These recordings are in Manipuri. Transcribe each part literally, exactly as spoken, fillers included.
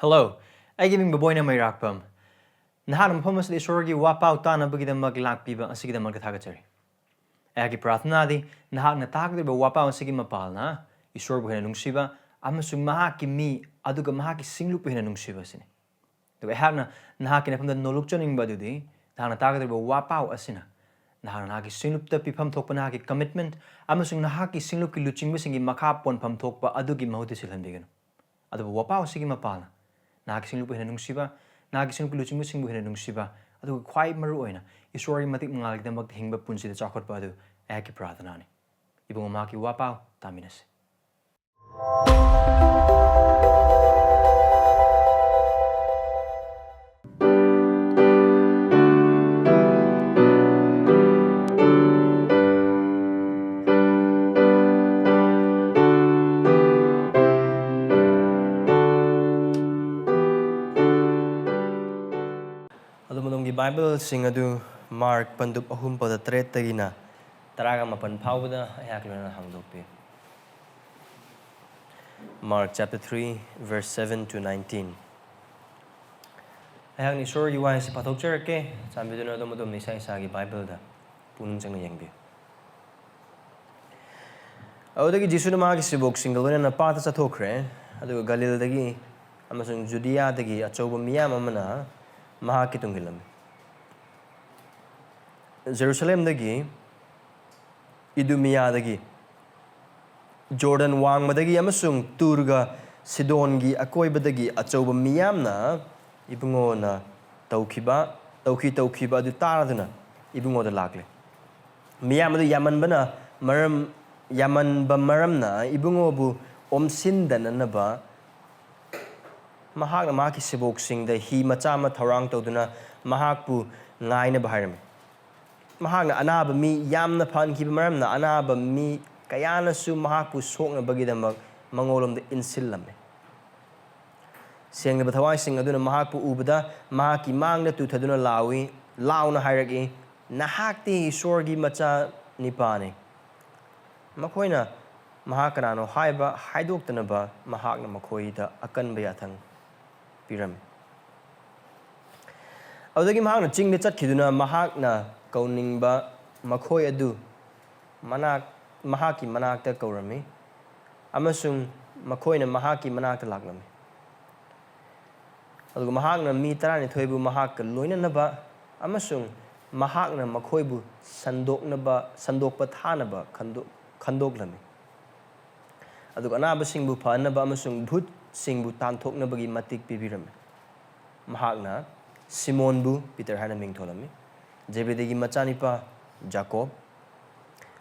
Hello, ꯑꯩꯒꯤ ꯃꯤꯡ ꯕꯣꯕꯣꯏꯅ ꯃꯩꯔꯥꯛꯄꯝ꯫ ꯅꯍꯥꯛꯅ ꯃꯐꯝ ꯑꯁꯤꯗ ꯏꯁꯣꯔꯒꯤ ꯋꯥꯄꯥꯎ ꯇꯥꯅꯕꯒꯤꯗꯃꯛ ꯂꯥꯛꯄꯤꯕ ꯑꯁꯤꯒꯤꯗꯃꯛꯇ ꯊꯥꯒꯠꯆꯔꯤ꯫ ꯑꯩꯍꯥꯛꯀꯤ ꯄ꯭ꯔꯥꯔꯊꯅꯥꯗꯤ ꯅꯍꯥꯛꯅ ꯇꯥꯒꯗꯧꯔꯤꯕ ꯋꯥꯄꯥꯎ ꯑꯁꯤꯒꯤ ꯃꯄꯥꯜꯅ ꯏꯁꯣꯔꯕꯨ ꯍꯦꯟꯅ ꯅꯨꯡꯁꯤꯕ ꯑꯃꯁꯨꯡ ꯃꯍꯥꯛꯀꯤ ꯃꯤ ꯑꯗꯨꯒ ꯃꯍꯥꯛꯀꯤ ꯁꯤꯡꯂꯨꯞꯄꯨ ꯍꯦꯟꯅ ꯅꯨꯡꯁꯤꯕ ꯑꯁꯤꯅꯤ꯫ ꯑꯗꯨꯒ ꯑꯩꯍꯥꯛꯅ ꯅꯍꯥꯛꯀꯤ ꯅꯐꯝꯗ ꯅꯣꯂꯨꯛꯆꯅꯤꯡꯕ ꯑꯗꯨꯗꯤ ꯅꯍꯥꯛꯅ ꯇꯥꯒꯗꯧꯔꯤꯕ ꯋꯥꯄꯥꯎ ꯑꯁꯤꯅ ꯅꯍꯥꯛꯅ ꯅꯍꯥꯛꯀꯤ ꯁꯤꯡꯂꯨꯞꯇ ꯄꯤꯐꯝ ꯊꯣꯛꯄ ꯅꯍꯥꯛꯀꯤ commitment ꯑꯃꯁꯨꯡ ꯅꯍꯥꯛꯀꯤ ꯁꯤꯡꯂꯨꯞꯀꯤ ꯂꯨꯆꯤꯡꯕꯁꯤꯡꯒꯤ ꯃꯈꯥ ꯄꯣꯟꯐꯝ ꯊꯣꯛꯄ ꯑꯗꯨꯒꯤ ꯃꯍꯨꯠꯇ ꯁꯤꯜꯍꯟꯕꯤꯒꯅꯨ꯫ ꯑꯗꯨꯕꯨ ꯋꯥꯄꯥꯎ ꯑꯁꯤꯒꯤ ꯃꯄꯥꯜꯅ ꯅꯍꯥꯛꯀꯤ ꯁꯤꯡꯂꯨꯞꯄꯨ ꯍꯦꯟꯅ ꯅꯨꯡꯁꯤꯕ, ꯅꯍꯥꯛꯀꯤ ꯁꯤꯡꯂꯨꯞꯀꯤ ꯂꯨꯆꯤꯡꯕꯁꯤꯡꯕꯨ ꯍꯦꯟꯅ ꯅꯨꯡꯁꯤꯕ, ꯑꯗꯨꯒ ꯈ꯭ꯋꯥꯏ ꯃꯔꯨ ꯑꯣꯏꯅ ꯏꯁꯣꯔꯒꯤ ꯃꯇꯤꯛ ꯃꯉꯥꯜꯒꯤꯗꯃꯛꯇ ꯍꯤꯡꯕ ꯄꯨꯟꯁꯤꯗ ꯆꯥꯎꯈꯠꯄ ꯑꯗꯨ ꯑꯩꯍꯥꯛꯀꯤ ꯄ꯭ꯔꯥꯔꯊꯅꯥꯅꯤ꯫ ꯏꯕꯨꯡꯉꯣ, ꯃꯍꯥꯛꯀꯤ ꯋꯥꯄꯥꯎ ꯇꯥꯃꯤꯟꯅꯁꯤ꯫ ꯑꯗꯣꯝ ꯑꯗꯣꯝꯒꯤ ꯕꯥꯏꯕꯜꯁꯤꯡ ꯑꯗꯨ ꯃꯥꯔꯛ ꯄꯟꯗꯨꯞ ꯑꯍꯨꯝ ꯄꯗ ꯇꯔꯦꯠꯇꯒꯤꯅ ꯇꯔꯥꯒ ꯃꯥꯄꯟ ꯐꯥꯎꯕꯗ ꯑꯩꯍꯥꯛ ꯂꯣꯏꯅꯅ ꯍꯥꯡꯗꯣꯛꯄꯤꯌꯨ꯫ Mark chapter three, verse seven to nineteen. ꯑꯩꯍꯥꯛꯅ ꯏꯁꯣꯔꯒꯤ ꯋꯥꯍꯩꯁꯤ ꯄꯥꯊꯣꯛꯆꯔꯛꯀꯦ꯫ ꯆꯥꯟꯕꯤꯗꯨꯅ ꯑꯗꯣꯝ ꯑꯗꯣꯝꯅ ꯏꯁꯥ ꯏꯁꯥꯒꯤ ꯕꯥꯏꯕꯜꯗ ꯄꯨꯛꯅꯤꯡ ꯆꯪꯅ ꯌꯦꯡꯕꯤꯌꯨ꯫ ꯑꯗꯨꯗꯒꯤ ꯖꯤꯁꯨꯅ ꯃꯥꯒꯤ ꯁꯤꯕꯣꯛꯁꯤꯡꯒ ꯂꯣꯏꯅꯅ ꯄꯥꯠꯇ ꯆꯠꯊꯣꯛꯈ꯭ꯔꯦ, ꯑꯗꯨꯒ ꯒꯂꯤꯜꯗꯒꯤ ꯑꯃꯁꯨꯡ ꯖꯨꯗꯤꯌꯥꯗꯒꯤ ꯑꯆꯧꯕ ꯃꯤꯌꯥꯝ ꯑꯃꯅ ꯃꯍꯥꯛꯀꯤ ꯇꯨꯡ ꯏꯜꯂꯝꯃꯤ꯫ ꯖꯦꯔꯨꯁꯂꯦꯝꯗꯒꯤ, ꯏꯗꯨꯃꯤꯌꯥꯗꯒꯤ, ꯖꯣꯔꯗꯟ ꯋꯥꯡꯃꯗꯒꯤ ꯑꯃꯁꯨꯡ ꯇꯨꯔꯒ ꯁꯤꯗꯣꯟꯒꯤ ꯑꯀꯣꯏꯕꯗꯒꯤ ꯑꯆꯧꯕ ꯃꯤꯌꯥꯝꯅ ꯏꯕꯨꯡꯉꯣꯅ ꯇꯧꯈꯤꯕ, ꯇꯧꯈꯤ ꯇꯧꯈꯤꯕ ꯑꯗꯨ ꯇꯥꯔꯗꯨꯅ ꯏꯕꯨꯡꯉꯣꯗ ꯂꯥꯛꯂꯦ꯫ ꯃꯤꯌꯥꯝ ꯑꯗꯨ ꯌꯥꯝꯃꯟꯕꯅ ꯃꯔꯝ, ꯌꯥꯝꯃꯟꯕ ꯃꯔꯝꯅ ꯏꯕꯨꯡꯉꯣꯕꯨ ꯑꯣꯝꯁꯤꯟꯗꯅꯅꯕ ꯃꯍꯥꯛꯅ ꯃꯍꯥꯛꯀꯤ ꯁꯤꯕꯣꯛꯁꯤꯡꯗ ꯍꯤ ꯃꯆꯥ ꯑꯃ ꯊꯧꯔꯥꯡ ꯇꯧꯗꯨꯅ ꯃꯍꯥꯛꯄꯨ ꯉꯥꯏꯅꯕ ꯍꯥꯏꯔꯝꯃꯤ꯫ ꯃꯍꯥꯛꯅ ꯑꯅꯥꯕ ꯃꯤ ꯌꯥꯝꯅ ꯐꯍꯟꯈꯤꯕ ꯃꯔꯝꯅ ꯑꯅꯥꯕ ꯃꯤ ꯀꯌꯥꯅꯁꯨ ꯃꯍꯥꯛꯄꯨ ꯁꯣꯛꯅꯕꯒꯤꯗꯃꯛ ꯃꯉꯣꯟꯂꯣꯝꯗ ꯏꯟꯁꯤꯜꯂꯝꯃꯤ꯫ ꯁꯦꯡꯂꯕ ꯊꯋꯥꯏꯁꯤꯡ ꯑꯗꯨꯅ ꯃꯍꯥꯛꯄꯨ ꯎꯕꯗ ꯃꯍꯥꯛꯀꯤ ꯃꯥꯡꯗ ꯇꯨꯊꯗꯨꯅ ꯂꯥꯎꯏ, ꯂꯥꯎꯅ ꯍꯥꯏꯔꯛꯏ, "ꯅꯍꯥꯛꯇꯤ ꯏꯁꯣꯔꯒꯤ ꯃꯆꯥ ꯅꯤꯄꯥꯅꯤ!" ꯃꯈꯣꯏꯅ ꯃꯍꯥꯛ ꯀꯅꯥꯅꯣ ꯍꯥꯏꯕ ꯍꯥꯏꯗꯣꯛꯇꯅꯕ ꯃꯍꯥꯛꯅ ꯃꯈꯣꯏꯗ ꯑꯀꯟꯕ ꯌꯥꯊꯪ ꯄꯤꯔꯝꯃꯤ꯫ ꯑꯗꯨꯗꯒꯤ ꯃꯍꯥꯛꯅ ꯆꯤꯡꯗ ꯆꯠꯈꯤꯗꯨꯅ ꯃꯍꯥꯛꯅ ꯀꯧꯅꯤꯡꯕ ꯃꯈꯣꯏ ꯑꯗꯨ ꯃꯅꯥꯛ-, ꯃꯍꯥꯛꯀꯤ ꯃꯅꯥꯛꯇ ꯀꯧꯔꯝꯃꯤ, ꯑꯃꯁꯨꯡ ꯃꯈꯣꯏꯅ ꯃꯍꯥꯛꯀꯤ ꯃꯅꯥꯛꯇ ꯂꯥꯛꯂꯝꯃꯤ꯫ ꯑꯗꯨꯒ ꯃꯍꯥꯛꯅ ꯃꯤ ꯇꯔꯥꯅꯤꯊꯣꯏꯕꯨ ꯃꯍꯥꯛꯀ ꯂꯣꯏꯅꯅꯕ ꯑꯃꯁꯨꯡ ꯃꯍꯥꯛꯅ ꯃꯈꯣꯏꯕꯨ ꯁꯟꯗꯣꯛꯅꯕ, ꯁꯟꯗꯣꯛꯄ ꯊꯥꯅꯕ ꯈꯟꯗꯣꯛ-, ꯈꯟꯗꯣꯛꯂꯝꯃꯤ꯫ ꯑꯗꯨꯒ ꯑꯅꯥꯕꯁꯤꯡꯕꯨ ꯐꯍꯟꯅꯕ ꯑꯃꯁꯨꯡ ꯚꯨꯠꯁꯤꯡꯕꯨ ꯇꯥꯟꯊꯣꯛꯅꯕꯒꯤ ꯃꯇꯤꯛ ꯄꯤꯕꯤꯔꯝꯃꯤ꯫ ꯃꯍꯥꯛꯅ ꯁꯤꯃꯣꯟꯕꯨ ꯄꯤꯇꯔ ꯍꯥꯏꯅ ꯃꯤꯡ ꯊꯣꯜꯂꯝꯃꯤ, ꯖꯦꯕꯦꯗꯤꯒꯤ ꯃꯆꯥꯅꯤꯄꯥ ꯖꯥꯀꯣꯕ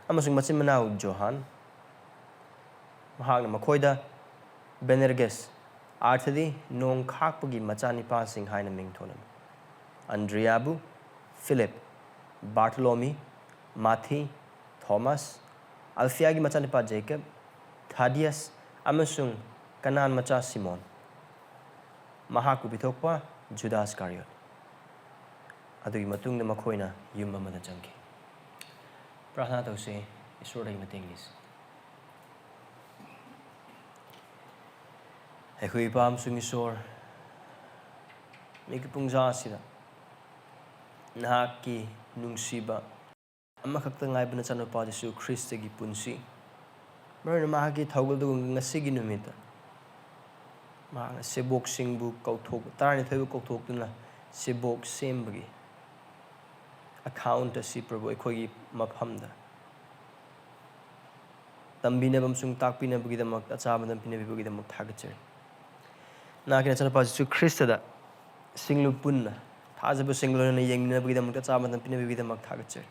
ꯑꯃꯁꯨꯡ ꯃꯆꯤꯟ ꯃꯅꯥꯎ ꯖꯣꯍꯥꯟ꯫ ꯃꯍꯥꯛꯅ ꯃꯈꯣꯏꯗ ꯕꯦꯅꯦꯔꯒꯦꯁ, ꯑꯥꯔꯊꯗꯤ ꯅꯣꯡ ꯈꯥꯛꯄꯒꯤ ꯃꯆꯥꯅꯤꯄꯥꯁꯤꯡ ꯍꯥꯏꯅ ꯃꯤꯡ ꯊꯣꯜꯂꯝꯃꯤ, ꯑꯟꯗ꯭ꯔꯤꯌꯥꯕꯨ, ꯐꯤꯂꯤꯞ, ꯕꯥꯔꯊꯣꯂꯣꯃꯤ, ꯃꯥꯊꯤ, ꯊꯣꯃꯥꯁ, ꯑꯜꯐꯤꯌꯥꯒꯤ ꯃꯆꯥꯅꯨꯄꯥ ꯖꯦꯀꯕ, ꯊꯥꯗꯤꯌꯁ ꯑꯃꯁꯨꯡ ꯀꯅꯥꯟ ꯃꯆꯥ ꯁꯤꯃꯣꯟ, ꯃꯍꯥꯛꯄꯨ ꯄꯤꯊꯣꯛꯄ ꯖꯨꯗꯥꯁ ꯀꯥꯔꯤꯌꯣꯠ꯫ ꯑꯗꯨꯒꯤ ꯃꯇꯨꯡꯗ ꯃꯈꯣꯏꯅ ꯌꯨꯝ ꯑꯃꯗ ꯆꯪꯈꯤ꯫ ꯄ꯭ꯔꯥꯔꯊꯅꯥ ꯇꯧꯁꯤ, ꯏꯁꯣꯔꯗꯒꯤ ꯃꯇꯦꯡ ꯅꯤꯁꯤ꯫ ꯑꯩꯈꯣꯏ ꯏꯄꯥ ꯑꯃꯁꯨꯡ ꯏꯁꯣꯔ, ꯃꯤꯀꯨꯞ ꯄꯨꯡꯖꯥ ꯑꯁꯤꯗ ꯅꯍꯥꯛꯀꯤ ꯅꯨꯡꯁꯤꯕ ꯑꯃꯈꯛꯇ ꯉꯥꯏꯕ ꯅꯆꯥꯅꯨꯄꯥ ꯖꯤꯁꯨ ꯈ꯭ꯔꯤꯁꯇꯒꯤ ꯄꯨꯟꯁꯤ, ꯃꯔꯨꯑꯣꯏꯅ ꯃꯍꯥꯛꯀꯤ ꯊꯧꯒꯜꯗꯨ ꯉꯁꯤꯒꯤ ꯅꯨꯃꯤꯠꯇ ꯃꯍꯥꯛꯅ ꯁꯦꯕꯣꯛꯁꯤꯡꯕꯨ ꯀꯧꯊꯣꯛ-, ꯇꯔꯥꯅꯤꯊꯣꯏꯕꯨ ꯀꯧꯊꯣꯛꯇꯨꯅ ꯁꯦꯕꯣꯛ ꯁꯦꯝꯕꯒꯤ ꯑꯦꯀꯥꯎꯟꯠ ꯑꯁꯤ, ꯄ꯭ꯔꯚꯨ, ꯑꯩꯈꯣꯏꯒꯤ ꯃꯐꯝꯗ ꯇꯝꯕꯤꯅꯕ ꯑꯃꯁꯨꯡ ꯇꯥꯛꯄꯤꯅꯕꯒꯤꯗꯃꯛ ꯑꯆꯥꯕ ꯃꯇꯝ ꯄꯤꯅꯕꯤꯕꯒꯤꯗꯃꯛ ꯊꯥꯒꯠꯆꯔꯤ꯫ ꯅꯍꯥꯛꯀꯤ ꯅꯆꯥꯅꯨꯄꯥ ꯖꯤꯁꯨ ꯈ꯭ꯔꯤꯁꯇꯗ ꯁꯤꯡꯂꯨ ꯄꯨꯟꯅ ꯊꯥꯖꯕꯁꯤꯡ ꯂꯣꯏꯅꯅ ꯌꯦꯡꯃꯤꯟꯅꯕꯒꯤꯗꯃꯛꯇ ꯑꯆꯥꯕ ꯃꯇꯝ ꯄꯤꯅꯕꯤꯕꯒꯤꯗꯃꯛ ꯊꯥꯒꯠꯆꯔꯤ꯫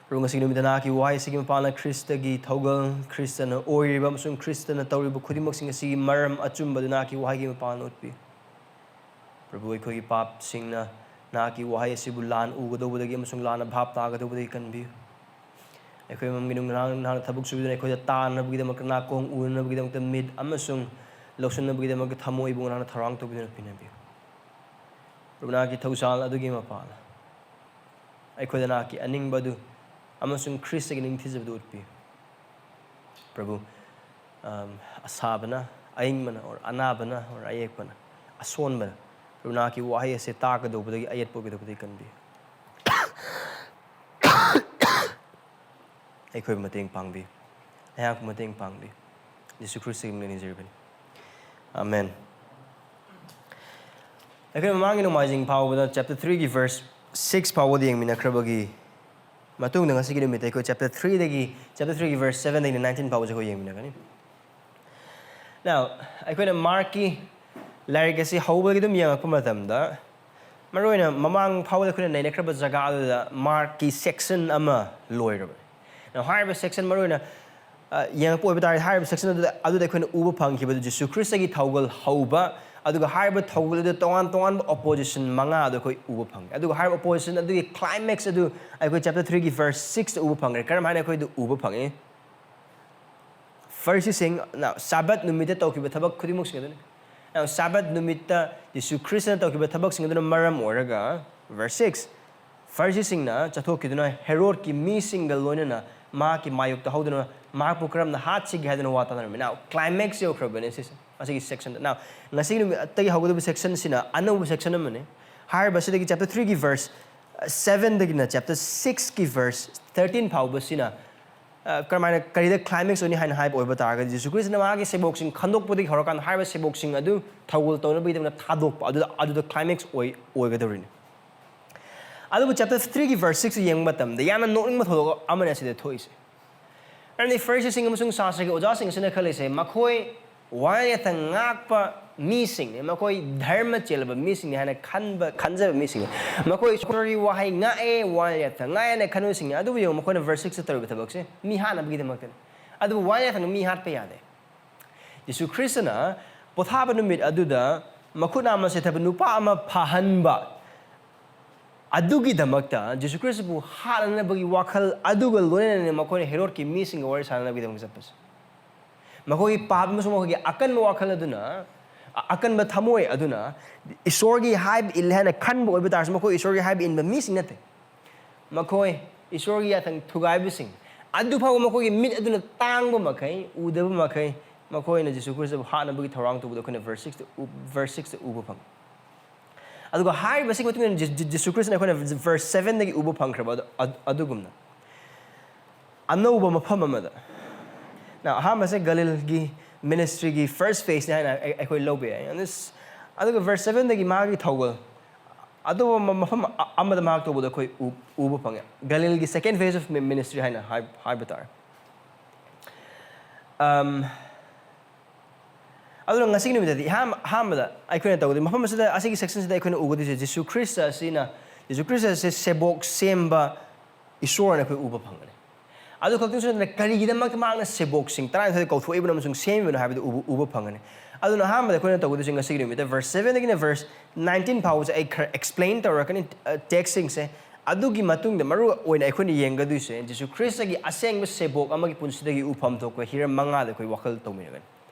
ꯄ꯭ꯔꯚꯨ, ꯉꯁꯤꯒꯤ ꯅꯨꯃꯤꯠꯇ ꯅꯍꯥꯛꯀꯤ ꯋꯥꯍꯩꯁꯤꯒꯤ ꯃꯄꯥꯟꯅ ꯈ꯭ꯔꯤꯁꯇꯒꯤ ꯊꯧꯒꯜ, ꯈ꯭ꯔꯤꯁꯇꯅ ꯑꯣꯏꯔꯤꯕ ꯑꯃꯁꯨꯡ ꯈ꯭ꯔꯤꯁꯇꯅ ꯇꯧꯔꯤꯕ ꯈꯨꯗꯤꯡꯃꯛꯁꯤꯡ ꯑꯁꯤꯒꯤ ꯃꯔꯝ ꯑꯆꯨꯝꯕꯗꯨ ꯅꯍꯥꯛꯀꯤ ꯋꯥꯍꯩꯒꯤ ꯃꯄꯥꯟꯅ ꯎꯠꯄꯤꯌꯨ꯫ ꯄ꯭ꯔꯚꯨ, ꯑꯩꯈꯣꯏꯒꯤ ꯄꯥꯞꯁꯤꯡꯅ ꯅꯍꯥꯛꯀꯤ ꯋꯥꯍꯩ ꯑꯁꯤꯕꯨ ꯂꯥꯟ ꯎꯒꯗꯧꯕꯗꯒꯤ ꯑꯃꯁꯨꯡ ꯂꯥꯟꯅ ꯚꯥꯞ ꯇꯥꯒꯗꯧꯕꯗꯒꯤ ꯀꯟꯕꯤꯌꯨ꯫ ꯑꯩꯈꯣꯏ ꯃꯃꯝꯒꯤ ꯅꯨꯡ-, ꯅꯍꯥꯛ-, ꯅꯍꯥꯛꯅ ꯊꯕꯛ ꯁꯨꯕꯤꯗꯨꯅ ꯑꯩꯈꯣꯏꯗ ꯇꯥꯅꯕꯒꯤꯗꯃꯛꯇ, ꯅꯥꯀꯣꯡ ꯎꯅꯅꯕꯒꯤꯗꯃꯛꯇ ꯃꯤꯠ ꯑꯃꯁꯨꯡ ꯂꯧꯁꯤꯟꯅꯕꯒꯤꯗꯃꯛꯇ ꯊꯃꯣꯏꯕꯨ ꯅꯍꯥꯛꯅ ꯊꯧꯔꯥꯡ ꯇꯧꯕꯤꯗꯨꯅ ꯄꯤꯅꯕꯤꯌꯨ꯫ ꯄ꯭ꯔꯚꯨ, ꯅꯍꯥꯛꯀꯤ ꯊꯧꯖꯥꯜ ꯑꯗꯨꯒꯤ ꯃꯄꯥꯟꯅ ꯑꯩꯈꯣꯏꯗ ꯅꯍꯥꯛꯀꯤ ꯑꯅꯤꯡꯕ ꯑꯗꯨ ꯑꯃꯁꯨꯡ ꯈ꯭ꯔꯤꯁꯇꯒꯤ ꯅꯤꯡꯊꯤꯖꯕꯗꯨ ꯎꯠꯄꯤꯌꯨ꯫ ꯄ꯭ꯔꯚꯨ, ꯑꯝ, ꯑꯁꯥꯕꯅ ꯑꯏꯪꯕꯅ ꯑꯣꯔ ꯑꯅꯥꯕꯅ ꯑꯣꯔ ꯑꯌꯦꯛꯄꯅ, ꯑꯁꯣꯟꯕꯅ ꯅꯍꯥꯛꯀꯤ ꯋꯥꯍꯩ ꯑꯁꯦ ꯇꯥꯒꯗꯧꯕꯗꯒꯤ ꯑꯌꯦꯠꯄ ꯑꯣꯏꯒꯗꯧꯕꯗꯒꯤ ꯀꯟꯕꯤꯌꯨ꯫ ꯑꯩꯈꯣꯏꯕꯨ ꯃꯇꯦꯡ ꯄꯥꯡꯕꯤꯌꯨ꯫ ꯑꯩꯍꯥꯛꯄꯨ ꯃꯇꯦꯡ ꯄꯥꯡꯕꯤꯌꯨ꯫ ꯖꯤꯁꯨ ꯈ꯭ꯔꯤꯁꯇꯒꯤ ꯃꯤꯡꯗ ꯅꯤꯖꯔꯤꯕꯅꯤ꯫ ꯑꯥꯃꯦꯟ꯫ ꯑꯩꯈꯣꯏ ꯃꯃꯥꯡꯒꯤ ꯅꯣꯡꯃꯥꯏꯖꯤꯡ ꯐꯥꯎꯕꯗ ꯆꯦꯞꯇꯔ ꯊ꯭ꯔꯤꯒꯤ ꯚꯔꯁ ꯁꯤꯛꯁ ꯐꯥꯎꯕꯗ ꯌꯦꯡꯃꯤꯟꯅꯈ꯭ꯔꯕꯒꯤ ꯃꯇꯨꯡꯗ ꯉꯁꯤꯒꯤ ꯅꯨꯃꯤꯠꯇ ꯑꯩꯈꯣꯏ ꯆꯦꯞꯇꯔ ꯊ꯭ꯔꯤꯗꯒꯤ, ꯆꯦꯞꯇꯔ ꯊ꯭ꯔꯤꯒꯤ ꯚꯔꯁ ꯁꯕꯦꯟꯗꯒꯤꯅ ꯅꯥꯏꯟꯇꯤꯟ ꯐꯥꯎꯕꯁꯦ ꯑꯩꯈꯣꯏ ꯌꯦꯡꯃꯤꯟꯅꯒꯅꯤ꯫ Now, ꯑꯩꯈꯣꯏꯅ ꯃꯥꯔꯛꯀꯤ ꯂꯥꯏꯔꯤꯛ ꯑꯁꯤ ꯍꯧꯕꯗꯒꯤ ꯑꯗꯨꯝ ꯌꯦꯡꯉꯛꯄ ꯃꯇꯝꯗ, ꯃꯔꯨꯑꯣꯏꯅ ꯃꯃꯥꯡ ꯐꯥꯎꯕꯗ ꯑꯩꯈꯣꯏꯅ ꯅꯩꯅꯈ꯭ꯔꯕ ꯖꯒꯥ ꯑꯗꯨꯗ ꯃꯥꯔꯛꯀꯤ ꯁꯦꯛꯁꯟ ꯑꯃ ꯂꯣꯏꯔꯕꯅꯤ꯫ Now, ꯍꯥꯏꯔꯤꯕ ꯁꯦꯛꯁꯟ ꯃꯔꯨꯑꯣꯏꯅ, ꯑ, ꯌꯦꯡꯉꯛꯄ ꯑꯣꯏꯕ ꯇꯥꯔꯗꯤ, ꯍꯥꯏꯔꯤꯕ ꯁꯦꯛꯁꯟ ꯑꯗꯨꯗ, ꯑꯗꯨꯗ ꯑꯩꯈꯣꯏꯅ ꯎꯕ ꯐꯪꯈꯤꯕꯗꯨ ꯖꯤꯁꯨ ꯈ꯭ꯔꯤꯁꯇꯒꯤ ꯊꯧꯒꯜ ꯍꯧꯕ, ꯑꯗꯨꯒ ꯍꯥꯏꯔꯤꯕ ꯊꯧꯒꯜ ꯑꯗꯨꯗ ꯇꯣꯉꯥꯟ ꯇꯣꯉꯥꯟꯕ ꯑꯣꯄꯣꯖꯤꯁꯟ ꯃꯉꯥ ꯑꯗꯨ ꯑꯩꯈꯣꯏ ꯎꯕ ꯐꯪꯉꯤ꯫ ꯑꯗꯨꯒ ꯍꯥꯏꯔꯤꯕ ꯑꯣꯄꯣꯖꯤꯁꯟ ꯑꯗꯨꯒꯤ ꯀ꯭ꯂꯥꯏꯃꯦꯛꯁ ꯑꯗꯨ ꯑꯩꯈꯣꯏ ꯆꯦꯞꯇꯔ ꯊ꯭ꯔꯤꯒꯤ ꯚꯔꯁ ꯁꯤꯛꯁꯇ ꯎꯕ ꯐꯪꯈ꯭ꯔꯦ꯫ ꯀꯔꯝ ꯍꯥꯏꯅ ꯑꯩꯈꯣꯏꯗꯨ ꯎꯕ ꯐꯪꯉꯤ? ꯐꯔꯤꯁꯤꯁꯤꯡ, now, ꯁꯥꯕꯠ ꯅꯨꯃꯤꯠꯇ ꯇꯧꯈꯤꯕ ꯊꯕꯛ ꯈꯨꯗꯤꯡꯃꯛꯁꯤꯡ ꯑꯗꯨꯅꯤ꯫ Now, ꯁꯥꯕꯠ ꯅꯨꯃꯤꯠꯇ ꯖꯤꯁꯨ ꯈ꯭ꯔꯤꯁꯇꯅ ꯇꯧꯈꯤꯕ ꯊꯕꯛꯁꯤꯡ ꯑꯗꯨꯅ ꯃꯔꯝ ꯑꯣꯏꯔꯒ, ꯚꯔꯁ ꯁꯤꯛꯁ, ꯐꯔꯤꯁꯤꯁꯤꯡꯅ ꯆꯠꯊꯣꯛꯈꯤꯗꯨꯅ ꯍꯦꯔꯣꯗꯀꯤ ꯃꯤꯁꯤꯡꯒ ꯂꯣꯏꯅꯅ ꯃꯍꯥꯛꯀꯤ ꯃꯥꯌꯣꯛꯇ ꯍꯧꯗꯨꯅ ꯃꯍꯥꯛꯄꯨ ꯀꯔꯝꯅ ꯍꯥꯠꯁꯤꯒꯦ ꯍꯥꯏꯗꯨꯅ ꯋꯥ ꯇꯥꯅꯔꯝꯃꯤ꯫ Now, ꯀ꯭ꯂꯥꯏꯃꯦꯛꯁ ꯌꯧꯈ꯭ꯔꯕꯅꯦ ꯁꯤꯁꯦ, ꯃꯁꯤꯒꯤ ꯁꯦꯛꯁꯟꯗ꯫ Now, ꯉꯁꯤꯒꯤ ꯅꯨꯃꯤꯠꯇꯒꯤ ꯍꯧꯒꯗꯕ ꯁꯦꯛꯁꯟꯁꯤꯅ ꯑꯅꯧꯕ ꯁꯦꯛꯁꯟ ꯑꯃꯅꯤ꯫ ꯍꯥꯏꯔꯤꯕ ꯑꯁꯤꯗꯒꯤ ꯆꯦꯞꯇꯔ ꯊ꯭ꯔꯤꯒꯤ ꯚꯔꯁ ꯁꯕꯦꯟꯗꯒꯤꯅ ꯆꯦꯞꯇꯔ ꯁꯤꯛꯁꯀꯤ ꯚꯔꯁ ꯊꯥꯔꯇꯤꯟ ꯐꯥꯎꯕꯁꯤꯅ, ꯑ, ꯀꯔꯝꯍꯥꯏꯅ, ꯀꯔꯤꯗ ꯀ꯭ꯂꯥꯏꯃꯦꯛꯁ ꯑꯣꯏꯅꯤ ꯍꯥꯏꯅ ꯍꯥꯏꯕ ꯑꯣꯏꯕ ꯇꯥꯔꯒꯗꯤ, ꯖꯤꯁꯨ ꯈ꯭ꯔꯤꯁꯇꯅ ꯃꯥꯒꯤ ꯁꯦꯕꯣꯛꯁꯤꯡ ꯈꯟꯗꯣꯛꯄꯗꯒꯤ ꯍꯧꯔꯀꯥꯟꯗ ꯍꯥꯏꯔꯤꯕ ꯁꯦꯕꯣꯛꯁꯤꯡ ꯑꯗꯨ ꯊꯧꯒꯜ ꯇꯧꯅꯕꯒꯤꯗꯃꯛꯇ ꯊꯥꯗꯣꯛꯄ, ꯑꯗꯨꯗ, ꯑꯗꯨꯗ ꯀ꯭ꯂꯥꯏꯃꯦꯛꯁ ꯑꯣꯏ, ꯑꯣꯏꯒꯗꯧꯔꯤꯅꯤ꯫ ꯑꯗꯨꯕꯨ ꯆꯦꯞꯇꯔ ꯊ꯭ꯔꯤꯒꯤ ꯚꯔꯁ ꯁꯤꯛꯁꯇ ꯌꯦꯡꯕ ꯃꯇꯝꯗ ꯌꯥꯝꯅ ꯅꯣꯛꯅꯤꯡꯕ ꯊꯧꯗꯣꯛ ꯑꯃꯅꯤ ꯑꯁꯤꯗ ꯊꯣꯛꯏꯁꯦ꯫ ꯑꯗꯨꯗꯤ ꯐꯔꯤꯁꯤꯁꯤꯡ ꯑꯃꯁꯨꯡ ꯁꯥꯁꯇ꯭ꯔꯒꯤ ꯑꯣꯖꯥꯁꯤꯡ ꯑꯁꯤꯅ ꯈꯜꯂꯤꯁꯦ, ꯃꯈꯣꯏ ꯋꯥꯌꯦꯜ ꯌꯥꯊꯪ ꯉꯥꯛꯄ ꯃꯤꯁꯤꯡꯅꯤ, ꯃꯈꯣꯏ ꯙꯔꯃ ꯆꯦꯜꯂꯕ ꯃꯤꯁꯤꯡꯅꯤ ꯍꯥꯏꯅ ꯈꯟꯕ, ꯈꯟꯖꯕ ꯃꯤꯁꯤꯡꯅꯤ꯫ ꯃꯈꯣꯏ ꯏꯁꯣꯔꯒꯤ ꯋꯥꯍꯩ ꯉꯥꯛꯑꯦ, ꯋꯥꯌꯦꯜ ꯌꯥꯊꯪ ꯉꯥꯛꯑꯦ ꯍꯥꯏꯅ ꯈꯟꯕꯁꯤꯡꯅꯤ꯫ ꯑꯗꯨꯕꯨ ꯌꯦꯡꯉꯨ, ꯃꯈꯣꯏꯅ ꯚꯔꯁ ꯁꯤꯛꯁꯇ ꯇꯧꯔꯤꯕ ꯊꯕꯛꯁꯦ ꯃꯤ ꯍꯥꯠꯅꯕꯒꯤꯗꯃꯛꯇꯅꯤ꯫ ꯑꯗꯨꯕꯨ ꯋꯥꯌꯦꯜ ꯌꯥꯊꯪ ꯃꯤ ꯍꯥꯠꯄ ꯌꯥꯗꯦ꯫ ꯖꯤꯁꯨ ꯈ꯭ꯔꯤꯁꯇꯅ ꯄꯣꯊꯥꯕ ꯅꯨꯃꯤꯠ ꯑꯗꯨꯗ ꯃꯈꯨꯠ ꯅꯥꯝꯃ ꯁꯦꯠꯊꯕ ꯅꯨꯄꯥ ꯑꯃ ꯐꯍꯟꯕ ꯑꯗꯨꯒꯤꯗꯃꯛꯇ ꯖꯤꯁꯨ ꯈ꯭ꯔꯤꯁꯇꯕꯨ ꯍꯥꯠꯅꯅꯕꯒꯤ ꯋꯥꯈꯜ ꯑꯗꯨꯒ ꯂꯣꯏꯅꯅ ꯃꯈꯣꯏꯅ ꯍꯦꯔꯣꯗꯀꯤ ꯃꯤꯁꯤꯡꯒ ꯋꯥꯔꯤ ꯁꯥꯟꯅꯅꯕꯒꯤꯗꯃꯛ ꯆꯠꯄꯁꯦ꯫ ꯃꯈꯣꯏꯒꯤ ꯄꯥꯞ ꯑꯃꯁꯨꯡ ꯃꯈꯣꯏꯒꯤ ꯑꯀꯟꯕ ꯋꯥꯈꯜ ꯑꯗꯨꯅ, ꯑ-, ꯑꯀꯟꯕ ꯊꯃꯣꯏ ꯑꯗꯨꯅ ꯏꯁꯣꯔꯒꯤ ꯍꯥꯏꯕ ꯏꯜꯂꯦ ꯍꯥꯏꯅ ꯈꯟꯕ ꯑꯣꯏꯕ ꯇꯥꯔꯁꯨ, ꯃꯈꯣꯏ ꯏꯁꯣꯔꯒꯤ ꯍꯥꯏꯕ ꯏꯟꯕ ꯃꯤꯁꯤꯡ ꯅꯠꯇꯦ꯫ ꯃꯈꯣꯏ ꯏꯁꯣꯔꯒꯤ ꯌꯥꯊꯪ ꯊꯨꯒꯥꯏꯕꯁꯤꯡ꯫ ꯑꯗꯨꯐꯥꯎꯕ ꯃꯈꯣꯏꯒꯤ ꯃꯤꯠ ꯑꯗꯨꯅ ꯇꯥꯡꯕ ꯃꯈꯩ, ꯎꯗꯕ ꯃꯈꯩ, ꯃꯈꯣꯏꯅ ꯖꯤꯁꯨ ꯈ꯭ꯔꯤꯁꯇꯕꯨ ꯍꯥꯠꯅꯕꯒꯤ ꯊꯧꯔꯥꯡ ꯇꯧꯕꯗꯣ ꯑꯩꯈꯣꯏꯅ verse sixꯇ ꯎ-, verse sixꯇ ꯎꯕ ꯐꯪꯉꯤ꯫ ꯑꯗꯨꯒ ꯍꯥꯏꯔꯤꯕꯁꯤꯒꯤ ꯃꯇꯨꯡ ꯏꯟꯅ ꯖꯤ-, ꯖꯤ-, ꯖꯤꯁꯨ ꯈ꯭ꯔꯤꯁꯇꯅ ꯑꯩꯈꯣꯏꯅ verse sevenꯗꯒꯤ ꯎꯕ ꯐꯪꯈ꯭ꯔꯕ ꯑꯗꯨ-, ꯑꯗꯨ-, ꯑꯗꯨꯒꯨꯝꯅ ꯑꯅꯧꯕ ꯃꯐꯝ ꯑꯃꯗ꯫ Now, ꯑꯍꯥꯟꯕꯁꯦ ꯒꯂꯤꯜꯒꯤ ministryꯒꯤ first phaseꯅꯤ ꯍꯥꯏꯅ ꯑꯩ-, ꯑꯩꯈꯣꯏ ꯂꯧꯕ ꯌꯥꯏ꯫ And this, ꯑꯗꯨꯒ verse sevenꯗꯒꯤ ꯃꯥꯒꯤ ꯊꯧꯒꯜ ꯑꯇꯣꯞꯄ ꯃ-, ꯃꯐꯝ ꯑ-, ꯑꯃꯗ ꯃꯍꯥꯛ ꯇꯧꯕꯗ ꯑꯩꯈꯣꯏ ꯎ-, ꯎꯕ ꯐꯪꯉꯦ꯫ ꯒꯂꯤꯜꯒꯤ second phase of mi-, ministry ꯍꯥꯏꯅ ꯍꯥꯏ-, ꯍꯥꯏꯕ ꯇꯥꯔꯦ꯫ ꯑꯝ, ꯑꯗꯨꯅ ꯉꯁꯤꯒꯤ ꯅꯨꯃꯤꯠꯇꯗꯤ ꯑꯍꯥꯟꯕ, ꯑꯍꯥꯟꯕꯗ ꯑꯩꯈꯣꯏꯅ ꯇꯧꯒꯗꯣꯏ, ꯃꯐꯝ ꯑꯁꯤꯗ, ꯑꯁꯤꯒꯤ sectionꯁꯤꯗ ꯑꯩꯈꯣꯏꯅ ꯎꯒꯗꯣꯏꯁꯦ ꯖꯤꯁꯨ ꯈ꯭ꯔꯤꯁꯇ ꯑꯁꯤꯅ, ꯖꯤꯁꯨ ꯈ꯭ꯔꯤꯁꯇ ꯑꯁꯤ ꯁꯦꯕꯣꯛ ꯁꯦꯝꯕ ꯏꯁꯣꯔꯅ ꯑꯩꯈꯣꯏ ꯎꯕ ꯐꯪꯒꯅꯤ꯫ ꯑꯗꯨ ꯈꯛꯇꯪꯁꯨ ꯅꯠꯇꯅ ꯀꯔꯤꯒꯤꯗꯃꯛꯇ ꯃꯍꯥꯛꯅ ꯁꯦꯕꯣꯛꯁꯤꯡ ꯇꯔꯥꯅꯤꯊꯣꯏ ꯀꯧꯊꯣꯛꯏꯕꯅꯣ ꯑꯃꯁꯨꯡ ꯁꯦꯝꯃꯤꯕꯅꯣ ꯍꯥꯏꯕꯗꯨ ꯎꯕ, ꯎꯕ ꯐꯪꯒꯅꯤ꯫ ꯑꯗꯨꯅ ꯑꯍꯥꯟꯕꯗ ꯑꯩꯈꯣꯏꯅ ꯇꯧꯒꯗꯣꯏꯁꯦ ꯉꯁꯤꯒꯤ ꯅꯨꯃꯤꯠꯇ verse sevenꯗꯒꯤꯅ verse nineteen ꯐꯥꯎꯕꯁꯦ ꯑꯩ ꯈꯔ explain ꯇꯧꯔꯛꯀꯅꯤ, ꯑ, textꯁꯤꯡꯁꯦ꯫ ꯑꯗꯨꯒꯤ ꯃꯇꯨꯡꯗ ꯃꯔꯨ ꯑꯣꯏꯅ ꯑꯩꯈꯣꯏꯅ ꯌꯦꯡꯒꯗꯣꯏꯁꯦ ꯖꯤꯁꯨ ꯈ꯭ꯔꯤꯁꯇꯒꯤ ꯑꯁꯦꯡꯕ ꯁꯦꯕꯣꯛ ꯑꯃꯒꯤ ꯄꯨꯟꯁꯤꯗꯒꯤ ꯎꯐꯝ ꯊꯣꯛꯄ ꯍꯤꯔꯝ ꯃꯉꯥꯗ ꯑꯩꯈꯣꯏ ꯋꯥꯈꯜ ꯇꯧꯃꯤꯟꯅꯒꯅꯤ꯫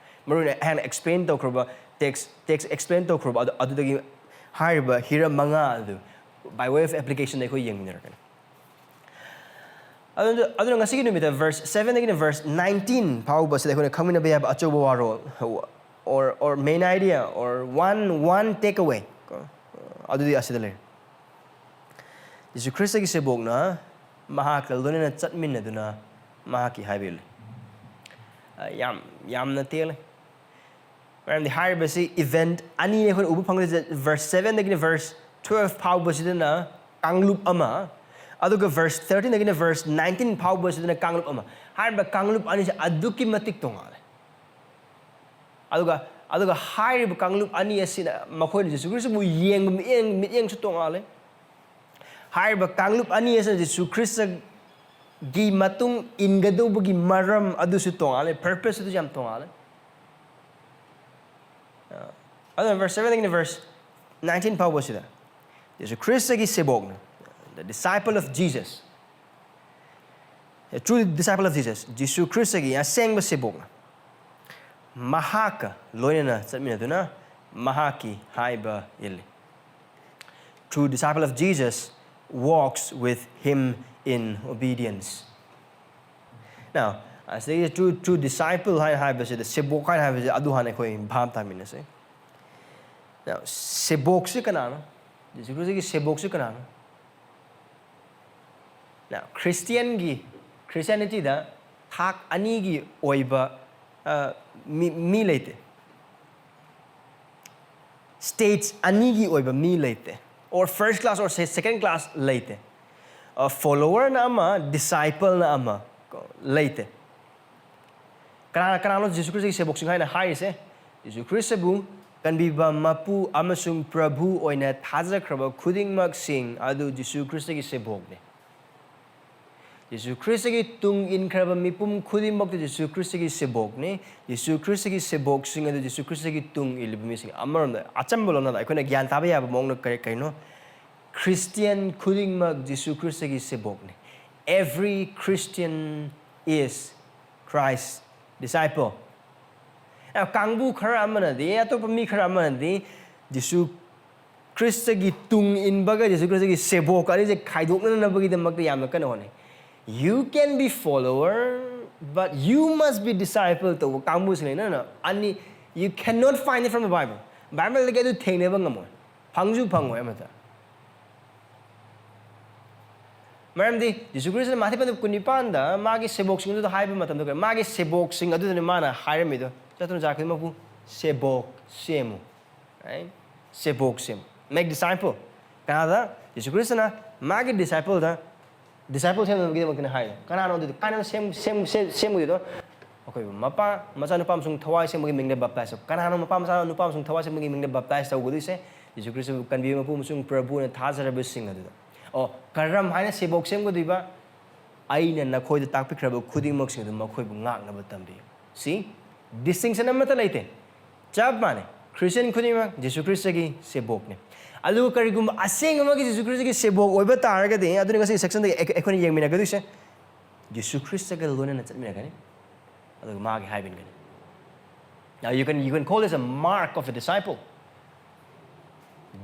ꯃꯔꯨ ꯑꯣꯏꯅ ꯑꯩꯍꯥꯛꯅ explain ꯇꯧꯈ꯭ꯔꯕ text, text explain ꯇꯧꯈ꯭ꯔꯕ ꯑꯗꯨ, ꯑꯗꯨꯗꯒꯤ ꯍꯥꯏꯔꯤꯕ ꯍꯤꯔꯝ ꯃꯉꯥ ꯑꯗꯨ by way of applicationꯗ ꯑꯩꯈꯣꯏ ꯌꯦꯡꯃꯤꯟꯅꯔꯛꯀꯅꯤ꯫ ꯑꯗꯨ-, ꯑꯗꯨꯅ ꯉꯁꯤꯒꯤ ꯅꯨꯃꯤꯠꯇ verse sevenꯗꯒꯤꯅ verse nineteen ꯐꯥꯎꯕꯁꯤꯗ ꯑꯩꯈꯣꯏꯅ ꯈꯪꯃꯤꯟꯅꯕ ꯌꯥꯕ ꯑꯆꯧꯕ ꯋꯥꯔꯣꯜ, or, or main idea, or one, one takeaway ꯀꯣ, ꯑꯗꯨꯗꯤ ꯑꯁꯤꯗ ꯂꯩꯔꯦ꯫ ꯖꯤꯁꯨ ꯈ꯭ꯔꯤꯁꯇꯒꯤ ꯁꯦꯕꯣꯛꯅ ꯃꯍꯥꯛꯀ ꯂꯣꯏꯅꯅ ꯆꯠꯃꯤꯟꯅꯗꯨꯅ ꯃꯍꯥꯛꯀꯤ ꯍꯥꯏꯕ ꯏꯜꯂꯤ꯫ ꯑ, ꯌꯥꯝ, ꯌꯥꯝꯅ ꯇꯦꯜꯂꯦ꯫ ꯃꯔꯝꯗꯤ ꯍꯥꯏꯔꯤꯕꯁꯤ event ꯑꯅꯤ ꯑꯩꯈꯣꯏꯅ ꯎꯕ ꯐꯪꯒꯗꯣꯏꯁꯦ꯫ Verse sevenꯗꯒꯤꯅ verse twelve ꯐꯥꯎꯕꯁꯤꯗꯅ ꯀꯥꯡꯂꯨꯞ ꯑꯃ, ꯑꯗꯨꯒ verse thirteenꯗꯒꯤꯅ verse nineteen ꯐꯥꯎꯕꯁꯤꯗꯅ ꯀꯥꯡꯂꯨꯞ ꯑꯃ꯫ ꯍꯥꯏꯔꯤꯕ ꯀꯥꯡꯂꯨꯞ ꯑꯅꯤꯁꯦ ꯑꯗꯨꯛꯀꯤ ꯃꯇꯤꯛ ꯇꯣꯉꯥꯜꯂꯦ꯫ ꯑꯗꯨꯒ, ꯑꯗꯨꯒ ꯍꯥꯏꯔꯤꯕ ꯀꯥꯡꯂꯨꯞ ꯑꯅꯤ ꯑꯁꯤꯅ ꯃꯈꯣꯏꯅ ꯖꯤꯁꯨ ꯈ꯭ꯔꯤꯁꯇꯕꯨ ꯌꯦꯡꯕ ꯃꯤꯠꯌꯦꯡ, ꯃꯤꯠꯌꯦꯡꯁꯨ ꯇꯣꯉꯥꯜꯂꯦ꯫ ꯍꯥꯏꯔꯤꯕ ꯀꯥꯡꯂꯨꯞ ꯑꯅꯤ ꯑꯁꯤꯅ ꯖꯤꯁꯨ ꯈ꯭ꯔꯤꯁꯇꯒꯤ ꯃꯇꯨꯡ ꯏꯟꯒꯗꯧꯕꯒꯤ ꯃꯔꯝ ꯑꯗꯨꯁꯨ ꯇꯣꯉꯥꯜꯂꯦ, purpose ꯑꯗꯨꯁꯨ ꯌꯥꯝ ꯇꯣꯉꯥꯜꯂꯦ꯫ ꯑ, ꯑꯗꯨꯅ verse sevenꯗꯒꯤꯅ verse nineteen ꯐꯥꯎꯕꯁꯤꯗ Jesus ꯈ꯭ꯔꯤꯁꯇꯒꯤ ꯁꯦꯕꯣꯛꯅ, the disciple of Jesus, a true disciple of Jesus, ꯖꯤꯁꯨ ꯈ꯭ꯔꯤꯁꯇꯒꯤ ꯑꯁꯦꯡꯕ ꯁꯦꯕꯣꯛꯅ ꯃꯍꯥꯛꯀ ꯂꯣꯏꯅꯅ ꯆꯠꯃꯤꯟꯅꯗꯨꯅ ꯃꯍꯥꯛꯀꯤ ꯍꯥꯏꯕ ꯏꯜꯂꯤ꯫ True disciple of Jesus walks with him in obedience. Now, ꯑꯁꯤꯗꯒꯤ true, true disciple ꯍꯥꯏꯅ ꯍꯥꯏꯕꯁꯤꯗ, ꯁꯦꯕꯣꯛ ꯍꯥꯏꯅ ꯍꯥꯏꯕꯁꯤ ꯑꯗꯨ ꯍꯥꯟꯅ ꯑꯩꯈꯣꯏ ꯚꯥꯞ ꯇꯥꯃꯤꯟꯅꯁꯦ꯫ Now, ꯁꯦꯕꯣꯛꯁꯤ ꯀꯅꯥꯅꯣ? ꯖꯤꯁꯨ ꯈ꯭ꯔꯤꯁꯇꯒꯤ ꯁꯦꯕꯣꯛꯁꯤ ꯀꯅꯥꯅꯣ? Now, ꯈ꯭ꯔꯤꯁꯇꯤꯌꯟꯒꯤ, ꯈ꯭ꯔꯤꯁꯇꯤꯌꯥꯅꯤꯇꯤꯗ ꯊꯥꯛ ꯑꯅꯤꯒꯤ ꯑꯣꯏꯕ, ꯑ, ꯃꯤ, ꯃꯤ ꯂꯩꯇꯦ꯫ Stage ꯑꯅꯤꯒꯤ ꯑꯣꯏꯕ ꯃꯤ ꯂꯩꯇꯦ꯫ Or first class or se-, second class ꯂꯩꯇꯦ꯫ ꯑ, followerꯅ ꯑꯃ, discipleꯅ ꯑꯃ ꯀꯣ, ꯂꯩꯇꯦ꯫ ꯀꯅꯥ, ꯀꯅꯥꯅꯣ ꯖꯤꯁꯨ ꯈ꯭ꯔꯤꯁꯇꯒꯤ ꯁꯦꯕꯣꯛꯁꯤꯡ ꯍꯥꯏꯅ ꯍꯥꯏꯔꯤꯁꯦ? ꯖꯤꯁꯨ ꯈ꯭ꯔꯤꯁꯇꯕꯨ ꯀꯟꯕꯤꯕ ꯃꯄꯨ ꯑꯃꯁꯨꯡ ꯄ꯭ꯔꯚꯨ ꯑꯣꯏꯅ ꯊꯥꯖꯈ꯭ꯔꯕ ꯈꯨꯗꯤꯡꯃꯛꯁꯤꯡ ꯑꯗꯨ ꯖꯤꯁꯨ ꯈ꯭ꯔꯤꯁꯇꯒꯤ ꯁꯦꯕꯣꯛꯅꯤ꯫ ꯖꯤꯁꯨ ꯈ꯭ꯔꯤꯁꯇꯒꯤ ꯇꯨꯡ ꯏꯟꯈ꯭ꯔꯕ ꯃꯤꯄꯨꯝ ꯈꯨꯗꯤꯡꯃꯛꯇꯨ ꯖꯤꯁꯨ ꯈ꯭ꯔꯤꯁꯇꯒꯤ ꯁꯦꯕꯣꯛꯅꯤ꯫ ꯖꯤꯁꯨ ꯈ꯭ꯔꯤꯁꯇꯒꯤ ꯁꯦꯕꯣꯛꯁꯤꯡ ꯑꯗꯨ ꯖꯤꯁꯨ ꯈ꯭ꯔꯤꯁꯇꯒꯤ ꯇꯨꯡ ꯏꯜꯂꯤꯕ ꯃꯤꯁꯤꯡ꯫ ꯑꯃꯔꯣꯝꯗ ꯑꯆꯝꯕ ꯂꯣꯟꯗ ꯑꯩꯈꯣꯏꯅ ꯒ꯭ꯌꯥꯟ ꯇꯥꯕ ꯌꯥꯕ ꯃꯑꯣꯡꯗ ꯀꯔꯤ, ꯀꯩꯅꯣ? ꯈ꯭ꯔꯤꯁꯇꯤꯌꯟ ꯈꯨꯗꯤꯡꯃꯛ ꯖꯤꯁꯨ ꯈ꯭ꯔꯤꯁꯇꯒꯤ ꯁꯦꯕꯣꯛꯅꯤ꯫ Every Christian is Christ disciple꯫ ꯑ, ꯀꯥꯡꯕꯨ ꯈꯔ ꯑꯃꯅꯗꯤ, ꯑꯇꯣꯞꯄ ꯃꯤ ꯈꯔ ꯑꯃꯅꯗꯤ ꯖꯤꯁꯨ ꯈ꯭ꯔꯤꯁꯇꯒꯤ ꯇꯨꯡ ꯏꯟꯕꯒ ꯖꯤꯁꯨ ꯈ꯭ꯔꯤꯁꯇꯒꯤ ꯁꯦꯕꯣꯛ ꯑꯅꯤꯁꯦ ꯈꯥꯏꯗꯣꯛꯅꯅꯕꯒꯤꯗꯃꯛꯇ ꯌꯥꯝꯅ ꯀꯟꯅ ꯍꯣꯠꯅꯩ꯫ You can be follower, but you must be disciple ꯇꯧꯕ ꯀꯥꯡꯕꯨꯁꯤꯡ ꯂꯩ꯫ ꯅꯪꯅ ꯑꯅꯤ, you cannot find it from the Bible꯫ ꯕꯥꯏꯕꯜꯗꯒꯤ ꯑꯗꯨ ꯊꯦꯡꯅꯕ ꯉꯝꯃꯣꯏ, ꯐꯪꯁꯨ ꯐꯪꯉꯣꯏ ꯑꯃꯠꯇ꯫ ꯃꯔꯝꯗꯤ ꯖꯤꯁꯨ ꯈ꯭ꯔꯤꯁꯇꯅ ꯃꯥꯊꯤ ꯄꯟꯗꯨꯞ ꯀꯨꯟꯅꯤꯄꯥꯟꯗ ꯃꯥꯒꯤ ꯁꯦꯕꯣꯛꯁꯤꯡ ꯑꯗꯨꯗ ꯍꯥꯏꯕ ꯃꯇꯝꯗ, ꯃꯥꯒꯤ ꯁꯦꯕꯣꯛꯁꯤꯡ ꯑꯗꯨꯗꯅꯤ ꯃꯥꯅ ꯍꯥꯏꯔꯝꯃꯤꯗꯣ, "ꯆꯠꯇꯨꯅ ꯖꯥꯠ ꯈꯨꯗꯤꯡꯃꯛꯄꯨ ꯁꯦꯕꯣꯛ ꯁꯦꯝꯃꯨ"꯫ Right? ꯁꯦꯕꯣꯛ ꯁꯦꯝꯃꯨ꯫ Make disciple꯫ ꯀꯅꯥꯗ? ꯖꯤꯁꯨ ꯈ꯭ꯔꯤꯁꯇꯅ ꯃꯥꯒꯤ discipleꯗ, disciple ꯁꯦꯝꯅꯕꯒꯤꯗꯃꯛꯇꯅ ꯍꯥꯏꯔꯤꯗꯣ꯫ ꯀꯅꯥꯅꯣ ꯑꯗꯨꯗꯤ? ꯀꯅꯥꯅꯣ ꯁꯦꯝ-, ꯁꯦꯝ-, ꯁꯦꯝ-, ꯁꯦꯝꯒꯗꯣꯏꯗꯣ? ꯑꯩꯈꯣꯏꯕꯨ ꯃꯄꯥ, ꯃꯆꯥ, ꯅꯨꯄꯥ ꯑꯃꯁꯨꯡ ꯊꯋꯥꯏ ꯁꯦꯝꯕꯒꯤ ꯃꯤꯡꯗ baptize ꯇꯧ꯫ ꯀꯅꯥꯅꯣ ꯃꯄꯥ, ꯃꯆꯥ, ꯅꯨꯄꯥ ꯑꯃꯁꯨꯡ ꯊꯋꯥꯏ ꯁꯦꯝꯕꯒꯤ ꯃꯤꯡꯗ baptize ꯇꯧꯒꯗꯣꯏꯁꯦ? ꯖꯤꯁꯨ ꯈ꯭ꯔꯤꯁꯇꯕꯨ ꯀꯟꯕꯤꯕ ꯃꯄꯨ ꯑꯃꯁꯨꯡ ꯄ꯭ꯔꯚꯨꯅ ꯊꯥꯖꯔꯕꯁꯤꯡ ꯑꯗꯨꯗ꯫ ꯑꯣ, ꯀꯔꯝ ꯍꯥꯏꯅ ꯁꯦꯕꯣꯛ ꯁꯦꯝꯒꯗꯣꯏꯕ? ꯑꯩꯅ ꯅꯈꯣꯏꯗ ꯇꯥꯛꯄꯤꯈ꯭ꯔꯕ ꯈꯨꯗꯤꯡꯃꯛꯁꯤꯡ ꯑꯗꯨ ꯃꯈꯣꯏꯕꯨ ꯉꯥꯛꯅꯕ ꯇꯝꯕꯤꯌꯨ꯫ See? Distinction ꯑꯃꯠꯇ ꯂꯩꯇꯦ꯫ ꯆꯞ ꯃꯥꯟꯅꯩ꯫ ꯈ꯭ꯔꯤꯁꯇꯤꯌꯟ ꯈꯨꯗꯤꯡꯃꯛ ꯖꯤꯁꯨ ꯈ꯭ꯔꯤꯁꯇꯒꯤ ꯁꯦꯕꯣꯛꯅꯤ꯫ ꯑꯗꯨꯒ ꯀꯔꯤꯒꯨꯝꯕ ꯑꯁꯦꯡꯕꯃꯛꯀꯤ ꯖꯤꯁꯨ ꯈ꯭ꯔꯤꯁꯇꯒꯤ ꯁꯦꯕꯣꯛ ꯑꯣꯏꯕ ꯇꯥꯔꯒꯗꯤ, ꯑꯗꯨꯅ ꯉꯁꯤꯒꯤ sectionꯗꯒꯤ ꯑꯩ-, ꯑꯩꯈꯣꯏꯅ ꯌꯦꯡꯃꯤꯟꯅꯒꯗꯣꯏꯁꯦ, ꯖꯤꯁꯨ ꯈ꯭ꯔꯤꯁꯇꯒ ꯂꯣꯏꯅꯅ ꯆꯠꯃꯤꯟꯅꯒꯅꯤ꯫ ꯑꯗꯨꯒ ꯃꯥꯒꯤ ꯍꯥꯏꯕ ꯏꯟꯒꯅꯤ꯫ Now, you can, you can call this a mark of a disciple.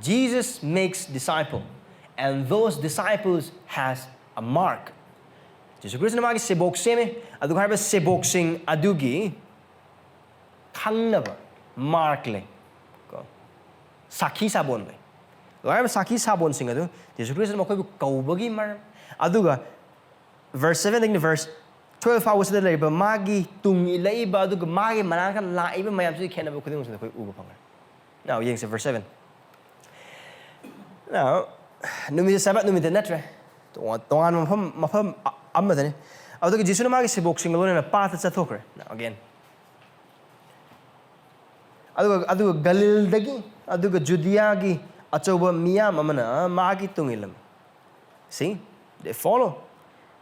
Jesus makes disciple, and those disciples has a mark. ꯖꯤꯁꯨ ꯈ꯭ꯔꯤꯁꯇꯅ ꯃꯥꯒꯤ ꯁꯦꯕꯣꯛ ꯁꯦꯝꯃꯦ꯫ ꯑꯗꯨꯒ ꯍꯥꯏꯔꯤꯕ ꯁꯦꯕꯣꯛꯁꯤꯡ ꯑꯗꯨꯒꯤ ꯈꯪꯅꯕ ꯃꯥꯔꯛ ꯂꯩ꯫ ꯀꯣ? ꯁꯥꯈꯤ ꯁꯥꯕꯣꯟ ꯂꯩ꯫ ꯑꯗꯨꯒ ꯍꯥꯏꯔꯤꯕ ꯁꯥꯈꯤ ꯁꯥꯕꯣꯟꯁꯤꯡ ꯑꯗꯨ ꯖꯤꯁꯨ ꯈ꯭ꯔꯤꯁꯇꯅ ꯃꯈꯣꯏꯕꯨ ꯀꯧꯕꯒꯤ ꯃꯔꯝ, ꯑꯗꯨꯒ verse seven ꯗꯒꯤꯅ verse twelve ꯐꯥꯎꯕꯁꯤꯗ ꯂꯩꯔꯤꯕ ꯃꯥꯒꯤ ꯇꯨꯡ ꯏꯜꯂꯛꯏꯕ ꯑꯗꯨꯒ ꯃꯥꯒꯤ ꯃꯅꯥꯛꯇ ꯂꯥꯛꯏꯕ ꯃꯌꯥꯝꯁꯤꯒꯤ ꯈꯦꯠꯅꯕ ꯈꯨꯗꯤꯡꯃꯛꯁꯤꯗ ꯑꯩꯈꯣꯏ ꯎꯕ ꯐꯪꯉꯦ꯫ Now, ꯌꯦꯡꯁꯦ verse seven꯫ Now, ꯅꯨꯃꯤꯠꯁꯦ ꯁꯕꯥꯠ ꯅꯨꯃꯤꯠꯇ ꯅꯠꯇ꯭ꯔꯦ꯫ ꯇꯣꯉꯥꯟ, ꯇꯣꯉꯥꯟꯕ ꯃꯐꯝ, ꯃꯐꯝ ꯑ-, ꯑꯃꯗꯅꯤ꯫ ꯑꯗꯨꯒ ꯖꯤꯁꯨꯅ ꯃꯥꯒꯤ ꯁꯦꯕꯣꯛꯁꯤꯡꯒ ꯂꯣꯏꯅꯅ ꯄꯥꯠꯇ ꯆꯠꯊꯣꯛꯈ꯭ꯔꯦ꯫ Now, again꯫ ꯑꯗꯨꯒ, ꯑꯗꯨꯒ ꯒꯂꯤꯜꯗꯒꯤ, ꯑꯗꯨꯒ ꯖꯨꯗꯤꯌꯥꯒꯤ ꯑꯆꯧꯕ ꯃꯤꯌꯥꯝ ꯑꯃꯅ ꯃꯥꯒꯤ ꯇꯨꯡ ꯏꯜꯂꯝꯃꯤ꯫ See? They follow.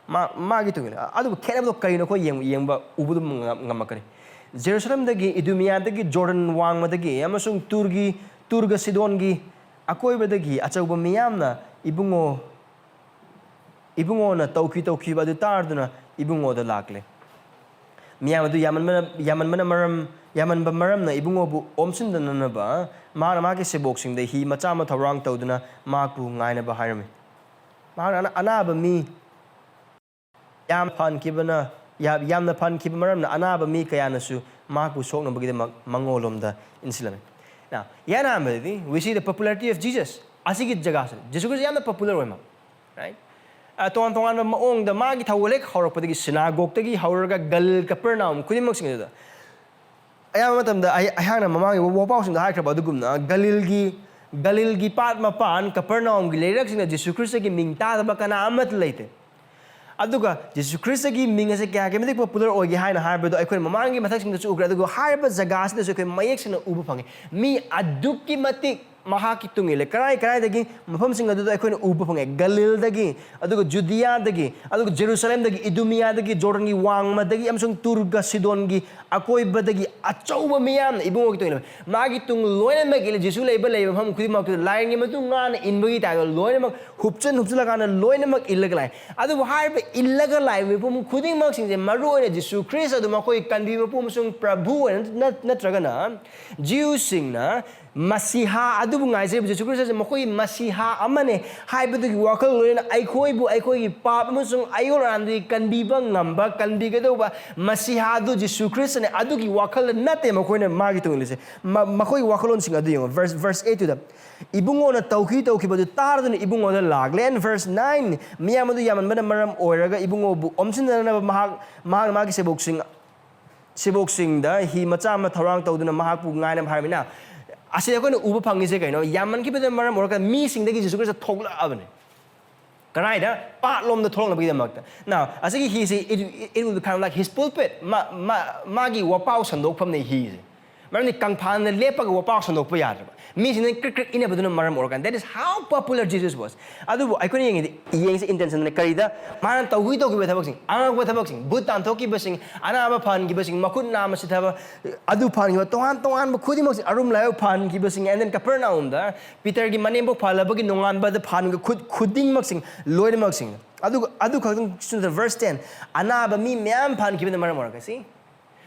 ꯃꯥ, ꯃꯥꯒꯤ ꯇꯨꯡ ꯏꯜꯂꯤ꯫ ꯑꯗꯨꯕꯨ ꯈꯦꯠꯅꯕꯗꯣ ꯀꯔꯤꯅꯣ ꯑꯩꯈꯣꯏ ꯌꯦꯡ-, ꯌꯦꯡꯕ, ꯎꯕꯗ ꯉꯝ-, ꯉꯝꯃꯛꯀꯅꯤ꯫ ꯖꯦꯔꯨꯁꯂꯝꯗꯒꯤ, ꯏꯗꯨꯃꯤꯌꯥꯗꯒꯤ, ꯖꯣꯔꯗꯟ ꯋꯥꯡꯃꯗꯒꯤ, ꯑꯃꯁꯨꯡ ꯇꯨꯔꯒꯤ, ꯇꯨꯔꯒ ꯁꯤꯗꯣꯟꯒꯤ ꯑꯀꯣꯏꯕꯗꯒꯤ ꯑꯆꯧꯕ ꯃꯤꯌꯥꯝꯅ ꯏꯕꯨꯡꯉꯣ, ꯏꯕꯨꯡꯉꯣꯅ ꯇꯧꯈꯤ ꯇꯧꯈꯤꯕ ꯑꯗꯨ ꯇꯥꯔꯗꯨꯅ ꯏꯕꯨꯡꯉꯣꯗ ꯂꯥꯛꯂꯦ꯫ ꯃꯤꯌꯥꯝ ꯑꯗꯨ ꯌꯥꯝꯃꯟꯕꯅ, ꯌꯥꯝꯃꯟꯕꯅ ꯃꯔꯝ, ꯌꯥꯝꯃꯟꯕ ꯃꯔꯝꯅ ꯏꯕꯨꯡꯉꯣꯕꯨ ꯑꯣꯝꯁꯤꯟꯗꯅꯅꯕ ꯃꯥꯅ ꯃꯥꯒꯤ ꯁꯦꯕꯣꯛꯁꯤꯡꯗ ꯍꯤ ꯃꯆꯥ ꯑꯃ ꯊꯧꯔꯥꯡ ꯇꯧꯗꯨꯅ ꯃꯍꯥꯛꯄꯨ ꯉꯥꯏꯅꯕ ꯍꯥꯏꯔꯝꯃꯤ꯫ ꯃꯍꯥꯛꯅ ꯑꯅꯥ-, ꯑꯅꯥꯕ ꯃꯤ ꯌꯥꯝ ꯐꯍꯟꯈꯤꯕꯅ, ꯌꯥ-, ꯌꯥꯝꯅ ꯐꯍꯟꯈꯤꯕ ꯃꯔꯝꯅ ꯑꯅꯥꯕ ꯃꯤ ꯀꯌꯥꯅꯁꯨ ꯃꯍꯥꯛꯄꯨ ꯁꯣꯛꯅꯕꯒꯤꯗꯃꯛ ꯃꯉꯣꯟꯂꯣꯝꯗ ꯏꯟꯁꯤꯜꯂꯝꯃꯤ꯫ Now, ꯏꯍꯥꯟ ꯍꯥꯟꯕꯗꯗꯤ, we see the popularity of Jesus. ꯑꯁꯤꯒꯤ ꯖꯒꯥꯁꯦ, ꯖꯤꯁꯨ ꯈ꯭ꯔꯤꯁꯇ ꯌꯥꯝꯅ popular ꯑꯣꯏ ꯃꯥ, right? ꯑ, ꯇꯣꯉꯥꯟ ꯇꯣꯉꯥꯟꯕ ꯃꯑꯣꯡꯗ ꯃꯥꯒꯤ ꯊꯧꯒꯜ ꯍꯦꯛ ꯍꯧꯔꯛꯄꯗꯒꯤ, ꯁꯤꯅꯥꯒꯣꯒꯇꯒꯤ ꯍꯧꯔꯒ ꯒꯂꯤꯜ, ꯀꯄꯔꯅꯥꯎꯝ ꯈꯨꯗꯤꯡꯃꯛꯁꯤꯡ ꯑꯗꯨꯗ, ꯑꯌꯥꯝꯕ ꯃꯇꯝꯗ ꯑꯩ, ꯑꯩꯍꯥꯛꯅ ꯃꯃꯥꯡꯒꯤ ꯋꯥꯄꯥꯎꯁꯤꯡꯗ ꯍꯥꯏꯈ꯭ꯔꯕ ꯑꯗꯨꯒꯨꯝꯅ, ꯒꯂꯤꯜꯒꯤ, ꯒꯂꯤꯜꯒꯤ ꯄꯥꯠ ꯃꯄꯥꯟ, ꯀꯄꯔꯅꯥꯎꯝꯒꯤ ꯂꯩꯔꯛꯁꯤꯡꯗ ꯖꯤꯁꯨ ꯈ꯭ꯔꯤꯁꯇꯒꯤ ꯃꯤꯡ ꯇꯥꯗꯕ ꯀꯅꯥ ꯑꯃꯠꯇ ꯂꯩꯇꯦ꯫ ꯑꯗꯨꯒ ꯖꯤꯁꯨ ꯈ꯭ꯔꯤꯁꯇꯒꯤ ꯃꯤꯡ ꯑꯁꯦ ꯀꯌꯥꯒꯤ ꯃꯇꯤꯛ popular ꯑꯣꯏꯒꯦ ꯍꯥꯏꯅ ꯍꯥꯏꯕꯗꯣ ꯑꯩꯈꯣꯏꯅ ꯃꯃꯥꯡꯒꯤ ꯃꯊꯛꯁꯤꯡꯗꯁꯨ ꯎꯈ꯭ꯔꯦ꯫ ꯑꯗꯨꯒ ꯍꯥꯏꯔꯤꯕ ꯖꯒꯥꯁꯤꯗꯁꯨ ꯑꯩꯈꯣꯏ ꯃꯌꯦꯛ ꯁꯦꯡꯅ ꯎꯕ ꯐꯪꯉꯤ꯫ ꯃꯤ ꯑꯗꯨꯛꯀꯤ ꯃꯇꯤꯛ ꯃꯍꯥꯛꯀꯤ ꯇꯨꯡ ꯏꯜꯂꯦ꯫ ꯀꯔꯥꯏ ꯀꯔꯥꯏꯗꯒꯤ? ꯃꯐꯝꯁꯤꯡ ꯑꯗꯨꯗ ꯑꯩꯈꯣꯏꯅ ꯎꯕ ꯐꯪꯉꯦ꯫ ꯒꯂꯤꯜꯗꯒꯤ, ꯑꯗꯨꯒ ꯖꯨꯗꯤꯌꯥꯗꯒꯤ, ꯑꯗꯨꯒ ꯖꯦꯔꯨꯁꯂꯦꯝꯗꯒꯤ, ꯏꯗꯨꯃꯤꯌꯥꯗꯒꯤ, ꯖꯣꯔꯗꯟꯒꯤ ꯋꯥꯡꯃꯗꯒꯤ, ꯑꯃꯁꯨꯡ ꯇꯨꯔꯒ ꯁꯤꯗꯣꯟꯒꯤ ꯑꯀꯣꯏꯕꯗꯒꯤ ꯑꯆꯧꯕ ꯃꯤꯌꯥꯝꯅ ꯏꯕꯨꯡꯉꯣꯒꯤ ꯇꯨꯡ ꯏꯜꯂꯦ꯫ ꯃꯥꯒꯤ ꯇꯨꯡ ꯂꯣꯏꯅꯃꯛ ꯏꯜꯂꯦ꯫ ꯖꯤꯁꯨ ꯂꯩꯕ, ꯂꯩꯕ ꯃꯐꯝ ꯈꯨꯗꯤꯡꯃꯛꯇꯨꯗ ꯂꯥꯏꯔꯦꯟꯒꯤ ꯃꯇꯨꯡ ꯉꯥꯅ ꯏꯟꯕꯒꯤ ꯇꯥꯏꯞꯇ ꯂꯣꯏꯅꯃꯛ ꯍꯨꯞꯆꯤꯟ ꯍꯨꯞꯆꯤꯜꯂꯀꯥꯟꯗ ꯂꯣꯏꯅꯃꯛ ꯏꯜꯂꯒ ꯂꯥꯛꯑꯦ꯫ ꯑꯗꯨꯕꯨ ꯍꯥꯏꯔꯤꯕ ꯏꯜꯂꯒ ꯂꯥꯛꯏꯕ ꯃꯤꯄꯨꯝ ꯈꯨꯗꯤꯡꯃꯛꯁꯤꯡꯁꯦ, ꯃꯔꯨ ꯑꯣꯏꯅ ꯖꯤꯁꯨ ꯈ꯭ꯔꯤꯁ ꯑꯗꯨ ꯃꯈꯣꯏ ꯀꯟꯕꯤ ꯃꯄꯨ ꯑꯃꯁꯨꯡ ꯄ꯭ꯔꯚꯨ ꯑꯣꯏꯅ ꯅꯠ-, ꯅꯠꯇ꯭ꯔꯒꯅ ꯖꯤꯎꯁꯤꯡꯅ ꯃꯁꯤꯍꯥ ꯑꯗꯨꯕꯨ ꯉꯥꯏꯖꯔꯤꯕ ꯖꯤꯁꯨ ꯈ꯭ꯔꯤꯁꯇꯁꯦ ꯃꯈꯣꯏꯒꯤ ꯃꯁꯤꯍꯥ ꯑꯃꯅꯦ ꯍꯥꯏꯕꯗꯨꯒꯤ ꯋꯥꯈꯜ ꯂꯣꯏꯅꯅ ꯑꯩꯈꯣꯏꯕꯨ ꯑꯩꯈꯣꯏꯒꯤ ꯄꯥꯞ ꯑꯃꯁꯨꯡ ꯑꯌꯣꯟ ꯑꯔꯥꯟꯗꯒꯤ ꯀꯟꯕꯤꯕ ꯉꯝꯕ, ꯀꯟꯕꯤꯒꯗꯧꯕ ꯃꯁꯤꯍꯥ ꯑꯗꯨ ꯖꯤꯁꯨ ꯈ꯭ꯔꯤꯁꯇꯅꯦ꯫ ꯑꯗꯨꯒꯤ ꯋꯥꯈꯜꯗ ꯅꯠꯇꯦ ꯃꯈꯣꯏꯅ ꯃꯥꯒꯤ ꯇꯣꯡꯂꯤꯁꯦ꯫ ꯃ-, ꯃꯈꯣꯏꯒꯤ ꯋꯥꯈꯜꯂꯣꯟꯁꯤꯡ ꯑꯗꯨ ꯌꯦꯡꯉꯣ, verse, verse eight ꯇꯨꯗ, "ꯏꯕꯨꯡꯉꯣꯅ ꯇꯧꯈꯤ ꯇꯧꯈꯤꯕꯗꯨ ꯇꯥꯔꯗꯨꯅ ꯏꯕꯨꯡꯉꯣꯗ ꯂꯥꯛꯂꯦ." And verse nine, "ꯃꯤꯌꯥꯝ ꯑꯗꯨ ꯌꯥꯝꯃꯟꯕꯅ ꯃꯔꯝ ꯑꯣꯏꯔꯒ ꯏꯕꯨꯡꯉꯣꯕꯨ ꯑꯣꯝꯁꯤꯟꯅꯅꯕ ꯃꯍꯥꯛ, ꯃꯍꯥꯛ ꯃꯥꯒꯤ ꯁꯦꯕꯣꯛꯁꯤꯡ ꯁꯦꯕꯣꯛꯁꯤꯡꯗ ꯍꯤ ꯃꯆꯥ ꯑꯃ ꯊꯧꯔꯥꯡ ꯇꯧꯗꯨꯅ ꯃꯍꯥꯛꯄꯨ ꯉꯥꯏꯅꯕ ꯍꯥꯏꯔꯝꯃꯤꯅ"꯫ ꯑꯁꯤꯗ ꯑꯩꯈꯣꯏꯅ ꯎꯕ ꯐꯪꯉꯤꯁꯦ ꯀꯩꯅꯣ? ꯌꯥꯝꯃꯟꯈꯤꯕꯗ ꯃꯔꯝ ꯑꯣꯏꯔꯒ ꯃꯤꯁꯤꯡꯗꯒꯤ ꯖꯤꯁꯨ ꯈ꯭ꯔꯤꯁꯇ ꯊꯣꯛꯂꯛꯑꯕꯅꯤ꯫ ꯀꯗꯥꯏꯗ? ꯄꯥꯠꯂꯣꯝꯗ ꯊꯣꯛꯂꯛꯅꯕꯒꯤꯗꯃꯛꯇ꯫ Now, ꯑꯁꯤꯒꯤ ꯍꯤꯁꯤ, it, it will be kind of like his pulpit, ꯃꯥ, ꯃꯥ, ꯃꯥꯒꯤ ꯋꯥꯄꯥꯎ ꯁꯟꯗꯣꯛꯐꯝꯅꯤ ꯍꯤꯁꯦ꯫ ꯃꯔꯝꯗꯤ ꯀꯪꯐꯥꯜꯗ ꯂꯦꯞꯄꯒ ꯋꯥꯄꯥꯎ ꯁꯟꯗꯣꯛꯄ ꯌꯥꯗ꯭ꯔꯕ, ꯃꯤꯁꯤꯡꯅ ꯀ꯭ꯔꯤꯛ ꯀ꯭ꯔꯤꯛ ꯏꯟꯅꯕꯗꯨꯅ ꯃꯔꯝ ꯑꯣꯏꯔꯀꯥꯟꯗ, that is how popular Jesus was. ꯑꯗꯨꯕꯨ ꯑꯩꯈꯣꯏꯅ ꯌꯦꯡꯉꯤꯗꯤ, ꯌꯦꯡꯁꯤ intentionꯅ ꯀꯔꯤꯗ? ꯃꯥꯅ ꯇꯧꯈꯤ ꯇꯧꯈꯤꯕ ꯊꯕꯛꯁꯤꯡ, ꯑꯉꯛꯄ ꯊꯕꯛꯁꯤꯡ, ꯚꯨꯠ ꯇꯥꯟꯊꯣꯛꯈꯤꯕꯁꯤꯡ, ꯑꯅꯥꯕ ꯐꯍꯟꯈꯤꯕꯁꯤꯡ, ꯃꯈꯨꯠ ꯅꯥꯝꯃ ꯁꯤꯊꯕ, ꯑꯗꯨ ꯐꯍꯟꯈꯤꯕ, ꯇꯣꯉꯥꯟ ꯇꯣꯉꯥꯟꯕ ꯈꯨꯗꯤꯡꯃꯛꯁꯤꯡ, ꯑꯔꯨꯝ ꯂꯥꯏꯍꯧ ꯐꯍꯟꯈꯤꯕꯁꯤꯡ, and then ꯀꯄꯔꯅꯥꯎꯝꯗ ꯄꯤꯇꯔꯒꯤ ꯃꯅꯦꯝꯄꯣꯛ ꯐꯍꯜꯂꯕꯒꯤ ꯅꯣꯡꯉꯥꯟꯕꯗ ꯐꯍꯟꯈꯤꯕ ꯈꯨꯠ ꯈꯨꯗꯤꯡꯃꯛꯁꯤꯡ, ꯂꯣꯏꯅꯃꯛꯁꯤꯡ꯫ ꯑꯗꯨꯒ ꯑꯗꯨ ꯈꯛꯇꯪꯁꯨ ꯅꯠꯇꯅ, verse ten, ꯑꯅꯥꯕ ꯃꯤ ꯃꯌꯥꯝ ꯐꯍꯟꯈꯤꯕꯅ ꯃꯔꯝ ꯑꯣꯏꯔꯒ, ꯁꯤ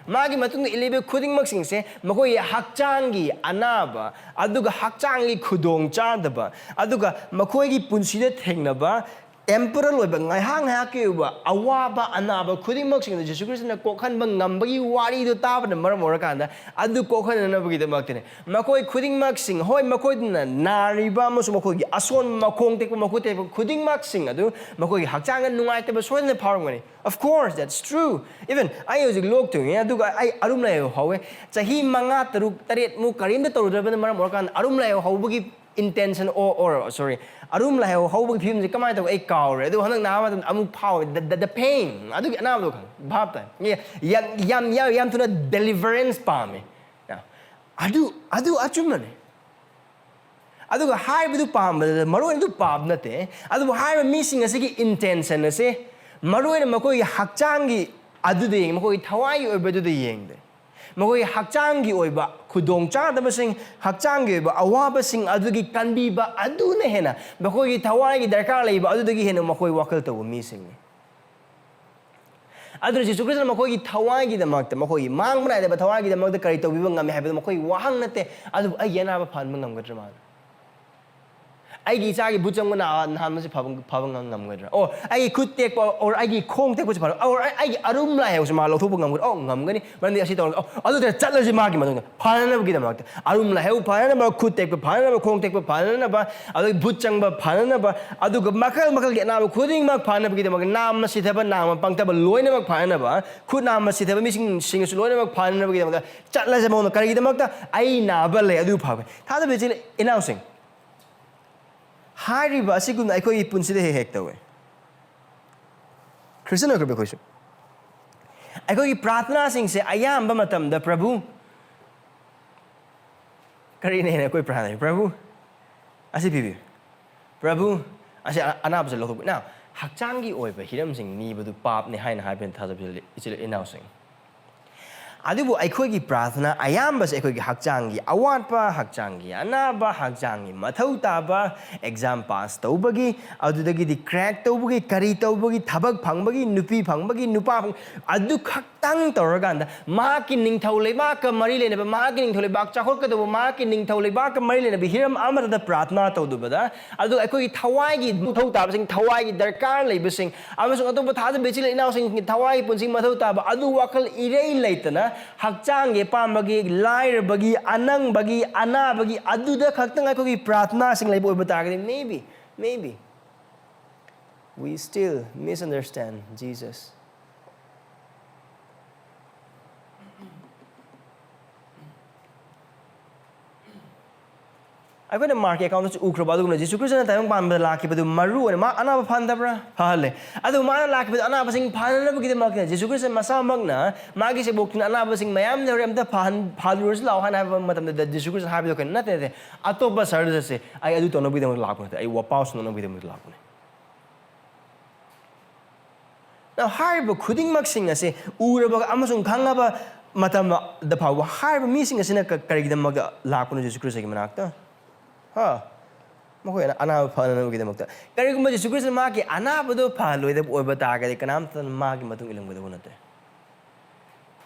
ꯃꯥꯒꯤ ꯃꯇꯨꯡꯗ ꯏꯜꯂꯤꯕ ꯈꯨꯗꯤꯡꯃꯛꯁꯤꯡꯁꯦ ꯃꯈꯣꯏꯒꯤ ꯍꯛꯆꯥꯡꯒꯤ ꯑꯅꯥꯕ, ꯑꯗꯨꯒ ꯍꯛꯆꯥꯡꯒꯤ ꯈꯨꯗꯣꯡ ꯆꯥꯗꯕ, ꯑꯗꯨꯒ ꯃꯈꯣꯏꯒꯤ ꯄꯨꯟꯁꯤꯗ ꯊꯦꯡꯅꯕ temporal ꯑꯣꯏꯕ, ꯉꯥꯏꯍꯥꯛ ꯉꯥꯏꯍꯥꯛꯀꯤ ꯑꯣꯏꯕ ꯑꯋꯥꯕ ꯑꯅꯥꯕ ꯈꯨꯗꯤꯡꯃꯛꯁꯤꯡꯗꯨ ꯖꯤꯁꯨ ꯈ꯭ꯔꯤꯁꯇꯅ ꯀꯣꯛꯍꯟꯕ ꯉꯝꯕꯒꯤ ꯋꯥꯔꯤꯗꯨ ꯇꯥꯕꯅ ꯃꯔꯝ ꯑꯣꯏꯔꯀꯥꯟꯗ, ꯑꯗꯨ ꯀꯣꯛꯍꯟꯅꯅꯕꯒꯤꯗꯃꯛꯇꯅꯦ꯫ ꯃꯈꯣꯏ ꯈꯨꯗꯤꯡꯃꯛꯁꯤꯡ, ꯍꯣꯏ, ꯃꯈꯣꯏꯅ ꯅꯥꯔꯤꯕ ꯑꯃꯁꯨꯡ ꯃꯈꯣꯏꯒꯤ ꯑꯁꯣꯟꯕ, ꯃꯈꯣꯡ ꯇꯦꯛꯄ, ꯃꯈꯨꯠ ꯇꯦꯛꯄ ꯈꯨꯗꯤꯡꯃꯛꯁꯤꯡ ꯑꯗꯨ ꯃꯈꯣꯏꯒꯤ ꯍꯛꯆꯥꯡꯗ ꯅꯨꯡꯉꯥꯏꯇꯕ ꯁꯣꯏꯗꯅ ꯐꯥꯎꯔꯝꯒꯅꯤ꯫ Of course, that's true. Even ꯑꯩ ꯍꯧꯖꯤꯛ ꯂꯣꯛ ꯊꯨꯡꯉꯦ, ꯑꯗꯨꯒ ꯑꯩ ꯑꯔꯨꯝ ꯂꯥꯏꯍꯧ ꯍꯧꯋꯦ꯫ ꯆꯍꯤ ꯃꯉꯥ, ꯇꯔꯨꯛ, ꯇꯔꯦꯠ ꯃꯨꯛ ꯀꯔꯤꯝꯇ ꯇꯧꯔꯨꯗ꯭ꯔꯕꯅ ꯃꯔꯝ ꯑꯣꯏꯔꯀꯥꯟꯗ ꯑꯔꯨꯝ ꯂꯥꯏꯍꯧ ꯍꯧꯕꯒꯤ intention, or, or, sorry, ꯑꯔꯨꯝ ꯂꯥꯏꯍꯧ ꯍꯧꯕꯒꯤ ꯐꯤꯕꯝꯁꯦ ꯀꯃꯥꯏꯅ ꯇꯧꯕ ꯑꯩ ꯀꯥꯎꯔꯦ꯫ ꯑꯗꯨ ꯍꯟꯗꯛ ꯅꯍꯥꯟ ꯃꯇꯝꯗ ꯑꯃꯨꯛ ꯐꯥꯎꯋꯦ, the, the, the pain, ꯑꯗꯨꯒꯤ ꯑꯅꯥꯕꯗꯣ ꯈꯪꯉꯦ, ꯚꯥꯞ ꯇꯥꯏ꯫ ꯌꯥꯝ, ꯌꯥꯝ, ꯌꯥꯝ, ꯌꯥꯝ ꯊꯨꯅ deliverance ꯄꯥꯝꯃꯦ꯫ ꯑꯗꯨ, ꯑꯗꯨ ꯑꯆꯨꯝꯕꯅꯦ꯫ ꯑꯗꯨꯒ ꯍꯥꯏꯕꯗꯨ ꯄꯥꯝꯕꯗ ꯃꯔꯨ ꯑꯣꯏꯅ ꯑꯗꯨ ꯄꯥꯝꯕ ꯅꯠꯇꯦ꯫ ꯑꯗꯨꯕꯨ ꯍꯥꯏꯔꯤꯕ ꯃꯤꯁꯤꯡ ꯑꯁꯤꯒꯤ intention ꯑꯁꯦ ꯃꯔꯨ ꯑꯣꯏꯅ ꯃꯈꯣꯏꯒꯤ ꯍꯛꯆꯥꯡꯒꯤ ꯑꯗꯨꯗ ꯌꯦꯡꯉꯤ, ꯃꯈꯣꯏꯒꯤ ꯊꯋꯥꯏꯒꯤ ꯑꯣꯏꯕꯗꯨꯗ ꯌꯦꯡꯗꯦ꯫ ꯃꯈꯣꯏꯒꯤ ꯍꯛꯆꯥꯡꯒꯤ ꯑꯣꯏꯕ ꯈꯨꯗꯣꯡ ꯆꯥꯗꯕꯁꯤꯡ, ꯍꯛꯆꯥꯡꯒꯤ ꯑꯣꯏꯕ ꯑꯋꯥꯕꯁꯤꯡ ꯑꯗꯨꯒꯤ ꯀꯟꯕꯤꯕ ꯑꯗꯨꯅ ꯍꯦꯟꯅ ꯃꯈꯣꯏꯒꯤ ꯊꯋꯥꯏꯒꯤ ꯗꯔꯀꯥꯔ ꯂꯩꯕ ꯑꯗꯨꯗꯒꯤ ꯍꯦꯟꯅ ꯃꯈꯣꯏ ꯋꯥꯈꯜ ꯇꯧꯕ ꯃꯤꯁꯤꯡꯅꯤ꯫ ꯑꯗꯨꯅ ꯖꯤꯁꯨ ꯈ꯭ꯔꯤꯁꯇꯅ ꯃꯈꯣꯏꯒꯤ ꯊꯋꯥꯏꯒꯤꯗꯃꯛꯇ, ꯃꯈꯣꯏꯒꯤ ꯃꯥꯡꯕ ꯅꯥꯏꯗꯕ ꯊꯋꯥꯏꯒꯤꯗꯃꯛꯇ ꯀꯔꯤ ꯇꯧꯕꯤꯕ ꯉꯝꯃꯤ ꯍꯥꯏꯕꯗꯨ ꯃꯈꯣꯏꯒꯤ ꯋꯥꯍꯪ ꯅꯠꯇꯦ꯫ ꯑꯗꯨꯕꯨ ꯑꯩꯒꯤ ꯑꯅꯥꯕ ꯐꯍꯟꯕ ꯉꯝꯒꯗ꯭ꯔꯥ ꯃꯥꯅ? ꯑꯩꯒꯤ ꯏꯆꯥꯒꯤ ꯕꯨꯠ ꯆꯪꯕ ꯅꯥ-, ꯅꯥꯍꯟꯕꯁꯤ ꯐꯕ, ꯐꯕ ꯉꯝ-, ꯉꯝꯒꯗ꯭ꯔꯥ? ꯑꯣ, ꯑꯩꯒꯤ ꯈꯨꯠ ꯇꯦꯛꯄ, or ꯑꯩꯒꯤ ꯈꯣꯡ ꯇꯦꯛꯄꯁꯤ ꯐꯕ, or ꯑꯩ-, ꯑꯩꯒꯤ ꯑꯔꯨꯝ ꯂꯥꯏꯍꯧꯁꯤ ꯃꯥ ꯂꯧꯊꯣꯛꯄ ꯉꯝꯒꯗ꯭ꯔꯥ? ꯑꯣ, ꯉꯝꯒꯅꯤ꯫ ꯃꯔꯝꯗꯤ ꯑꯁꯤ ꯇꯧꯔꯒ, ꯑꯣ, ꯑꯗꯨꯗ ꯆꯠꯂꯁꯤ ꯃꯥꯒꯤ ꯃꯇꯨꯡꯗ ꯐꯅꯅꯕꯒꯤꯗꯃꯛꯇ꯫ ꯑꯔꯨꯝ ꯂꯥꯏꯍꯧ ꯐꯅꯅꯕ, ꯈꯨꯠ ꯇꯦꯛꯄ ꯐꯅꯅꯕ, ꯈꯣꯡ ꯇꯦꯛꯄ ꯐꯅꯅꯕ, ꯑꯗꯒꯤ ꯕꯨꯠ ꯆꯪꯕ ꯐꯅꯅꯕ, ꯑꯗꯨꯒ ꯃꯈꯜ ꯃꯈꯜꯒꯤ ꯑꯅꯥꯕ ꯈꯨꯗꯤꯡꯃꯛ ꯐꯅꯕꯒꯤꯗꯃꯛꯇ, ꯅꯥꯝꯃ ꯁꯤꯊꯕ, ꯅꯥꯝꯃ ꯄꯪꯊꯕ ꯂꯣꯏꯅꯃꯛ ꯐꯅꯅꯕ, ꯈꯨꯠ ꯅꯥꯝꯃ ꯁꯤꯊꯕ ꯃꯤꯁꯤꯡ, ꯁꯤꯡꯁꯨ ꯂꯣꯏꯅꯃꯛ ꯐꯅꯅꯕꯒꯤꯗꯃꯛꯇ ꯆꯠꯂꯁꯦ ꯃꯉꯣꯟꯗ꯫ ꯀꯔꯤꯒꯤꯗꯃꯛꯇ? ꯑꯩ ꯅꯥꯕ ꯂꯩ, ꯑꯗꯨ ꯐꯕ꯫ ꯊꯥꯖꯕ ꯏꯆꯤꯜ ꯏꯅꯥꯎꯁꯤꯡ, ꯍꯥꯏꯔꯤꯕ ꯑꯁꯤꯒꯨꯝꯅ ꯑꯩꯈꯣꯏꯒꯤ ꯄꯨꯟꯁꯤꯗ ꯍꯦꯛ ꯍꯦꯛ ꯇꯧꯋꯦ꯫ ꯈ꯭ꯔꯤꯁꯇꯤꯌꯟ ꯑꯣꯏꯈ꯭ꯔꯕ ꯑꯩꯈꯣꯏꯁꯨ? ꯑꯩꯈꯣꯏꯒꯤ ꯄ꯭ꯔꯥꯔꯊꯅꯥꯁꯤꯡꯁꯦ ꯑꯌꯥꯝꯕ ꯃꯇꯝꯗ, "ꯄ꯭ꯔꯚꯨ, ꯀꯔꯤꯅꯦꯅ ꯑꯩꯈꯣꯏ ꯄ꯭ꯔꯥꯔꯊꯅꯥ? ꯄ꯭ꯔꯚꯨ, ꯑꯁꯤ ꯄꯤꯕꯤꯌꯨ꯫ ꯄ꯭ꯔꯚꯨ, ꯑꯁꯤ ꯑ-, ꯑꯅꯥꯕꯁꯦ ꯂꯧꯊꯣꯛꯄꯤꯌꯨ꯫" ꯅ ꯍꯛꯆꯥꯡꯒꯤ ꯑꯣꯏꯕ ꯍꯤꯔꯝꯁꯤꯡ ꯅꯤꯕꯗꯨ ꯄꯥꯞꯅꯤ ꯍꯥꯏꯅ ꯍꯥꯏꯕꯅ ꯊꯥꯖꯕ ꯏꯆꯤꯜ ꯏꯅꯥꯎꯁꯤꯡ꯫ ꯑꯗꯨꯕꯨ ꯑꯩꯈꯣꯏꯒꯤ ꯄ꯭ꯔꯥꯔꯊꯅꯥ ꯑꯌꯥꯝꯕꯁꯦ ꯑꯩꯈꯣꯏꯒꯤ ꯍꯛꯆꯥꯡꯒꯤ ꯑꯋꯥꯠꯄ, ꯍꯛꯆꯥꯡꯒꯤ ꯑꯅꯥꯕ, ꯍꯛꯆꯥꯡꯒꯤ ꯃꯊꯧ ꯇꯥꯕ, exam pass ꯇꯧꯕꯒꯤ, ꯑꯗꯨꯗꯒꯤꯗꯤ crack ꯇꯧꯕꯒꯤ, ꯀꯔꯤ ꯇꯧꯕꯒꯤ, ꯊꯕꯛ ꯐꯪꯕꯒꯤ, ꯅꯨꯄꯤ ꯐꯪꯕꯒꯤ, ꯅꯨꯄꯥ ꯐꯪ-, ꯑꯗꯨ ꯈꯛꯇꯪ ꯇꯧꯔꯀꯥꯟꯗ ꯃꯍꯥꯛꯀꯤ ꯅꯤꯡꯊꯧ ꯂꯩꯕꯥꯛꯀ ꯃꯔꯤ ꯂꯩꯅꯕ, ꯃꯍꯥꯛꯀꯤ ꯅꯤꯡꯊꯧ ꯂꯩꯕꯥꯛ ꯆꯥꯎꯈꯠꯀꯗꯧꯕ, ꯃꯍꯥꯛꯀꯤ ꯅꯤꯡꯊꯧ ꯂꯩꯕꯥꯛꯀ ꯃꯔꯤ ꯂꯩꯅꯕ ꯍꯤꯔꯝ ꯑꯃꯗ ꯄ꯭ꯔꯥꯔꯊꯅꯥ ꯇꯧꯗꯕꯗ, ꯑꯗꯨꯒ ꯑꯩꯈꯣꯏꯒꯤ ꯊꯋꯥꯏꯒꯤ ꯃꯊꯧ ꯇꯥꯕꯁꯤꯡ, ꯊꯋꯥꯏꯒꯤ ꯗꯔꯀꯥꯔ ꯂꯩꯕꯁꯤꯡ, ꯑꯃꯁꯨꯡ ꯑꯇꯣꯞꯄ ꯊꯥꯖꯕ ꯏꯆꯤꯜ ꯏꯅꯥꯎꯁꯤꯡꯒꯤ ꯊꯋꯥꯏꯒꯤ ꯄꯨꯟꯁꯤ ꯃꯊꯧ ꯇꯥꯕ ꯑꯗꯨ ꯋꯥꯈꯜ ꯏꯔꯩ ꯂꯩꯇꯅ, ꯍꯛꯆꯥꯡꯒꯤ ꯑꯄꯥꯝꯕꯒꯤ, ꯂꯥꯏꯔꯕꯒꯤ, ꯑꯅꯪꯕꯒꯤ, ꯑꯅꯥꯕꯒꯤ, ꯑꯗꯨꯗ ꯈꯛꯇꯪ ꯑꯩꯈꯣꯏꯒꯤ ꯄ꯭ꯔꯥꯔꯊꯅꯥꯁꯤꯡ ꯂꯩꯕ ꯑꯣꯏꯕ ꯇꯥꯔꯒꯗꯤ, maybe, maybe we still misunderstand Jesus. ꯑꯩꯈꯣꯏꯅ ꯃꯥꯔꯛꯀꯤ ꯑꯦꯀꯥꯎꯟꯗꯁꯨ ꯎꯈ꯭ꯔꯕ ꯑꯗꯨꯒꯨꯝꯅ ꯖꯤꯁꯨ ꯈ꯭ꯔꯤꯁꯇꯅ ꯇꯥꯏꯕꯪ ꯄꯥꯟꯕꯗ ꯂꯥꯛꯈꯤꯕꯗꯨ ꯃꯔꯨ ꯑꯣꯏꯅ ꯃꯥ ꯑꯅꯥꯕ ꯐꯍꯟꯗꯕ꯭ꯔꯥ? ꯐꯍꯜꯂꯦ꯫ ꯑꯗꯨ ꯃꯥꯅ ꯂꯥꯛꯈꯤꯕꯗꯨ ꯑꯅꯥꯕꯁꯤꯡ ꯐꯍꯟꯅꯕꯒꯤꯗꯃꯛꯇ꯫ ꯖꯤꯁꯨ ꯈ꯭ꯔꯤꯁꯇ ꯃꯁꯥꯃꯛꯅ ꯃꯥꯒꯤ ꯁꯦꯕꯣꯛꯇꯨꯅ ꯑꯅꯥꯕꯁꯤꯡ ꯃꯌꯥꯝ ꯂꯩꯍꯧꯔꯦ, ꯑꯝꯇ ꯐꯍꯟ-, ꯐꯍꯜꯂꯨꯔꯁꯤ ꯂꯥꯛꯑꯣ ꯍꯥꯏꯅ ꯍꯥꯏꯕ ꯃꯇꯝꯗ ꯖꯤꯁꯨ ꯈ꯭ꯔꯤꯁꯇꯅ ꯍꯥꯏꯕꯗꯣ ꯀꯩꯅꯣ ꯅꯠꯇꯦ, ꯅꯠꯇꯦ꯫ "ꯑꯇꯣꯞꯄ ꯁꯍꯔꯗ ꯆꯠꯁꯦ, ꯑꯩ ꯑꯗꯨ ꯇꯧꯅꯕꯒꯤꯗꯃꯛ ꯂꯥꯛꯄ ꯅꯠꯇꯦ, ꯑꯩ ꯋꯥꯄꯥꯎ ꯁꯟꯗꯣꯛꯅꯕꯒꯤꯗꯃꯛ ꯂꯥꯛꯄꯅꯦ꯫" ꯅ ꯍꯥꯏꯔꯤꯕ ꯈꯨꯗꯤꯡꯃꯛꯁꯤꯡ ꯑꯁꯤ ꯎꯔꯕ ꯑꯃꯁꯨꯡ ꯈꯪꯉꯕ ꯃꯇꯝꯗ ꯐꯥꯎꯕ ꯍꯥꯏꯔꯤꯕ ꯃꯤꯁꯤꯡ ꯑꯁꯤꯅ ꯀ-, ꯀꯔꯤꯒꯤꯗꯃꯛꯇ ꯂꯥꯛꯄꯅꯣ ꯖꯤꯁꯨ ꯈ꯭ꯔꯤꯁꯇꯒꯤ ꯃꯅꯥꯛꯇ? ꯍꯥ? ꯃꯈꯣꯏ ꯑꯅꯥꯕ ꯐꯅꯅꯕꯒꯤꯗꯃꯛꯇ꯫ ꯀꯔꯤꯒꯨꯝꯕ ꯖꯤꯁꯨ ꯈ꯭ꯔꯤꯁꯇꯅ ꯃꯍꯥꯛꯀꯤ ꯑꯅꯥꯕꯗꯨ ꯐꯍꯜꯂꯣꯏꯗꯕ ꯑꯣꯏꯕ ꯇꯥꯔꯒꯗꯤ, ꯀꯅꯥꯝꯇꯅ ꯃꯥꯒꯤ ꯃꯇꯨꯡ ꯏꯜꯂꯝꯒꯗꯕ ꯅꯠꯇꯦ꯫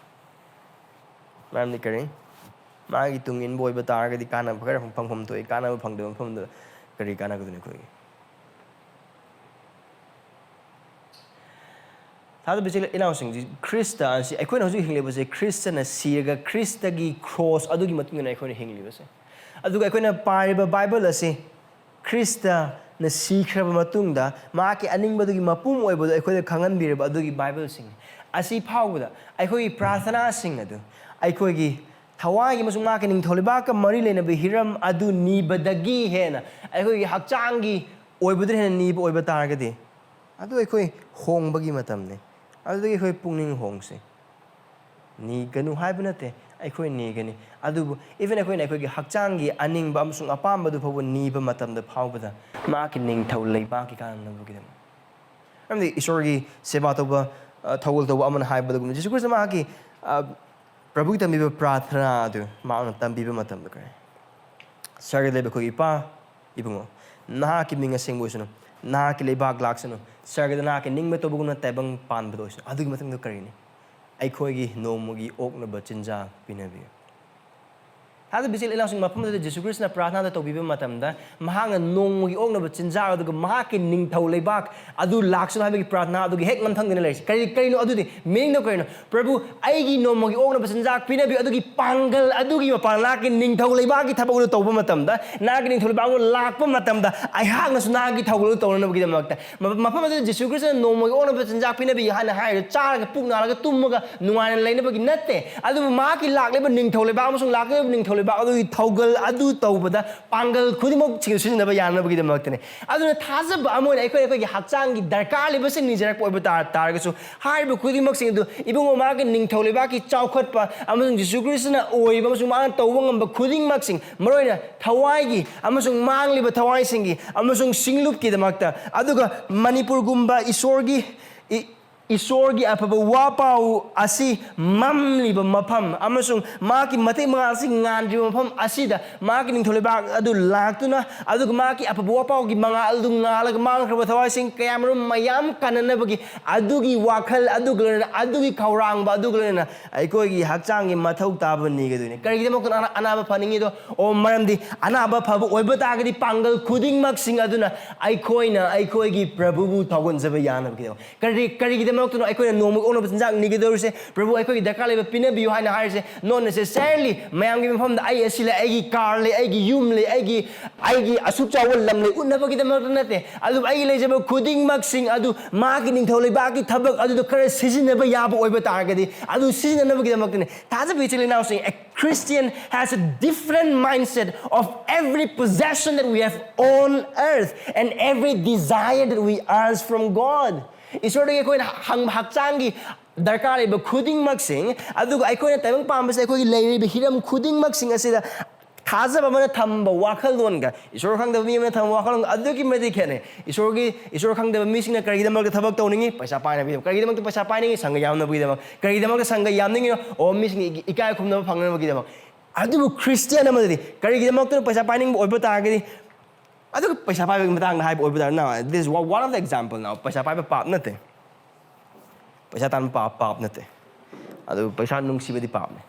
ꯃꯔꯝꯗꯤ ꯀꯔꯤ? ꯃꯥꯒꯤ ꯇꯨꯡ ꯏꯟꯕ ꯑꯣꯏꯕ ꯇꯥꯔꯒꯗꯤ, ꯀꯥꯟꯅꯕ ꯈꯔ ꯐꯪꯐꯝ ꯊꯣꯛꯏ, ꯀꯥꯟꯅꯕ ꯐꯪꯗꯕ ꯃꯐꯝꯗ ꯀꯔꯤ ꯀꯥꯟꯅꯒꯗꯣꯏꯅꯣ ꯑꯩꯈꯣꯏꯒꯤ? ꯊꯥꯖꯕ ꯏꯆꯤꯜ ꯏꯅꯥꯎꯁꯤꯡꯁꯤ, ꯈ꯭ꯔꯤꯁꯇ ꯑꯁꯤ, ꯑꯩꯈꯣꯏꯅ ꯍꯧꯖꯤꯛ ꯍꯤꯡꯂꯤꯕꯁꯦ, ꯈ꯭ꯔꯤꯁꯇꯅ ꯁꯤꯔꯒ ꯈ꯭ꯔꯤꯁꯇꯒꯤ ꯀ꯭ꯔꯣꯁ ꯑꯗꯨꯒꯤ ꯃꯇꯨꯡ ꯏꯟꯅ ꯑꯩꯈꯣꯏꯅ ꯍꯤꯡꯂꯤꯕꯁꯦ꯫ ꯑꯗꯨꯒ ꯑꯩꯈꯣꯏꯅ ꯄꯥꯔꯤꯕ ꯕꯥꯏꯕꯜ ꯑꯁꯤ ꯈ꯭ꯔꯤꯁꯇꯅ ꯁꯤꯈ꯭ꯔꯕ ꯃꯇꯨꯡꯗ ꯃꯍꯥꯛꯀꯤ ꯑꯅꯤꯡꯕꯗꯨꯒꯤ ꯃꯄꯨꯝ ꯑꯣꯏꯕꯗꯨ ꯑꯩꯈꯣꯏꯗ ꯈꯪꯍꯟꯕꯤꯔꯕ ꯑꯗꯨꯒꯤ ꯕꯥꯏꯕꯜꯁꯤꯡ ꯑꯁꯤ ꯐꯥꯎꯕꯗ, ꯑꯩꯈꯣꯏꯒꯤ ꯄ꯭ꯔꯥꯔꯊꯅꯥꯁꯤꯡ ꯑꯗꯨ ꯑꯩꯈꯣꯏꯒꯤ ꯊꯋꯥꯏꯒꯤ ꯑꯃꯁꯨꯡ ꯃꯍꯥꯛꯀꯤ ꯅꯤꯡꯊꯧ ꯂꯩꯕꯥꯛꯀ ꯃꯔꯤ ꯂꯩꯅꯕ ꯍꯤꯔꯝ ꯑꯗꯨ ꯅꯤꯕꯗꯒꯤ ꯍꯦꯟꯅ, ꯑꯩꯈꯣꯏꯒꯤ ꯍꯛꯆꯥꯡꯒꯤ ꯑꯣꯏꯕꯗꯨꯅ ꯍꯦꯟꯅ ꯅꯤꯕ ꯑꯣꯏꯕ ꯇꯥꯔꯒꯗꯤ, ꯑꯗꯨ ꯑꯩꯈꯣꯏ ꯍꯣꯡꯕꯒꯤ ꯃꯇꯝꯅꯤ꯫ ꯑꯗꯨꯗꯒꯤ ꯑꯩꯈꯣꯏ ꯄꯨꯛꯅꯤꯡ ꯍꯣꯡꯁꯤ꯫ ꯅꯤꯒꯅꯨ ꯍꯥꯏꯕ ꯅꯠꯇꯦ, ꯑꯩꯈꯣꯏ ꯅꯤꯒꯅꯤ꯫ ꯑꯗꯨꯕꯨ even ꯑꯩꯈꯣꯏꯅ ꯑꯩꯈꯣꯏꯒꯤ ꯍꯛꯆꯥꯡꯒꯤ ꯑꯅꯤꯡꯕ ꯑꯃꯁꯨꯡ ꯑꯄꯥꯝꯕꯗꯨ ꯐꯥꯎꯕ ꯅꯤꯕ ꯃꯇꯝꯗ ꯐꯥꯎꯕꯗ ꯃꯍꯥꯛꯀꯤ ꯅꯤꯡꯊꯧ ꯂꯩꯕꯥꯛꯀꯤ ꯀꯥꯟꯅꯅꯕꯒꯤꯗꯃꯛ꯫ ꯃꯔꯝꯗꯤ ꯏꯁꯣꯔꯒꯤ ꯁꯦꯕꯥ ꯇꯧꯕ, ꯑ, ꯊꯧꯒꯜ ꯇꯧꯕ ꯑꯃꯅ ꯍꯥꯏꯕꯗꯒꯨꯝꯕ, ꯖꯤꯁꯨ ꯈ꯭ꯔꯤꯁꯇ ꯃꯍꯥꯛꯀꯤ, ꯑ, ꯄ꯭ꯔꯚꯨꯒꯤ ꯇꯝꯕꯤꯕ ꯄ꯭ꯔꯥꯔꯊꯅꯥ ꯑꯗꯨ ꯃꯍꯥꯛꯅ ꯇꯝꯕꯤꯕ ꯃꯇꯝꯗ ꯀꯔꯤ? ꯁ꯭ꯋꯔꯒꯗ ꯂꯩꯕ ꯑꯩꯈꯣꯏꯒꯤ ꯏꯄꯥ, ꯏꯕꯨꯡꯉꯣ, ꯅꯍꯥꯛꯀꯤ ꯃꯤꯡ ꯑꯁꯦꯡꯕ ꯑꯣꯏꯁꯅꯨ, ꯅꯍꯥꯛꯀꯤ ꯂꯩꯕꯥꯛ ꯂꯥꯛꯁꯅꯨ, ꯁ꯭ꯋꯔꯒꯗ ꯅꯍꯥꯛꯀꯤ ꯅꯤꯡꯕ ꯇꯧꯕꯒꯨꯝꯅ ꯇꯥꯏꯕꯪ ꯄꯥꯟꯕꯗ ꯑꯣꯏꯁꯅꯨ꯫ ꯑꯗꯨꯒꯤ ꯃꯊꯪꯗ ꯀꯔꯤꯅꯤ? ꯑꯩꯈꯣꯏꯒꯤ ꯅꯣꯡꯃꯒꯤ ꯑꯣꯛꯅꯕ ꯆꯤꯟꯖꯥꯛ ꯄꯤꯅꯕꯤꯌꯨ꯫ ꯊꯥꯖꯕ ꯏꯆꯤꯜ ꯏꯅꯥꯎꯁꯤꯡ, ꯃꯐꯝ ꯑꯗꯨꯗ ꯖꯤꯁꯨ ꯈ꯭ꯔꯤꯁꯇꯅ ꯄ꯭ꯔꯥꯔꯊꯅꯥꯗ ꯇꯧꯕꯤꯕ ꯃꯇꯝꯗ, ꯃꯍꯥꯛꯅ ꯅꯣꯡꯃꯒꯤ ꯑꯣꯛꯅꯕ ꯆꯤꯟꯖꯥꯛ ꯑꯗꯨꯒ ꯃꯍꯥꯛꯀꯤ ꯅꯤꯡꯊꯧ ꯂꯩꯕꯥꯛ ꯑꯗꯨ ꯂꯥꯛꯁꯅꯨ ꯍꯥꯏꯕꯒꯤ ꯄ꯭ꯔꯥꯔꯊꯅꯥ ꯑꯗꯨꯒꯤ ꯍꯦꯛ ꯃꯊꯪꯗꯅ ꯂꯩꯔꯤꯁꯤ꯫ ꯀꯔꯤ, ꯀꯔꯤꯅꯣ ꯑꯗꯨꯗꯤ? ꯃꯤꯅꯤꯡꯗꯣ ꯀꯔꯤꯅꯣ? "ꯄ꯭ꯔꯚꯨ, ꯑꯩꯒꯤ ꯅꯣꯡꯃꯒꯤ ꯑꯣꯛꯅꯕ ꯆꯤꯟꯖꯥꯛ ꯄꯤꯅꯕꯤꯌꯨ, ꯑꯗꯨꯒꯤ ꯄꯥꯡꯒꯜ ꯑꯗꯨꯒꯤ ꯃꯄꯥꯟ ꯅꯍꯥꯛꯀꯤ ꯅꯤꯡꯊꯧ ꯂꯩꯕꯥꯛꯀꯤ ꯊꯕꯛ ꯑꯗꯨ ꯇꯧꯕ ꯃꯇꯝꯗ, ꯅꯍꯥꯛꯀꯤ ꯅꯤꯡꯊꯧ ꯂꯩꯕꯥꯛ ꯑꯗꯨ ꯂꯥꯛꯄ ꯃꯇꯝꯗ, ꯑꯩꯍꯥꯛꯅꯁꯨ ꯅꯍꯥꯛꯀꯤ ꯊꯧꯒꯜ ꯑꯗꯨ ꯇꯧꯅꯅꯕꯒꯤꯗꯃꯛꯇ"꯫ ꯃ-, ꯃꯐꯝ ꯑꯗꯨꯗ ꯖꯤꯁꯨ ꯈ꯭ꯔꯤꯁꯇꯅ ꯅꯣꯡꯃꯒꯤ ꯑꯣꯛꯅꯕ ꯆꯤꯟꯖꯥꯛ ꯄꯤꯅꯕꯤꯌꯨ ꯍꯥꯏꯅ ꯍꯥꯏꯔꯤꯗꯨ ꯆꯥꯔꯒ ꯄꯨꯛ ꯅꯥꯔꯒ ꯇꯨꯝꯃꯒ ꯅꯨꯡꯉꯥꯏꯅ ꯂꯩꯅꯕꯒꯤ ꯅꯠꯇꯦ꯫ ꯑꯗꯨꯕꯨ ꯃꯍꯥꯛꯀꯤ ꯂꯥꯛꯂꯤꯕ ꯅꯤꯡꯊꯧ ꯂꯩꯕꯥꯛ ꯑꯃꯁꯨꯡ ꯂꯥꯛꯀꯗꯧꯔꯤꯕ ꯅꯤꯡꯊꯧ ꯂꯩꯕꯥꯛ ꯑꯗꯨꯒꯤ ꯊꯧꯒꯜ ꯑꯗꯨ ꯇꯧꯕꯗ ꯄꯥꯡꯒꯜ ꯈꯨꯗꯤꯡꯃꯛ ꯁꯤꯖꯤꯟꯅꯕ ꯌꯥꯅꯕꯒꯤꯗꯃꯛꯇꯅꯤ꯫ ꯑꯗꯨꯅ ꯊꯥꯖꯕ ꯑꯃ ꯑꯣꯏꯅ ꯑꯩꯈꯣꯏ ꯑꯩꯈꯣꯏꯒꯤ ꯍꯛꯆꯥꯡꯒꯤ ꯗꯔꯀꯥꯔ ꯂꯩꯕꯁꯤꯡ ꯅꯤꯖꯔꯛꯄ ꯑꯣꯏꯕ ꯇꯥ-, ꯇꯥꯔꯒꯁꯨ, ꯍꯥꯏꯔꯤꯕ ꯈꯨꯗꯤꯡꯃꯛꯁꯤꯡ ꯑꯗꯨ ꯏꯕꯨꯡꯉꯣ ꯃꯍꯥꯛꯀꯤ ꯅꯤꯡꯊꯧ ꯂꯩꯕꯥꯛꯀꯤ ꯆꯥꯎꯈꯠꯄ ꯑꯃꯁꯨꯡ ꯖꯤꯁꯨ ꯈ꯭ꯔꯤꯁꯇꯅ ꯑꯣꯏꯕ ꯑꯃꯁꯨꯡ ꯃꯥꯅ ꯇꯧꯕ ꯉꯝꯕ ꯈꯨꯗꯤꯡꯃꯛꯁꯤꯡ, ꯃꯔꯨꯑꯣꯏꯅ ꯊꯋꯥꯏꯒꯤ ꯑꯃꯁꯨꯡ ꯃꯥꯡꯂꯤꯕ ꯊꯋꯥꯏꯁꯤꯡꯒꯤ ꯑꯃꯁꯨꯡ ꯁꯤꯡꯂꯨꯞꯀꯤꯗꯃꯛꯇ, ꯑꯗꯨꯒ ꯃꯅꯤꯄꯨꯔꯒꯨꯝꯕ ꯏꯁꯣꯔꯒꯤ ꯏ-, ꯏꯁꯣꯔꯒꯤ ꯑꯐꯕ ꯋꯥꯄꯥꯎ ꯑꯁꯤ ꯃꯝꯂꯤꯕ ꯃꯐꯝ ꯑꯃꯁꯨꯡ ꯃꯍꯥꯛꯀꯤ ꯃꯇꯤꯛ ꯃꯉꯥꯜ ꯑꯁꯤ ꯉꯥꯟꯗ꯭ꯔꯤꯕ ꯃꯐꯝ ꯑꯁꯤꯗ ꯃꯍꯥꯛꯀꯤ ꯅꯤꯡꯊꯧ ꯂꯩꯕꯥꯛ ꯑꯗꯨ ꯂꯥꯛꯇꯨꯅ, ꯑꯗꯨꯒ ꯃꯍꯥꯛꯀꯤ ꯑꯐꯕ ꯋꯥꯄꯥꯎꯒꯤ ꯃꯉꯥꯜ ꯑꯗꯨ ꯉꯥꯜꯂꯒ ꯃꯥꯡꯈ꯭ꯔꯕ ꯊꯋꯥꯏꯁꯤꯡ ꯀꯌꯥꯃꯔꯨꯝ ꯃꯌꯥꯝ ꯀꯟꯅꯅꯕꯒꯤ ꯑꯗꯨꯒꯤ ꯋꯥꯈꯜ ꯑꯗꯨꯒ ꯂꯣꯏꯅꯅ, ꯑꯗꯨꯒꯤ ꯈꯧꯔꯥꯡꯕ ꯑꯗꯨꯒ ꯂꯣꯏꯅꯅ ꯑꯩꯈꯣꯏꯒꯤ ꯍꯛꯆꯥꯡꯒꯤ ꯃꯊꯧ ꯇꯥꯕ ꯅꯤꯒꯗꯣꯏꯅꯤ꯫ ꯀꯔꯤꯒꯤꯗꯃꯛꯇꯅ ꯑꯅꯥ-, ꯑꯅꯥꯕ ꯐꯅꯤꯡꯉꯤꯗꯣ? ꯑꯣ, ꯃꯔꯝꯗꯤ ꯑꯅꯥꯕ ꯐꯕ ꯑꯣꯏꯕ ꯇꯥꯔꯒꯗꯤ ꯄꯥꯡꯒꯜ ꯈꯨꯗꯤꯡꯃꯛꯁꯤꯡ ꯑꯗꯨꯅ ꯑꯩꯈꯣꯏꯅ ꯑꯩꯈꯣꯏꯒꯤ ꯄ꯭ꯔꯚꯨꯕꯨ ꯊꯧꯒꯠꯆꯕ ꯌꯥꯅꯕꯒꯤꯗꯃꯛ꯫ ꯀꯔꯤ, ꯀꯔꯤꯒꯤꯗꯃꯛꯇꯅꯣ ꯑꯩꯈꯣꯏꯅ ꯅꯣꯡꯃꯒꯤ ꯑꯣꯛꯅꯕ ꯆꯤꯟꯖꯥꯛ ꯅꯤꯒꯗꯧꯔꯤꯁꯦ? "ꯄ꯭ꯔꯚꯨ, ꯑꯩꯈꯣꯏꯒꯤ ꯗꯔꯀꯥꯔ ꯂꯩꯕ ꯄꯤꯅꯕꯤꯌꯨ" ꯍꯥꯏꯅ ꯍꯥꯏꯔꯤꯁꯦ? Not necessarily꯫ ꯃꯌꯥꯝꯒꯤ ꯃꯐꯝꯗ ꯑꯩ ꯑꯁꯤ ꯂꯩ, ꯑꯩꯒꯤ ꯀꯥꯔ ꯂꯩ, ꯑꯩꯒꯤ ꯌꯨꯝ ꯂꯩ, ꯑꯩꯒꯤ, ꯑꯩꯒꯤ ꯑꯁꯨꯛ ꯆꯥꯎꯕ ꯂꯝ ꯂꯩ ꯎꯠꯅꯕꯒꯤꯗꯃꯛꯇ ꯅꯠꯇꯦ꯫ ꯑꯗꯨꯕꯨ ꯑꯩꯒꯤ ꯂꯩꯖꯕ ꯈꯨꯗꯤꯡꯃꯛꯁꯤꯡ ꯑꯗꯨ ꯃꯥꯒꯤ ꯅꯤꯡꯊꯧ ꯂꯩꯕꯥꯛꯀꯤ ꯊꯕꯛ ꯑꯗꯨꯗ ꯈꯔ ꯁꯤꯖꯤꯟꯅꯕ ꯌꯥꯕ ꯑꯣꯏꯕ ꯇꯥꯔꯒꯗꯤ, ꯑꯗꯨ ꯁꯤꯖꯤꯟꯅꯅꯕꯒꯤꯗꯃꯛꯇꯅꯦ꯫ ꯊꯥꯖꯕ ꯏꯆꯤꯜ ꯏꯅꯥꯎꯁꯤꯡ, a Christian has a different mindset of every possession that we have on earth and every desire that we ask from God. ꯏꯁꯣꯔꯗꯒꯤ ꯑꯩꯈꯣꯏꯅ ꯍꯪꯕ ꯍꯛꯆꯥꯡꯒꯤ ꯗꯔꯀꯥꯔ ꯂꯩꯕ ꯈꯨꯗꯤꯡꯃꯛꯁꯤꯡ, ꯑꯗꯨꯒ ꯑꯩꯈꯣꯏꯅ ꯇꯥꯏꯕꯪ ꯄꯥꯝꯕꯁꯦ ꯑꯩꯈꯣꯏꯒꯤ ꯂꯩꯔꯤꯕ ꯍꯤꯔꯝ ꯈꯨꯗꯤꯡꯃꯛꯁꯤꯡ ꯑꯁꯤꯗ ꯊꯥꯖꯕ ꯑꯃꯅ ꯊꯝꯕ ꯋꯥꯈꯜꯂꯣꯟꯒ, ꯏꯁꯣꯔ ꯈꯪꯗꯕ ꯃꯤ ꯑꯃꯅ ꯊꯝꯕ ꯋꯥꯈꯜꯂꯣꯟꯒ ꯑꯗꯨꯛꯀꯤ ꯃꯇꯤꯛ ꯈꯦꯠꯅꯩ꯫ ꯏꯁꯣꯔꯒꯤ, ꯏꯁꯣꯔ ꯈꯪꯗꯕ ꯃꯤꯁꯤꯡꯅ ꯀꯔꯤꯒꯤꯗꯃꯛꯇ ꯊꯕꯛ ꯇꯧꯅꯤꯡꯉꯤ? ꯄꯩꯁꯥ ꯄꯥꯏꯅꯕꯒꯤꯗꯃꯛ꯫ ꯀꯔꯤꯒꯤꯗꯃꯛꯇ ꯄꯩꯁꯥ ꯄꯥꯏꯅꯤꯡꯉꯤ? ꯁꯪꯒ ꯌꯥꯝꯅꯕꯒꯤꯗꯃꯛ꯫ ꯀꯔꯤꯒꯤꯗꯃꯛꯇ ꯁꯪꯒ ꯌꯥꯝꯅꯤꯡꯉꯤꯅꯣ? ꯑꯣ, ꯃꯤꯁꯤꯡꯒꯤ ꯏꯀꯥꯏ ꯈꯨꯝꯅꯕ ꯐꯪꯅꯕꯒꯤꯗꯃꯛ꯫ ꯑꯗꯨꯕꯨ ꯈ꯭ꯔꯤꯁꯇꯤꯌꯥꯟ ꯑꯃꯗꯗꯤ ꯀꯔꯤꯒꯤꯗꯃꯛꯇꯅ ꯄꯩꯁꯥ ꯄꯥꯏꯅꯤꯡꯕ ꯑꯣꯏꯕ ꯇꯥꯔꯒꯗꯤ, ꯑꯗꯨꯒ ꯄꯩꯁꯥ ꯄꯥꯏꯕꯒꯤ ꯃꯇꯥꯡꯗ ꯍꯥꯏꯕ ꯑꯣꯏꯕ ꯇꯥꯔꯒꯗꯤ, now, this is one of the example now. ꯄꯩꯁꯥ ꯄꯥꯏꯕ ꯄꯥꯞ ꯅꯠꯇꯦ꯫ ꯄꯩꯁꯥ ꯇꯥꯟꯕ ꯄꯥꯞ, ꯄꯥꯞ ꯅꯠꯇꯦ꯫ ꯑꯗꯨ ꯄꯩꯁꯥ ꯅꯨꯡꯁꯤꯕꯗꯤ ꯄꯥꯞꯅꯤ꯫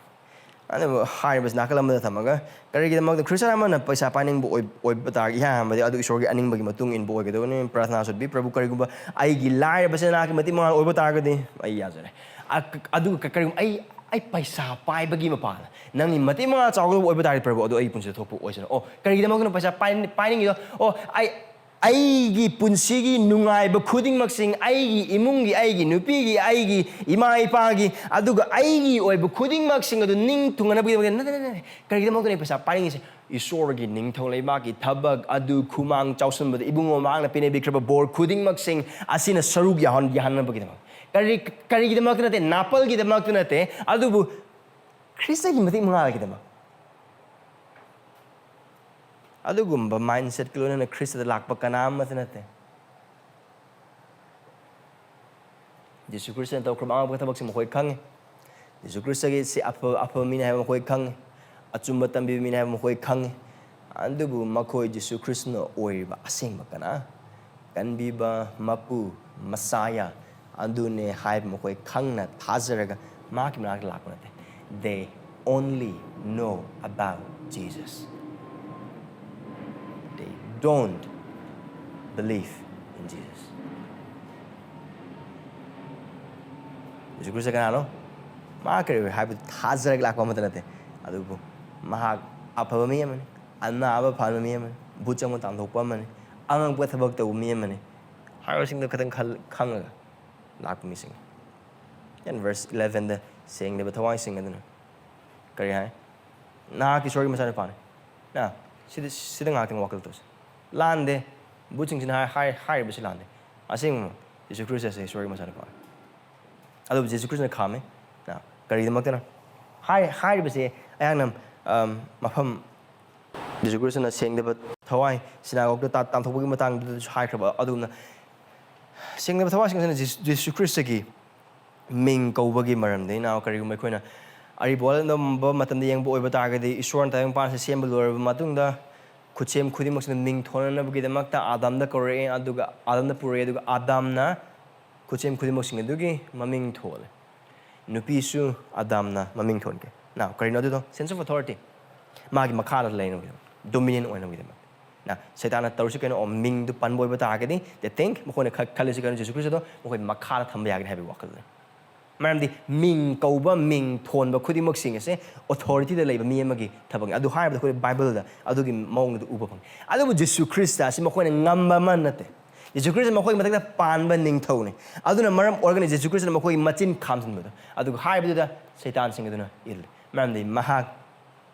ꯑꯗꯨꯕꯨ ꯍꯥꯏꯔꯤꯕꯁꯤ ꯅꯥꯀꯜ ꯑꯃꯗ ꯊꯝꯃꯒ, ꯀꯔꯤꯒꯤꯗꯃꯛꯇ ꯈ꯭ꯔꯤꯁꯇꯤꯌꯥꯟ ꯑꯃꯅ ꯄꯩꯁꯥ ꯄꯥꯏꯅꯤꯡꯕ ꯑꯣꯏ-, ꯑꯣꯏꯕ ꯇꯥꯔꯒꯗꯤ, ꯏꯍꯥꯟ ꯍꯥꯟꯕꯗꯤ ꯑꯗꯨ ꯏꯁꯣꯔꯒꯤ ꯑꯅꯤꯡꯕꯒꯤ ꯃꯇꯨꯡ ꯏꯟꯕ ꯑꯣꯏꯒꯗꯕꯅꯤ꯫ ꯄ꯭ꯔꯥꯊꯅꯥ ꯁꯨꯠꯕꯤ, "ꯄ꯭ꯔꯚꯨ, ꯀꯔꯤꯒꯨꯝꯕ ꯑꯩꯒꯤ ꯂꯥꯏꯔꯕꯁꯤ ꯅꯍꯥꯛꯀꯤ ꯃꯇꯤꯛ ꯃꯉꯥꯜ ꯑꯣꯏꯕ ꯇꯥꯔꯒꯗꯤ ꯑꯩ ꯌꯥꯖꯔꯦ꯫ ꯑ-, ꯀ-, ꯑꯗꯨꯒ ꯀ-, ꯀꯔꯤꯒꯨꯝꯕ ꯑꯩ, ꯑꯩ ꯄꯩꯁꯥ ꯄꯥꯏꯕꯒꯤ ꯃꯄꯥꯟꯗ ꯅꯪꯒꯤ ꯃꯇꯤꯛ ꯃꯉꯥꯜ ꯆꯥꯎꯒꯗꯕ ꯑꯣꯏꯕ ꯇꯥꯔꯗꯤ, ꯄ꯭ꯔꯚꯨ, ꯑꯗꯨ ꯑꯩꯒꯤ ꯄꯨꯟꯁꯤꯗ ꯊꯣꯛꯄ ꯑꯣꯏꯁꯅꯨ꯫ ꯑꯣ, ꯀꯔꯤꯒꯤꯗꯃꯛꯇꯅꯣ ꯄꯩꯁꯥ ꯄꯥꯏ-, ꯄꯥꯏꯅꯤꯡꯉꯤꯗꯣ? ꯑꯣ, ꯑꯩ, ꯑꯩꯒꯤ ꯄꯨꯟꯁꯤꯒꯤ ꯅꯨꯡꯉꯥꯏꯕ ꯈꯨꯗꯤꯡꯃꯛꯁꯤꯡ, ꯑꯩꯒꯤ ꯏꯃꯨꯡꯒꯤ, ꯑꯩꯒꯤ ꯅꯨꯄꯤꯒꯤ, ꯑꯩꯒꯤ ꯏꯃꯥ ꯏꯄꯥꯒꯤ, ꯑꯗꯨꯒ ꯑꯩꯒꯤ ꯑꯣꯏꯕ ꯈꯨꯗꯤꯡꯃꯛꯁꯤꯡ ꯑꯗꯨ ꯅꯤꯡ ꯊꯨꯡꯍꯟꯅꯕꯒꯤꯗꯃꯛꯇ ꯅꯠꯇꯦ, ꯅꯠꯇꯦ, ꯅꯠꯇꯦ꯫ ꯀꯔꯤꯒꯤꯗꯃꯛꯇꯅꯣ ꯑꯩ ꯄꯩꯁꯥ ꯄꯥꯏꯅꯤꯡꯉꯤꯁꯦ? ꯏꯁꯣꯔꯒꯤ ꯅꯤꯡꯊꯧ ꯂꯩꯕꯥꯛꯀꯤ ꯊꯕꯛ ꯑꯗꯨ ꯈꯨꯃꯥꯡ ꯆꯥꯎꯁꯤꯟꯕꯗ ꯏꯕꯨꯡꯉꯣ ꯃꯍꯥꯛꯅ ꯄꯤꯅꯕꯤꯈ꯭ꯔꯕ ꯕꯣꯔ ꯈꯨꯗꯤꯡꯃꯛꯁꯤꯡ ꯑꯁꯤꯅ ꯁꯔꯨꯛ ꯌꯥꯍꯟ-, ꯌꯥꯍꯟꯅꯕꯒꯤꯗꯃꯛ꯫ ꯀꯔꯤ, ꯀꯔꯤꯒꯤꯗꯃꯛꯇ ꯅꯠꯇꯦ? ꯅꯥꯄꯜꯒꯤꯗꯃꯛꯇ ꯅꯠꯇꯦ, ꯑꯗꯨꯕꯨ ꯈ꯭ꯔꯤꯁꯇꯒꯤ ꯃꯇꯤꯛ ꯃꯉꯥꯜꯒꯤꯗꯃꯛ꯫ ꯑꯗꯨꯒꯨꯝꯕ mindsetꯀ ꯂꯣꯏꯅꯅ ꯈ꯭ꯔꯤꯁꯇꯗ ꯂꯥꯛꯄ ꯀꯅꯥ ꯑꯃꯠꯇ ꯅꯠꯇꯦ꯫ ꯖꯤꯁꯨ ꯈ꯭ꯔꯤꯁꯇꯅ ꯇꯧꯈ꯭ꯔꯕ ꯑꯉꯛꯄ ꯊꯕꯛꯁꯤ ꯃꯈꯣꯏ ꯈꯪꯉꯤ꯫ ꯖꯤꯁꯨ ꯈ꯭ꯔꯤꯁꯇꯒꯤ ꯁꯤ ꯑꯐꯕ, ꯑꯐꯕ ꯃꯤꯅꯤ ꯍꯥꯏꯕ ꯃꯈꯣꯏ ꯈꯪꯉꯤ꯫ ꯑꯆꯨꯝꯕ ꯇꯝꯕꯤꯕ ꯃꯤꯅꯤ ꯍꯥꯏꯕ ꯃꯈꯣꯏ ꯈꯪꯉꯤ꯫ ꯑꯗꯨꯕꯨ ꯃꯈꯣꯏ ꯖꯤꯁꯨ ꯈ꯭ꯔꯤꯁꯇꯅ ꯑꯣꯏꯔꯤꯕ ꯑꯁꯦꯡꯕ ꯀꯅꯥ? ꯀꯟꯕꯤꯕ, ꯃꯄꯨ, ꯃꯁꯥꯌꯥ ꯑꯗꯨꯅꯦ ꯍꯥꯏꯕ ꯃꯈꯣꯏ ꯈꯪꯅ ꯊꯥꯖꯔꯒ ꯃꯍꯥꯛꯀꯤ ꯃꯅꯥꯛꯇ ꯂꯥꯛꯄ ꯅꯠꯇꯦ꯫ They only know about Jesus. They don't believe in Jesus. Jesus Christ ꯀꯅꯥꯅꯣ? ꯃꯍꯥꯛ ꯀꯔꯤ ꯑꯣꯏ ꯍꯥꯏꯕꯗꯨ ꯊꯥꯖꯔꯒ ꯂꯥꯛꯄ ꯑꯃꯠꯇ ꯅꯠꯇꯦ꯫ ꯑꯗꯨꯕꯨ ꯃꯍꯥꯛ ꯑꯐꯕ ꯃꯤ ꯑꯃꯅꯤ, ꯑꯅꯥꯕ ꯐꯍꯟꯕ ꯃꯤ ꯑꯃꯅꯤ, ꯚꯨꯠ ꯆꯪꯕ ꯇꯥꯟꯊꯣꯛꯄ ꯑꯃꯅꯤ, ꯑꯉꯛꯄ ꯊꯕꯛ ꯇꯧꯕ ꯃꯤ ꯑꯃꯅꯤ ꯍꯥꯏꯕꯁꯤꯡꯗꯣ ꯈꯤꯇꯪ ꯈꯜ-, ꯈꯪꯉꯒ ꯂꯥꯛꯄ ꯃꯤꯁꯤꯡ꯫ Then verse elevenꯗ ꯁꯦꯡꯗꯕ ꯊꯋꯥꯏꯁꯤꯡ ꯑꯗꯨꯅ ꯀꯔꯤ ꯍꯥꯏ? ꯅꯍꯥꯛ ꯏꯁꯣꯔꯒꯤ ꯃꯆꯥꯅꯨꯄꯥꯅꯤ꯫ ꯅ, ꯁꯤꯗ, ꯁꯤꯗ ꯉꯥꯛꯇꯪ ꯋꯥꯈꯜ ꯇꯧꯁꯤ꯫ ꯂꯥꯟꯗꯦ꯫ ꯚꯨꯠꯁꯤꯡꯁꯤꯅ ꯍꯥꯏ-, ꯍꯥꯏ-, ꯍꯥꯏꯔꯤꯕꯁꯤ ꯂꯥꯟꯗꯦ꯫ ꯑꯁꯦꯡꯕ ꯖꯤꯁꯨ ꯈ꯭ꯔꯤꯁꯇ ꯑꯁꯤ ꯏꯁꯣꯔꯒꯤ ꯃꯆꯥꯅꯨꯄꯥꯅꯤ꯫ ꯑꯗꯨꯕꯨ ꯖꯤꯁꯨ ꯈ꯭ꯔꯤꯁꯇꯅ ꯈꯥꯝꯃꯤ꯫ ꯅ, ꯀꯔꯤꯒꯤꯗꯃꯛꯇꯅ? ꯍꯥꯏ-, ꯍꯥꯏꯔꯤꯕꯁꯦ ꯑꯩꯍꯥꯛꯅ, ꯑꯝ, ꯃꯐꯝ ꯖꯤꯁꯨ ꯈ꯭ꯔꯤꯁꯇꯅ ꯁꯦꯡꯗꯕ ꯊꯋꯥꯏ ꯁꯤꯅꯥꯒꯣꯒꯇ ꯇꯥ-, ꯇꯥꯟꯊꯣꯛꯄꯒꯤ ꯃꯇꯥꯡꯗꯨꯗꯁꯨ ꯍꯥꯏꯈ꯭ꯔꯕ꯫ ꯑꯗꯨꯒꯨꯝꯅ ꯁꯦꯡꯗꯕ ꯊꯋꯥꯏꯁꯤꯡ ꯑꯁꯤꯅ ꯖꯤꯁꯨ, ꯖꯤꯁꯨ ꯈ꯭ꯔꯤꯁꯇꯒꯤ ꯃꯤꯡ ꯀꯧꯕꯒꯤ ꯃꯔꯝꯗꯤ, ꯏꯅꯥꯎ, ꯀꯔꯤꯒꯨꯝꯕ ꯑꯩꯈꯣꯏꯅ ꯑꯔꯤꯕ ꯋꯥꯔꯣꯜꯗ ꯃꯇꯝꯗ ꯌꯦꯡꯕ ꯑꯣꯏꯕ ꯇꯥꯔꯒꯗꯤ, ꯏꯁꯣꯔꯅ ꯇꯥꯏꯕꯪꯄꯥꯟꯁꯦ ꯁꯦꯝꯕ ꯂꯣꯏꯔꯕ ꯃꯇꯨꯡꯗ, ꯈꯨꯠꯁꯦꯝ ꯈꯨꯗꯤꯡꯃꯛꯁꯤꯅ ꯃꯤꯡ ꯊꯣꯟꯅꯅꯕꯒꯤꯗꯃꯛꯇ ꯑꯥꯗꯝꯗ ꯀꯧꯔꯛꯑꯦ, ꯑꯗꯨꯒ ꯑꯥꯗꯝꯗ ꯄꯨꯔꯛꯑꯦ, ꯑꯗꯨꯒ ꯑꯥꯗꯝꯅ ꯈꯨꯠꯁꯦꯝ ꯈꯨꯗꯤꯡꯃꯛꯁꯤꯡ ꯑꯗꯨꯒꯤ ꯃꯃꯤꯡ ꯊꯣꯜꯂꯦ꯫ ꯅꯨꯄꯤꯁꯨ ꯑꯥꯗꯝꯅ ꯃꯃꯤꯡ ꯊꯣꯟꯈꯤ꯫ ꯅꯥꯎ, ꯀꯔꯤꯅꯣ ꯑꯗꯨꯗꯣ? Sense of authority꯫ ꯃꯥꯒꯤ ꯃꯈꯥꯗ ꯂꯩꯅꯕꯒꯤꯗꯃꯛ, dominion ꯑꯣꯏꯅꯕꯒꯤꯗꯃꯛ꯫ ꯅ, ꯁꯩꯇꯥꯟꯅ ꯇꯧꯔꯤꯁꯤ ꯀꯩꯅꯣ? ꯑꯣ, ꯃꯤꯡꯗꯨ ꯄꯟꯕ ꯑꯣꯏꯕ ꯇꯥꯔꯒꯗꯤ, they think, ꯃꯈꯣꯏꯅ ꯈ-, ꯈꯜꯂꯤꯁꯤ ꯀꯩꯅꯣ? ꯖꯤꯁꯨ ꯈ꯭ꯔꯤꯁꯇꯗꯣ ꯃꯈꯣꯏ ꯃꯈꯥꯗ ꯊꯝꯕ ꯌꯥꯒꯅꯤ ꯍꯥꯏꯕꯒꯤ ꯋꯥꯈꯜꯗꯅꯤ꯫ ꯃꯔꯝꯗꯤ ꯃꯤꯡ ꯀꯧꯕ, ꯃꯤꯡ ꯊꯣꯟꯕ ꯈꯨꯗꯤꯡꯃꯛꯁꯤꯡ ꯑꯁꯦ authorityꯗ ꯂꯩꯕ ꯃꯤ ꯑꯃꯒꯤ ꯊꯕꯛꯅꯤ꯫ ꯑꯗꯨ ꯍꯥꯏꯔꯕꯗ ꯑꯩꯈꯣꯏ ꯕꯥꯏꯕꯜꯗ ꯑꯗꯨꯒꯤ ꯃꯑꯣꯡꯗ ꯎꯕ ꯐꯪꯉꯤ꯫ ꯑꯗꯨꯕꯨ ꯖꯤꯁꯨ ꯈ꯭ꯔꯤꯁꯇ ꯑꯁꯤ ꯃꯈꯣꯏꯅ ꯉꯝꯕ ꯑꯃ ꯅꯠꯇꯦ꯫ ꯖꯤꯁꯨ ꯈ꯭ꯔꯤꯁꯇ ꯃꯈꯣꯏꯒꯤ ꯃꯊꯛꯇ ꯄꯥꯟꯕ ꯅꯤꯡꯊꯧꯅꯤ꯫ ꯑꯗꯨꯅ ꯃꯔꯝ ꯑꯣꯏꯔꯒꯅꯤ ꯖꯤꯁꯨ ꯈ꯭ꯔꯤꯁꯇꯅ ꯃꯈꯣꯏꯒꯤ ꯃꯆꯤꯟ ꯈꯥꯝꯖꯤꯟꯕꯗꯣ꯫ ꯑꯗꯨꯒ ꯍꯥꯏꯕꯗꯨꯗ ꯁꯩꯇꯥꯟꯁꯤꯡ ꯑꯗꯨꯅ ꯏꯜꯂꯤ꯫ ꯃꯔꯝꯗꯤ ꯃꯍꯥꯛ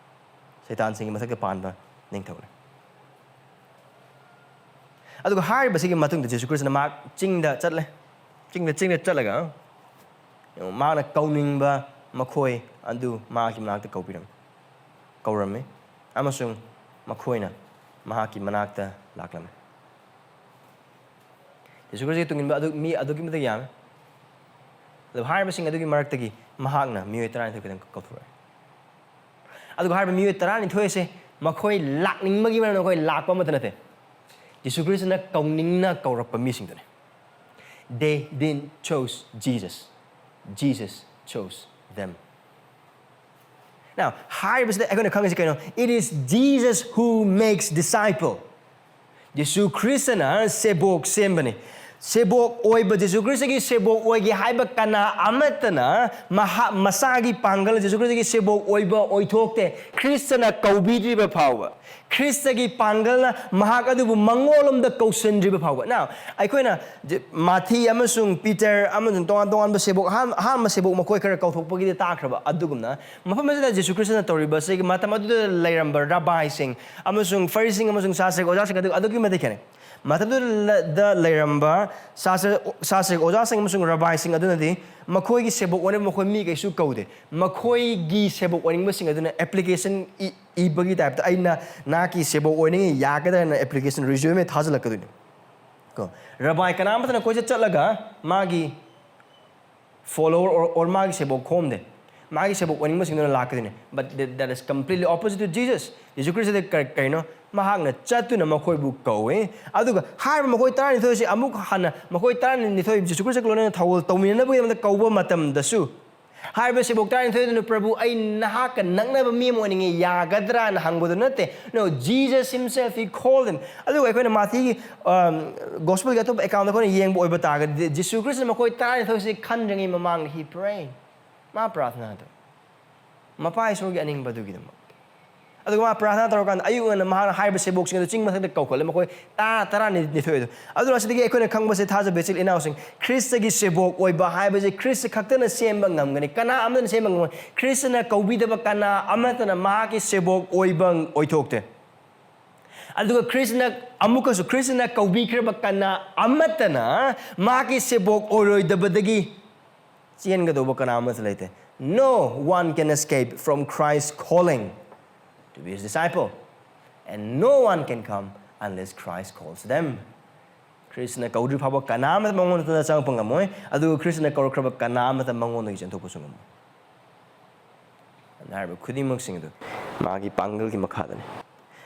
ꯁꯩꯇꯥꯟꯁꯤꯡꯒꯤ ꯃꯊꯛꯇ ꯄꯥꯟꯕ ꯅꯤꯡꯊꯧꯅꯤ꯫ ꯑꯗꯨꯒ ꯍꯥꯏꯔꯤꯕꯁꯤꯒꯤ ꯃꯇꯨꯡꯗ ꯖꯤꯁꯨ ꯈ꯭ꯔꯤꯁꯇꯅ ꯃꯍꯥꯛ ꯆꯤꯡꯗ ꯆꯠꯂꯦ꯫ ꯆꯤꯡꯗ, ꯆꯤꯡꯗ ꯆꯠꯂꯒ ꯃꯍꯥꯛꯅ ꯀꯧꯅꯤꯡꯕ ꯃꯈꯣꯏ ꯑꯗꯨ ꯃꯍꯥꯛꯀꯤ ꯃꯅꯥꯛꯇ ꯀꯧꯕꯤꯔꯝꯃꯤ, ꯀꯧꯔꯝꯃꯤ, ꯑꯃꯁꯨꯡ ꯃꯈꯣꯏꯅ ꯃꯍꯥꯛꯀꯤ ꯃꯅꯥꯛꯇ ꯂꯥꯛꯂꯝꯃꯤ꯫ ꯖꯤꯁꯨ ꯈ꯭ꯔꯤꯁꯇꯒꯤ ꯇꯨꯡ ꯏꯟꯕ ꯑꯗꯨ ꯃꯤ ꯑꯗꯨꯛꯀꯤ ꯃꯇꯤꯛ ꯌꯥꯝꯃꯤ꯫ ꯑꯗꯨ ꯍꯥꯏꯔꯤꯕꯁꯤꯡ ꯑꯗꯨꯒꯤ ꯃꯔꯛꯇꯒꯤ ꯃꯍꯥꯛꯅ ꯃꯤꯑꯣꯏ ꯇꯔꯥꯅꯤꯊꯣꯏ ꯈꯛꯇꯪ ꯀꯧꯊꯣꯔꯛꯑꯦ꯫ ꯑꯗꯨꯒ ꯍꯥꯏꯔꯤꯕ ꯃꯤꯑꯣꯏ ꯇꯔꯥꯅꯤꯊꯣꯏ ꯑꯁꯦ ꯃꯈꯣꯏ ꯂꯥꯛꯅꯤꯡꯕꯒꯤ ꯃꯔꯝꯗ ꯃꯈꯣꯏ ꯂꯥꯛꯄ ꯑꯃꯠꯇ ꯅꯠꯇꯦ꯫ ꯖꯤꯁꯨ ꯈ꯭ꯔꯤꯁꯇꯅ ꯀꯧꯅꯤꯡꯅ ꯀꯧꯔꯛꯄ ꯃꯤꯁꯤꯡꯗꯨꯅꯤ꯫ They didn't chose Jesus. Jesus chose them. Now, ꯍꯥꯏꯔꯤꯕꯁꯤꯗ ꯑꯩꯈꯣꯏꯅ ꯈꯪꯉꯤꯁꯤ ꯀꯩꯅꯣ? It is Jesus who makes disciple. ꯖꯤꯁꯨ ꯈ꯭ꯔꯤꯁꯇꯅ ꯁꯦꯕꯣꯛ ꯁꯦꯝꯕꯅꯤ꯫ ꯁꯦꯕꯣꯛ ꯑꯣꯏꯕ, ꯖꯤꯁꯨ ꯈ꯭ꯔꯤꯁꯇꯒꯤ ꯁꯦꯕꯣꯛ ꯑꯣꯏꯒꯦ ꯍꯥꯏꯕ ꯀꯅꯥ ꯑꯃꯠꯇꯅ ꯃꯍꯥꯛ ꯃꯁꯥꯒꯤ ꯄꯥꯡꯒꯜ ꯖꯤꯁꯨ ꯈ꯭ꯔꯤꯁꯇꯒꯤ ꯁꯦꯕꯣꯛ ꯑꯣꯏꯕ ꯑꯣꯏꯊꯣꯛꯇꯦ, ꯈ꯭ꯔꯤꯁꯇꯅ ꯀꯧꯕꯤꯗ꯭ꯔꯤꯕ ꯐꯥꯎꯕ꯫ ꯈ꯭ꯔꯤꯁꯇꯒꯤ ꯄꯥꯡꯒꯜꯅ ꯃꯍꯥꯛ ꯑꯗꯨꯕꯨ ꯃꯉꯣꯟꯂꯣꯝꯗ ꯀꯧꯁꯤꯟꯗ꯭ꯔꯤꯕ ꯐꯥꯎꯕ꯫ Now, ꯑꯩꯈꯣꯏꯅ ꯖꯤ-, ꯃꯥꯊꯤ ꯑꯃꯁꯨꯡ ꯄꯤꯇꯔ ꯑꯃꯁꯨꯡ ꯇꯣꯉꯥꯟ ꯇꯣꯉꯥꯟꯕ ꯁꯦꯕꯣꯛ, ꯑꯍꯥꯟ-, ꯑꯍꯥꯟꯕ ꯁꯦꯕꯣꯛ ꯃꯈꯣꯏ ꯈꯔ ꯀꯧꯊꯣꯛꯄꯒꯤꯗꯤ ꯇꯥꯈ꯭ꯔꯕ꯫ ꯑꯗꯨꯒꯨꯝꯅ ꯃꯐꯝ ꯑꯁꯤꯗ ꯖꯤꯁꯨ ꯈ꯭ꯔꯤꯁꯇꯅ ꯇꯧꯔꯤꯕꯁꯤꯒꯤ ꯃꯇꯝ ꯑꯗꯨꯗ ꯂꯩꯔꯝꯕ ꯔꯥꯕꯥꯏꯁꯤꯡ ꯑꯃꯁꯨꯡ ꯐꯔꯤꯁꯤꯡ ꯑꯃꯁꯨꯡ ꯁꯥꯁꯇ꯭ꯔꯒꯤ ꯑꯣꯖꯥꯁꯤꯡ ꯑꯗꯨ ꯑꯗꯨꯛꯀꯤ ꯃꯇꯤꯛ ꯈꯦꯠꯅꯩ꯫ ꯃꯇꯝꯗꯨꯗ ꯂ-, ꯗ ꯂꯩꯔꯝꯕ ꯁꯥꯁꯇ꯭ꯔ-, ꯁꯥꯁꯇ꯭ꯔꯒꯤ ꯑꯣꯖꯥꯁꯤꯡ ꯑꯃꯁꯨꯡ ꯔꯥꯕꯥꯏꯁꯤꯡ ꯑꯗꯨꯅꯗꯤ ꯃꯈꯣꯏꯒꯤ ꯁꯦꯕꯣꯛ ꯑꯣꯏꯅꯕ ꯃꯈꯣꯏ ꯃꯤ ꯀꯩꯁꯨ ꯀꯧꯗꯦ꯫ ꯃꯈꯣꯏꯒꯤ ꯁꯦꯕꯣꯛ ꯑꯣꯏꯅꯤꯡꯕꯁꯤꯡ ꯑꯗꯨꯅ application ꯏ-, ꯏꯕꯒꯤ type ꯇ ꯑꯩꯅ ꯅꯍꯥꯛꯀꯤ ꯁꯦꯕꯣꯛ ꯑꯣꯏꯅꯤꯡꯉꯤ ꯌꯥꯒꯗ꯭ꯔꯥ ꯍꯥꯏꯅ application resume ꯊꯥꯖꯤꯜꯂꯛꯀꯗꯣꯏꯅꯤ꯫ ꯀꯣ, ꯔꯥꯕꯥꯏ ꯀꯅꯥ ꯑꯃꯠꯇꯅ ꯀꯣꯏꯆꯠ ꯆꯠꯂꯒ ꯃꯥꯒꯤ follower or, or ꯃꯥꯒꯤ ꯁꯦꯕꯣꯛ ꯈꯣꯝꯗꯦ꯫ ꯃꯥꯒꯤ ꯁꯦꯕꯣꯛ ꯑꯣꯏꯅꯤꯡꯕꯁꯤꯡꯗꯨꯅ ꯂꯥꯛꯀꯗꯣꯏꯅꯤ꯫ But that, that is completely opposite to Jesus. ꯖꯤꯁꯨ ꯈ꯭ꯔꯤꯁꯇꯗꯤ ꯀ-, ꯀꯩꯅꯣ? ꯃꯍꯥꯛꯅ ꯆꯠꯇꯨꯅ ꯃꯈꯣꯏꯕꯨ ꯀꯧꯏ꯫ ꯑꯗꯨꯒ ꯍꯥꯏꯔꯤꯕ ꯃꯈꯣꯏ ꯇꯔꯥꯅꯤꯊꯣꯏ ꯑꯁꯤ ꯑꯃꯨꯛ ꯍꯟꯅ ꯃꯈꯣꯏ ꯇꯔꯥꯅꯤꯊꯣꯏ ꯖꯤꯁꯨ ꯈ꯭ꯔꯤꯁꯇꯒ ꯂꯣꯏꯅꯅ ꯊꯧꯒꯜ ꯇꯧꯃꯤꯟꯅꯅꯕꯒꯤꯗꯃꯛꯇ ꯀꯧꯕ ꯃꯇꯝꯗꯁꯨ ꯍꯥꯏꯔꯤꯕ ꯁꯦꯕꯣꯛ ꯇꯔꯥꯅꯤꯊꯣꯏꯗꯨꯅ, "ꯄ꯭ꯔꯚꯨ, ꯑꯩ ꯅꯍꯥꯛꯀ ꯅꯛꯅꯕ ꯃꯤ ꯑꯃ ꯑꯣꯏꯅꯤꯡꯉꯤ, ꯌꯥꯒꯗ꯭ꯔꯥꯅ?" ꯍꯪꯕꯗꯨ ꯅꯠꯇꯦ꯫ No, Jesus himself, he called them. ꯑꯗꯨꯒ ꯑꯩꯈꯣꯏꯅ ꯃꯥꯊꯤꯒꯤ, ꯑꯝ, gospel ꯒꯤ ꯑꯇꯣꯞꯄ account ꯗ ꯑꯩꯈꯣꯏꯅ ꯌꯦꯡꯕ ꯑꯣꯏꯕ ꯇꯥꯔꯒꯗꯤ, ꯖꯤꯁꯨ ꯈ꯭ꯔꯤꯁꯇꯅ ꯃꯈꯣꯏ ꯇꯔꯥꯅꯤꯊꯣꯏꯁꯤ ꯈꯟꯗ꯭ꯔꯤꯉꯩ ꯃꯃꯥꯡꯗ he prayed. ꯃꯥ ꯄ꯭ꯔꯥꯊꯅꯥ ꯇꯧ꯫ ꯃꯄꯥ ꯏꯁꯣꯔꯒꯤ ꯑꯅꯤꯡꯕꯗꯨꯒꯤꯗꯃꯛ꯫ ꯑꯗꯨꯒ ꯃꯥ ꯄ꯭ꯔꯥꯊꯅꯥ ꯇꯧꯔꯀꯥꯟꯗ ꯑꯌꯨꯛ ꯉꯟꯅ ꯃꯍꯥꯛꯅ ꯍꯥꯏꯔꯤꯕ ꯁꯦꯕꯣꯛꯁꯤꯡ ꯑꯗꯨ ꯆꯤꯡ ꯃꯊꯛꯇ ꯀꯧꯈꯠꯂꯦ, ꯃꯈꯣꯏ ꯇꯔꯥ, ꯇꯔꯥꯅꯤꯊꯣꯏ ꯑꯗꯨ꯫ ꯑꯗꯨꯅ ꯑꯁꯤꯗꯒꯤ ꯑꯩꯈꯣꯏꯅ ꯈꯪꯕꯁꯦ, ꯊꯥꯖꯕ ꯏꯆꯤꯜ ꯏꯅꯥꯎꯁꯤꯡ, ꯈ꯭ꯔꯤꯁꯇꯒꯤ ꯁꯦꯕꯣꯛ ꯑꯣꯏꯕ ꯍꯥꯏꯕꯁꯤ ꯈ꯭ꯔꯤꯁꯇ ꯈꯛꯇꯅ ꯁꯦꯝꯕ ꯉꯝꯒꯅꯤ, ꯀꯅꯥ ꯑꯃꯠꯇꯅ ꯁꯦꯝꯕ ꯉꯝꯃꯣꯏ꯫ ꯈ꯭ꯔꯤꯁꯇꯅ ꯀꯧꯕꯤꯗꯕ ꯀꯅꯥ ꯑꯃꯠꯇꯅ ꯃꯍꯥꯛꯀꯤ ꯁꯦꯕꯣꯛ ꯑꯣꯏꯕ ꯑꯣꯏꯊꯣꯛꯇꯦ꯫ ꯑꯗꯨꯒ ꯈ꯭ꯔꯤꯁꯇꯅ, ꯑꯃꯨꯛꯀꯁꯨ ꯈ꯭ꯔꯤꯁꯇꯅ ꯀꯧꯕꯤꯈ꯭ꯔꯕ ꯀꯅꯥ ꯑꯃꯠꯇꯅ ꯃꯍꯥꯛꯀꯤ ꯁꯦꯕꯣꯛ ꯑꯣꯏꯔꯣꯏꯗꯕꯗꯒꯤ ꯆꯦꯟꯒꯗꯧꯕ ꯀꯅꯥ ꯑꯃꯁꯨ ꯂꯩꯇꯦ꯫ No one can escape from Christ's calling to be his disciple. And no one can come unless Christ calls them. ꯈ꯭ꯔꯤꯁꯇꯅ ꯀꯧꯗ꯭ꯔꯤ ꯐꯥꯎꯕ ꯀꯅꯥ ꯑꯃꯠꯇ ꯃꯉꯣꯟꯗ ꯆꯪꯉꯛꯄ ꯉꯝꯃꯣꯏ, ꯑꯗꯨꯒ ꯈ꯭ꯔꯤꯁꯇꯅ ꯀꯧꯔꯛꯈ꯭ꯔꯕ ꯀꯅꯥ ꯑꯃꯠꯇ ꯃꯉꯣꯟꯗꯒꯤ ꯆꯦꯟꯊꯣꯛꯄꯁꯨ ꯉꯝꯃꯣꯏ꯫ ꯑꯗꯨꯅ ꯍꯥꯏꯔꯤꯕ ꯈꯨꯗꯤꯡꯃꯛꯁꯤꯡ ꯑꯗꯨ ꯃꯥꯒꯤ ꯄꯥꯡꯒꯜꯒꯤ ꯃꯈꯥꯗꯅꯤ꯫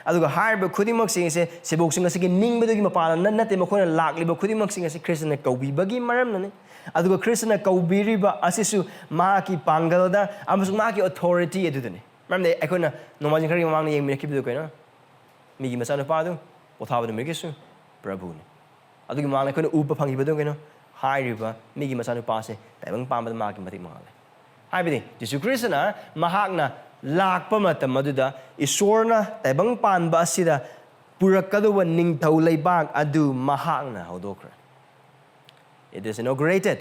ꯑꯗꯨꯒ ꯍꯥꯏꯔꯤꯕ ꯈꯨꯗꯤꯡꯃꯛꯁꯤꯡ ꯑꯁꯦ ꯁꯦꯕꯣꯛꯁꯤꯡ ꯑꯁꯤꯒꯤ ꯅꯤꯡꯕꯗꯨꯒꯤ ꯃꯄꯥꯟꯗ ꯅꯠꯇꯦ, ꯃꯈꯣꯏꯅ ꯂꯥꯛꯂꯤꯕ ꯈꯨꯗꯤꯡꯃꯛꯁꯤꯡ ꯑꯁꯤ ꯈ꯭ꯔꯤꯁꯇꯅ ꯀꯧꯕꯤꯕꯒꯤ ꯃꯔꯝꯅꯅꯤ꯫ ꯑꯗꯨꯒ ꯈ꯭ꯔꯤꯁꯇꯅ ꯀꯧꯕꯤꯔꯤꯕ ꯑꯁꯤꯁꯨ ꯃꯍꯥꯛꯀꯤ ꯄꯥꯡꯒꯜꯗ ꯑꯃꯁꯨꯡ ꯃꯍꯥꯛꯀꯤ authority ꯑꯗꯨꯗꯅꯤ꯫ ꯃꯔꯝꯗꯤ ꯑꯩꯈꯣꯏꯅ ꯅꯣꯡꯃꯥꯏꯖꯤꯡ ꯈꯔꯒꯤ ꯃꯃꯥꯡꯗ ꯌꯦꯡꯃꯤꯟꯅꯈꯤꯕꯗꯨ ꯀꯩꯅꯣ? ꯃꯤꯒꯤ ꯃꯆꯥꯅꯨꯄꯥ ꯑꯗꯨ ꯄꯣꯊꯥꯕ ꯅꯨꯃꯤꯠꯀꯤꯁꯨ ꯄ꯭ꯔꯚꯨꯅꯤ꯫ ꯑꯗꯨꯒꯤ ꯃꯃꯥꯡꯗ ꯑꯩꯈꯣꯏꯅ ꯎꯕ ꯐꯪꯈꯤꯕꯗꯨ ꯀꯩꯅꯣ? ꯍꯥꯏꯔꯤꯕ ꯃꯤꯒꯤ ꯃꯆꯥꯅꯨꯄꯥꯁꯦ ꯇꯥꯏꯕꯪ ꯄꯥꯟꯕꯗ ꯃꯥꯒꯤ ꯃꯇꯤꯛ ꯃꯉꯥꯜ ꯂꯩ꯫ ꯍꯥꯏꯕꯗꯤ ꯖꯤꯁꯨ ꯈ꯭ꯔꯤꯁꯇꯅ ꯃꯍꯥꯛꯅ ꯂꯥꯛꯄ ꯃꯇꯝ ꯑꯗꯨꯗ ꯏꯁꯣꯔꯅ ꯇꯥꯏꯕꯪ ꯄꯥꯟꯕ ꯑꯁꯤꯗ ꯄꯨꯔꯛꯀꯗꯧꯕ ꯅꯤꯡꯊꯧ ꯂꯩꯕꯥꯛ ꯑꯗꯨ ꯃꯍꯥꯛꯅ ꯍꯧꯗꯣꯛꯈ꯭ꯔꯦ꯫ It is inaugurated.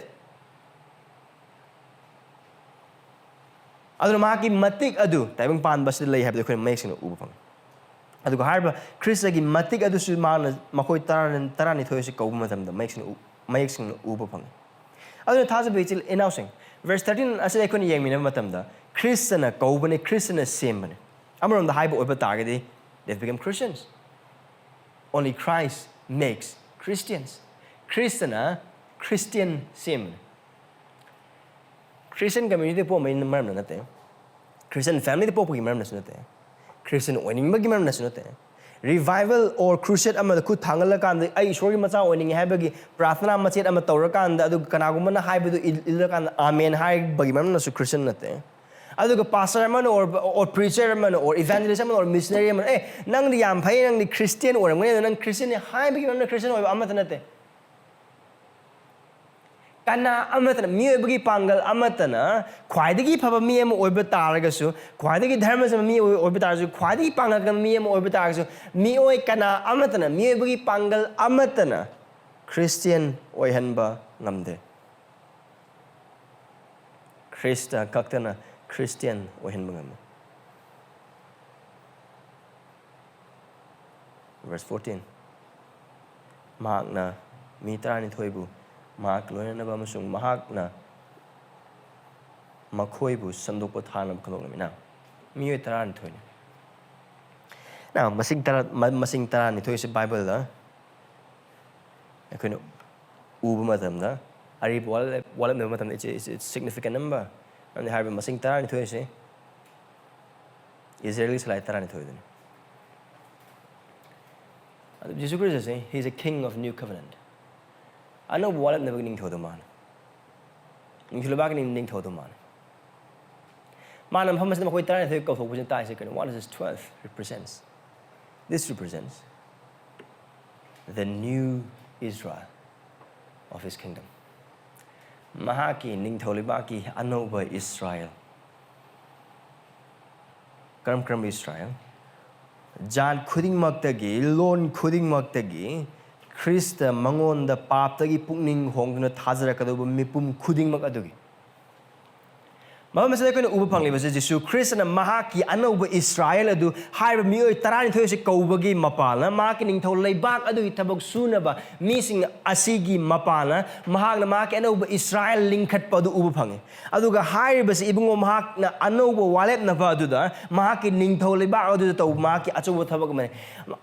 ꯑꯗꯨꯅ ꯃꯍꯥꯛꯀꯤ ꯃꯇꯤꯛ ꯑꯗꯨ ꯇꯥꯏꯕꯪ ꯄꯥꯟꯕ ꯑꯁꯤꯗ ꯂꯩ ꯍꯥꯏꯕꯗꯨ ꯑꯩꯈꯣꯏꯅ ꯃꯌꯦꯛ ꯁꯦꯡꯅ ꯎꯕ ꯐꯪꯉꯤ꯫ ꯑꯗꯨꯒ ꯍꯥꯏꯔꯤꯕ ꯈ꯭ꯔꯤꯁꯇꯒꯤ ꯃꯇꯤꯛ ꯑꯗꯨꯁꯨ ꯃꯥꯅ ꯃꯈꯣꯏ ꯇꯔꯥ-, ꯇꯔꯥꯅꯤꯊꯣꯏ ꯑꯁꯤ ꯀꯧꯕ ꯃꯇꯝꯗ ꯃꯌꯦꯛ ꯁꯦꯡꯅ ꯎ-, ꯃꯌꯦꯛ ꯁꯦꯡꯅ ꯎꯕ ꯐꯪꯉꯤ꯫ ꯑꯗꯨꯅ ꯊꯥꯖꯕ ꯏꯆꯤꯜ ꯏꯅꯥꯎꯁꯤꯡ, verse thirteen ꯑꯁꯤꯗ ꯑꯩꯈꯣꯏꯅ ꯌꯦꯡꯃꯤꯟꯅꯕ ꯃꯇꯝꯗ ꯈ꯭ꯔꯤꯁꯇꯅ ꯀꯧꯕꯅꯤ, ꯈ꯭ꯔꯤꯁꯇꯅ ꯁꯦꯝꯕꯅꯤ꯫ ꯑꯃꯔꯣꯝꯗ ꯍꯥꯏꯕ ꯑꯣꯏꯕ ꯇꯥꯔꯒꯗꯤ, they become Christians. Only Christ makes Christians. ꯈ꯭ꯔꯤꯁꯇꯅ ꯈ꯭ꯔꯤꯁꯇꯤꯌꯟ ꯁꯦꯝꯕꯅꯤ꯫ ꯈ꯭ꯔꯤꯁꯇꯤꯌꯟ ꯀꯝꯃ꯭ꯌꯨꯅꯤꯇꯤ ꯄꯣꯛꯄꯒꯤ ꯃꯔꯝꯗ ꯅꯠꯇꯦ꯫ ꯈ꯭ꯔꯤꯁꯇꯤꯌꯟ ꯐꯦꯃꯤꯂꯤꯗ ꯄꯣꯛꯄꯒꯤ ꯃꯔꯝꯗꯁꯨ ꯅꯠꯇꯦ꯫ ꯈ꯭ꯔꯤꯁꯇꯤꯌꯟ ꯑꯣꯏꯅꯤꯡꯕꯒꯤ ꯃꯔꯝꯗꯁꯨ ꯅꯠꯇꯦ꯫ Revival or crusade ꯑꯃꯗ ꯈꯨꯠ ꯊꯥꯡꯒꯠꯂꯀꯥꯟꯗ, "ꯑꯩ ꯏꯁꯣꯔꯒꯤ ꯃꯆꯥ ꯑꯣꯏꯅꯤꯡꯉꯦ" ꯍꯥꯏꯕꯒꯤ ꯄ꯭ꯔꯥꯔꯊꯅꯥ ꯃꯆꯦꯠ ꯑꯃ ꯇꯧꯔꯀꯥꯟꯗ, ꯑꯗꯨꯒ ꯀꯅꯥꯒꯨꯝꯕꯅ ꯍꯥꯏꯕꯗꯨ ꯏꯜ-, ꯏꯜꯂꯀꯥꯟꯗ "ꯑꯥꯃꯦꯟ" ꯍꯥꯏꯕꯒꯤ ꯃꯔꯝꯅꯁꯨ ꯈ꯭ꯔꯤꯁꯇꯤꯌꯟ ꯅꯠꯇꯦ꯫ ꯑꯗꯨꯒ ꯄꯥꯁꯇꯔ ꯑꯃꯅ or, or preacher ꯑꯃꯅ or evangelist ꯑꯃꯅ or missionary ꯑꯃꯅ, "ꯑꯦ, ꯅꯪꯗꯤ ꯌꯥꯝ ꯐꯩ, ꯅꯪꯗꯤ ꯈ꯭ꯔꯤꯁꯇꯤꯌꯟ ꯑꯣꯏꯔꯝꯒꯅꯤ, ꯑꯗꯣ ꯅꯪ ꯈ꯭ꯔꯤꯁꯇꯤꯌꯟꯅꯤ" ꯍꯥꯏꯕꯒꯤ ꯃꯔꯝꯅ ꯈ꯭ꯔꯤꯁꯇꯤꯌꯟ ꯑꯣꯏꯕ ꯑꯃꯠꯇ ꯅꯠꯇꯦ꯫ ꯀꯅꯥ ꯑꯃꯠꯇꯅ, ꯃꯤꯑꯣꯏꯕꯒꯤ ꯄꯥꯡꯒꯜ ꯑꯃꯠꯇꯅ ꯈ꯭ꯋꯥꯏꯗꯒꯤ ꯐꯕ ꯃꯤ ꯑꯃ ꯑꯣꯏꯕ ꯇꯥꯔꯒꯁꯨ, ꯈ꯭ꯋꯥꯏꯗꯒꯤ ꯙꯔꯃ ꯆꯝꯕ ꯃꯤ ꯑꯣꯏ-, ꯑꯣꯏꯕ ꯇꯥꯔꯒꯁꯨ, ꯈ꯭ꯋꯥꯏꯗꯒꯤ ꯄꯥꯡꯒꯜ ꯀꯟꯕ ꯃꯤ ꯑꯃ ꯑꯣꯏꯕ ꯇꯥꯔꯒꯁꯨ, ꯃꯤꯑꯣꯏ ꯀꯅꯥ ꯑꯃꯠꯇꯅ, ꯃꯤꯑꯣꯏꯕꯒꯤ ꯄꯥꯡꯒꯜ ꯑꯃꯠꯇꯅ ꯈ꯭ꯔꯤꯁꯇꯤꯌꯟ ꯑꯣꯏꯍꯟꯕ ꯉꯝꯗꯦ꯫ ꯈ꯭ꯔꯤꯁꯇ ꯈꯛꯇꯅ ꯈ꯭ꯔꯤꯁꯇꯤꯌꯟ ꯑꯣꯏꯍꯟꯕ ꯉꯝꯃꯤ꯫ Verse fourteen, ꯃꯍꯥꯛꯅ ꯃꯤ ꯇꯔꯥꯅꯤꯊꯣꯏꯕꯨ ꯃꯍꯥꯛ ꯂꯣꯏꯅꯅꯕ ꯑꯃꯁꯨꯡ ꯃꯍꯥꯛꯅ ꯃꯈꯣꯏꯕꯨ ꯁꯟꯗꯣꯛꯄ ꯊꯥꯅꯕ ꯈꯟꯗꯣꯛꯂꯝꯃꯤꯅ꯫ ꯃꯤꯑꯣꯏ ꯇꯔꯥꯅꯤꯊꯣꯏꯅꯤ꯫ Now, ꯃꯁꯤꯡ ꯇꯔꯥ, ꯃ-, ꯃꯁꯤꯡ ꯇꯔꯥꯅꯤꯊꯣꯏꯁꯤ ꯕꯥꯏꯕꯜꯗ ꯑꯩꯈꯣꯏꯅ ꯎꯕ ꯃꯇꯝꯗ, ꯑꯔꯤꯕ ꯋꯥꯠꯂꯦꯞ ꯋꯥꯠꯂꯦꯞꯅꯕ ꯃꯇꯝꯗ it's, it's, it's significant number. ꯅꯪꯗꯤ ꯍꯥꯏꯔꯤꯕ ꯃꯁꯤꯡ ꯇꯔꯥꯅꯤꯊꯣꯏ ꯑꯁꯤ ꯏꯁꯔꯥꯌꯦꯜꯒꯤ ꯁꯂꯥꯏ ꯇꯔꯥꯅꯤꯊꯣꯏꯗꯨꯅꯤ꯫ ꯑꯗꯨ ꯖꯤꯁꯨ ꯈ꯭ꯔꯤꯁꯇꯁꯦ, he is a king of new covenant. ꯑꯅꯧꯕ ꯋꯥꯠꯂꯦꯞꯅꯕꯒꯤ ꯅꯤꯡꯊꯧꯗꯣ ꯃꯥꯅꯤ꯫ ꯅꯤꯡꯊꯧ ꯂꯩꯕꯥꯛꯀꯤ ꯅꯤꯡ- ꯅꯤꯡꯊꯧꯗꯣ ꯃꯥꯅꯤ꯫ ꯃꯥꯅ ꯃꯐꯝ ꯑꯁꯤꯗ ꯃꯈꯣꯏ ꯇꯔꯥꯅꯤꯊꯣꯏ ꯀꯧꯊꯣꯛꯄꯁꯤꯅ ꯇꯥꯛꯏꯁꯦ ꯀꯩꯅꯣ? What does this twelve represents? This represents the new Israel of his kingdom. ꯃꯍꯥꯛꯀꯤ ꯅꯤꯡꯊꯧ ꯂꯩꯕꯥꯛꯀꯤ ꯑꯅꯧꯕ ꯏꯁꯔꯥꯌꯦꯜ꯫ ꯀꯔꯝ ꯀꯔꯝꯕ ꯏꯁꯔꯥꯌꯦꯜ? ꯖꯥꯠ ꯈꯨꯗꯤꯡꯃꯛꯇꯒꯤ, ꯂꯣꯟ ꯈꯨꯗꯤꯡꯃꯛꯇꯒꯤ ꯈ꯭ꯔꯤꯁꯇ ꯃꯉꯣꯟꯗ ꯄꯥꯞꯇꯒꯤ ꯄꯨꯛꯅꯤꯡ ꯍꯣꯡꯗꯨꯅ ꯊꯥꯖꯔꯛꯀꯗꯧꯕ ꯃꯤꯄꯨꯝ ꯈꯨꯗꯤꯡꯃꯛ ꯑꯗꯨꯒꯤ꯫ ꯃꯐꯝ ꯑꯁꯤꯗ ꯑꯩꯈꯣꯏꯅ ꯎꯕ ꯐꯪꯂꯤꯕꯁꯦ, ꯖꯤꯁꯨ ꯈ꯭ꯔꯤꯁꯇꯅ ꯃꯍꯥꯛꯀꯤ ꯑꯅꯧꯕ ꯏꯁꯔꯥꯌꯦꯜ ꯑꯗꯨ ꯍꯥꯏꯔꯤꯕ ꯃꯤꯑꯣꯏ ꯇꯔꯥꯅꯤꯊꯣꯏ ꯑꯁꯤ ꯀꯧꯕꯒꯤ ꯃꯄꯥꯜꯅ, ꯃꯍꯥꯛꯀꯤ ꯅꯤꯡꯊꯧ ꯂꯩꯕꯥꯛ ꯑꯗꯨꯒꯤ ꯊꯕꯛ ꯁꯨꯅꯕ ꯃꯤꯁꯤꯡ ꯑꯁꯤꯒꯤ ꯃꯄꯥꯜꯅ, ꯃꯍꯥꯛꯅ ꯃꯍꯥꯛꯀꯤ ꯑꯅꯧꯕ ꯏꯁꯔꯥꯌꯦꯜ ꯂꯤꯡꯈꯠꯄ ꯑꯗꯨ ꯎꯕ ꯐꯪꯉꯤ꯫ ꯑꯗꯨꯒ ꯍꯥꯏꯔꯤꯕꯁꯤ, ꯏꯕꯨꯡꯉꯣ, ꯃꯍꯥꯛꯅ ꯑꯅꯧꯕ ꯋꯥꯔꯦꯞꯅꯕ ꯑꯗꯨꯗ, ꯃꯍꯥꯛꯀꯤ ꯅꯤꯡꯊꯧ ꯂꯩꯕꯥꯛ ꯑꯗꯨꯗ ꯇꯧꯕ ꯃꯍꯥꯛꯀꯤ ꯑꯆꯧꯕ ꯊꯕꯛ ꯑꯃꯅꯤ꯫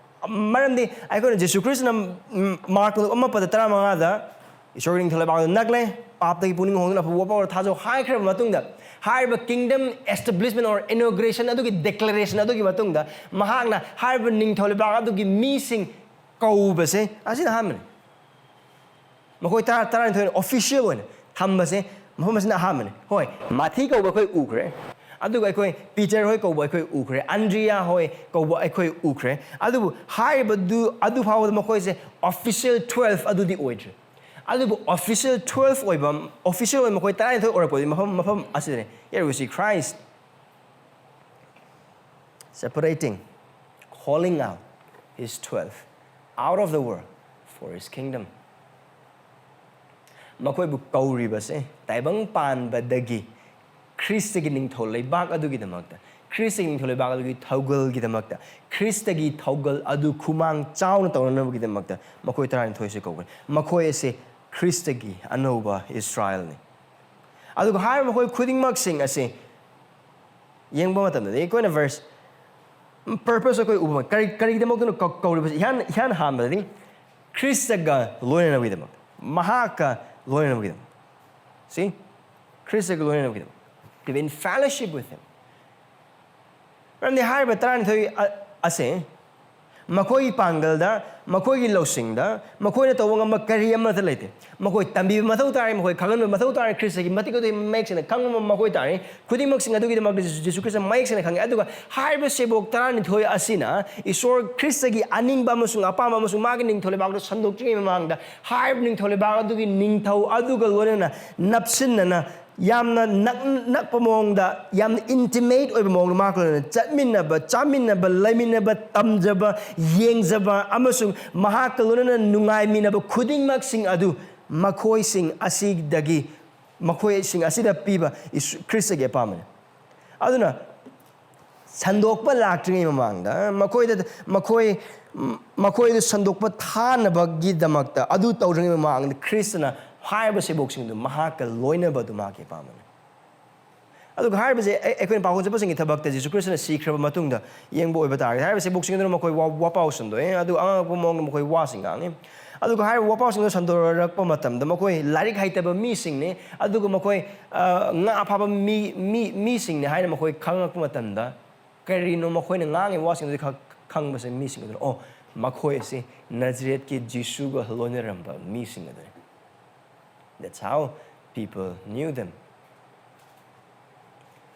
ꯃꯔꯝꯗꯤ ꯑꯩꯈꯣꯏꯅ ꯖꯤꯁꯨ ꯈ꯭ꯔꯤꯁꯇꯅ, ꯎꯝ, ꯃꯥꯔꯛ ꯑꯃ ꯄꯗ ꯇꯔꯥꯃꯉꯥꯗ, "ꯏꯁꯣꯔꯒꯤ ꯅꯤꯡꯊꯧ ꯂꯩꯕꯥꯛ ꯑꯗꯨ ꯅꯛꯂꯦ, ꯄꯥꯞꯇꯒꯤ ꯄꯨꯛꯅꯤꯡ ꯍꯣꯡꯗꯨꯅ ꯑꯐꯕ ꯋꯥꯐꯝ ꯊꯥꯖꯧ" ꯍꯥꯏꯈ꯭ꯔꯕ ꯃꯇꯨꯡꯗ, ꯍꯥꯏꯔꯤꯕ kingdom establishment or inauguration ꯑꯗꯨꯒꯤ declaration ꯑꯗꯨꯒꯤ ꯃꯇꯨꯡꯗ, ꯃꯍꯥꯛꯅ ꯍꯥꯏꯔꯤꯕ ꯅꯤꯡꯊꯧ ꯂꯩꯕꯥꯛ ꯑꯗꯨꯒꯤ ꯃꯤꯁꯤꯡ ꯀꯧꯕꯁꯦ ꯑꯁꯤꯅ ꯑꯍꯥꯟꯕꯅꯤ꯫ ꯃꯈꯣꯏ ꯇꯔꯥ, ꯇꯔꯥꯅꯤꯊꯣꯏ official ꯑꯣꯏꯅ ꯊꯝꯕꯁꯦ ꯃꯐꯝ ꯑꯁꯤꯅ ꯑꯍꯥꯟꯕꯅꯤ꯫ ꯍꯣꯏ, ꯃꯥꯊꯤ ꯀꯧꯕ ꯑꯩꯈꯣꯏ ꯎꯈ꯭ꯔꯦ, ꯑꯗꯨꯒ ꯑꯩꯈꯣꯏ ꯄꯤꯇꯔ ꯍꯣꯏ ꯀꯧꯕ ꯑꯩꯈꯣꯏ ꯎꯈ꯭ꯔꯦ, ꯑꯟꯗ꯭ꯔꯤꯌꯥ ꯍꯣꯏ ꯀꯧꯕ ꯑꯩꯈꯣꯏ ꯎꯈ꯭ꯔꯦ꯫ ꯑꯗꯨꯕꯨ ꯍꯥꯏꯔꯤꯕꯗꯨ, ꯑꯗꯨ ꯐꯥꯎꯕꯗ ꯃꯈꯣꯏꯁꯦ official twelve ꯑꯗꯨꯗꯤ ꯑꯣꯏꯗ꯭ꯔꯤ꯫ ꯑꯗꯨꯕꯨ official twelve ꯑꯣꯏꯕ, official ꯑꯣꯏꯕ ꯃꯈꯣꯏ ꯇꯔꯥꯅꯤꯊꯣꯏ ꯑꯣꯏꯔꯛꯄꯗꯤ ꯃꯐꯝ, ꯃꯐꯝ ꯑꯁꯤꯗꯅꯤ꯫ Here we see Christ separating, calling out his twelve out of the world for his kingdom. ꯃꯈꯣꯏꯕꯨ ꯀꯧꯔꯤꯕꯁꯦ ꯇꯥꯏꯕꯪ ꯄꯥꯟꯕꯗꯒꯤ ꯈ꯭ꯔꯤꯁꯇꯒꯤ ꯅꯤꯡꯊꯧ ꯂꯩꯕꯥꯛ ꯑꯗꯨꯒꯤꯗꯃꯛꯇ, ꯈ꯭ꯔꯤꯁꯇꯒꯤ ꯅꯤꯡꯊꯧ ꯂꯩꯕꯥꯛ ꯑꯗꯨꯒꯤ ꯊꯧꯒꯜꯒꯤꯗꯃꯛꯇ, ꯈ꯭ꯔꯤꯁꯇꯒꯤ ꯊꯧꯒꯜ ꯑꯗꯨ ꯈꯨꯃꯥꯡ ꯆꯥꯎꯅ ꯇꯧꯅꯅꯕꯒꯤꯗꯃꯛꯇ ꯃꯈꯣꯏ ꯇꯔꯥꯅꯤꯊꯣꯏꯁꯦ ꯀꯧꯕꯅꯤ꯫ ꯃꯈꯣꯏ ꯑꯁꯦ ꯈ꯭ꯔꯤꯁꯇꯒꯤ ꯑꯅꯧꯕ ꯏꯁꯔꯥꯌꯦꯜꯅꯤ꯫ ꯑꯗꯨꯒ ꯍꯥꯏꯔꯤꯕ ꯃꯈꯣꯏ ꯈꯨꯗꯤꯡꯃꯛꯁꯤꯡ ꯑꯁꯤ ꯌꯦꯡꯕ ꯃꯇꯝꯗꯗꯤ ꯑꯩꯈꯣꯏꯅ verse, purpose ꯑꯩꯈꯣꯏ ꯎꯕ ꯐꯪ-, ꯀꯔꯤ, ꯀꯔꯤꯒꯤꯗꯃꯛꯇꯅꯣ ꯀꯧ-, ꯀꯧꯔꯤꯕꯁꯤ? ꯏꯍꯥꯟ, ꯏꯍꯥꯟ ꯍꯥꯟꯕꯗꯗꯤ ꯈ꯭ꯔꯤꯁꯇꯒ ꯂꯣꯏꯅꯅꯕꯒꯤꯗꯃꯛ, ꯃꯍꯥꯛꯀ ꯂꯣꯏꯅꯅꯕꯒꯤꯗꯃꯛ꯫ ꯁꯤ ꯈ꯭ꯔꯤꯁꯇꯒ ꯂꯣꯏꯅꯅꯕꯒꯤꯗꯃꯛ, to be in fellowship with him. ꯃꯔꯝꯗꯤ ꯍꯥꯏꯔꯤꯕ ꯇꯔꯥꯅꯤꯊꯣꯏ ꯑ- ꯑꯁꯦ ꯃꯈꯣꯏꯒꯤ ꯄꯥꯡꯒꯜꯗ, ꯃꯈꯣꯏꯒꯤ ꯂꯧꯁꯤꯡꯗ, ꯃꯈꯣꯏꯅ ꯇꯧꯕ ꯉꯝꯕ ꯀꯔꯤ ꯑꯃꯠꯇ ꯂꯩꯇꯦ꯫ ꯃꯈꯣꯏ ꯇꯝꯕꯤꯕ ꯃꯊꯧ ꯇꯥꯔꯦ, ꯃꯈꯣꯏ ꯈꯪꯍꯟꯕ ꯃꯊꯧ ꯇꯥꯔꯦ, ꯈ꯭ꯔꯤꯁꯇꯒꯤ ꯃꯇꯤꯛ ꯃꯇꯤꯛ ꯃꯌꯦꯛ ꯁꯦꯡꯅ ꯈꯪꯕ ꯃꯈꯣꯏ ꯇꯥꯔꯦ꯫ ꯈꯨꯗꯤꯡꯃꯛꯁꯤꯡ ꯑꯗꯨꯒꯤꯗꯃꯛꯇ ꯖꯤꯁꯨ ꯈ꯭ꯔꯤꯁꯇ ꯃꯌꯦꯛ ꯁꯦꯡꯅ ꯈꯪꯉꯦ꯫ ꯑꯗꯨꯒ ꯍꯥꯏꯔꯤꯕ ꯁꯦꯕꯣꯛ ꯇꯔꯥꯅꯤꯊꯣꯏ ꯑꯁꯤꯅ ꯏꯁꯣꯔ ꯈ꯭ꯔꯤꯁꯇꯒꯤ ꯑꯅꯤꯡꯕ ꯑꯃꯁꯨꯡ ꯑꯄꯥꯝꯕ ꯑꯃꯁꯨꯡ ꯃꯥꯒꯤ ꯅꯤꯡꯊꯧ ꯂꯩꯕꯥꯛꯇ ꯁꯟꯗꯣꯛꯇ꯭ꯔꯤꯉꯩ ꯃꯃꯥꯡꯗ ꯍꯥꯏꯔꯤꯕ ꯅꯤꯡꯊꯧ ꯂꯩꯕꯥꯛ ꯑꯗꯨꯒꯤ ꯅꯤꯡꯊꯧ ꯑꯗꯨꯒ ꯂꯣꯏꯅꯅ ꯅꯞꯁꯤꯟꯅꯅ ꯌꯥꯝꯅ ꯅꯛ- ꯅꯛꯄ ꯃꯑꯣꯡꯗ, ꯌꯥꯝꯅ intimate ꯑꯣꯏꯕ ꯃꯑꯣꯡꯗ ꯃꯍꯥꯛꯀ ꯂꯣꯏꯅꯅ ꯆꯠꯃꯤꯟꯅꯕ, ꯆꯥꯃꯤꯟꯅꯕ, ꯂꯩꯃꯤꯟꯅꯕ, ꯇꯝꯖꯕ, ꯌꯦꯡꯖꯕ ꯑꯃꯁꯨꯡ ꯃꯍꯥꯛꯀ ꯂꯣꯏꯅꯅ ꯅꯨꯡꯉꯥꯏꯃꯤꯟꯅꯕ ꯈꯨꯗꯤꯡꯃꯛꯁꯤꯡ ꯑꯗꯨ ꯃꯈꯣꯏꯁꯤꯡ ꯑꯁꯤꯗꯒꯤ, ꯃꯈꯣꯏꯁꯤꯡ ꯑꯁꯤꯗ ꯄꯤꯕ ꯏꯁ- ꯈ꯭ꯔꯤꯁꯇꯒꯤ ꯑꯄꯥꯝꯕꯅꯤ꯫ ꯑꯗꯨꯅ ꯁꯟꯗꯣꯛꯄ ꯂꯥꯛꯇ꯭ꯔꯤꯉꯩ ꯃꯃꯥꯡꯗ ꯃꯈꯣꯏꯗ, ꯃꯈꯣꯏ, ꯃꯈꯣꯏꯗ ꯁꯟꯗꯣꯛꯄ ꯊꯥꯅꯕꯒꯤꯗꯃꯛꯇ ꯑꯗꯨ ꯇꯧꯗ꯭ꯔꯤꯉꯩ ꯃꯃꯥꯡꯗ ꯈ꯭ꯔꯤꯁꯇꯅ ꯍꯥꯏꯔꯤꯕ ꯁꯦꯕꯣꯛꯁꯤꯡꯗꯨ ꯃꯍꯥꯛꯀ ꯂꯣꯏꯅꯕꯗꯨ ꯃꯍꯥꯛꯀꯤ ꯑꯄꯥꯝꯕꯅꯤ꯫ ꯑꯗꯨꯒ ꯍꯥꯏꯔꯤꯕꯁꯦ ꯑꯩ- ꯑꯩꯈꯣꯏꯅ ꯄꯥꯎꯈꯣꯡ ꯆꯠꯄꯁꯤꯡꯒꯤ ꯊꯕꯛꯇ ꯖꯤꯁꯨ ꯈ꯭ꯔꯤꯁꯇꯅ ꯁꯤꯈ꯭ꯔꯕ ꯃꯇꯨꯡꯗ ꯌꯦꯡꯕ ꯑꯣꯏꯕ ꯇꯥꯔꯒꯗꯤ, ꯍꯥꯏꯔꯤꯕ ꯁꯦꯕꯣꯛꯁꯤꯡ ꯑꯗꯨꯅ ꯃꯈꯣꯏ ꯋꯥ- ꯋꯥꯄꯥꯎ ꯁꯟꯗꯣꯛꯑꯦ, ꯑꯗꯨꯒ ꯑꯉꯛꯄ ꯃꯑꯣꯡꯗ ꯃꯈꯣꯏ ꯋꯥꯁꯤꯡ ꯉꯥꯡꯉꯤ꯫ ꯑꯗꯨꯒ ꯍꯥꯏꯔꯤꯕ ꯋꯥꯄꯥꯎꯁꯤꯡꯗꯣ ꯁꯟꯗꯣꯔꯛꯄ ꯃꯇꯝꯗ ꯃꯈꯣꯏ ꯂꯥꯏꯔꯤꯛ ꯍꯩꯇꯕ ꯃꯤꯁꯤꯡꯅꯤ, ꯑꯗꯨꯒ ꯃꯈꯣꯏ, ꯑ, ꯉꯥ ꯐꯥꯕ ꯃꯤ, ꯃꯤ, ꯃꯤꯁꯤꯡꯅꯤ ꯍꯥꯏꯅ ꯃꯈꯣꯏ ꯈꯪꯉꯛꯄ ꯃꯇꯝꯗ, ꯀꯔꯤꯅꯣ ꯃꯈꯣꯏꯅ ꯉꯥꯡꯉꯤꯕ ꯋꯥꯁꯤꯡꯗꯨꯗꯤ ꯈ- ꯈꯪꯕꯁꯦ ꯃꯤꯁꯤꯡ ꯑꯗꯨꯅ, "ꯑꯣ, ꯃꯈꯣꯏ ꯑꯁꯤ ꯅꯖꯔꯦꯠꯀꯤ ꯖꯤꯁꯨꯒ ꯂꯣꯏꯅꯔꯝꯕ ꯃꯤꯁꯤꯡ ꯑꯗꯨꯅꯤ." That's how people knew them.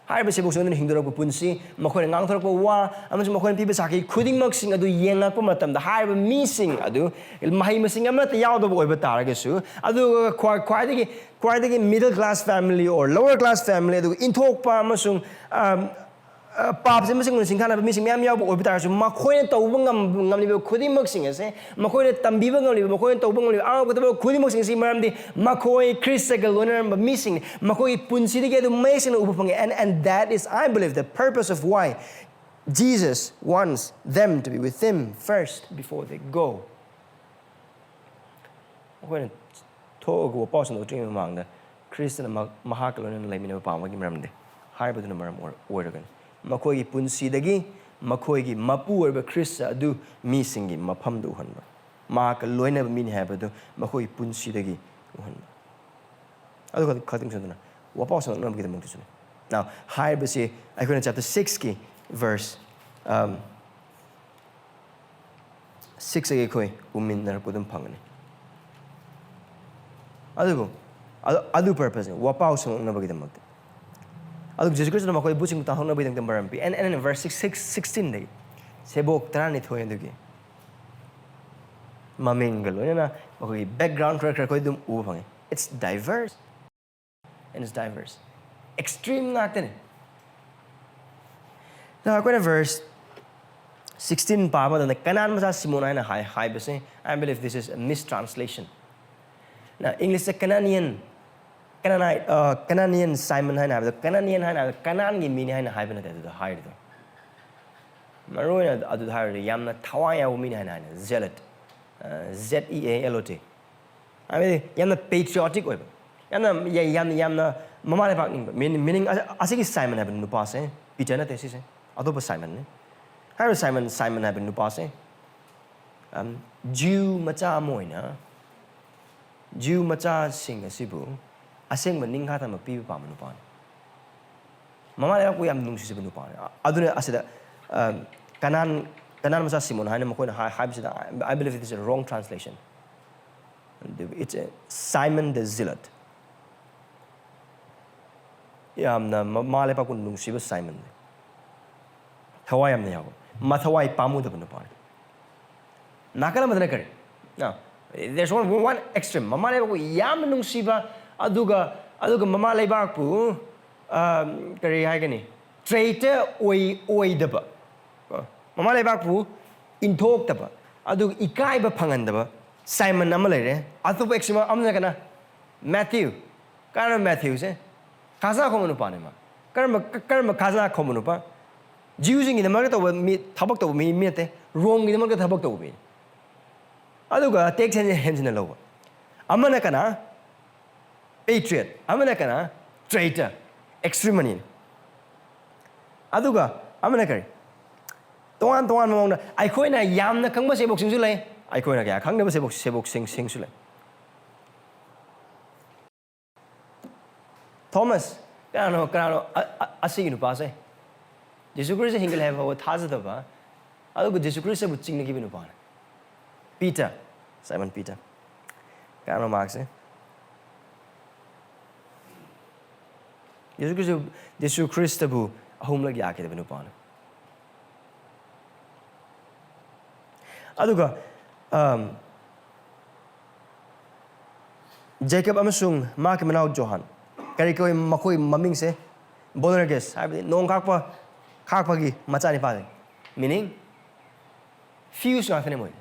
ꯍꯥꯏꯔꯤꯕ ꯁꯦꯕꯣꯛꯁꯤꯡ ꯑꯗꯨꯅ ꯍꯤꯡꯗꯣꯔꯛꯄ ꯄꯨꯟꯁꯤ, ꯃꯈꯣꯏꯅ ꯉꯥꯡꯊꯣꯔꯛꯄ ꯋꯥ ꯑꯃꯁꯨꯡ ꯃꯈꯣꯏꯅ ꯄꯤꯕ ꯁꯥꯈꯤ ꯈꯨꯗꯤꯡꯃꯛꯁꯤꯡ ꯑꯗꯨ ꯌꯦꯡꯂꯛꯄ ꯃꯇꯝꯗ, ꯍꯥꯏꯔꯤꯕ ꯃꯤꯁꯤꯡ ꯑꯗꯨ ꯃꯍꯩ ꯃꯁꯤꯡ ꯑꯃꯠꯇ ꯌꯥꯎꯗꯕ ꯑꯣꯏꯕ ꯇꯥꯔꯒꯁꯨ, ꯑꯗꯨꯒ ꯈ꯭ꯋꯥꯏ- ꯈ꯭ꯋꯥꯏꯗꯒꯤ, ꯈ꯭ꯋꯥꯏꯗꯒꯤ middle class family or lower class family, ꯑꯗꯨꯒ ꯏꯟꯊꯣꯛꯄ ꯑꯃꯁꯨꯡ, ꯑꯝ, ꯑ, ꯄꯥꯞꯁꯦ ꯃꯁꯤꯡ ꯁꯤꯡꯊꯥꯅꯕ ꯃꯤꯁꯤꯡ ꯃꯌꯥꯝ ꯌꯥꯎꯕ ꯑꯣꯏꯕ ꯇꯥꯔꯁꯨ, ꯃꯈꯣꯏꯅ ꯇꯧꯕ ꯉꯝ- ꯉꯝꯂꯤꯕ ꯈꯨꯗꯤꯡꯃꯛꯁꯤꯡ ꯑꯁꯦ, ꯃꯈꯣꯏꯅ ꯇꯝꯕꯤꯕ ꯉꯝꯂꯤꯕ, ꯃꯈꯣꯏꯅ ꯇꯧꯕ ꯉꯝꯂꯤꯕ ꯑꯉꯛꯄ ꯊꯕꯛ ꯈꯨꯗꯤꯡꯃꯛꯁꯤꯡ ꯑꯁꯤ, ꯃꯔꯝꯗꯤ ꯃꯈꯣꯏ ꯈ꯭ꯔꯤꯁꯇꯒ ꯂꯣꯏꯅꯔꯝꯕ ꯃꯤꯁꯤꯡꯅꯤ꯫ ꯃꯈꯣꯏꯒꯤ ꯄꯨꯟꯁꯤꯗꯒꯤ ꯑꯗꯨꯝ ꯃꯌꯦꯛ ꯁꯦꯡꯅ ꯎꯕ ꯐꯪꯉꯤ꯫ And, and that is, I believe, the purpose of why Jesus wants them to be with him first before they go. ꯃꯈꯣꯏꯅ ꯊꯣꯛꯑꯒ ꯋꯥꯄꯥꯎ ꯁꯟꯗꯣꯛꯇ꯭ꯔꯤꯉꯩ ꯃꯃꯥꯡꯗ ꯈ꯭ꯔꯤꯁꯇꯅ ꯃ- ꯃꯍꯥꯛꯀ ꯂꯣꯏꯅꯅ ꯂꯩꯃꯤꯟꯅꯕ ꯄꯥꯝꯕꯒꯤ ꯃꯔꯝꯗꯤ ꯍꯥꯏꯔꯤꯕꯗꯨꯅ ꯃꯔꯝ ꯑꯣꯏꯔ- ꯑꯣꯏꯔꯒꯅꯤ꯫ ꯃꯈꯣꯏꯒꯤ ꯄꯨꯟꯁꯤꯗꯒꯤ ꯃꯈꯣꯏꯒꯤ ꯃꯄꯨ ꯑꯣꯏꯔꯤꯕ ꯈ꯭ꯔꯤꯁꯇ ꯑꯗꯨ ꯃꯤꯁꯤꯡꯒꯤ ꯃꯐꯝꯗ ꯎꯍꯟꯕ꯫ ꯃꯍꯥꯛꯀ ꯂꯣꯏꯅꯕ ꯃꯤꯅꯤ ꯍꯥꯏꯕꯗꯨ ꯃꯈꯣꯏ ꯄꯨꯟꯁꯤꯗꯒꯤ ꯎꯍꯟꯕ꯫ ꯑꯗꯨ ꯈꯛꯇꯪꯁꯨ ꯅꯠꯇꯅ ꯋꯥꯄꯥꯎ ꯁꯟꯗꯣꯛꯅꯕꯒꯤꯗꯃꯛꯇꯁꯨꯅꯤ꯫ Now, ꯍꯥꯏꯔꯤꯕꯁꯤ ꯑꯩꯈꯣꯏꯅ chapter six ꯀꯤ verse, um, six ꯇꯒꯤ ꯑꯩꯈꯣꯏ ꯎꯃꯤꯟꯅꯔꯛꯄ ꯑꯗꯨꯝ ꯐꯪꯒꯅꯤ꯫ ꯑꯗꯨꯕꯨ ꯑꯗꯨ, ꯑꯗꯨ purpose ꯅꯤ, ꯋꯥꯄꯥꯎ ꯁꯟꯗꯣꯛꯅꯕꯒꯤꯗꯃꯛꯇ꯫ ꯑꯗꯨ ꯖꯤꯁꯨ ꯈ꯭ꯔꯤꯁꯇꯅ ꯃꯈꯣꯏ ꯚꯨꯠꯁꯤꯡꯕꯨ ꯇꯥꯟꯊꯣꯛꯅꯕꯒꯤꯗꯃꯛꯇ ꯃꯔꯝ ꯄꯤ꯫ And, and in verse six, six, sixteen ꯗꯒꯤ ꯁꯦꯕꯣꯛ ꯇꯔꯥꯅꯤꯊꯣꯏ ꯑꯗꯨꯒꯤ ꯃꯃꯤꯡꯒ ꯂꯣꯏꯅꯅ ꯃꯈꯣꯏꯒꯤ background ꯈꯔ ꯈꯔ ꯑꯩꯈꯣꯏ ꯑꯗꯨꯝ ꯎꯕ ꯐꯪꯉꯤ꯫ It's diverse. And it's diverse. Extreme ꯉꯥꯛꯇꯅꯤ꯫ Now, ꯑꯩꯈꯣꯏꯅ verse sixteen ꯄꯥꯕ ꯃꯇꯝꯗ ꯀꯅꯥꯟ ꯃꯆꯥ ꯁꯤꯃꯣꯟ ꯍꯥꯏꯅ ꯍꯥꯏ, ꯍꯥꯏꯕꯁꯦ, I believe this is a mistranslation. Now, English ꯇ Canaanian, Canaanite, uh, Canaanian Simon ꯍꯥꯏꯅ ꯍꯥꯏꯕꯗ, Canaanian ꯍꯥꯏꯅ ꯍꯥꯏꯕꯗ ꯀꯅꯥꯟꯒꯤ ꯃꯤꯅꯤ ꯍꯥꯏꯅ ꯍꯥꯏꯕ ꯅꯠꯇꯦ ꯑꯗꯨꯗ ꯍꯥꯏꯔꯤꯗꯣ꯫ ꯃꯔꯨꯑꯣꯏꯅ ꯑꯗꯨꯗ ꯍꯥꯏꯔꯗꯤ ꯌꯥꯝꯅ ꯊꯋꯥꯏ ꯌꯥꯎꯕ ꯃꯤꯅꯤ ꯍꯥꯏꯅ ꯍꯥꯏꯅ, zealot, uh, Z E A L O T꯫ ꯍꯥꯏꯕꯗꯤ ꯌꯥꯝꯅ patriotic ꯑꯣꯏꯕ, ꯌꯥꯝꯅ, ꯌꯥꯝꯅ, ꯌꯥꯝꯅ ꯃꯃꯥ ꯂꯩꯕꯥꯛ ꯅꯤꯡꯕ꯫ Meaning, meaning, ꯑꯁꯤꯒꯤ ꯁꯥꯏꯃꯟ ꯍꯥꯏꯕ ꯅꯨꯄꯥꯁꯦ, ꯄꯤꯇꯔ ꯅꯠꯇꯦ ꯁꯤꯁꯦ, ꯑꯇꯣꯞꯄ ꯁꯥꯏꯃꯟꯅꯤ꯫ ꯍꯥꯏꯔꯤꯕ ꯁꯥꯏꯃꯟ, ꯁꯥꯏꯃꯟ ꯍꯥꯏꯕ ꯅꯨꯄꯥꯁꯦ, ꯎꯝ, ꯖ꯭ꯌꯨ ꯃꯆꯥ ꯑꯃ ꯑꯣꯏꯅ ꯖ꯭ꯌꯨ ꯃꯆꯥꯁꯤꯡ ꯑꯁꯤꯕꯨ ꯑꯁꯦꯡꯕ ꯅꯤꯡꯈꯥ ꯇꯝꯕ ꯄꯤꯕ ꯄꯥꯝꯕ ꯅꯨꯄꯥꯅꯤ꯫ ꯃꯃꯥ ꯂꯩꯕꯥꯛꯄꯨ ꯌꯥꯝ ꯅꯨꯡꯁꯤꯖꯕ ꯅꯨꯄꯥꯅꯤ꯫ ꯑꯗꯨꯅ ꯑꯁꯤꯗ, ꯑ, ꯀꯅꯥꯟ, ꯀꯅꯥꯟ ꯃꯆꯥ ꯁꯤꯃꯣꯟ ꯍꯥꯏꯅ ꯃꯈꯣꯏꯅ ꯍꯥꯏ-, ꯍꯥꯏꯕꯁꯤꯗ, I, I believe it is a wrong translation. It's a Simon the Zealot. ꯌꯥꯝꯅ ꯃꯃꯥ ꯂꯩꯕꯥꯛꯄꯨ ꯅꯨꯡꯁꯤꯕ ꯁꯥꯏꯃꯟꯅꯤ꯫ ꯊꯋꯥꯏ ꯌꯥꯝꯅ ꯌꯥꯎꯕ, ꯃꯊꯋꯥꯏ ꯄꯥꯝꯃꯨꯗꯕ ꯅꯨꯄꯥꯅꯤ꯫ ꯅꯥꯀꯜ ꯑꯃꯗꯅ ꯀꯔꯤ? Now, there's one, one extreme. ꯃꯃꯥ ꯂꯩꯕꯥꯛꯄꯨ ꯌꯥꯝꯅ ꯅꯨꯡꯁꯤꯕ, ꯑꯗꯨꯒ, ꯑꯗꯨꯒ ꯃꯃꯥ ꯂꯩꯕꯥꯛꯄꯨ, ꯑ, ꯀꯔꯤ ꯍꯥꯏꯒꯅꯤ? Traitor ꯑꯣꯏ-, ꯑꯣꯏꯗꯕ꯫ ꯀꯣ? ꯃꯃꯥ ꯂꯩꯕꯥꯛꯄꯨ ꯏꯟꯊꯣꯛꯇꯕ, ꯑꯗꯨꯒ ꯏꯀꯥꯏꯕ ꯐꯪꯍꯟꯗꯕ ꯁꯥꯏꯃꯟ ꯑꯃ ꯂꯩꯔꯦ꯫ ꯑꯇꯣꯞꯄ extreme ꯑꯃꯅ ꯀꯅꯥ? ꯃꯦꯊ꯭ꯌꯨ꯫ ꯀꯔꯝꯕ ꯃꯦꯊ꯭ꯌꯨꯁꯦ? ꯈꯥꯖꯅꯥ ꯈꯣꯝꯕ ꯅꯨꯄꯥꯅꯦ ꯃꯥ꯫ ꯀꯔꯝꯕ, ꯀꯔꯝꯕ ꯈꯥꯖꯅꯥ ꯈꯣꯝꯕ ꯅꯨꯄꯥ? ꯖ꯭ꯌꯨꯁꯤꯡꯒꯤꯗꯃꯛꯇ ꯇꯧꯕ ꯃꯤ, ꯊꯕꯛ ꯇꯧꯕ ꯃꯤ, ꯃꯤ ꯅꯠꯇꯦ꯫ ꯔꯣꯝꯒꯤꯗꯃꯛꯇ ꯊꯕꯛ ꯇꯧꯕ ꯃꯤꯅꯤ꯫ ꯑꯗꯨꯒ tax ꯍꯦꯟꯖꯤꯟ-, ꯍꯦꯟꯖꯤꯟꯅ ꯂꯧꯕ꯫ ꯑꯃꯅ ꯀꯅꯥ? Patriot꯫ ꯑꯃꯅ ꯀꯅꯥ? Traitor꯫ Extreme ꯑꯅꯤꯅꯤ꯫ ꯑꯗꯨꯒ ꯑꯃꯅ ꯀꯔꯤ? ꯇꯣꯉꯥꯟ ꯇꯣꯉꯥꯟꯕ ꯃꯑꯣꯡꯗ ꯑꯩꯈꯣꯏꯅ ꯌꯥꯝꯅ ꯈꯪꯕ ꯁꯦꯕꯣꯛꯁꯤꯡꯁꯨ ꯂꯩ, ꯑꯩꯈꯣꯏꯅ ꯀꯌꯥ ꯈꯪꯗꯕ ꯁꯦꯕꯣꯛ ꯁꯦꯕꯣꯛꯁꯤꯡ ꯁꯤꯡꯁꯨ ꯂꯩ꯫ ꯊꯣꯃꯁ, ꯀꯅꯥꯅꯣ ꯀꯅꯥꯅꯣ ꯑ- ꯑ- ꯑꯁꯤꯒꯤ ꯅꯨꯄꯥꯁꯦ? ꯖꯤꯁꯨ ꯈ꯭ꯔꯤꯁꯇ ꯍꯤꯡꯒꯠꯂꯦ ꯍꯥꯏꯕ ꯐꯥꯎꯕ ꯊꯥꯖꯗꯕ, ꯑꯗꯨꯒ ꯖꯤꯁꯨ ꯈ꯭ꯔꯤꯁꯇꯕꯨ ꯆꯤꯡꯅꯈꯤꯕ ꯅꯨꯄꯥꯅꯦ꯫ Peter, Simon Peter. ꯀꯅꯥꯅꯣ ꯃꯍꯥꯛꯁꯦ? ꯖꯤꯁꯨ ꯈ꯭ꯔꯤꯁꯇ ꯖꯤꯁꯨ ꯈ꯭ꯔꯤꯁꯇꯕꯨ ꯑꯍꯨꯝꯂꯛ ꯌꯥꯈꯤꯗꯕ ꯅꯨꯄꯥꯅꯦ꯫ ꯑꯗꯨꯒ ꯑꯝ, ꯖꯦꯀꯕ ꯑꯃꯁꯨꯡ ꯃꯍꯥꯛꯀꯤ ꯃꯅꯥꯎ ꯖꯣꯍꯥꯟ, ꯀꯔꯤ ꯀꯧꯏ ꯃꯈꯣꯏ ꯃꯃꯤꯡꯁꯦ? ꯕꯣꯅꯔꯒꯦꯁ ꯍꯥꯏꯕꯗꯤ ꯅꯣꯡ ꯈꯥꯛꯄ, ꯈꯥꯛꯄꯒꯤ ꯃꯆꯥꯅꯤꯄꯥꯁꯤꯡ꯫ ꯃꯤꯅꯤꯡ, ꯐꯤꯌꯨꯁ ꯉꯥꯛꯇꯅꯦ ꯃꯣꯏ꯫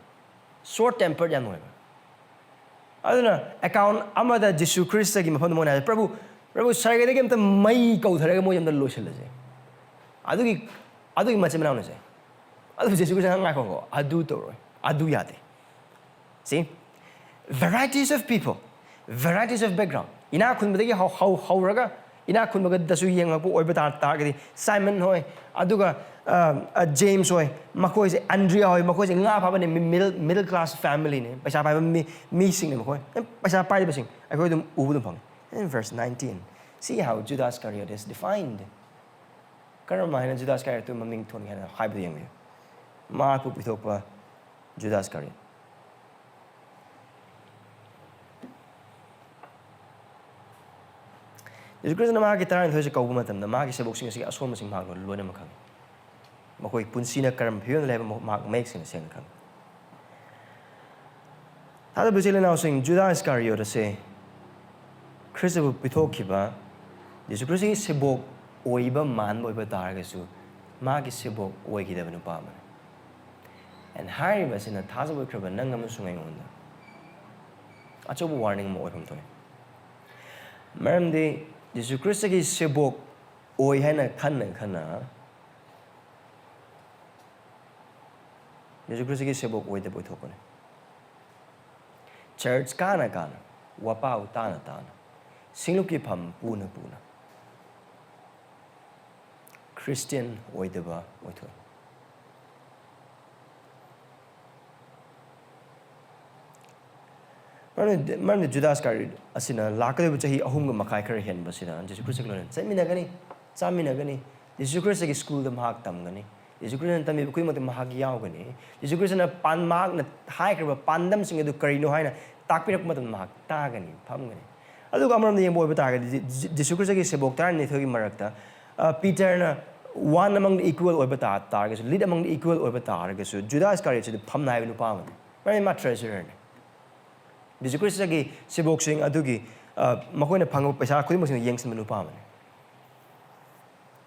ꯁꯣꯔꯠ ꯇꯦꯝꯄꯔ ꯌꯥꯝ ꯑꯣꯏꯕ꯫ ꯑꯗꯨꯅ ꯑꯦꯀꯥꯎꯟ ꯑꯃꯗ ꯖꯤꯁꯨ ꯈ꯭ꯔꯤꯁꯇꯒꯤ ꯃꯐꯝꯗ ꯃꯣꯏꯅ ꯍꯥꯏ, "ꯄ꯭ꯔꯚꯨ, ꯄ꯭ꯔꯚꯨ, ꯁꯔꯒꯗꯒꯤ ꯑꯝꯇ ꯃꯩ ꯀꯧꯊꯔꯒ ꯃꯣꯏ ꯑꯝꯇ ꯂꯣꯏꯁꯤꯜꯂꯁꯦ"꯫ ꯑꯗꯨꯒꯤ, ꯑꯗꯨꯒꯤ ꯃꯆꯤꯟ ꯃꯅꯥꯎꯅꯁꯦ꯫ ꯑꯗꯨ ꯖꯤꯁꯨ ꯈ꯭ꯔꯤꯁꯇꯅ, "ꯉꯥꯏꯈꯣ, ꯉꯥꯏꯈꯣ, ꯑꯗꯨ ꯇꯧꯔꯣꯏ, ꯑꯗꯨ ꯌꯥꯗꯦ"꯫ See? Varieties of people, varieties of background. ꯏꯅꯥꯛ ꯈꯨꯟꯕꯗꯒꯤ ꯍꯧ-, ꯍꯧ-, ꯍꯧꯔꯒ ꯏꯅꯥꯛ ꯈꯨꯟꯕꯗꯁꯨ ꯌꯦꯡꯂꯛꯄ ꯑꯣꯏꯕ ꯇꯥ-, ꯇꯥꯔꯒꯗꯤ ꯁꯥꯏꯃꯟ ꯍꯣꯏ, ꯑꯗꯨꯒ, ꯑ, ꯑ, ꯖꯦꯝꯁ ꯍꯣꯏ, ꯃꯈꯣꯏꯁꯦ, ꯑꯟꯗ꯭ꯔꯤꯌꯥ ꯍꯣꯏ, ꯃꯈꯣꯏꯁꯦ ꯉꯥ ꯐꯥꯕꯅꯦ, ꯃꯤ-, middle, middle class family ꯅꯦ, ꯄꯩꯁꯥ ꯄꯥꯏꯕ ꯃꯤ, ꯃꯤꯁꯤꯡꯅꯦ ꯃꯈꯣꯏ꯫ ꯄꯩꯁꯥ ꯄꯥꯏꯗꯕꯁꯤꯡ ꯑꯩꯈꯣꯏ ꯑꯗꯨꯝ ꯎꯕ ꯑꯗꯨꯝ ꯐꯪꯉꯤ꯫ In verse nineteen, see how Judas Iscariot is defined. ꯀꯔꯝ ꯍꯥꯏꯅ ꯖꯨꯗꯥꯁ ꯏꯁꯀꯥꯔꯤꯌꯣꯠꯇꯨ ꯃꯃꯤꯡ ꯊꯣꯟꯒꯦ ꯍꯥꯏꯅ ꯍꯥꯏꯕꯗꯨ ꯌꯦꯡꯕꯤꯌꯨ꯫ ꯃꯍꯥꯛꯄꯨ ꯄꯤꯊꯣꯛꯄ ꯖꯨꯗꯥꯁ ꯏꯁꯀꯥꯔꯤꯌꯣꯠ꯫ ꯖꯤꯁꯨ ꯈ꯭ꯔꯤꯁꯇꯅ ꯃꯍꯥꯛꯀꯤ ꯇꯔꯥꯅꯤꯊꯣꯏꯁꯦ ꯀꯧꯕ ꯃꯇꯝꯗ ꯃꯍꯥꯛꯀꯤ ꯁꯦꯕꯣꯛꯁꯤꯡ ꯑꯁꯤꯒꯤ ꯑꯁꯣꯟꯕꯁꯤꯡ ꯃꯍꯥꯛ ꯂꯣꯏꯅꯃꯛ ꯈꯪꯏ꯫ ꯃꯈꯣꯏ ꯄꯨꯟꯁꯤꯅ ꯀꯔꯝꯕ ꯐꯤꯕꯝꯗ ꯂꯩꯕ ꯃꯍꯥꯛ ꯃꯌꯦꯛ ꯁꯦꯡꯅ ꯁꯦꯡꯅ ꯈꯪꯏ꯫ ꯊꯥꯖꯕ ꯏꯆꯤꯜ ꯏꯅꯥꯎꯁꯤꯡ, ꯖꯨꯗꯥ ꯏꯁꯀꯥꯔꯤꯌꯣꯠ ꯑꯁꯦ ꯈ꯭ꯔꯤꯁꯇꯕꯨ ꯄꯤꯊꯣꯛꯈꯤꯕ, ꯖꯤꯁꯨ ꯈ꯭ꯔꯤꯁꯇꯒꯤ ꯁꯦꯕꯣꯛ ꯑꯣꯏꯕ ꯃꯥꯟꯕ ꯑꯣꯏꯕ ꯇꯥꯔꯒꯁꯨ, ꯃꯥꯒꯤ ꯁꯦꯕꯣꯛ ꯑꯣꯏꯈꯤꯗꯕ ꯅꯨꯄꯥ ꯑꯃꯅꯤ꯫ And ꯍꯥꯏꯔꯤꯕ ꯑꯁꯤꯅ ꯊꯥꯖꯕ ꯑꯣꯏꯈ꯭ꯔꯕ ꯅꯪ ꯑꯃꯁꯨꯡ ꯑꯩꯉꯣꯟꯗ ꯑꯆꯧꯕ warning ꯑꯃ ꯑꯣꯏꯐꯝ ꯊꯣꯛꯏ꯫ ꯃꯔꯝꯗꯤ ꯖꯤꯁꯨ ꯈ꯭ꯔꯤꯁꯇꯒꯤ ꯁꯦꯕꯣꯛ ꯑꯣꯏ ꯍꯥꯏꯅ ꯈꯟꯅ ꯈꯟꯅ, ꯖꯤꯁꯨ ꯈ꯭ꯔꯤꯁꯇꯒꯤ ꯁꯦꯕꯣꯛ ꯑꯣꯏꯗꯕ ꯑꯣꯏꯊꯣꯛꯄꯅꯤ꯫ ꯆꯔꯆ ꯀꯥꯅ ꯀꯥꯅ, ꯋꯥꯄꯥꯎ ꯇꯥꯅ ꯇꯥꯅ, ꯁꯤꯡꯂꯨꯞꯀꯤ ꯐꯝ ꯄꯨꯅ ꯄꯨꯅ ꯈ꯭ꯔꯤꯁꯇꯤꯌꯥꯟ ꯑꯣꯏꯗꯕ ꯑꯣꯏꯊꯣꯛꯏ꯫ ꯃꯔꯝꯗꯤ ꯃꯔꯝꯗꯤ ꯖꯨꯗꯥꯁ ꯏꯁꯀꯥꯔꯤꯌꯣꯠ ꯑꯁꯤꯅ ꯂꯥꯛꯀꯗꯧꯔꯤꯕ ꯆꯍꯤ ꯑꯍꯨꯝꯒ ꯃꯈꯥꯏ ꯈꯔ ꯍꯦꯟꯕꯁꯤꯗ ꯖꯤꯁꯨ ꯈ꯭ꯔꯤꯁꯇꯒ ꯂꯣꯏꯅꯅ ꯆꯠꯃꯤꯟꯅꯒꯅꯤ, ꯆꯥꯃꯤꯟꯅꯒꯅꯤ꯫ ꯖꯤꯁꯨ ꯈ꯭ꯔꯤꯁꯇꯒꯤ ꯁ꯭ꯀꯨꯜꯗ ꯃꯍꯥꯛ ꯇꯝꯒꯅꯤ꯫ ꯖꯤꯁꯨ ꯈ꯭ꯔꯤꯁꯇꯅ ꯇꯝꯕꯤꯕ ꯈꯨꯗꯤꯡꯃꯛꯇ ꯃꯍꯥꯛ ꯌꯥꯎꯒꯅꯤ꯫ ꯖꯤꯁꯨ ꯈ꯭ꯔꯤꯁꯇꯅ ꯄꯥꯟ ꯃꯍꯥꯛꯅ ꯍꯥꯏꯈ꯭ꯔꯤꯕ ꯄꯥꯟꯗꯝꯁꯤꯡ ꯑꯗꯨ ꯀꯔꯤꯅꯣ ꯍꯥꯏꯅ ꯇꯥꯛꯄꯤꯔꯛꯄ ꯃꯇꯝꯗ ꯃꯍꯥꯛ ꯇꯥꯒꯅꯤ, ꯐꯝꯒꯅꯤ꯫ ꯑꯗꯨꯒ ꯑꯃꯔꯣꯝꯗ ꯌꯦꯡꯕ ꯑꯣꯏꯕ ꯇꯥꯔꯒꯗꯤ ꯖꯤ- ꯖꯤꯁꯨ ꯈ꯭ꯔꯤꯁꯇꯒꯤ ꯁꯦꯕꯣꯛ ꯇꯔꯥꯅꯤꯊꯣꯏꯒꯤ ꯃꯔꯛꯇ, ꯑ, ꯄꯤꯇꯔꯅ one among the equal ꯑꯣꯏꯕ ꯇꯥ ꯇꯥꯔꯒꯁꯨ, lead among the equal ꯑꯣꯏꯕ ꯇꯥꯔꯒꯁꯨ, ꯖꯨꯗꯥ ꯏꯁꯀꯥꯔꯤꯌꯣꯠꯁꯤꯗꯤ ꯐꯝꯅꯥꯏꯕ ꯅꯨꯄꯥ ꯑꯃꯅꯤ꯫ ꯃꯔꯝꯗꯤ ꯃꯥ ꯇ꯭ꯔꯦꯖꯔꯔꯅꯤ꯫ ꯖꯤꯁꯨ ꯈ꯭ꯔꯤꯁꯇꯒꯤ ꯁꯦꯕꯣꯛꯁꯤꯡ ꯑꯗꯨꯒꯤ, ꯑ, ꯃꯈꯣꯏꯅ ꯐꯪꯕ ꯄꯩꯁꯥ ꯈꯨꯗꯤꯡꯃꯛꯁꯤꯡꯗꯨ ꯌꯦꯡꯁꯤꯟꯕ ꯅꯨꯄꯥ ꯑꯃꯅꯤ꯫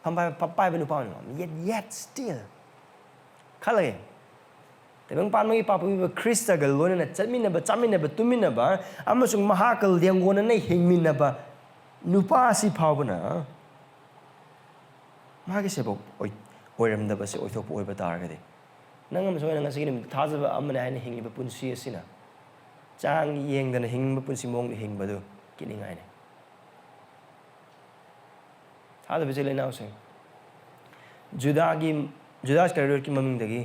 ꯐꯝ ꯄꯥꯏꯕ, ꯐꯝ ꯄꯥꯏꯕ ꯅꯨꯄꯥ ꯑꯃꯅꯤ꯫ Yet, yet still ꯈꯜꯂꯒ ꯌꯦꯡꯉꯨ꯫ ꯇꯥꯏꯕꯪ ꯄꯥꯟꯕꯒꯤ ꯄꯥ ꯄꯨꯕꯤꯕ ꯈ꯭ꯔꯤꯁꯇꯒ ꯂꯣꯏꯅꯅ ꯆꯠꯃꯤꯟꯅꯕ, ꯆꯥꯃꯤꯟꯅꯕ, ꯇꯨꯝꯃꯤꯟꯅꯕ ꯑꯃꯁꯨꯡ ꯃꯍꯥꯛꯀ ꯂꯦꯡꯒꯣꯟꯅꯅ ꯍꯤꯡꯃꯤꯟꯅꯕ ꯅꯨꯄꯥ ꯑꯁꯤ ꯐꯥꯎꯕꯅ ꯃꯥꯒꯤ ꯁꯦꯕꯣꯛ ꯑꯣꯏ-, ꯑꯣꯏꯔꯝꯗꯕꯁꯦ ꯑꯣꯏꯊꯣꯛꯄ ꯑꯣꯏꯕ ꯇꯥꯔꯒꯗꯤ, ꯅꯪ ꯑꯃꯁꯨ ꯑꯩꯅ ꯉꯁꯤꯒꯤ ꯅꯨꯃꯤꯠ ꯊꯥꯖꯕ ꯑꯃꯅꯦ ꯍꯥꯏꯅ ꯍꯤꯡꯂꯤꯕ ꯄꯨꯟꯁꯤ ꯑꯁꯤꯅ ꯆꯥꯡ ꯌꯦꯡꯗꯅ ꯍꯤꯡꯕ ꯄꯨꯟꯁꯤ ꯃꯑꯣꯡꯗ ꯍꯤꯡꯕꯗꯨ ꯀꯤꯅꯤꯡꯉꯥꯏꯅꯤ꯫ ꯊꯥꯖꯕ ꯏꯆꯤꯜ ꯏꯅꯥꯎꯁꯤꯡ, ꯖꯨꯗꯥꯒꯤ, ꯖꯨꯗꯥ ꯏꯁꯀꯥꯔꯤꯌꯣꯠꯀꯤ ꯃꯃꯤꯡꯗꯒꯤ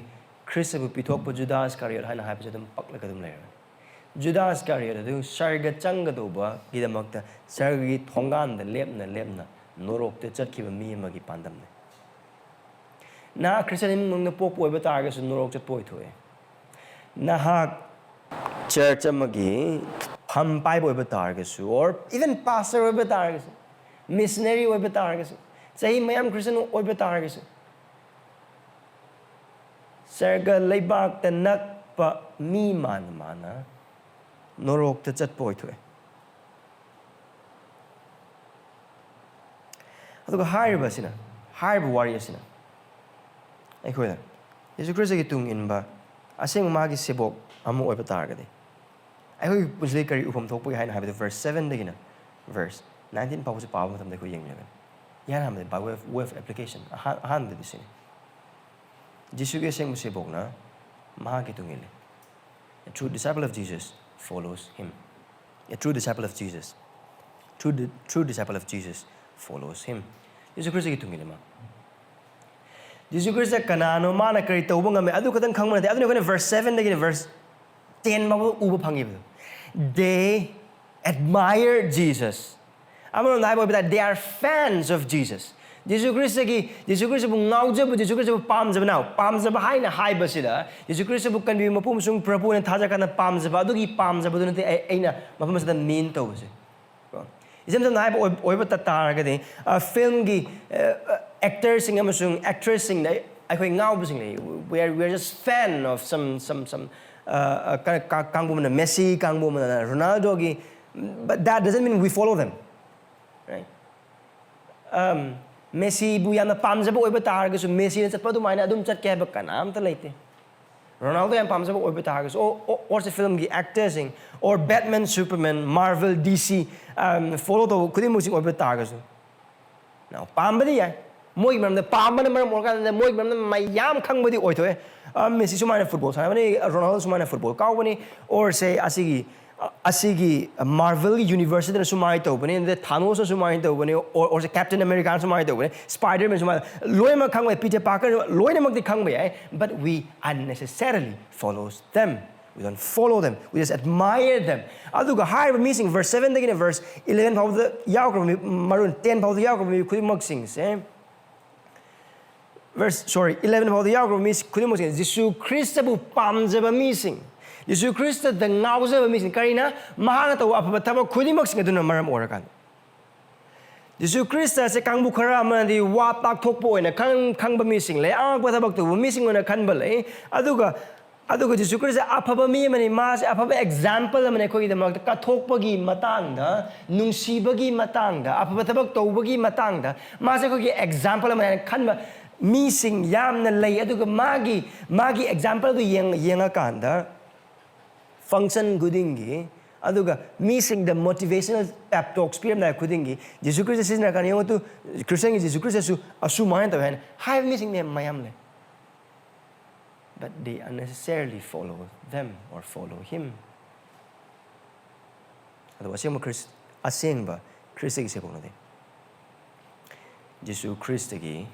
ꯈ꯭ꯔꯤꯁꯇꯕꯨ ꯄꯤꯊꯣꯛꯄ ꯖꯨꯗꯥ ꯏꯁꯀꯥꯔꯤꯌꯣꯠ ꯍꯥꯏꯅ ꯍꯥꯏꯕꯁꯦ ꯑꯗꯨꯝ ꯄꯛꯂꯒ ꯑꯗꯨꯝ ꯂꯩꯔꯕꯅꯤ꯫ ꯖꯨꯗꯥ ꯏꯁꯀꯥꯔꯤꯌꯣꯠ ꯑꯗꯨ ꯁꯔꯒ ꯆꯪꯒꯗꯧꯕꯒꯤꯗꯃꯛꯇ ꯁꯔꯒꯒꯤ ꯊꯣꯡꯒꯥꯟꯗ ꯂꯦꯞꯅ ꯂꯦꯞꯅ ꯅꯣꯔꯣꯛꯇ ꯆꯠꯈꯤꯕ ꯃꯤ ꯑꯃꯒꯤ ꯄꯥꯟꯗꯝꯅꯤ꯫ ꯅꯍꯥꯛ ꯈ꯭ꯔꯤꯁꯇꯤꯌꯥꯟ ꯏꯃꯨꯡ ꯃꯅꯨꯡꯗ ꯄꯣꯛꯄ ꯑꯣꯏꯕ ꯇꯥꯔꯒꯁꯨ ꯅꯣꯔꯣꯛ ꯆꯠꯄ ꯑꯣꯏꯊꯣꯛꯑꯦ꯫ ꯅꯍꯥꯛ ꯆꯔꯆ ꯑꯃꯒꯤ ꯐꯝ ꯄꯥꯏꯕ ꯑꯣꯏꯕ ꯇꯥꯔꯒꯁꯨ, or even pastor ꯑꯣꯏꯕ ꯇꯥꯔꯒꯁꯨ, ꯃꯤꯁꯅꯔꯤ ꯑꯣꯏꯕ ꯇꯥꯔꯒꯁꯨ, ꯆꯍꯤ ꯃꯌꯥꯝ ꯈ꯭ꯔꯤꯁꯇꯤꯌꯥꯟ ꯑꯣꯏꯕ ꯇꯥꯔꯒꯁꯨ, ꯁꯔꯒ ꯂꯩꯕꯥꯛꯇ ꯅꯛꯄ ꯃꯤ ꯃꯥꯅ ꯃꯥꯅ ꯅꯣꯔꯣꯛꯇ ꯆꯠꯄ ꯑꯣꯏꯊꯣꯛꯑꯦ꯫ ꯑꯗꯨꯒ ꯍꯥꯏꯔꯤꯕ ꯑꯁꯤꯅ, ꯍꯥꯏꯔꯤꯕ ꯋꯥꯔꯤ ꯑꯁꯤꯅ ꯑꯩꯈꯣꯏꯗ ꯌꯦꯁꯨ ꯈ꯭ꯔꯤꯁꯇꯒꯤ ꯇꯨꯡ ꯏꯟꯕ ꯑꯁꯦꯡꯕ ꯃꯥꯒꯤ ꯁꯦꯕꯣꯛ ꯑꯃ ꯑꯣꯏꯕ ꯇꯥꯔꯒꯗꯤ, ꯑꯩꯈꯣꯏꯒꯤ ꯄꯨꯟꯁꯤꯗ ꯀꯔꯤ ꯎꯐꯝ ꯊꯣꯛꯄꯒꯦ ꯍꯥꯏꯅ ꯍꯥꯏꯕꯗ verse seven ꯗꯒꯤꯅ verse nineteen ꯐꯥꯎꯕꯁꯤ ꯄꯥꯕ ꯃꯇꯝꯗ ꯑꯩꯈꯣꯏ ꯌꯦꯡꯃꯤꯟꯅꯒꯅꯤ꯫ ꯏꯍꯥꯟ ꯍꯥꯟꯕꯗ by way of, way of application, ꯑꯍꯥꯟ-, ꯑꯍꯥꯟꯕꯗꯗꯤ ꯁꯤꯅꯤ꯫ ꯖꯤꯁꯨꯒꯤ ꯑꯁꯦꯡꯕ ꯁꯦꯕꯣꯛꯅ ꯃꯍꯥꯛꯀꯤ ꯇꯨꯡ ꯏꯜꯂꯤ꯫ A true disciple of Jesus follows him. A true disciple of Jesus. True di-, true disciple of Jesus follows him. ꯖꯤꯁꯨ ꯈ꯭ꯔꯤꯁꯇꯒꯤ ꯇꯨꯡ ꯏꯜꯂꯤ ꯃꯥ꯫ ꯖꯤꯁꯨ ꯈ꯭ꯔꯤꯁꯇ ꯀꯅꯥꯅꯣ, ꯃꯥꯅ ꯀꯔꯤ ꯇꯧꯕ ꯉꯝꯃꯤ, ꯑꯗꯨ ꯈꯛꯇꯪ ꯈꯪꯕ ꯅꯠꯇꯦ꯫ ꯑꯗꯨꯅ ꯑꯩꯈꯣꯏꯅ verse seven ꯗꯒꯤꯅ verse ten ꯐꯥꯎꯕ ꯎꯕ ꯐꯪꯉꯤꯕꯗꯣ꯫ They admired Jesus. ꯑꯃꯔꯣꯝꯗ ꯍꯥꯏꯕ ꯑꯣꯏꯕ ꯇꯥꯔꯗꯤ, they are fans of Jesus. ꯖꯤꯁꯨ ꯈ꯭ꯔꯤꯁꯇꯒꯤ, ꯖꯤꯁꯨ ꯈ꯭ꯔꯤꯁꯇꯕꯨ ꯉꯥꯎꯖꯕ, ꯖꯤꯁꯨ ꯈ꯭ꯔꯤꯁꯇꯕꯨ ꯄꯥꯝꯖꯕ꯫ Now, ꯄꯥꯝꯖꯕ ꯍꯥꯏꯅ ꯍꯥꯏꯕꯁꯤꯗ ꯖꯤꯁꯨ ꯈ꯭ꯔꯤꯁꯇꯕꯨ ꯀꯟꯕꯤꯕ ꯃꯄꯨ ꯑꯃꯁꯨꯡ ꯄ꯭ꯔꯚꯨ ꯑꯣꯏꯅ ꯊꯥꯖꯔꯀꯥꯟꯗ ꯄꯥꯝꯖꯕ, ꯑꯗꯨꯒꯤ ꯄꯥꯝꯖꯕꯗꯨ ꯅꯠꯇꯦ ꯑꯩ-, ꯑꯩꯅ ꯃꯐꯝ ꯑꯁꯤꯗ mean ꯇꯧꯕꯁꯦ꯫ ꯀꯣ? ꯏꯆꯝ ꯆꯝꯅ ꯍꯥꯏꯕ ꯑꯣꯏ-, ꯑꯣꯏꯕ ꯇ-, ꯇꯥꯔꯒꯗꯤ, ꯑ, ꯐꯤꯜꯝꯒꯤ, ꯑ, ꯑ, ꯑꯦꯛꯇꯔꯁꯤꯡ ꯑꯃꯁꯨꯡ ꯑꯦꯛꯇ꯭ꯔꯦꯁꯁꯤꯡꯗ ꯑꯩ-, ꯑꯩꯈꯣꯏ ꯉꯥꯎꯕꯁꯤꯡ ꯂꯩ꯫ We are, we are just fan of some, some, some, ꯑ, ꯑ, ꯀ-, ꯀ-, ꯀꯥꯡꯕꯨ ꯑꯃꯅ ꯃꯦꯁꯤ ꯀꯥꯡꯕꯨ ꯑꯃꯅ ꯔꯣꯅꯥꯜꯗꯣꯒꯤ, but that doesn't mean we follow them, right? Um, ꯃꯦꯁꯤꯕꯨ ꯌꯥꯝꯅ ꯄꯥꯝꯖꯕ ꯑꯣꯏꯕ ꯇꯥꯔꯒꯁꯨ ꯃꯦꯁꯤꯅ ꯆꯠꯄ ꯑꯗꯨꯃꯥꯏꯅ ꯑꯗꯨꯝ ꯆꯠꯀꯦ ꯍꯥꯏꯕ ꯀꯅꯥꯝꯇ ꯂꯩꯇꯦ꯫ ꯔꯣꯅꯥꯜꯗꯣ ꯌꯥꯝ ꯄꯥꯝꯖꯕ ꯑꯣꯏꯕ ꯇꯥꯔꯒꯁꯨ, or, or, or say ꯐꯤꯜꯝꯒꯤ ꯑꯦꯛꯇꯔꯁꯤꯡ, or Batman, Superman, Marvel, D C, um, follow ꯇꯧꯕ ꯈꯨꯗꯤꯡꯃꯛꯁꯤꯡ ꯑꯣꯏꯕ ꯇꯥꯔꯒꯁꯨ, now, ꯄꯥꯝꯕꯗꯤ ꯌꯥꯏ, ꯃꯣꯏꯒꯤ ꯃꯔꯝꯗ ꯄꯥꯝꯕꯅ ꯃꯔꯝ ꯑꯣꯏꯔꯀꯥꯟꯗ ꯃꯣꯏꯒꯤ ꯃꯔꯝꯗ ꯃꯌꯥꯝ ꯈꯪꯕꯗꯤ ꯑꯣꯏꯊꯣꯛꯑꯦ꯫ ꯑ, ꯃꯦꯁꯤ ꯁꯨꯃꯥꯏꯅ ꯐꯨꯠꯕꯣꯜ ꯁꯥꯟꯅꯕꯅꯤ, ꯔꯣꯅꯥꯜꯗꯣ ꯁꯨꯃꯥꯏꯅ ꯐꯨꯠꯕꯣꯜ ꯀꯥꯎꯕꯅꯤ, or ꯁꯦ ꯑꯁꯤꯒꯤ, ꯑ, ꯑꯁꯤꯒꯤ ꯃꯥꯔꯚꯦꯜꯒꯤ ꯌꯨꯅꯤꯚꯔꯁꯁꯤꯗꯅ ꯁꯨꯃꯥꯏꯅ ꯇꯧꯕꯅꯤ, ꯑꯗ ꯊꯥꯅꯣꯁꯅ ꯁꯨꯃꯥꯏꯅ ꯇꯧꯕꯅꯤ, or, or ꯁꯦ ꯀꯦꯞꯇꯦꯟ ꯑꯃꯦꯔꯤꯀꯥꯅ ꯁꯨꯃꯥꯏꯅ ꯇꯧꯕꯅꯤ, ꯁ꯭ꯄꯥꯏꯗꯔꯃꯦꯟ ꯁꯨꯃꯥꯏꯅ, ꯂꯣꯏꯅꯃꯛ ꯈꯪꯕ ꯌꯥꯏ, ꯄꯤꯇꯔ ꯄꯥꯔꯀꯔ ꯂꯣꯏꯅꯃꯛꯇꯤ ꯈꯪꯕ ꯌꯥꯏ, but we unnecessarily follows them. We don't follow them. We just admire them. ꯑꯗꯨꯒ ꯍꯥꯏꯔꯤꯕ ꯃꯤꯁꯤꯡ verse seven ꯗꯒꯤꯅ verse eleven ꯐꯥꯎꯗ ꯌꯥꯎꯈ꯭ꯔꯕ ꯃꯤ, ꯃꯔꯣꯟ ten ꯐꯥꯎꯗ ꯌꯥꯎꯈ꯭ꯔꯕ ꯃꯤ ꯈꯨꯗꯤꯡꯃꯛꯁꯤꯡꯁꯦ, verse, sorry, eleven ꯐꯥꯎꯗ ꯌꯥꯎꯈ꯭ꯔꯕ ꯃꯤ ꯈꯨꯗꯤꯡꯃꯛꯁꯤꯡ ꯖꯤꯁꯨ ꯈ꯭ꯔꯤꯁꯇꯕꯨ ꯄꯥꯝꯖꯕ ꯃꯤꯁꯤꯡ, ꯖꯤꯁꯨ ꯈ꯭ꯔꯤꯁꯇꯗ ꯉꯥꯎꯖꯕ ꯃꯤꯁꯤꯡ, ꯀꯔꯤꯅ? ꯃꯍꯥꯛꯅ ꯇꯧꯕ ꯑꯐꯕ ꯊꯕꯛ ꯈꯨꯗꯤꯡꯃꯛꯁꯤꯡ ꯑꯗꯨꯅ ꯃꯔꯝ ꯑꯣꯏꯔꯀꯥꯟꯗ꯫ ꯖꯤꯁꯨ ꯈ꯭ꯔꯤꯁꯇ ꯑꯁꯦ ꯀꯥꯡꯕꯨ ꯈꯔ ꯑꯃꯅꯗꯤ ꯋꯥ ꯇꯥꯛꯊꯣꯛꯄ ꯑꯣꯏꯅ ꯈꯪ-, ꯈꯪꯕ ꯃꯤꯁꯤꯡ ꯂꯩ, ꯑꯉꯛꯄ ꯊꯕꯛ ꯇꯧꯕ ꯃꯤꯁꯤꯡ ꯑꯣꯏꯅ ꯈꯟꯕ ꯂꯩ꯫ ꯑꯗꯨꯒ, ꯑꯗꯨꯒ ꯖꯤꯁꯨ ꯈ꯭ꯔꯤꯁꯇ ꯑꯐꯕ ꯃꯤ ꯑꯃꯅꯤ, ꯃꯥꯁꯦ ꯑꯐꯕ example ꯑꯃꯅꯤ ꯑꯩꯈꯣꯏꯒꯤꯗꯃꯛꯇ, ꯀꯠꯊꯣꯛꯄꯒꯤ ꯃꯇꯥꯡꯗ, ꯅꯨꯡꯁꯤꯕꯒꯤ ꯃꯇꯥꯡꯗ, ꯑꯐꯕ ꯊꯕꯛ ꯇꯧꯕꯒꯤ ꯃꯇꯥꯡꯗ ꯃꯥꯁꯦ ꯑꯩꯈꯣꯏꯒꯤ example ꯑꯃꯅꯤ ꯍꯥꯏꯅ ꯈꯟꯕ ꯃꯤꯁꯤꯡ ꯌꯥꯝꯅ ꯂꯩ꯫ ꯑꯗꯨꯒ ꯃꯥꯒꯤ, ꯃꯥꯒꯤ example ꯑꯗꯨ ꯌꯦꯡ-, ꯌꯦꯡꯉꯀꯥꯟꯗ function ꯈꯨꯗꯤꯡꯒꯤ, ꯑꯗꯨꯒ ꯃꯤꯁꯤꯡꯗ motivational pep talks ꯄꯤꯔꯝꯗꯥꯏ ꯈꯨꯗꯤꯡꯒꯤ, ꯖꯤꯁꯨ ꯈ꯭ꯔꯤꯁꯇ ꯁꯤꯖꯤꯟꯅꯔꯀꯥꯟꯗ ꯌꯦꯡꯉꯨ ꯇꯨ, ꯈ꯭ꯔꯤꯁꯇꯤꯌꯥꯟꯒꯤ ꯖꯤꯁꯨ ꯈ꯭ꯔꯤꯁꯇꯁꯨ ꯑꯁꯨꯃꯥꯏꯅ ꯇꯧꯋꯦ ꯍꯥꯏꯅ ꯍꯥꯏꯕ ꯃꯤꯁꯤꯡ ꯃꯌꯥꯝ, ꯃꯌꯥꯝ ꯂꯩ꯫ But they unnecessarily follow them or follow him. ꯑꯗꯨ ꯑꯁꯦꯡꯕ ꯈ꯭ꯔꯤꯁ-, ꯑꯁꯦꯡꯕ ꯈ꯭ꯔꯤꯁꯇꯒꯤ ꯁꯦꯕꯣꯛꯅꯗꯤ ꯖꯤꯁꯨ ꯈ꯭ꯔꯤꯁꯇꯒꯤ,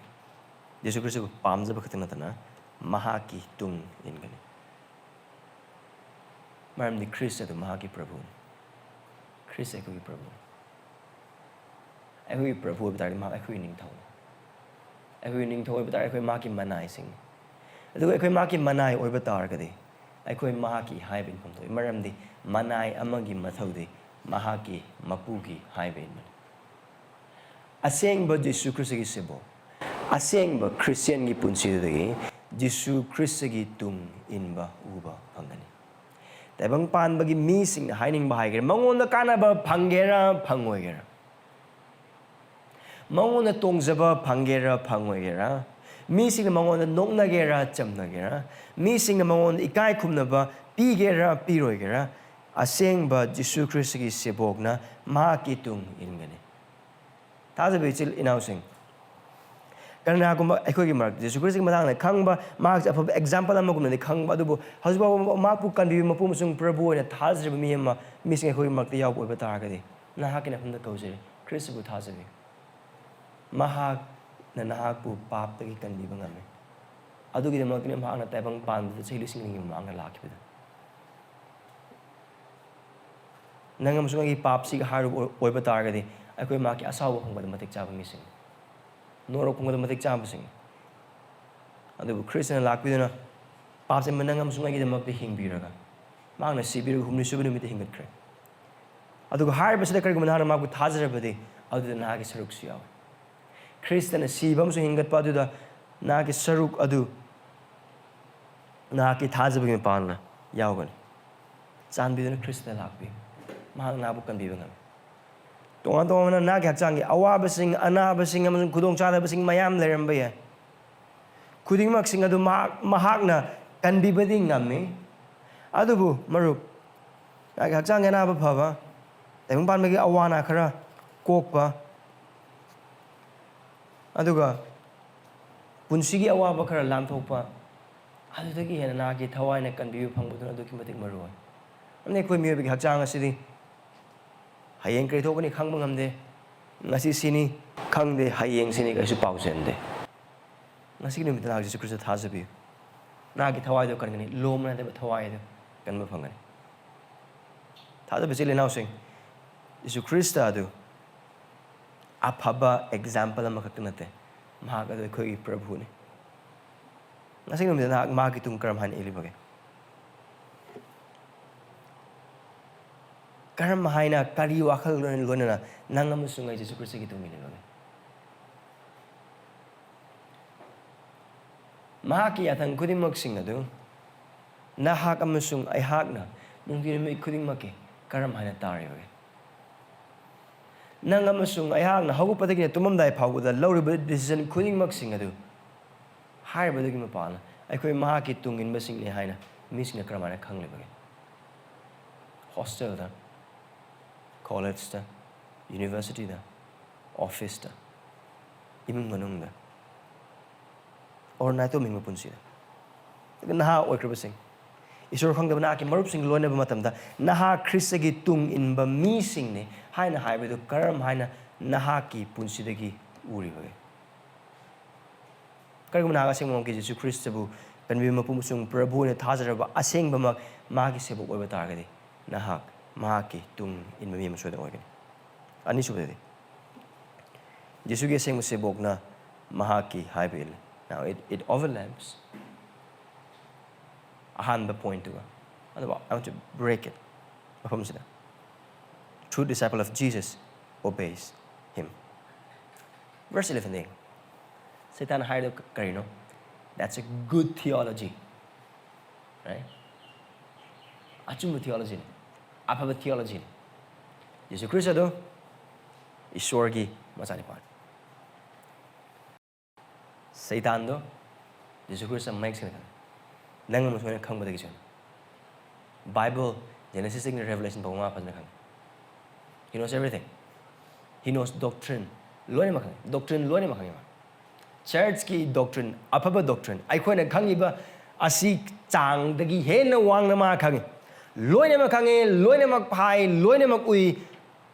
ꯖꯤꯁꯨ ꯈ꯭ꯔꯤꯁꯇꯕꯨ ꯄꯥꯝꯖꯕ ꯈꯛꯇ ꯅꯠꯇꯅ ꯃꯍꯥꯛꯀꯤ ꯇꯨꯡ ꯏꯟꯒꯅꯤ꯫ ꯃꯔꯝꯗꯤ ꯈ꯭ꯔꯤꯁ ꯑꯗꯨ ꯃꯍꯥꯛꯀꯤ ꯄ꯭ꯔꯚꯨꯅꯤ꯫ ꯈ꯭ꯔꯤꯁ ꯑꯩꯈꯣꯏꯒꯤ ꯄ꯭ꯔꯚꯨꯅꯤ꯫ ꯑꯩꯈꯣꯏꯒꯤ ꯄ꯭ꯔꯚꯨ ꯑꯣꯏꯕ ꯇꯥꯔꯗꯤ ꯃꯍꯥꯛ ꯑꯩꯈꯣꯏꯒꯤ ꯅꯤꯡꯊꯧꯅꯤ꯫ ꯑꯩꯈꯣꯏꯒꯤ ꯅꯤꯡꯊꯧ ꯑꯣꯏꯕ ꯇꯥꯔꯗꯤ ꯑꯩꯈꯣꯏ ꯃꯍꯥꯛꯀꯤ ꯃꯅꯥꯏꯁꯤꯡꯅꯤ꯫ ꯑꯗꯨꯒ ꯑꯩꯈꯣꯏ ꯃꯍꯥꯛꯀꯤ ꯃꯅꯥꯏ ꯑꯣꯏꯕ ꯇꯥꯔꯒꯗꯤ ꯑꯩꯈꯣꯏ ꯃꯍꯥꯛꯀꯤ ꯍꯥꯏꯕ ꯏꯟꯐꯝ ꯊꯣꯛꯏ꯫ ꯃꯔꯝꯗꯤ ꯃꯅꯥꯏ ꯑꯃꯒꯤ ꯃꯊꯧꯗꯤ ꯃꯍꯥꯛꯀꯤ ꯃꯄꯨꯒꯤ ꯍꯥꯏꯕ ꯏꯟꯕꯅꯤ꯫ ꯑꯁꯦꯡꯕ ꯖꯤꯁꯨ ꯈ꯭ꯔꯤꯁꯇꯒꯤ ꯁꯦꯕꯣꯛ, ꯑꯁꯦꯡꯕ ꯈ꯭ꯔꯤꯁꯇꯤꯌꯥꯟꯒꯤ ꯄꯨꯟꯁꯤꯗꯨꯗꯒꯤ ꯖꯤꯁꯨ ꯈ꯭ꯔꯤꯁꯇꯒꯤ ꯇꯨꯡ ꯏꯟꯕ ꯎꯕ ꯐꯪꯒꯅꯤ꯫ ꯇꯥꯏꯕꯪ ꯄꯥꯟꯕꯒꯤ ꯃꯤꯁꯤꯡꯅ ꯍꯥꯏꯅꯤꯡꯕ ꯍꯥꯏꯒꯦꯔꯥ, ꯃꯉꯣꯟꯗ ꯀꯥꯟꯅꯕ ꯐꯪꯒꯦꯔꯥ ꯐꯪꯉꯣꯏꯒꯦꯔꯥ, ꯃꯉꯣꯟꯗ ꯇꯣꯡꯖꯕ ꯐꯪꯒꯦꯔꯥ ꯐꯪꯉꯣꯏꯒꯦꯔꯥ, ꯃꯤꯁꯤꯡꯅ ꯃꯉꯣꯟꯗ ꯅꯣꯛꯅꯒꯦꯔꯥ ꯆꯝꯅꯒꯦꯔꯥ, ꯃꯤꯁꯤꯡꯅ ꯃꯉꯣꯟꯗ ꯏꯀꯥꯏ ꯈꯨꯝꯅꯕ ꯄꯤꯒꯦꯔꯥ ꯄꯤꯔꯣꯏꯒꯦꯔꯥ, ꯑꯁꯦꯡꯕ ꯖꯤꯁꯨ ꯈ꯭ꯔꯤꯁꯇꯒꯤ ꯁꯦꯕꯣꯛꯅ ꯃꯍꯥꯛꯀꯤ ꯇꯨꯡ ꯏꯟꯒꯅꯤ꯫ ꯊꯥꯖꯕ ꯏꯆꯤꯜ ꯏꯅꯥꯎꯁꯤꯡ, ꯀꯅꯥꯒꯨꯝꯕ ꯑꯩꯈꯣꯏꯒꯤ ꯃꯔꯛꯇ ꯖꯤꯁꯨ ꯈ꯭ꯔꯤꯁꯇꯒꯤ ꯃꯇꯥꯡꯗ ꯈꯪꯕ, ꯃꯍꯥꯛꯁꯦ ꯑꯐꯕ ꯑꯦꯛꯖꯥꯝꯄꯜ ꯑꯃꯒꯨꯝꯅꯗꯤ ꯈꯪꯕ, ꯑꯗꯨꯕꯨ ꯍꯧꯖꯤꯛ ꯐꯥꯎꯕ ꯃꯍꯥꯛꯄꯨ ꯀꯟꯕꯤꯕ ꯃꯄꯨ ꯑꯃꯁꯨꯡ ꯄ꯭ꯔꯚꯨ ꯑꯣꯏꯅ ꯊꯥꯖꯔꯤꯕ ꯃꯤ ꯑꯃ, ꯃꯤꯁꯤꯡ ꯑꯩꯈꯣꯏꯒꯤ ꯃꯔꯛꯇ ꯌꯥꯎꯕ ꯑꯣꯏꯕ ꯇꯥꯔꯒꯗꯤ, ꯅꯍꯥꯛꯀꯤ ꯅꯐꯝꯗ ꯀꯧꯖꯔꯤ, ꯈ꯭ꯔꯤꯁꯇꯕꯨ ꯊꯥꯖꯕꯤꯌꯨ꯫ ꯃꯍꯥꯛꯅ ꯅꯍꯥꯛꯄꯨ ꯄꯥꯞꯇꯒꯤ ꯀꯟꯕꯤꯕ ꯉꯝꯃꯤ꯫ ꯑꯗꯨꯒꯤꯗꯃꯛꯇꯅꯤ ꯃꯍꯥꯛꯅ ꯇꯥꯏꯕꯪ ꯄꯥꯟꯕꯗ ꯆꯍꯤ ꯂꯤꯁꯤꯡ ꯑꯅꯤꯒꯤ ꯃꯃꯥꯡꯗ ꯂꯥꯛꯈꯤꯕꯗꯨ꯫ ꯅꯪ ꯑꯃꯁꯨꯡ ꯑꯩꯒꯤ ꯄꯥꯞꯁꯤꯒ ꯍꯥꯏꯔꯨꯕ ꯑꯣꯏꯕ ꯇꯥꯔꯒꯗꯤ, ꯑꯩꯈꯣꯏ ꯃꯍꯥꯛꯀꯤ ꯑꯁꯥꯎꯕ ꯐꯪꯕꯗ ꯃꯇꯤꯛ ꯆꯥꯕ ꯃꯤꯁꯤꯡꯅꯤ, ꯅꯣꯔꯣꯛ ꯐꯪꯕꯗ ꯃꯇꯤꯛ ꯆꯥꯕꯁꯤꯡꯅꯤ꯫ ꯑꯗꯨꯕꯨ ꯈ꯭ꯔꯤꯁꯇꯅ ꯂꯥꯛꯄꯤꯗꯨꯅ ꯄꯥꯞꯁꯦ ꯅꯪ ꯑꯃꯁꯨꯡ ꯑꯩꯒꯤꯗꯃꯛꯇ ꯍꯤꯡꯕꯤꯔꯒ, ꯃꯍꯥꯛꯅ ꯁꯤꯕꯤꯔꯒ ꯍꯨꯝꯅꯤ ꯁꯨꯕ ꯅꯨꯃꯤꯠꯇ ꯍꯤꯡꯒꯠꯈ꯭ꯔꯦ꯫ ꯑꯗꯨꯒ ꯍꯥꯏꯔꯤꯕꯁꯤꯗ ꯀꯔꯤꯒꯨꯝꯕ ꯅꯍꯥꯛꯅ ꯃꯍꯥꯛꯄꯨ ꯊꯥꯖꯔꯕꯗꯤ, ꯑꯗꯨꯗ ꯅꯍꯥꯛꯀꯤ ꯁꯔꯨꯛꯁꯨ ꯌꯥꯎꯏ꯫ ꯈ꯭ꯔꯤꯁꯇꯅ ꯁꯤꯕ ꯑꯃꯁꯨꯡ ꯍꯤꯡꯒꯠꯄ ꯑꯗꯨꯗ ꯅꯍꯥꯛꯀꯤ ꯁꯔꯨꯛ ꯑꯗꯨ ꯅꯍꯥꯛꯀꯤ ꯊꯥꯖꯕꯒꯤ ꯃꯄꯥꯟꯅ ꯌꯥꯎꯒꯅꯤ꯫ ꯆꯥꯟꯕꯤꯗꯨꯅ ꯈ꯭ꯔꯤꯁꯇꯗ ꯂꯥꯛꯄꯤꯌꯨ꯫ ꯃꯍꯥꯛ ꯅꯍꯥꯛꯄꯨ ꯀꯟꯕꯤꯕ ꯉꯝꯃꯤ꯫ ꯇꯣꯉꯥꯟ ꯇꯣꯉꯥꯟꯕ ꯅꯍꯥꯛꯀꯤ ꯍꯛꯆꯥꯡꯒꯤ ꯑꯋꯥꯕꯁꯤꯡ, ꯑꯅꯥꯕꯁꯤꯡ ꯑꯃꯁꯨꯡ ꯈꯨꯗꯣꯡꯆꯥꯗꯕꯁꯤꯡ ꯃꯌꯥꯝ ꯂꯩꯔꯝꯕ ꯌꯥꯏ꯫ ꯈꯨꯗꯤꯡꯃꯛꯁꯤꯡ ꯑꯗꯨ ꯃꯍꯥꯛ, ꯃꯍꯥꯛꯅ ꯀꯟꯕꯤꯕꯗꯤ ꯉꯝꯃꯤ꯫ ꯑꯗꯨꯕꯨ ꯃꯔꯨꯞ, ꯅꯍꯥꯛꯀꯤ ꯍꯛꯆꯥꯡꯒꯤ ꯑꯅꯥꯕ ꯐꯕ, ꯇꯥꯏꯕꯪ ꯄꯥꯟꯕꯒꯤ ꯑꯋꯥ ꯑꯅꯥ ꯈꯔ ꯀꯣꯛꯄ, ꯑꯗꯨꯒ ꯄꯨꯟꯁꯤꯒꯤ ꯑꯋꯥꯕ ꯈꯔ ꯂꯥꯟꯊꯣꯛꯄ, ꯑꯗꯨꯗꯒꯤ ꯍꯦꯟꯅ ꯅꯍꯥꯛꯀꯤ ꯊꯋꯥꯏꯅ ꯀꯟꯕꯤꯕ ꯐꯪꯕꯗꯨꯅ ꯑꯗꯨꯛꯀꯤ ꯃꯇꯤꯛ ꯃꯔꯨ ꯑꯣꯏ꯫ ꯑꯗꯨꯅ ꯑꯩꯈꯣꯏ ꯃꯤꯑꯣꯏꯕꯒꯤ ꯍꯛꯆꯥꯡ ꯑꯁꯤꯗꯤ ꯍꯌꯦꯡ ꯀꯔꯤ ꯊꯣꯛꯀꯅꯤ ꯈꯪꯕ ꯉꯝꯗꯦ, ꯉꯁꯤ ꯁꯤꯅꯤ ꯈꯪꯗꯦ, ꯍꯌꯦꯡ ꯁꯤꯅꯤ ꯀꯩꯁꯨ ꯄꯥꯎ ꯆꯦꯟꯗꯦ꯫ ꯉꯁꯤꯒꯤ ꯅꯨꯃꯤꯠꯇ ꯅꯍꯥꯛ ꯖꯤꯁꯨ ꯈ꯭ꯔꯤꯁꯇ ꯊꯥꯖꯕꯤꯌꯨ꯫ ꯅꯍꯥꯛꯀꯤ ꯊꯋꯥꯏꯗꯨ ꯀꯟꯒꯅꯤ, ꯂꯣꯝ ꯅꯥꯏꯗꯕ ꯊꯋꯥꯏ ꯑꯗꯨ ꯀꯟꯕ ꯐꯪꯒꯅꯤ꯫ ꯊꯥꯖꯕ ꯏꯆꯤꯜ ꯏꯅꯥꯎꯁꯤꯡ, ꯖꯤꯁꯨ ꯈ꯭ꯔꯤꯁꯇ ꯑꯗꯨ ꯑꯐꯕ ꯑꯦꯛꯖꯥꯝꯄꯜ ꯑꯃꯈꯛꯇ ꯅꯠꯇꯦ, ꯃꯍꯥꯛ ꯑꯗꯨ ꯑꯩꯈꯣꯏꯒꯤ ꯄ꯭ꯔꯚꯨꯅꯤ꯫ ꯉꯁꯤ ꯅꯨꯃꯤꯠꯇ ꯅꯍꯥꯛ ꯃꯍꯥꯛꯀꯤ ꯇꯨꯡ ꯀꯔꯝ ꯍꯥꯏꯅ ꯏꯜꯂꯤꯕꯒꯦ? ꯀꯔꯝ ꯍꯥꯏꯅ, ꯀꯔꯤ ꯋꯥꯈꯜ ꯂꯣꯏꯅ-, ꯂꯣꯏꯅꯅ ꯅꯪ ꯑꯃꯁꯨꯡ ꯑꯩ ꯖꯤꯁꯨ ꯈ꯭ꯔꯤꯁꯇꯒꯤ ꯇꯨꯡ ꯏꯜꯂꯤꯕꯒꯦ? ꯃꯍꯥꯛꯀꯤ ꯌꯥꯊꯪ ꯈꯨꯗꯤꯡꯃꯛꯁꯤꯡ ꯑꯗꯨ ꯅꯍꯥꯛ ꯑꯃꯁꯨꯡ ꯑꯩꯍꯥꯛꯅ ꯅꯨꯡꯇꯤ ꯅꯨꯃꯤꯠ ꯈꯨꯗꯤꯡꯃꯛꯀꯤ ꯀꯔꯝ ꯍꯥꯏꯅ ꯇꯥꯔꯤꯕꯒꯦ? ꯅꯪ ꯑꯃꯁꯨꯡ ꯑꯩꯍꯥꯛꯅ ꯍꯧꯒꯠꯄꯗꯒꯤꯅ ꯇꯨꯝꯃꯝꯗꯥꯏ ꯐꯥꯎꯕꯗ ꯂꯧꯔꯤꯕ ꯗꯤꯁꯤꯖꯟ ꯈꯨꯗꯤꯡꯃꯛꯁꯤꯡ ꯑꯗꯨ ꯍꯥꯏꯔꯤꯕꯗꯨꯒꯤ ꯃꯄꯥꯟꯅ ꯑꯩꯈꯣꯏ ꯃꯍꯥꯛꯀꯤ ꯇꯨꯡ ꯏꯟꯕꯁꯤꯡꯅꯤ ꯍꯥꯏꯅ ꯃꯤꯁꯤꯡꯅ ꯀꯔꯝꯍꯥꯏꯅ ꯈꯪꯂꯤꯕꯒꯦ? ꯍꯣꯁꯇꯦꯜꯗ, ꯀꯣꯂꯦꯖꯇ, ꯌꯨꯅꯤꯚꯔꯁꯤꯇꯤꯗ, ꯑꯣꯐꯤꯁꯇ, ꯏꯃꯨꯡ ꯃꯅꯨꯡꯗ, ꯑꯣꯔ ꯅꯥꯏꯇꯣꯝ ꯍꯤꯡꯕ ꯄꯨꯟꯁꯤꯗ꯫ ꯑꯗꯨꯒ ꯅꯍꯥ ꯑꯣꯏꯈ꯭ꯔꯕꯁꯤꯡ, ꯏꯁꯣꯔ ꯈꯪꯗꯕ ꯅꯍꯥꯛꯀꯤ ꯃꯔꯨꯞꯁꯤꯡ ꯂꯣꯏꯅꯕ ꯃꯇꯝꯗ, ꯅꯍꯥ ꯈ꯭ꯔꯤꯁꯇꯒꯤ ꯇꯨꯡ ꯏꯟꯕ ꯃꯤꯁꯤꯡꯅꯤ ꯍꯥꯏꯅ ꯍꯥꯏꯕꯗꯨ ꯀꯔꯝ ꯍꯥꯏꯅ ꯅꯍꯥꯛꯀꯤ ꯄꯨꯟꯁꯤꯗꯒꯤ ꯎꯔꯤꯕꯒꯦ? ꯀꯔꯤꯒꯨꯝꯕ ꯅꯍꯥꯛ ꯑꯁꯦꯡꯕꯃꯛꯀꯤ ꯖꯤꯁꯨ ꯈ꯭ꯔꯤꯁꯇꯕꯨ ꯀꯟꯕꯤꯕ ꯃꯄꯨ ꯑꯃꯁꯨꯡ ꯄ꯭ꯔꯚꯨ ꯑꯣꯏꯅ ꯊꯥꯖꯔꯕ ꯑꯁꯦꯡꯕꯃꯛ ꯃꯍꯥꯛꯀꯤ ꯁꯦꯕꯣꯛ ꯑꯣꯏꯕ ꯇꯥꯔꯒꯗꯤ, ꯅꯍꯥꯛ ꯃꯍꯥꯛꯀꯤ ꯇꯨꯡ ꯏꯟꯕ ꯃꯤ ꯑꯃ ꯁꯣꯏꯗꯅ ꯑꯣꯏꯒꯅꯤ꯫ ꯑꯅꯤꯁꯨꯕꯗꯗꯤ, ꯖꯤꯁꯨꯒꯤ ꯑꯁꯦꯡꯕ ꯁꯦꯕꯣꯛꯅ ꯃꯍꯥꯛꯀꯤ ꯍꯥꯏꯕ ꯏꯜꯂꯤ꯫ Now, it, it overlaps ꯑꯍꯥꯟꯕ ꯄꯣꯏꯟꯠꯇꯨꯒ꯫ ꯑꯗꯨꯕꯨ I want to break it ꯃꯐꯝꯁꯤꯗ꯫ True disciple of Jesus obeys him. Verse eleven ꯗ ꯌꯦꯡꯉꯨ꯫ ꯁꯩꯇꯥꯟ ꯍꯥꯏꯔꯤꯗꯣ ꯀ-, ꯀꯔꯤꯅꯣ? That's a good theology. Right? ꯑꯆꯨꯝꯕ ꯊꯤꯑꯣꯂꯣꯖꯤꯅꯤ꯫ ꯑꯐꯕ ꯊꯤꯑꯣꯂꯣꯖꯤꯅꯤ꯫ ꯖꯤꯁꯨ ꯈ꯭ꯔꯤꯁ ꯑꯗꯨ ꯏꯁꯣꯔꯒꯤ ꯃꯆꯥꯅꯤꯄꯥꯅꯤ꯫ ꯁꯩꯇꯥꯟꯗꯣ ꯖꯤꯁꯨ ꯈ꯭ꯔꯤꯁꯇ ꯃꯌꯦꯛ ꯁꯦꯡꯅ ꯈꯪꯉꯤ꯫ ꯅꯪ ꯑꯃꯁꯨ ꯑꯩꯅ ꯈꯪꯕꯗꯒꯤ ꯁꯣꯏꯅ꯫ ꯕꯥꯏꯕꯜ, ꯖꯦꯅꯦꯁꯤꯁꯇꯒꯤꯅ ꯔꯦꯚꯤꯂꯦꯁꯟ ꯐꯥꯎꯕ ꯃꯥ ꯐꯖꯅ ꯈꯪꯉꯤ꯫ He knows everything. He knows doctrine. ꯂꯣꯏꯅꯃꯛ ꯈꯪꯉꯤ꯫ Doctrine ꯂꯣꯏꯅꯃꯛ ꯈꯪꯉꯤ ꯃꯥ꯫ ꯆꯔꯆꯀꯤ doctrine, ꯑꯐꯕ doctrine, ꯑꯩꯈꯣꯏꯅ ꯈꯪꯉꯤꯕ ꯑꯁꯤ ꯆꯥꯡꯗꯒꯤ ꯍꯦꯟꯅ ꯋꯥꯡꯅ ꯃꯥ ꯈꯪꯉꯤ꯫ ꯂꯣꯏꯅꯃꯛ ꯈꯪꯉꯤ, ꯂꯣꯏꯅꯃꯛ ꯐꯥꯏ, ꯂꯣꯏꯅꯃꯛ ꯎꯏ꯫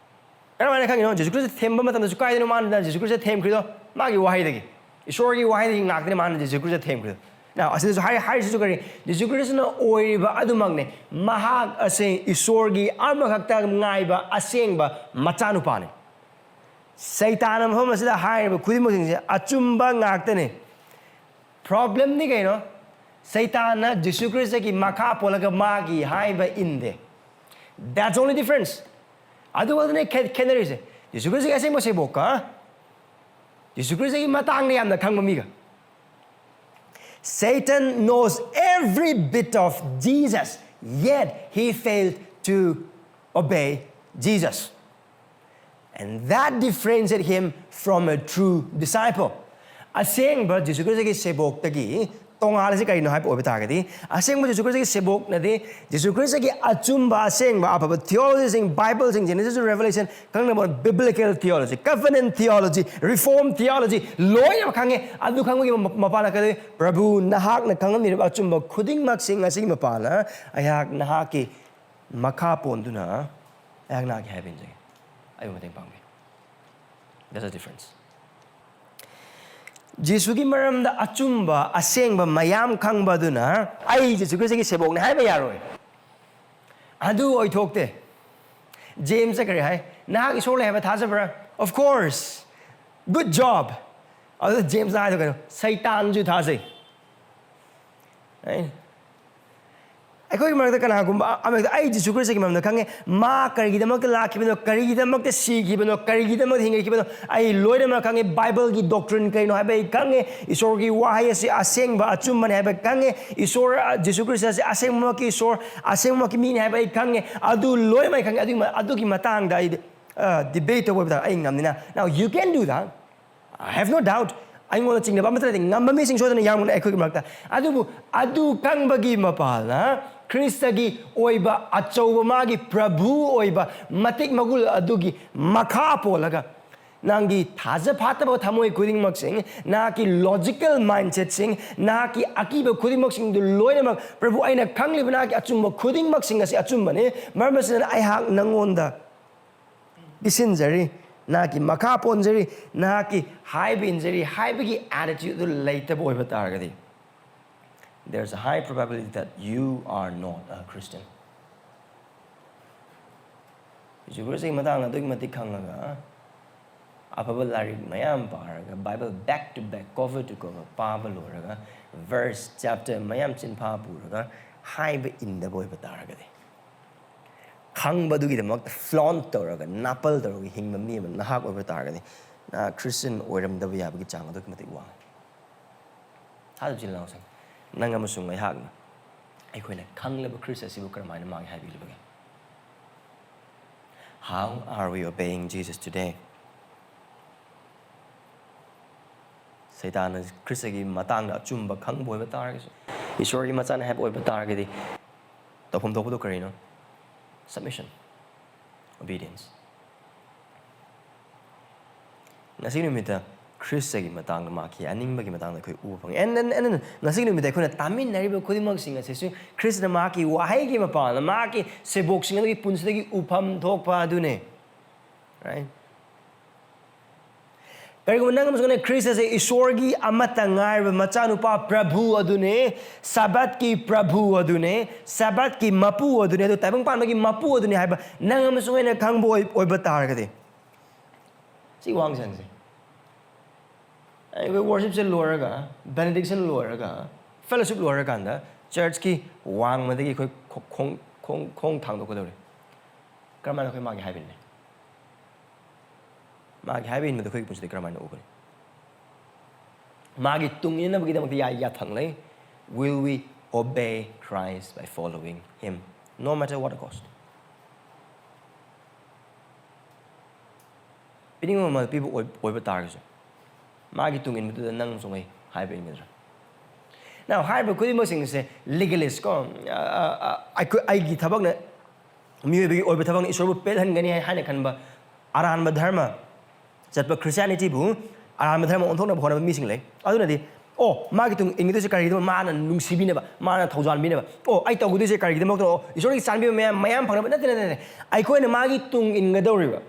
ꯀꯔꯝꯍꯥꯏꯅ ꯈꯪꯉꯤꯅꯣ? ꯖꯤꯁꯨ ꯈ꯭ꯔꯤꯁꯇ ꯊꯦꯝꯕ ꯃꯇꯝꯗꯁꯨ ꯀꯥꯏꯗꯅꯣ ꯃꯥꯅ ꯖꯤꯁꯨ ꯈ꯭ꯔꯤꯁꯇ ꯊꯦꯝꯈ꯭ꯔꯤꯗꯣ? ꯃꯥꯒꯤ ꯋꯥꯍꯩꯗꯒꯤ, ꯏꯁꯣꯔꯒꯤ ꯋꯥꯍꯩꯗꯒꯤ ꯉꯥꯛꯇꯅꯤ ꯃꯥꯅ ꯖꯤꯁꯨ ꯈ꯭ꯔꯤꯁꯇ ꯊꯦꯝꯈ꯭ꯔꯤꯗꯣ꯫ Now, ꯑꯁꯤꯗꯁꯨ ꯍꯥꯏ ꯍꯥꯏꯔꯤꯁꯤꯁꯨ ꯀꯔꯤ? ꯖꯤꯁꯨ ꯈ꯭ꯔꯤꯁꯇꯅ ꯑꯣꯏꯔꯤꯕ ꯑꯗꯨꯃꯛꯅꯤ꯫ ꯃꯍꯥꯛ ꯑꯁꯤ ꯏꯁꯣꯔꯒꯤ ꯑꯃꯈꯛꯇ ꯉꯥꯏꯕ ꯑꯁꯦꯡꯕ ꯃꯆꯥꯅꯨꯄꯥꯅꯤ꯫ ꯁꯩꯇꯥꯟꯅ ꯃꯐꯝ ꯑꯁꯤꯗ ꯍꯥꯏꯔꯤꯕ ꯈꯨꯗꯤꯡꯃꯛꯁꯤꯡꯁꯦ ꯑꯆꯨꯝꯕ ꯉꯥꯛꯇꯅꯤ꯫ ꯄ꯭ꯔꯣꯕ꯭ꯂꯦꯝꯗꯤ ꯀꯩꯅꯣ? ꯁꯩꯇꯥꯟꯅ ꯖꯤꯁꯨ ꯈ꯭ꯔꯤꯁꯇꯒꯤ ꯃꯈꯥ ꯄꯣꯜꯂꯒ ꯃꯥꯒꯤ ꯍꯥꯏꯕ ꯏꯟꯗꯦ꯫ That's only difference. ꯑꯗꯨ ꯈꯛꯇꯅꯦ ꯈꯦ- ꯈꯦꯠꯅꯔꯤꯁꯦ꯫ ꯖꯤꯁꯨ ꯈ꯭ꯔꯤꯁꯇꯒꯤ ꯑꯁꯦꯡꯕ ꯁꯦꯕꯣꯛꯀ ꯖꯤꯁꯨ ꯈ꯭ꯔꯤꯁꯇꯒꯤ ꯃꯇꯥꯡꯗ ꯌꯥꯝꯅ ꯈꯪꯕ ꯃꯤꯒ꯫ Satan knows every bit of Jesus, yet he failed to obey Jesus. And that differentiated him from a true disciple. ꯑꯁꯦꯡꯕ ꯖꯤꯁꯨ ꯈ꯭ꯔꯤꯁꯇꯒꯤ ꯁꯦꯕꯣꯛꯇꯒꯤ ꯇꯣꯉꯥꯜꯂꯤꯁꯤ ꯀꯔꯤꯅꯣ ꯍꯥꯏꯕ ꯑꯣꯏꯕ ꯇꯥꯔꯒꯗꯤ, ꯑꯁꯦꯡꯕ ꯖꯤꯁꯨ ꯈ꯭ꯔꯤꯁꯇꯒꯤ ꯁꯦꯕꯣꯛꯅꯗꯤ ꯖꯤꯁꯨ ꯈ꯭ꯔꯤꯁꯇꯒꯤ ꯑꯆꯨꯝꯕ, ꯑꯁꯦꯡꯕ, ꯑꯐꯕ ꯊꯤꯑꯣꯂꯣꯖꯤꯁꯤꯡ, ꯕꯥꯏꯕꯜꯁꯤꯡ, Genesis to Revelation, ꯈꯪꯅꯕ biblical theology, covenant theology, reform theology ꯂꯣꯏꯅꯃꯛ ꯈꯪꯉꯦ꯫ ꯑꯗꯨ ꯈꯪꯕꯒꯤ ꯃ- ꯃꯄꯥꯟꯅ ꯀꯔꯤ? ꯄ꯭ꯔꯚꯨ, ꯅꯍꯥꯛꯅ ꯈꯪꯍꯟꯕꯤꯔꯤꯕ ꯑꯆꯨꯝꯕ ꯈꯨꯗꯤꯡꯃꯛꯁꯤꯡ ꯑꯁꯤꯒꯤ ꯃꯄꯥꯟꯅ ꯑꯩꯍꯥꯛ ꯅꯍꯥꯛꯀꯤ ꯃꯈꯥ ꯄꯣꯟꯗꯨꯅ ꯑꯩꯍꯥꯛ ꯅꯍꯥꯛꯀꯤ ꯍꯥꯏꯕ ꯏꯟꯖꯒꯦ꯫ ꯑꯩꯕꯨ ꯃꯇꯦꯡ ꯄꯥꯡꯕꯤꯌꯨ꯫ That's the difference. ꯖꯤꯁꯨꯒꯤ ꯃꯔꯝꯗ ꯑꯆꯨꯝꯕ, ꯑꯁꯦꯡꯕ ꯃꯌꯥꯝ ꯈꯪꯕ ꯑꯗꯨꯅ ꯑꯩ ꯖꯤꯁꯨ ꯈ꯭ꯔꯤꯁꯇꯒꯤ ꯁꯦꯕꯣꯛꯅꯤ ꯍꯥꯏꯕ ꯌꯥꯔꯣꯏ꯫ ꯑꯗꯨ ꯑꯣꯏꯊꯣꯛꯇꯦ꯫ ꯖꯦꯝꯁꯇ ꯀꯔꯤ ꯍꯥꯏ? "ꯅꯍꯥꯛ ꯏꯁꯣꯔ ꯂꯩ ꯍꯥꯏꯕ ꯊꯥꯖꯕ꯭ꯔꯥ?" "Of course." "Good job." ꯑꯗꯨ ꯖꯦꯝꯁꯅ ꯍꯥꯏꯗꯣ ꯀꯩꯅꯣ? "ꯁꯩꯇꯥꯟꯁꯨ ꯊꯥꯖꯩ꯫" ꯑꯩ- ꯑꯩꯈꯣꯏꯒꯤ ꯃꯔꯛꯇ ꯀꯅꯥꯒꯨꯝꯕ ꯑꯃ ꯍꯦꯛꯇ, "ꯑꯩ ꯖꯤꯁꯨ ꯈ꯭ꯔꯤꯁꯇꯒꯤ ꯃꯔꯝꯗ ꯈꯪꯉꯦ, ꯃꯥ ꯀꯔꯤꯒꯤꯗꯃꯛꯇ ꯂꯥꯛꯈꯤꯕꯅꯣ, ꯀꯔꯤꯒꯤꯗꯃꯛꯇ ꯁꯤꯈꯤꯕꯅꯣ, ꯀꯔꯤꯒꯤꯗꯃꯛꯇ ꯍꯤꯡꯉꯛꯈꯤꯕꯅꯣ, ꯑꯩ ꯂꯣꯏꯅꯃꯛ ꯈꯪꯉꯦ, ꯕꯥꯏꯕꯜꯒꯤ doctrine ꯀꯩꯅꯣ ꯍꯥꯏꯕ ꯑꯩ ꯈꯪꯉꯦ, ꯏꯁꯣꯔꯒꯤ ꯋꯥꯍꯩ ꯑꯁꯤ ꯑꯁꯦꯡꯕ ꯑꯆꯨꯝꯕꯅꯤ ꯍꯥꯏꯕ ꯈꯪꯉꯦ, ꯏꯁꯣꯔ, ꯑ, ꯖꯤꯁꯨ ꯈ꯭ꯔꯤꯁꯇ ꯑꯁꯤ ꯑꯁꯦꯡꯕꯃꯛꯀꯤ ꯏꯁꯣꯔ, ꯑꯁꯦꯡꯕꯃꯛꯀꯤ ꯃꯤꯅꯤ ꯍꯥꯏꯕ ꯑꯩ ꯈꯪꯉꯦ, ꯑꯗꯨ ꯂꯣꯏꯅꯃꯛ ꯑꯩ ꯈꯪꯉꯦ, ꯑꯗꯨꯒꯤ ꯃ-, ꯑꯗꯨꯒꯤ ꯃꯇꯥꯡꯗ ꯑꯩ, ꯑ, debate ꯇꯧꯕ ꯑꯣꯏꯕ ꯇꯥꯔꯦ, ꯑꯩ ꯉꯝꯅꯤꯅ." Now, you can do that. I have no doubt. ꯑꯩꯉꯣꯟꯗ ꯆꯤꯡꯅꯕ ꯑꯃꯠꯇ ꯂꯩꯇꯦ꯫ ꯉꯝꯕ ꯃꯤꯁꯤꯡ ꯁꯣꯏꯗꯅ ꯌꯥꯎꯒꯅꯤ ꯑꯩꯈꯣꯏꯒꯤ ꯃꯔꯛꯇ꯫ ꯑꯗꯨꯕꯨ ꯑꯗꯨ ꯈꯪꯕꯒꯤ ꯃꯄꯥꯜꯅ ꯈ꯭ꯔꯤꯁꯇꯒꯤ ꯑꯣꯏꯕ ꯑꯆꯧꯕ, ꯃꯥꯒꯤ ꯄ꯭ꯔꯚꯨ ꯑꯣꯏꯕ ꯃꯇꯤꯛ ꯃꯒꯨꯟ ꯑꯗꯨꯒꯤ ꯃꯈꯥ ꯄꯣꯜꯂꯒ ꯅꯪꯒꯤ ꯊꯥꯖ ꯐꯥꯠꯇꯕ ꯊꯃꯣꯏ ꯈꯨꯗꯤꯡꯃꯛꯁꯤꯡ, ꯅꯍꯥꯛꯀꯤ logical mindsetꯁꯤꯡ, ꯅꯍꯥꯛꯀꯤ ꯑꯀꯤꯕ ꯈꯨꯗꯤꯡꯃꯛꯁꯤꯡꯗꯨ ꯂꯣꯏꯅꯃꯛ, "ꯄ꯭ꯔꯚꯨ, ꯑꯩꯅ ꯈꯪꯂꯤꯕ ꯅꯍꯥꯛꯀꯤ ꯑꯆꯨꯝꯕ ꯈꯨꯗꯤꯡꯃꯛꯁꯤꯡ ꯑꯁꯤ ꯑꯆꯨꯝꯕꯅꯤ, ꯃꯔꯝ ꯑꯁꯤꯅ ꯑꯩꯍꯥꯛ ꯅꯪꯉꯣꯟꯗ ꯄꯤꯁꯤꯟꯖꯔꯤ, ꯅꯍꯥꯛꯀꯤ ꯃꯈꯥ ꯄꯣꯟꯖꯔꯤ, ꯅꯍꯥꯛꯀꯤ ꯍꯥꯏꯕ ꯏꯟꯖꯔꯤ" ꯍꯥꯏꯕꯒꯤ attitude ꯑꯗꯨ ꯂꯩꯇꯕ ꯑꯣꯏꯕ ꯇꯥꯔꯒꯗꯤ, There's a high probability that you are not a Christian. ꯖꯤꯁꯨ ꯈ꯭ꯔꯤꯁꯇꯒꯤ ꯃꯇꯥꯡꯗ ꯑꯗꯨꯛꯀꯤ ꯃꯇꯤꯛ ꯈꯪꯉꯒ, ꯑꯐꯕ ꯂꯥꯏꯔꯤꯛ ꯃꯌꯥꯝ ꯄꯥꯔꯒ, Bible back to back, cover to cover ꯄꯥꯕ ꯂꯣꯏꯔꯒ, verse, chapter ꯃꯌꯥꯝ ꯆꯤꯟꯐꯥ ꯄꯨꯔꯒ ꯍꯥꯏꯕ ꯏꯟꯗꯕ ꯑꯣꯏꯕ ꯇꯥꯔꯒꯗꯤ, ꯈꯪꯕꯗꯨꯒꯤꯗꯃꯛꯇ flaunt ꯇꯧꯔꯒ, ꯅꯥꯄꯜ ꯇꯧꯔꯒ ꯍꯤꯡꯕ ꯃꯤ ꯑꯃ ꯅꯍꯥꯛ ꯑꯣꯏꯕ ꯇꯥꯔꯒꯗꯤ, ꯅꯍꯥꯛ Christian ꯑꯣꯏꯔꯝꯗꯕ ꯌꯥꯕꯒꯤ ꯆꯥꯡ ꯑꯗꯨꯛꯀꯤ ꯃꯇꯤꯛ ꯋꯥꯡꯉꯤ꯫ ꯊꯥꯖꯕ ꯏꯆꯤꯜ ꯏꯅꯥꯎꯁꯤꯡ, ꯅꯪ ꯑꯃꯁꯨꯡ ꯑꯩꯍꯥꯛꯅ ꯑꯩꯈꯣꯏꯅ ꯈꯪꯂꯕ ꯈ꯭ꯔꯤꯁ ꯑꯁꯤꯕꯨ ꯀꯔꯝꯍꯥꯏꯅ ꯃꯥꯒꯤ ꯍꯥꯏꯕꯤꯔꯤꯕꯒꯦ? How are we obeying Jesus today? ꯁꯩꯇꯥꯟꯅ ꯈ꯭ꯔꯤꯁꯇꯒꯤ ꯃꯇꯥꯡꯗ ꯑꯆꯨꯝꯕ ꯈꯪꯕ ꯑꯣꯏꯕ ꯇꯥꯔꯒꯁꯨ, ꯏꯁꯣꯔꯒꯤ ꯃꯆꯥꯅ ꯍꯥꯏꯕ ꯑꯣꯏꯕ ꯇꯥꯔꯒꯗꯤ, ꯇꯧꯐꯝ ꯊꯣꯛꯄꯗꯣ ꯀꯔꯤꯅꯣ? Submission, obedience. ꯉꯁꯤ ꯅꯨꯃꯤꯠꯇ ꯈ꯭ꯔꯤꯁꯇꯒꯤ ꯃꯇꯥꯡꯗ, ꯃꯍꯥꯛꯀꯤ ꯑꯅꯤꯡꯕꯒꯤ ꯃꯇꯥꯡꯗ ꯑꯩꯈꯣꯏ ꯎꯕ ꯐꯪꯉꯤ꯫ And, and, and ꯉꯁꯤ ꯅꯨꯃꯤꯠꯇ ꯑꯩꯈꯣꯏꯅ ꯇꯥꯃꯤꯟꯅꯔꯤꯕ ꯈꯨꯗꯤꯡꯃꯛꯁꯤꯡ ꯑꯁꯤꯁꯨ ꯈ꯭ꯔꯤꯁꯇꯅ ꯃꯍꯥꯛꯀꯤ ꯋꯥꯍꯩꯒꯤ ꯃꯄꯥꯟꯗ, ꯃꯍꯥꯛꯀꯤ ꯁꯦꯕꯣꯛꯁꯤꯡ ꯑꯗꯨꯒꯤ ꯄꯨꯟꯁꯤꯗꯒꯤ ꯎꯐꯝ ꯊꯣꯛꯄ ꯑꯗꯨꯅꯤ꯫ Right? ꯀꯔꯤꯒꯨꯝꯕ ꯅꯪ ꯑꯃꯁꯨꯡ ꯑꯩꯅ ꯈ꯭ꯔꯤꯁꯇꯁꯦ ꯏꯁꯣꯔꯒꯤ ꯑꯃꯠꯇ ꯉꯥꯏꯔꯕ ꯃꯆꯥꯅꯨꯄꯥ ꯄ꯭ꯔꯚꯨ ꯑꯗꯨꯅꯦ, ꯁꯕꯠꯀꯤ ꯄ꯭ꯔꯚꯨ ꯑꯗꯨꯅꯦ, ꯁꯕꯠꯀꯤ ꯃꯄꯨ ꯑꯗꯨꯅꯦ, ꯑꯗꯨ ꯇꯥꯏꯕꯪ ꯄꯥꯟꯕꯒꯤ ꯃꯄꯨ ꯑꯗꯨꯅꯦ ꯍꯥꯏꯕ ꯅꯪ ꯑꯃꯁꯨꯡ ꯑꯩꯅ ꯈꯪꯕ ꯑꯣꯏ-, ꯑꯣꯏꯕ ꯇꯥꯔꯒꯗꯤ, ꯁꯤ ꯋꯥꯍꯪꯁꯦ ꯍꯪꯁꯦ꯫ ꯑꯩꯈꯣꯏ worshipꯁꯦ ꯂꯣꯏꯔꯒ, benediction ꯂꯣꯏꯔꯒ, fellowship ꯂꯣꯏꯔꯀꯥꯟꯗ churchꯀꯤ ꯋꯥꯡꯃꯗꯒꯤ ꯑꯩꯈꯣꯏ ꯈꯣ-, ꯈꯣꯡ, ꯈꯣꯡ, ꯈꯣꯡ ꯊꯥꯡꯗꯣꯛꯀꯗꯧꯔꯦ꯫ ꯀꯔꯝꯍꯥꯏꯅ ꯑꯩꯈꯣꯏ ꯃꯥꯒꯤ ꯍꯥꯏꯕ ꯏꯟꯅꯤ? ꯃꯥꯒꯤ ꯍꯥꯏꯕ ꯏꯟꯕꯗꯣ ꯑꯩꯈꯣꯏꯒꯤ ꯄꯨꯟꯁꯤꯗ ꯀꯔꯝꯍꯥꯏꯅ ꯎꯒꯅꯤ? ꯃꯥꯒꯤ ꯇꯨꯡ ꯏꯟꯅꯕꯒꯤꯗꯃꯛꯇ ꯌꯥ-, ꯌꯥꯊꯪ ꯂꯩ꯫ Will we obey Christ by following him, no matter what the cost? ꯄꯤꯅꯤꯡꯕ ꯃꯃꯜ ꯄꯤꯕ ꯑꯣꯏ-, ꯑꯣꯏꯕ ꯇꯥꯔꯒꯁꯨ, ꯃꯥꯒꯤ ꯇꯨꯡ ꯏꯟꯕꯗꯨꯗ ꯅꯪ ꯑꯃꯁꯨꯡ ꯑꯩ ꯍꯥꯏꯕ ꯏꯟꯒꯗ꯭ꯔꯥ? Now, ꯍꯥꯏꯔꯤꯕ ꯈꯨꯗꯤꯡꯃꯛꯁꯤꯡꯁꯦ legalist ꯀꯣ, ꯑ, ꯑ, ꯑ, ꯑꯩꯈꯣꯏ, ꯑꯩꯒꯤ ꯊꯕꯛꯅ, ꯃꯤꯑꯣꯏꯕꯒꯤ ꯑꯣꯏꯕ ꯊꯕꯛꯅ ꯏꯁꯣꯔꯕꯨ ꯄꯦꯜꯍꯟꯒꯅꯤ ꯍꯥꯏ-, ꯍꯥꯏꯅ ꯈꯟꯕ ꯑꯔꯥꯟꯕ ꯙꯔꯃ ꯆꯠꯄ Christianityꯕꯨ ꯑꯔꯥꯟꯕ ꯙꯔꯃ ꯑꯣꯟꯊꯣꯛꯅꯕ ꯍꯣꯠꯅꯕ ꯃꯤꯁꯤꯡ ꯂꯩ꯫ ꯑꯗꯨꯅꯗꯤ, ꯑꯣ, ꯃꯥꯒꯤ ꯇꯨꯡ ꯏꯟꯒꯗꯣꯏꯁꯦ ꯀꯔꯤꯒꯤꯗꯃꯛ? ꯃꯥꯅ ꯅꯨꯡꯁꯤꯕꯤꯅꯕ, ꯃꯥꯅ ꯊꯧꯖꯥꯟꯕꯤꯅꯕ꯫ ꯑꯣ, ꯑꯩ ꯇꯧꯒꯗꯣꯏꯁꯦ ꯀꯔꯤꯒꯤꯗꯃꯛꯇꯅꯣ? ꯑꯣ, ꯏꯁꯣꯔꯒꯤ ꯆꯥꯟꯕꯤꯕ ꯃꯌꯥꯝ, ꯃꯌꯥꯝ ꯐꯪꯅꯕ꯫ ꯅꯠꯇꯦ, ꯅꯠꯇꯦ, ꯅꯠꯇꯦ꯫ ꯑꯩꯈꯣꯏꯅ ꯃꯥꯒꯤ ꯇꯨꯡ ꯏꯟꯒꯗꯧꯔꯤꯕ,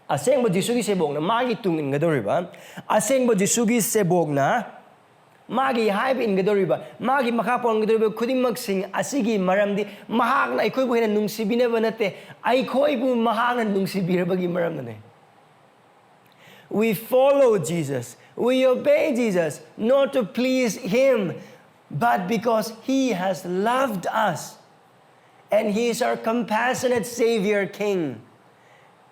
ꯑꯁꯦꯡꯕ ꯖꯤꯁꯨꯒꯤ ꯁꯦꯕꯣꯛꯅ ꯃꯥꯒꯤ ꯇꯨꯡ ꯏꯟꯒꯗꯧꯔꯤꯕ, ꯑꯁꯦꯡꯕ ꯖꯤꯁꯨꯒꯤ ꯁꯦꯕꯣꯛꯅ ꯃꯥꯒꯤ ꯍꯥꯏꯕ ꯏꯟꯒꯗꯧꯔꯤꯕ, ꯃꯥꯒꯤ ꯃꯈꯥ ꯄꯣꯟꯒꯗꯧꯔꯤꯕ ꯈꯨꯗꯤꯡꯃꯛꯁꯤꯡ ꯑꯁꯤꯒꯤ ꯃꯔꯝꯗꯤ ꯃꯍꯥꯛꯅ ꯑꯩꯈꯣꯏꯕꯨ ꯍꯦꯟꯅ ꯅꯨꯡꯁꯤꯕꯤꯅꯕ ꯅꯠꯇꯦ, ꯑꯩꯈꯣꯏꯕꯨ ꯃꯍꯥꯛꯅ ꯅꯨꯡꯁꯤꯕꯤꯔꯕꯒꯤ ꯃꯔꯝꯅꯅꯦ꯫ We follow Jesus, we obey Jesus, not to please him, but because he has loved us. And he is our compassionate Savior King.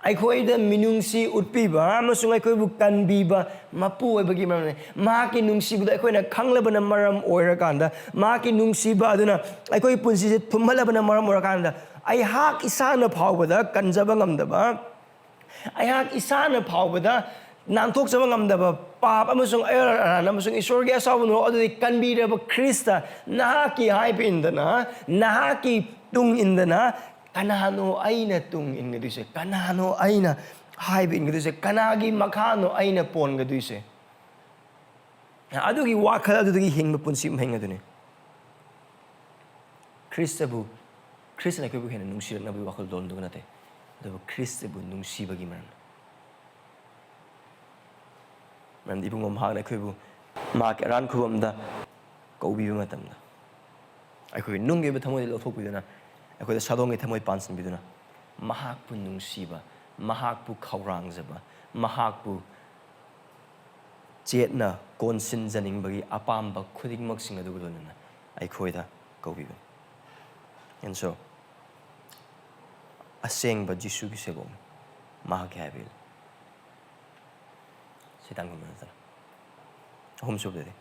ꯑꯩꯈꯣꯏꯗ ꯃꯤꯅꯨꯡꯁꯤ ꯎꯠꯄꯤꯕ ꯑꯃꯁꯨꯡ ꯑꯩꯈꯣꯏꯕꯨ ꯀꯟꯕꯤꯕ ꯃꯄꯨ ꯑꯣꯏꯕꯒꯤ ꯃꯔꯝꯅꯤ꯫ ꯃꯍꯥꯛꯀꯤ ꯅꯨꯡꯁꯤꯕꯗꯣ ꯑꯩꯈꯣꯏꯅ ꯈꯪꯂꯕꯅ ꯃꯔꯝ ꯑꯣꯏꯔꯀꯥꯟꯗ, ꯃꯍꯥꯛꯀꯤ ꯅꯨꯡꯁꯤꯕ ꯑꯗꯨꯅ ꯑꯩꯈꯣꯏꯒꯤ ꯄꯨꯟꯁꯤꯁꯦ ꯊꯨꯝꯍꯜꯂꯕꯅ ꯃꯔꯝ ꯑꯣꯏꯔꯀꯥꯟꯗ, ꯑꯩꯍꯥꯛ ꯏꯁꯥꯅ ꯐꯥꯎꯕꯗ ꯀꯟꯖꯕ ꯉꯝꯗꯕ, ꯑꯩꯍꯥꯛ ꯏꯁꯥꯅ ꯐꯥꯎꯕꯗ ꯅꯥꯟꯊꯣꯛꯆꯕ ꯉꯝꯗꯕ ꯄꯥꯞ ꯑꯃꯁꯨꯡ ꯑꯌꯣꯟ ꯑꯔꯥꯟ ꯑꯃꯁꯨꯡ ꯏꯁꯣꯔꯒꯤ ꯑꯁꯥꯎꯕ ꯅꯣꯔꯣꯛ ꯑꯗꯨꯗꯤ ꯀꯟꯕꯤꯔꯕ ꯈ꯭ꯔꯤꯁꯇ, ꯅꯍꯥꯛꯀꯤ ꯍꯥꯏꯕ ꯏꯟꯗꯅ, ꯅꯍꯥꯛꯀꯤ ꯇꯨꯡ ꯏꯟꯗꯅ, ꯀꯅꯥꯅꯣ ꯑꯩꯅ ꯇꯨꯡ ꯏꯟꯒꯗꯣꯏꯁꯦ? ꯀꯅꯥꯅꯣ ꯑꯩꯅ ꯍꯥꯏꯕ ꯏꯟꯒꯗꯣꯏꯁꯦ? ꯀꯅꯥꯒꯤ ꯃꯈꯥꯅꯣ ꯑꯩꯅ ꯄꯣꯟꯒꯗꯣꯏꯁꯦ? ꯑꯗꯨꯒꯤ ꯋꯥꯈꯜ ꯑꯗꯨꯗꯒꯤ ꯍꯤꯡꯕ ꯄꯨꯟꯁꯤ ꯃꯍꯤꯡ ꯑꯗꯨꯅꯤ꯫ ꯈ꯭ꯔꯤꯁꯇꯕꯨ, ꯈ꯭ꯔꯤꯁꯇꯅ ꯑꯩꯈꯣꯏꯕꯨ ꯍꯦꯟꯅ ꯅꯨꯡꯁꯤꯔꯛꯅꯕꯒꯤ ꯋꯥꯈꯜꯂꯣꯟꯗꯨꯒ ꯅꯠꯇꯦ, ꯑꯗꯨꯕꯨ ꯈ꯭ꯔꯤꯁꯇꯕꯨ ꯅꯨꯡꯁꯤꯕꯒꯤ ꯃꯔꯝ꯫ ꯃꯔꯝꯗꯤ ꯏꯕꯨꯡꯉꯣ ꯃꯍꯥꯛꯅ ꯑꯩꯈꯣꯏꯕꯨ ꯃꯍꯥꯛꯀꯤ ꯑꯔꯥꯟ ꯈꯨꯕꯝꯗ ꯀꯧꯕꯤꯕ ꯃꯇꯝꯗ, ꯑꯩꯈꯣꯏꯒꯤ ꯅꯨꯡꯒꯤ ꯑꯣꯏꯕ ꯊꯃꯣꯏꯗ ꯂꯧꯊꯣꯛꯄꯤꯗꯨꯅ, ꯑꯩꯈꯣꯏꯗ ꯁꯥꯗꯣꯡꯒꯤ ꯊꯃꯣꯏ ꯄꯥꯟꯁꯤꯟꯕꯤꯗꯨꯅ, ꯃꯍꯥꯛꯄꯨ ꯅꯨꯡꯁꯤꯕ, ꯃꯍꯥꯛꯄꯨ ꯈꯧꯔꯥꯡꯖꯕ, ꯃꯍꯥꯛꯄꯨ ꯆꯦꯠꯅ ꯀꯣꯟꯁꯤꯟꯖꯅꯤꯡꯕꯒꯤ ꯑꯄꯥꯝꯕ ꯈꯨꯗꯤꯡꯃꯛꯁꯤꯡ ꯑꯗꯨꯒ ꯂꯣꯏꯅꯅ ꯑꯩꯈꯣꯏꯗ ꯀꯧꯕꯤꯕꯅꯤ꯫ And so, ꯑꯁꯦꯡꯕ ꯖꯤꯁꯨꯒꯤ ꯁꯦꯕꯣꯛꯅꯤ꯫ ꯃꯍꯥꯛꯀꯤ ꯍꯥꯏꯕ ꯏꯜꯂꯤ꯫ ꯁꯩꯇꯥꯟꯒꯨꯝꯕ ꯅꯠꯇꯅ꯫ ꯑꯍꯨꯝꯁꯨꯕꯗꯗꯤ,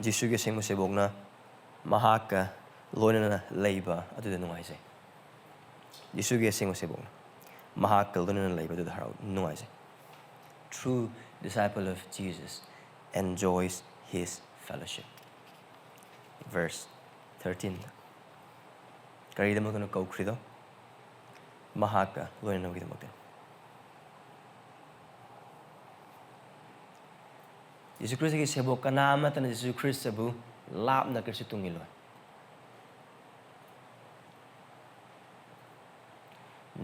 ꯖꯤꯁꯨꯒꯤ ꯑꯁꯦꯡꯕ ꯁꯦꯕꯣꯛꯅ ꯃꯍꯥꯛꯀ ꯂꯣꯏꯅꯅ ꯂꯩꯕ ꯑꯗꯨꯗ ꯅꯨꯡꯉꯥꯏꯖꯩ꯫ ꯖꯤꯁꯨꯒꯤ ꯑꯁꯦꯡꯕ ꯁꯦꯕꯣꯛꯅ ꯃꯍꯥꯛꯀ ꯂꯣꯏꯅꯅ ꯂꯩꯕ ꯑꯗꯨꯗ ꯍꯔꯥꯎ ꯅꯨꯡꯉꯥꯏꯖꯩ꯫ True disciple of Jesus enjoys his fellowship. Verse thirteen. ꯀꯔꯤꯒꯤꯗꯃꯛꯇꯅꯣ ꯀꯧꯈ꯭ꯔꯤꯗꯣ? ꯃꯍꯥꯛꯀ ꯂꯣꯏꯅꯅꯕꯒꯤꯗꯃꯛꯇꯅꯤ꯫ ꯖꯤꯁꯨ ꯈ꯭ꯔꯤꯁꯇꯒꯤ ꯁꯦꯕꯣꯛ ꯀꯅꯥ ꯑꯃꯠꯇꯅ ꯖꯤꯁꯨ ꯈ꯭ꯔꯤꯁꯇꯕꯨ ꯂꯥꯞꯅ ꯀꯔꯤꯁꯨ ꯇꯨꯡꯏꯜꯂꯣꯏ꯫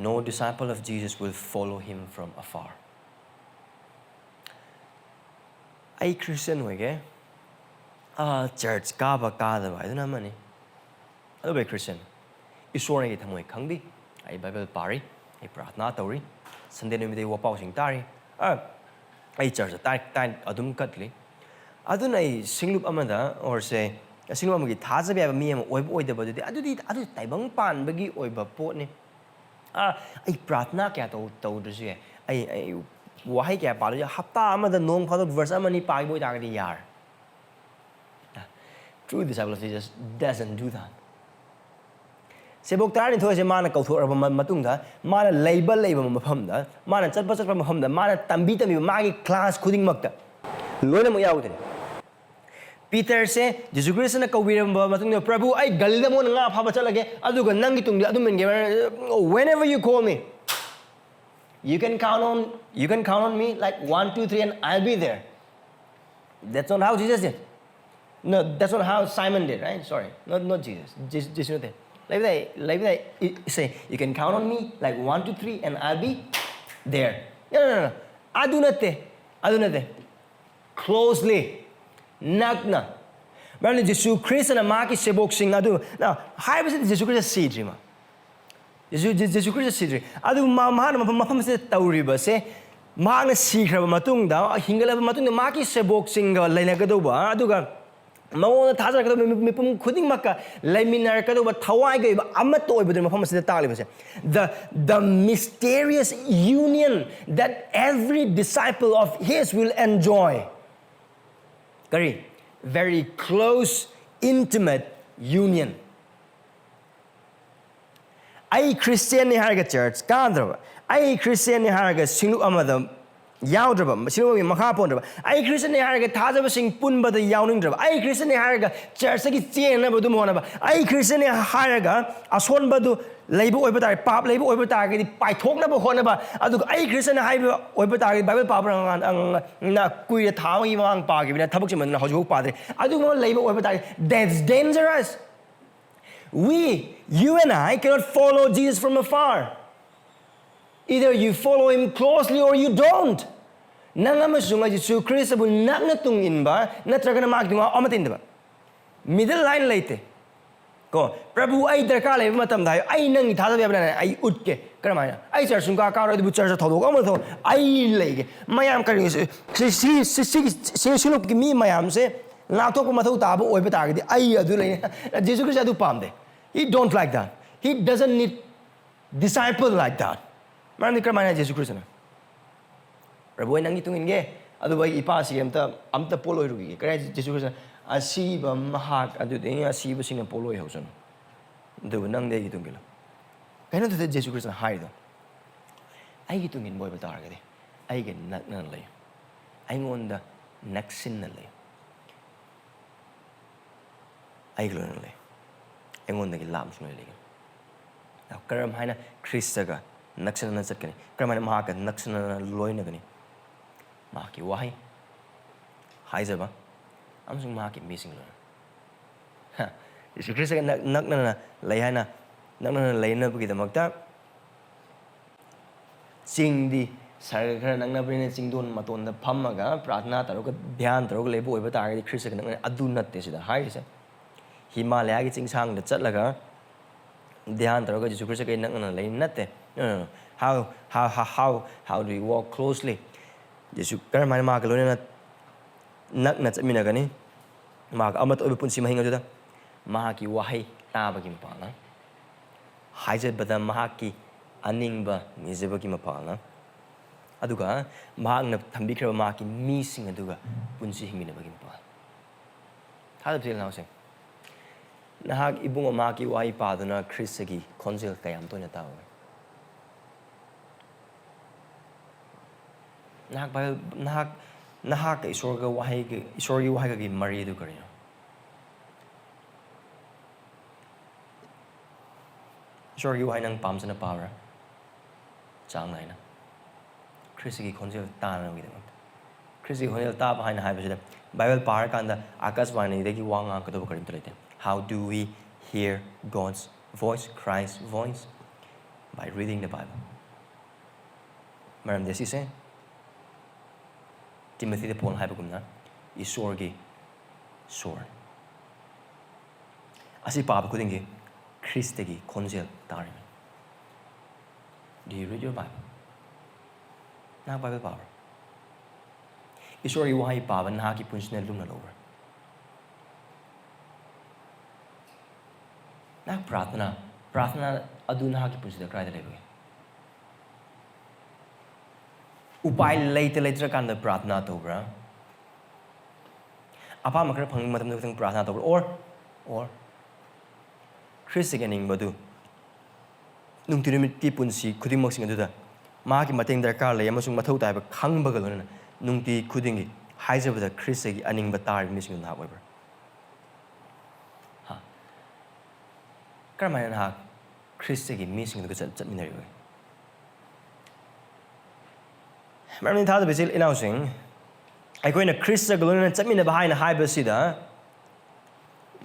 No disciple of Jesus will follow him from afar. ꯑꯩ ꯈ꯭ꯔꯤꯁꯇꯤꯌꯟ ꯑꯣꯏꯒꯦ, ꯆꯔꯆ ꯀꯥꯕ ꯀꯥꯗꯕ ꯍꯥꯏꯗꯨꯅ ꯑꯃꯅꯤ꯫ ꯑꯗꯨꯕꯨ ꯑꯩ ꯈ꯭ꯔꯤꯁꯇꯤꯌꯟ, ꯏꯁꯣꯔꯅ ꯑꯩꯒꯤ ꯊꯃꯣꯏ ꯈꯪꯕꯤ꯫ ꯑꯩ ꯕꯥꯏꯕꯜ ꯄꯥꯔꯤ, ꯑꯩ ꯄ꯭ꯔꯥꯊꯅꯥ ꯇꯧꯔꯤ, ꯁꯟꯗꯦ ꯅꯨꯃꯤꯠꯇ ꯑꯩ ꯋꯥꯄꯥꯎꯁꯤꯡ ꯇꯥꯔꯤ꯫ ꯑ, ꯑꯩ ꯆꯔꯆꯇ ꯇꯥꯏ, ꯇꯥꯏ, ꯑꯗꯨꯝ ꯀꯠꯂꯤ꯫ ꯑꯗꯨꯅ ꯑꯩ ꯁꯤꯡꯂꯨꯞ ꯑꯃꯗ ꯑꯣꯔꯁꯦ ꯁꯤꯡꯂꯨꯞ ꯑꯃꯒꯤ ꯊꯥꯖꯕ ꯌꯥꯕ ꯃꯤ ꯑꯃ ꯑꯣꯏꯕ ꯑꯣꯏꯗꯕ ꯑꯗꯨꯗꯤ, ꯑꯗꯨꯗꯤ ꯑꯗꯨ ꯇꯥꯏꯕꯪ ꯄꯥꯟꯕꯒꯤ ꯑꯣꯏꯕ ꯄꯣꯠꯅꯤ꯫ ꯑ, ꯑꯩ ꯄ꯭ꯔꯥꯊꯅꯥ ꯀꯌꯥ ꯇꯧ-, ꯇꯧꯗ꯭ꯔꯁꯨ ꯌꯥꯏ꯫ ꯑꯩ, ꯑꯩ ꯋꯥꯍꯩ ꯀꯌꯥ ꯄꯥꯗ꯭ꯔꯁꯨ ꯌꯥꯏ꯫ ꯍꯞꯇꯥ ꯑꯃꯗ ꯅꯣꯡ ꯐꯥꯗꯣꯛ ꯚꯔꯁ ꯑꯃꯅꯤ ꯄꯥꯈꯤꯕ ꯑꯣꯏꯇꯥꯔꯒꯗꯤ ꯌꯥꯔꯦ꯫ True disciple of Jesus doesn't do that. ꯁꯦꯕꯣꯛ ꯇꯔꯥꯅꯤꯊꯣꯏꯁꯦ ꯃꯥꯅ ꯀꯧꯊꯣꯛꯑꯕ ꯃ-, ꯃꯇꯨꯡꯗ, ꯃꯥꯅ ꯂꯩꯕ ꯂꯩꯕ ꯃꯐꯝꯗ, ꯃꯥꯅ ꯆꯠꯄ ꯆꯠꯄ ꯃꯐꯝꯗ, ꯃꯥꯅ ꯇꯝꯕꯤ ꯇꯝꯕꯤꯕ ꯃꯥꯒꯤ ꯀ꯭ꯂꯥꯁ ꯈꯨꯗꯤꯡꯃꯛꯇ ꯂꯣꯏꯅꯃꯛ ꯌꯥꯎꯗꯣꯏꯅꯤ꯫ ꯄꯤꯇꯔꯁꯦ ꯖꯤꯁꯨ ꯈ꯭ꯔꯤꯁꯇꯅ ꯀꯧꯕꯤꯔꯝꯕ ꯃꯇꯨꯡꯗ, "ꯄ꯭ꯔꯚꯨ, ꯑꯩ ꯒꯂꯤꯂꯤꯗ ꯃꯉꯣꯟꯗ ꯉꯥ ꯐꯥꯕ ꯆꯠꯂꯒꯦ, ꯑꯗꯨꯒ ꯅꯪꯒꯤ ꯇꯨꯡꯗ ꯑꯗꯨꯝ ꯏꯟꯒꯦ, whenever you call me, you can count on, you can count on me like one, two, three, and I'll be there." That's not how Jesus did. No, that's not how Simon did, right? Sorry, not, not Jesus. Jesus, Jesus not there. Like that, like that, say, "You can count on me like one, two, three, and I'll be there." No, no, no, no. ꯑꯗꯨ ꯅꯠꯇꯦ, ꯑꯗꯨ ꯅꯠꯇꯦ꯫ Closely, ꯅꯛꯅ꯫ ꯃꯔꯝꯗꯤ ꯖꯤꯁꯨ ꯈ꯭ꯔꯤꯁꯇꯅ ꯃꯍꯥꯛꯀꯤ ꯁꯦꯕꯣꯛꯁꯤꯡ ꯑꯗꯨ, now, ꯍꯥꯏꯕꯁꯤꯗꯤ ꯖꯤꯁꯨ ꯈ꯭ꯔꯤꯁꯇ ꯁꯤꯗ꯭ꯔꯤꯃ꯫ ꯖꯤꯁꯨ, ꯖꯤ-, ꯖꯤꯁꯨ ꯈ꯭ꯔꯤꯁꯇ ꯁꯤꯗ꯭ꯔꯤ꯫ ꯑꯗꯨꯕꯨ ꯃꯥ-, ꯃꯍꯥꯛꯅ ꯃꯐꯝ, ꯃꯐꯝꯁꯤꯗ ꯇꯧꯔꯤꯕꯁꯦ, ꯃꯍꯥꯛꯅ ꯁꯤꯈ꯭ꯔꯕ ꯃꯇꯨꯡꯗ, ꯍꯤꯡꯒꯠꯂꯕ ꯃꯇꯨꯡꯗ ꯃꯍꯥꯛꯀꯤ ꯁꯦꯕꯣꯛꯁꯤꯡꯒ ꯂꯩꯅꯒꯗꯧꯕ, ꯑꯗꯨꯒ ꯃꯉꯣꯟꯗ ꯊꯥꯖꯔꯛꯀꯗꯧꯕ ꯃꯤ-, ꯃꯤꯄꯨꯝ ꯈꯨꯗꯤꯡꯃꯛꯀ ꯂꯩꯃꯤꯟꯅꯔꯛꯀꯗꯧꯕ ꯊꯋꯥꯏꯒꯤ ꯑꯣꯏꯕ ꯑꯃꯠꯇ ꯑꯣꯏꯕꯗꯨꯅꯤ ꯃꯐꯝ ꯑꯁꯤꯗ ꯇꯥꯛꯂꯤꯕꯁꯦ꯫ The, the mysterious union that every disciple of his will enjoy. ꯀꯔꯤ? Very close, intimate union. ꯑꯩ ꯈ꯭ꯔꯤꯁꯇꯤꯌꯟꯅꯤ ꯍꯥꯏꯔꯒ ꯆꯔꯆ ꯀꯥꯗ꯭ꯔꯕ, ꯑꯩ ꯈ꯭ꯔꯤꯁꯇꯤꯌꯟꯅꯤ ꯍꯥꯏꯔꯒ ꯁꯤꯡꯂꯨꯞ ꯑꯃꯗ ꯌꯥꯎꯗ꯭ꯔꯕ, ꯁꯤꯡꯂꯨꯞ ꯑꯃꯒꯤ ꯃꯈꯥ ꯄꯣꯟꯗ꯭ꯔꯕ, ꯑꯩ ꯈ꯭ꯔꯤꯁꯇꯤꯌꯟꯅꯤ ꯍꯥꯏꯔꯒ ꯊꯥꯖꯕꯁꯤꯡ ꯄꯨꯟꯕꯗ ꯌꯥꯎꯅꯤꯡꯗ꯭ꯔꯕ, ꯑꯩ ꯈ꯭ꯔꯤꯁꯇꯤꯌꯟꯅꯤ ꯍꯥꯏꯔꯒ ꯆꯔꯆꯇꯒꯤ ꯆꯦꯟꯅꯕ ꯑꯗꯨꯝ ꯍꯣꯠꯅꯕ, ꯑꯩ ꯈ꯭ꯔꯤꯁꯇꯤꯌꯟꯅꯤ ꯍꯥꯏꯔꯒ ꯑꯁꯣꯟꯕꯗꯨ ꯂꯩꯕ ꯑꯣꯏꯕ ꯇꯥꯔꯦ, ꯄꯥꯞ ꯂꯩꯕ ꯑꯣꯏꯕ ꯇꯥꯔꯒꯗꯤ ꯄꯥꯏꯊꯣꯛꯅꯕ ꯍꯣꯠꯅꯕ, ꯑꯗꯨꯒ ꯑꯩ ꯈ꯭ꯔꯤꯁꯇꯤꯌꯟ ꯍꯥꯏꯕ ꯑꯣꯏꯕ ꯇꯥꯔꯒꯗꯤ ꯕꯥꯏꯕꯜ ꯄꯥꯕ ꯉ-, ꯉ-, ꯉ-, ꯀꯨꯏꯔꯦ, ꯊꯥ ꯑꯃꯒꯤ ꯃꯃꯥꯡ ꯄꯥꯈꯤꯕꯅꯤꯅ ꯊꯕꯛ ꯆꯤꯟꯃꯟꯗꯅ ꯍꯧꯖꯤꯛꯐꯥꯎ ꯄꯥꯗ꯭ꯔꯤ꯫ ꯑꯗꯨꯒꯨꯝꯕ ꯂꯩꯕ ꯑꯣꯏꯕ ꯇꯥꯔꯒꯗꯤ, that's dangerous. We, you and I cannot follow Jesus from afar. Either you follow him closely or you don't. ꯅꯪ ꯑꯃꯁꯨꯡ ꯑꯩ ꯖꯤꯁꯨ ꯈ꯭ꯔꯤꯁꯇꯕꯨ ꯅꯛꯅ ꯇꯨꯡ ꯏꯟꯕ ꯅꯠꯇ꯭ꯔꯒꯅ ꯃꯍꯥꯛꯀꯤ ꯇꯨꯡ ꯑꯃꯠꯇ ꯏꯟꯗꯕ꯫ Middle line ꯂꯩꯇꯦ꯫ ꯀꯣ, ꯄ꯭ꯔꯚꯨ, ꯑꯩ ꯗꯔꯀꯥꯔ ꯂꯩꯕ ꯃꯇꯝꯗ ꯍꯥꯏꯌꯨ, ꯑꯩ ꯅꯪꯒꯤ ꯊꯥꯖꯕ ꯌꯥꯕ ꯂꯩꯔꯦ, ꯑꯩ ꯎꯠꯀꯦ꯫ ꯀꯔꯝꯍꯥꯏꯅ? ꯑꯩ ꯆꯔꯆ ꯁꯨꯡꯀꯥ ꯀꯥꯔꯣꯏ, ꯑꯗꯨꯕꯨ ꯆꯔꯆꯇ ꯊꯧꯗꯣꯛ ꯑꯃ ꯊꯣꯛ ꯑꯩ ꯂꯩꯒꯦ꯫ ꯃꯌꯥꯝ ꯀꯔꯤ ꯁꯤ, ꯁꯤ, ꯁꯤ, ꯁꯤ, ꯁꯤ, ꯁꯤ ꯁꯨꯂꯨꯞꯀꯤ ꯃꯤ ꯃꯌꯥꯝꯁꯦ ꯂꯥꯛꯊꯣꯛꯄ ꯃꯊꯧ ꯇꯥꯕ ꯑꯣꯏꯕ ꯇꯥꯔꯒꯗꯤ ꯑꯩ ꯑꯗꯨ ꯂꯩꯅꯤ꯫ ꯖꯤꯁꯨ ꯈ꯭ꯔꯤꯁꯇ ꯑꯗꯨ ꯄꯥꯝꯗꯦ꯫ He don't like that. He doesn't need disciple like that. ꯃꯔꯝꯗꯤ ꯀꯔꯝꯍꯥꯏꯅ ꯖꯤꯁꯨ ꯈ꯭ꯔꯤꯁꯇꯅ? "ꯄ꯭ꯔꯚꯨ, ꯑꯩ ꯅꯪꯒꯤ ꯇꯨꯡ ꯏꯟꯒꯦ, ꯑꯗꯨꯕꯨ ꯑꯩꯒꯤ ꯏꯄꯥꯁꯤ ꯑꯝꯇ, ꯑꯝꯇ ꯄꯣꯠꯂꯣꯏꯔꯨꯈꯤꯒꯦ"꯫ ꯀꯔꯤ ꯍꯥꯏ ꯖꯤꯁꯨ ꯈ꯭ꯔꯤꯁꯇꯅ? "ꯑꯁꯤꯕ ꯃꯍꯥꯛ ꯑꯗꯨꯗꯤ ꯑꯁꯤꯕꯁꯤꯡꯅ ꯄꯣꯠꯂꯣꯏ ꯍꯧꯁꯅꯨ, ꯑꯗꯨꯕꯨ ꯅꯪꯗꯤ ꯑꯩꯒꯤ ꯇꯨꯡ ꯏꯜꯂꯨ"꯫ ꯀꯩꯅꯣ ꯑꯗꯨꯗ ꯖꯤꯁꯨ ꯈ꯭ꯔꯤꯁꯇꯅ ꯍꯥꯏꯔꯤꯗꯣ? "ꯑꯩꯒꯤ ꯇꯨꯡ ꯏꯟꯕ ꯑꯣꯏꯕ ꯇꯥꯔꯒꯗꯤ ꯑꯩꯒ ꯅꯛꯅꯅ ꯂꯩꯌꯨ, ꯑꯩꯉꯣꯟꯗ ꯅꯛꯁꯤꯟꯅ ꯂꯩꯌꯨ, ꯑꯩꯒ ꯂꯣꯏꯅꯅ ꯂꯩꯌꯨ, ꯑꯩꯉꯣꯟꯗꯒꯤ ꯂꯥꯞꯅ ꯁꯨꯡꯂꯩ ꯂꯩꯒꯅꯨ"꯫ ꯀꯔꯝ ꯍꯥꯏꯅ ꯈ꯭ꯔꯤꯁꯇꯒ ꯅꯛꯁꯤꯟꯅꯅ ꯆꯠꯀꯅꯤ? ꯀꯔꯝ ꯍꯥꯏꯅ ꯃꯍꯥꯛꯀ ꯅꯛꯁꯤꯟꯅꯅ ꯂꯣꯏꯅꯒꯅꯤ? ꯃꯍꯥꯛꯀꯤ ꯋꯥꯍꯩ ꯍꯥꯏꯖꯕ ꯑꯃꯁꯨꯡ ꯃꯍꯥꯛꯀꯤ ꯃꯤꯁꯤꯡ ꯂꯣꯏꯅ꯫ ꯍ, ꯖꯤꯁꯨ ꯈ꯭ꯔꯤꯁꯇꯒ ꯅꯛ-, ꯅꯛꯅꯅ ꯂꯩ ꯍꯥꯏꯅ, ꯅꯛꯅꯅ ꯂꯩꯅꯕꯒꯤꯗꯃꯛꯇ ꯆꯤꯡꯗꯤ ꯁꯍꯔꯒ ꯈꯔ ꯅꯛꯅꯕꯅꯤꯅ ꯆꯤꯡꯗꯣꯟ ꯃꯇꯣꯟꯗ ꯐꯝꯃꯒ ꯄ꯭ꯔꯥꯊꯅꯥ ꯇꯧꯔꯒ ꯙ꯭ꯌꯥꯟ ꯇꯧꯔꯒ ꯂꯩꯕ ꯑꯣꯏꯕ ꯇꯥꯔꯒꯗꯤ ꯈ꯭ꯔꯤꯁꯇꯒ ꯅꯛꯅ, ꯑꯗꯨ ꯅꯠꯇꯦ ꯁꯤꯗ ꯍꯥꯏꯔꯤꯁꯦ꯫ ꯍꯤꯃꯥꯂꯌꯥꯒꯤ ꯆꯤꯡꯁꯥꯡꯗ ꯆꯠꯂꯒ ꯙ꯭ꯌꯥꯟ ꯇꯧꯔꯒ ꯖꯤꯁꯨ ꯈ꯭ꯔꯤꯁꯇꯒ ꯅꯛꯅꯅ ꯂꯩ ꯅꯠꯇꯦ꯫ No, no, no. How, how, how, how, how do we walk closely? ꯖꯤꯁꯨ ꯀꯔꯝꯍꯥꯏꯅ ꯃꯍꯥꯛꯀ ꯂꯣꯏꯅꯅ ꯅꯛꯅ ꯆꯠꯃꯤꯟꯅꯒꯅꯤ? ꯃꯍꯥꯛ ꯑꯃꯠꯇ ꯑꯣꯏꯕ ꯄꯨꯟꯁꯤ ꯃꯍꯤꯡ ꯑꯗꯨꯗ ꯃꯍꯥꯛꯀꯤ ꯋꯥꯍꯩ ꯇꯥꯕꯒꯤ ꯃꯄꯥꯡꯅ, ꯍꯥꯏꯖꯕꯗ ꯃꯍꯥꯛꯀꯤ ꯑꯅꯤꯡꯕ ꯅꯤꯖꯕꯒꯤ ꯃꯄꯥꯡꯅ, ꯑꯗꯨꯒ ꯃꯍꯥꯛꯅ ꯊꯝꯕꯤꯈ꯭ꯔꯕ ꯃꯍꯥꯛꯀꯤ ꯃꯤꯁꯤꯡ ꯑꯗꯨꯒ ꯄꯨꯟꯁꯤ ꯍꯤꯡꯃꯤꯟꯅꯕꯒꯤ ꯃꯄꯥꯡ꯫ ꯊꯥꯖꯕ ꯏꯅꯥꯎꯁꯤꯡ, ꯅꯍꯥꯛ ꯏꯕꯨꯡ ꯑꯃꯒꯤ ꯋꯥꯍꯩ ꯄꯥꯗꯨꯅ ꯈ꯭ꯔꯤꯁꯇꯒꯤ ꯈꯣꯟꯖꯦꯜ ꯀꯌꯥꯝ ꯇꯣꯏꯅ ꯇꯥꯕꯒꯦ? ꯅꯍꯥꯛ ꯕꯥꯏꯕꯜ, ꯅꯍꯥꯛ, ꯅꯍꯥꯛꯀ ꯏꯁꯣꯔꯒ ꯋꯥꯍꯩꯒ, ꯏꯁꯣꯔꯒꯤ ꯋꯥꯍꯩꯒꯒꯤ ꯃꯔꯤ ꯑꯗꯨ ꯀꯔꯤꯅꯣ? ꯏꯁꯣꯔꯒꯤ ꯋꯥꯍꯩ ꯅꯪ ꯄꯥꯝꯖꯅ ꯄꯥꯕ꯭ꯔꯥ? ꯆꯥꯡ ꯅꯥꯏꯅ꯫ ꯈ꯭ꯔꯤꯁꯇꯒꯤ ꯈꯣꯟꯖꯦꯜ ꯇꯥꯅꯕꯒꯤꯗꯃꯛꯇ꯫ ꯈ꯭ꯔꯤꯁꯇꯒꯤ ꯈꯣꯟꯖꯦꯜ ꯇꯥꯕ ꯍꯥꯏꯅ ꯍꯥꯏꯕꯁꯤꯗ ꯕꯥꯏꯕꯜ ꯄꯥꯔꯀꯥꯟꯗ ꯑꯀꯥꯁꯕꯥꯅꯤꯗꯒꯤ ꯋꯥ ꯉꯥꯡꯒꯗꯧꯕ ꯀꯔꯤꯝꯇ ꯂꯩꯇꯦ꯫ How do we hear God's voice, Christ's voice? By reading the Bible. ꯃꯔꯝꯗꯤ ꯑꯁꯤꯁꯦ ꯇꯤꯃꯣꯊꯤꯗ ꯄꯣꯜꯅ ꯍꯥꯏꯕꯒꯨꯝꯅ ꯏꯁꯣꯔꯒꯤ ꯁꯣꯔ꯫ ꯑꯁꯤ ꯄꯥꯕ ꯈꯨꯗꯤꯡꯒꯤ ꯈ꯭ꯔꯤꯁꯇꯒꯤ ꯈꯣꯟꯖꯦꯜ ꯇꯥꯔꯤꯕꯅꯤ꯫ Do you read your Bible? ꯅꯍꯥꯛ ꯕꯥꯏꯕꯜ ꯄꯥꯕ꯭ꯔꯥ? ꯏꯁꯣꯔꯒꯤ ꯋꯥꯍꯩ ꯄꯥꯕ ꯅꯍꯥꯛꯀꯤ ꯄꯨꯟꯁꯤꯅ ꯂꯨꯝꯅ ꯂꯧꯕ꯭ꯔꯥ? ꯅꯍꯥꯛ ꯄ꯭ꯔꯥꯊꯅꯥ, ꯄ꯭ꯔꯥꯊꯅꯥ ꯑꯗꯨ ꯅꯍꯥꯛꯀꯤ ꯄꯨꯟꯁꯤꯗ ꯀꯗꯥꯏꯗ ꯂꯩꯕꯒꯦ? ꯎꯄꯥꯏ ꯂꯩꯇ ꯂꯩꯇ꯭ꯔꯀꯥꯟꯗ ꯄ꯭ꯔꯥꯊꯅꯥ ꯇꯧꯕ꯭ꯔꯥ? ꯑꯄꯥꯝꯕ ꯈꯔ ꯐꯪꯕ ꯃꯇꯝꯗ ꯈꯛꯇꯪ ꯄ꯭ꯔꯥꯊꯅꯥ ꯇꯧꯕ꯭ꯔꯥ? Or, or ꯈ꯭ꯔꯤꯁꯇꯒꯤ ꯑꯅꯤꯡꯕꯗꯨ ꯅꯨꯡꯇꯤ ꯅꯨꯃꯤꯠꯀꯤ ꯄꯨꯟꯁꯤ ꯈꯨꯗꯤꯡꯃꯛꯁꯤꯡ ꯑꯗꯨꯗ ꯃꯍꯥꯛꯀꯤ ꯃꯇꯦꯡ ꯗꯔꯀꯥꯔ ꯂꯩ ꯑꯃꯁꯨꯡ ꯃꯊꯧ ꯇꯥꯏꯕ ꯈꯪꯕꯒ ꯂꯣꯏꯅꯅ ꯅꯨꯡꯇꯤ ꯈꯨꯗꯤꯡꯒꯤ ꯍꯥꯏꯖꯕꯗ ꯈ꯭ꯔꯤꯁꯇꯒꯤ ꯑꯅꯤꯡꯕ ꯇꯥꯔꯤꯕ ꯃꯤꯁꯤꯡꯗꯨ ꯅꯍꯥꯛ ꯑꯣꯏꯕ꯭ꯔꯥ? ꯍꯥ? ꯀꯔꯝꯍꯥꯏꯅ ꯅꯍꯥꯛ ꯈ꯭ꯔꯤꯁꯇꯒꯤ ꯃꯤꯁꯤꯡꯗꯨꯒ ꯆꯠ-, ꯆꯠꯃꯤꯟꯅꯔꯤꯕꯒꯦ? ꯃꯔꯝꯗꯤ ꯊꯥꯖꯕ ꯏꯆꯤꯜ ꯏꯅꯥꯎꯁꯤꯡ, ꯑꯩꯈꯣꯏꯅ ꯈ꯭ꯔꯤꯁꯇꯒ ꯂꯣꯏꯅꯅ ꯆꯠꯃꯤꯟꯅꯕ ꯍꯥꯏꯅ ꯍꯥꯏꯕꯁꯤꯗ,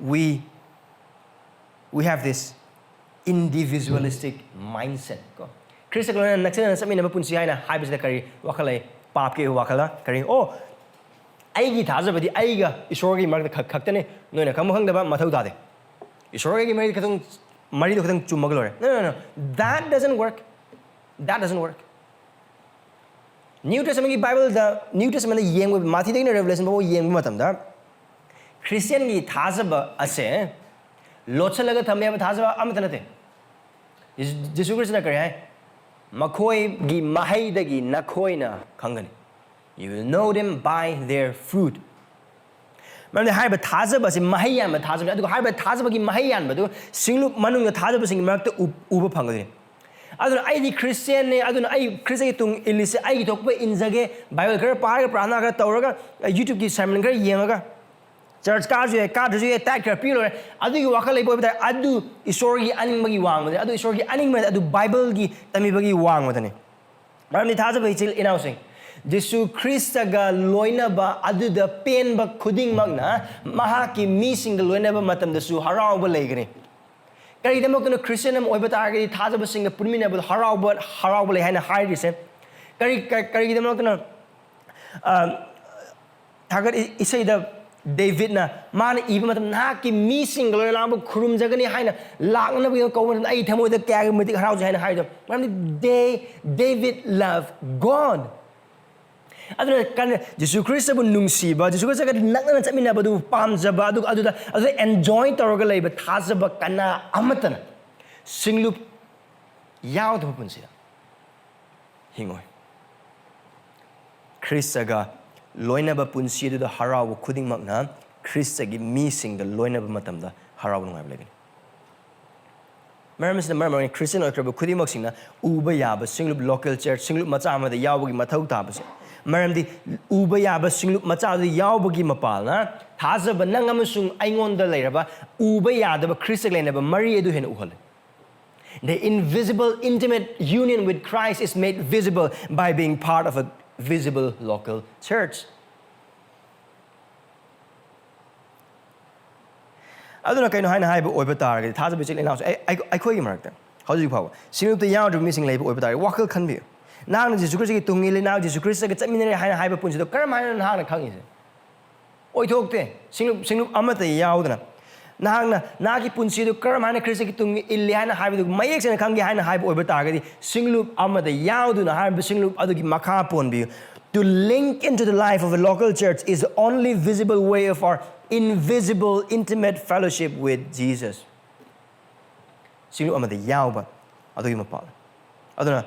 we, we have this individualistic mindset ꯀꯣ꯫ ꯈ꯭ꯔꯤꯁꯇꯒ ꯂꯣꯏꯅꯅ ꯅꯛꯁꯤꯟꯅꯅ ꯆꯠꯃꯤꯟꯅꯕ ꯄꯨꯟꯁꯤ ꯍꯥꯏꯅ ꯍꯥꯏꯕꯁꯤꯗ ꯀꯔꯤ ꯋꯥꯈꯜ ꯂꯩ? ꯄꯥꯞꯀꯤ ꯋꯥꯈꯜꯂ? ꯀꯔꯤ? ꯑꯣ, ꯑꯩꯒꯤ ꯊꯥꯖꯕꯗꯤ ꯑꯩꯒ ꯏꯁꯣꯔꯒꯤ ꯃꯔꯛꯇ ꯈꯛ-, ꯈꯛꯇꯅꯤ꯫ ꯅꯣꯏꯅ ꯈꯪꯕ ꯈꯪꯗꯕ ꯃꯊꯧ ꯇꯥꯗꯦ꯫ ꯏꯁꯣꯔꯒꯤ ꯃꯔꯤ ꯈꯛꯇꯪ, ꯃꯔꯤꯗꯣ ꯈꯛꯇꯪ ꯆꯨꯝꯃꯒ ꯂꯣꯏꯔꯦ꯫ No, no, no. That doesn't work. That doesn't work. New Testamentꯀꯤ Bibleꯗ, New Testamentꯗ ꯌꯦꯡꯕ, ꯃꯥꯊꯤꯗꯒꯤꯅ Revelation ꯐꯥꯎꯕ ꯌꯦꯡꯕ ꯃꯇꯝꯗ, ꯈ꯭ꯔꯤꯁꯇꯤꯌꯥꯟꯒꯤ ꯊꯥꯖꯕ ꯑꯁꯦ ꯂꯣꯠꯁꯤꯜꯂꯒ ꯊꯝꯃꯦ ꯍꯥꯏꯕ ꯊꯥꯖꯕ ꯑꯃꯠꯇ ꯅꯠꯇꯦ꯫ ꯖꯤꯁꯨ, ꯖꯤꯁꯨ ꯈ꯭ꯔꯤꯁꯇꯅ ꯀꯔꯤ ꯍꯥꯏ? "ꯃꯈꯣꯏꯒꯤ ꯃꯍꯩꯗꯒꯤ ꯅꯈꯣꯏꯅ ꯈꯪꯒꯅꯤ." "You will know them by their fruit." ꯃꯔꯝꯗꯤ ꯍꯥꯏꯔꯤꯕ ꯊꯥꯖꯕ ꯑꯁꯤ ꯃꯍꯩ ꯌꯥꯟꯕ ꯊꯥꯖꯕꯅꯤ꯫ ꯑꯗꯨꯒ ꯍꯥꯏꯔꯤꯕ ꯊꯥꯖꯕꯒꯤ ꯃꯍꯩ ꯌꯥꯟꯕꯗꯨ ꯁꯤꯡꯂꯨꯞ ꯃꯅꯨꯡꯗ ꯊꯥꯖꯕꯁꯤꯡꯒꯤ ꯃꯔꯛꯇ ꯎ-, ꯎꯕ ꯐꯪꯒꯗꯣꯏꯅꯤ꯫ ꯑꯗꯨꯅ ꯑꯩꯗꯤ ꯈ꯭ꯔꯤꯁꯇꯤꯌꯥꯟꯅꯤ, ꯑꯗꯨꯅ ꯑꯩ ꯈ꯭ꯔꯤꯁꯇꯒꯤ ꯇꯨꯡ ꯏꯜꯂꯤꯁꯦ, ꯑꯩꯒꯤ ꯊꯣꯛꯄ ꯏꯟꯖꯒꯦ, ꯕꯥꯏꯕꯜ ꯈꯔ ꯄꯥꯔꯒ, ꯄ꯭ꯔꯥꯊꯅꯥ ꯈꯔ ꯇꯧꯔꯒ, YouTubeꯀꯤ sermon ꯈꯔ ꯌꯦꯡꯉꯒ, ꯆꯔꯆ ꯀꯥꯔꯁꯨ ꯌꯥꯏ, ꯀꯥꯗ꯭ꯔꯁꯨ ꯌꯥꯏ, tithe ꯈꯔ ꯄꯤꯔ ꯂꯣꯏꯔꯦ꯫ ꯑꯗꯨꯒꯤ ꯋꯥꯈꯜ ꯂꯩꯕ ꯑꯣꯏꯕ ꯇꯥꯔꯦ, ꯑꯗꯨ ꯏꯁꯣꯔꯒꯤ ꯑꯅꯤꯡꯕꯒꯤ ꯋꯥꯡꯃꯗꯅꯤ꯫ ꯑꯗꯨ ꯏꯁꯣꯔꯒꯤ ꯑꯅꯤꯡꯕ, ꯑꯗꯨ ꯕꯥꯏꯕꯜꯒꯤ ꯇꯝꯕꯤꯕꯒꯤ ꯋꯥꯡꯃꯗꯅꯤ꯫ ꯃꯔꯝꯗꯤ ꯊꯥꯖꯕ ꯏꯆꯤꯜ ꯏꯅꯥꯎꯁꯤꯡ, ꯖꯤꯁꯨ ꯈ꯭ꯔꯤꯁꯇꯒ ꯂꯣꯏꯅꯕ ꯑꯗꯨꯗ ꯄꯦꯟꯕ ꯈꯨꯗꯤꯡꯃꯛꯅ ꯃꯍꯥꯛꯀꯤ ꯃꯤꯁꯤꯡꯒ ꯂꯣꯏꯅꯕ ꯃꯇꯝꯗꯁꯨ ꯍꯔꯥꯎꯕ ꯂꯩꯒꯅꯤ꯫ ꯀꯔꯤꯒꯤꯗꯃꯛꯇꯅ ꯈ꯭ꯔꯤꯁꯇꯤꯌꯥꯟ ꯑꯃ ꯑꯣꯏꯕ ꯇꯥꯔꯒꯗꯤ ꯊꯥꯖꯕꯁꯤꯡꯒ ꯄꯨꯟꯃꯤꯟꯅꯕꯗ ꯍꯔꯥꯎꯕ, ꯍꯔꯥꯎꯕ ꯂꯩ ꯍꯥꯏꯅ ꯍꯥꯏꯔꯤꯁꯦ? ꯀꯔꯤ, ꯀ-, ꯀꯔꯤꯒꯤꯗꯃꯛꯇꯅ ꯊꯥꯒꯠ ꯏꯁꯩꯗ ꯗꯦꯕꯤꯠꯅ ꯃꯥꯅ ꯏꯕ ꯃꯇꯝꯗ, "ꯅꯍꯥꯛꯀꯤ ꯃꯤꯁꯤꯡꯒ ꯂꯣꯏꯅ ꯂꯥꯛꯄ ꯈꯨꯔꯨꯝꯖꯒꯅꯤ" ꯍꯥꯏꯅ ꯂꯥꯛꯅꯅꯕꯒꯤꯗꯃꯛ ꯀꯧꯕ ꯃꯇꯝꯗ, "ꯑꯩ ꯊꯃꯣꯏꯗ ꯀꯌꯥꯒꯤ ꯃꯇꯤꯛ ꯍꯔꯥꯎꯖꯩ" ꯍꯥꯏꯅ ꯍꯥꯏꯗꯣ, ꯃꯔꯝꯗꯤ they David love God. ꯑꯗꯨꯅ ꯀꯟ- ꯖꯤꯁꯨ ꯈ꯭ꯔꯤꯁꯇꯕꯨ ꯅꯨꯡꯁꯤꯕ, ꯖꯤꯁꯨ ꯈ꯭ꯔꯤꯁꯇꯒ ꯅꯛꯅꯅ ꯆꯠꯃꯤꯟꯅꯕꯗꯨ ꯄꯥꯝꯖꯕ, ꯑꯗꯨꯒ ꯑꯗꯨꯗ ꯑꯗꯨꯗ ꯑꯦꯟꯖꯣꯏ ꯇꯧꯔꯒ ꯂꯩꯕ ꯊꯥꯖꯕ ꯀꯅꯥ ꯑꯃꯠꯇꯅ ꯁꯤꯡꯂꯨꯞ ꯌꯥꯎꯗꯕ ꯄꯨꯟꯁꯤꯗ ꯍꯤꯡꯉꯣꯏ꯫ ꯈ꯭ꯔꯤꯁꯇꯒ ꯂꯣꯏꯅꯕ ꯄꯨꯟꯁꯤ ꯑꯗꯨꯗ ꯍꯔꯥꯎꯕ ꯈꯨꯗꯤꯡꯃꯛꯅ ꯈ꯭ꯔꯤꯁꯇꯒꯤ ꯃꯤꯁꯤꯡꯒ ꯂꯣꯏꯅꯕ ꯃꯇꯝꯗ ꯍꯔꯥꯎꯕ ꯅꯨꯡꯉꯥꯏꯕ ꯂꯩꯒꯅꯤ꯫ ꯃꯔꯝ ꯑꯁꯤꯅ ꯃꯔꯝ ꯑꯣꯏꯔꯒ ꯈ꯭ꯔꯤꯁꯇꯤꯌꯟ ꯑꯣꯏꯈ꯭ꯔꯕ ꯈꯨꯗꯤꯡꯃꯛꯁꯤꯡꯅ ꯎꯕ ꯌꯥꯕ ꯁꯤꯡꯂꯨꯞ, ꯂꯣꯀꯦꯜ ꯆꯔꯆ, ꯁꯤꯡꯂꯨꯞ ꯃꯆꯥ ꯑꯃꯗ ꯌꯥꯎꯕꯒꯤ ꯃꯊꯧ ꯇꯥꯕꯁꯦ, ꯃꯔꯝꯗꯤ ꯎꯕ ꯌꯥꯕ ꯁꯤꯡꯂꯨꯞ ꯃꯆꯥ ꯑꯗꯨ ꯌꯥꯎꯕꯒꯤ ꯃꯄꯥꯜꯅ ꯊꯥꯖꯕ ꯅꯪ ꯑꯃꯁꯨꯡ ꯑꯩꯉꯣꯟꯗ ꯂꯩꯔꯕ ꯎꯕ ꯌꯥꯗꯕ ꯈ꯭ꯔꯤꯁꯇꯒ ꯂꯩꯅꯕ ꯃꯔꯤ ꯑꯗꯨ ꯍꯦꯟꯅ ꯎꯍꯜꯂꯤ꯫ The invisible, intimate union with Christ is made visible by being part of a visible local church. ꯑꯗꯨꯅ ꯀꯩꯅꯣ ꯍꯥꯏꯅ ꯍꯥꯏꯕ ꯑꯣꯏꯕ ꯇꯥꯔꯒꯗꯤ, ꯊꯥꯖꯕ ꯏꯆꯤꯜ ꯏꯅꯥꯎꯁꯦ, ꯑꯩ- ꯑꯩ- ꯑꯩꯈꯣꯏꯒꯤ ꯃꯔꯛꯇ ꯍꯧꯖꯤꯛ ꯐꯥꯎꯕ ꯁꯤꯡꯂꯨꯞꯇ ꯌꯥꯎꯗ꯭ꯔꯤꯕ ꯃꯤꯁꯤꯡ ꯂꯩꯕ ꯑꯣꯏꯕ ꯇꯥꯔꯒꯗꯤ, ꯋꯥꯈꯜ ꯈꯟꯕꯤꯌꯨ꯫ ꯅꯍꯥꯛꯅ ꯖꯤꯁꯨ ꯈ꯭ꯔꯤꯁꯇꯒꯤ ꯇꯨꯡ ꯏꯜꯂꯤ, ꯅꯍꯥꯛ ꯖꯤꯁꯨ ꯈ꯭ꯔꯤꯁꯇꯒ ꯆꯠꯃꯤꯟꯅꯔꯦ ꯍꯥꯏꯅ ꯍꯥꯏꯕ ꯄꯨꯟꯁꯤꯗꯣ ꯀꯔꯝ ꯍꯥꯏꯅ ꯅꯍꯥꯛꯅ ꯈꯪꯉꯤꯁꯦ? ꯑꯣꯏꯊꯣꯛꯇꯦ꯫ ꯁꯤꯡꯂꯨꯞ, ꯁꯤꯡꯂꯨꯞ ꯑꯃꯠꯇ ꯌꯥꯎꯗꯅ ꯅꯍꯥꯛꯅ ꯅꯍꯥꯛꯀꯤ ꯄꯨꯟꯁꯤꯗꯨ ꯀꯔꯝ ꯍꯥꯏꯅ ꯈ꯭ꯔꯤꯁꯇꯒꯤ ꯇꯨꯡ ꯏꯜꯂꯤ ꯍꯥꯏꯅ ꯍꯥꯏꯕꯗꯨ ꯃꯌꯦꯛ ꯁꯦꯡꯅ ꯈꯪꯒꯦ ꯍꯥꯏꯅ ꯍꯥꯏꯕ ꯑꯣꯏꯕ ꯇꯥꯔꯒꯗꯤ, ꯁꯤꯡꯂꯨꯞ ꯑꯃꯗ ꯌꯥꯎꯗꯨꯅ ꯍꯥꯏꯔꯤꯕ ꯁꯤꯡꯂꯨꯞ ꯑꯗꯨꯒꯤ ꯃꯈꯥ ꯄꯣꯟꯕꯤꯌꯨ꯫ To link into the life of a local church is the only visible way of our invisible, intimate fellowship with Jesus. ꯁꯤꯡꯂꯨꯞ ꯑꯃꯗ ꯌꯥꯎꯕ ꯑꯗꯨꯒꯤ ꯃꯄꯥꯜ꯫ ꯑꯗꯨꯅ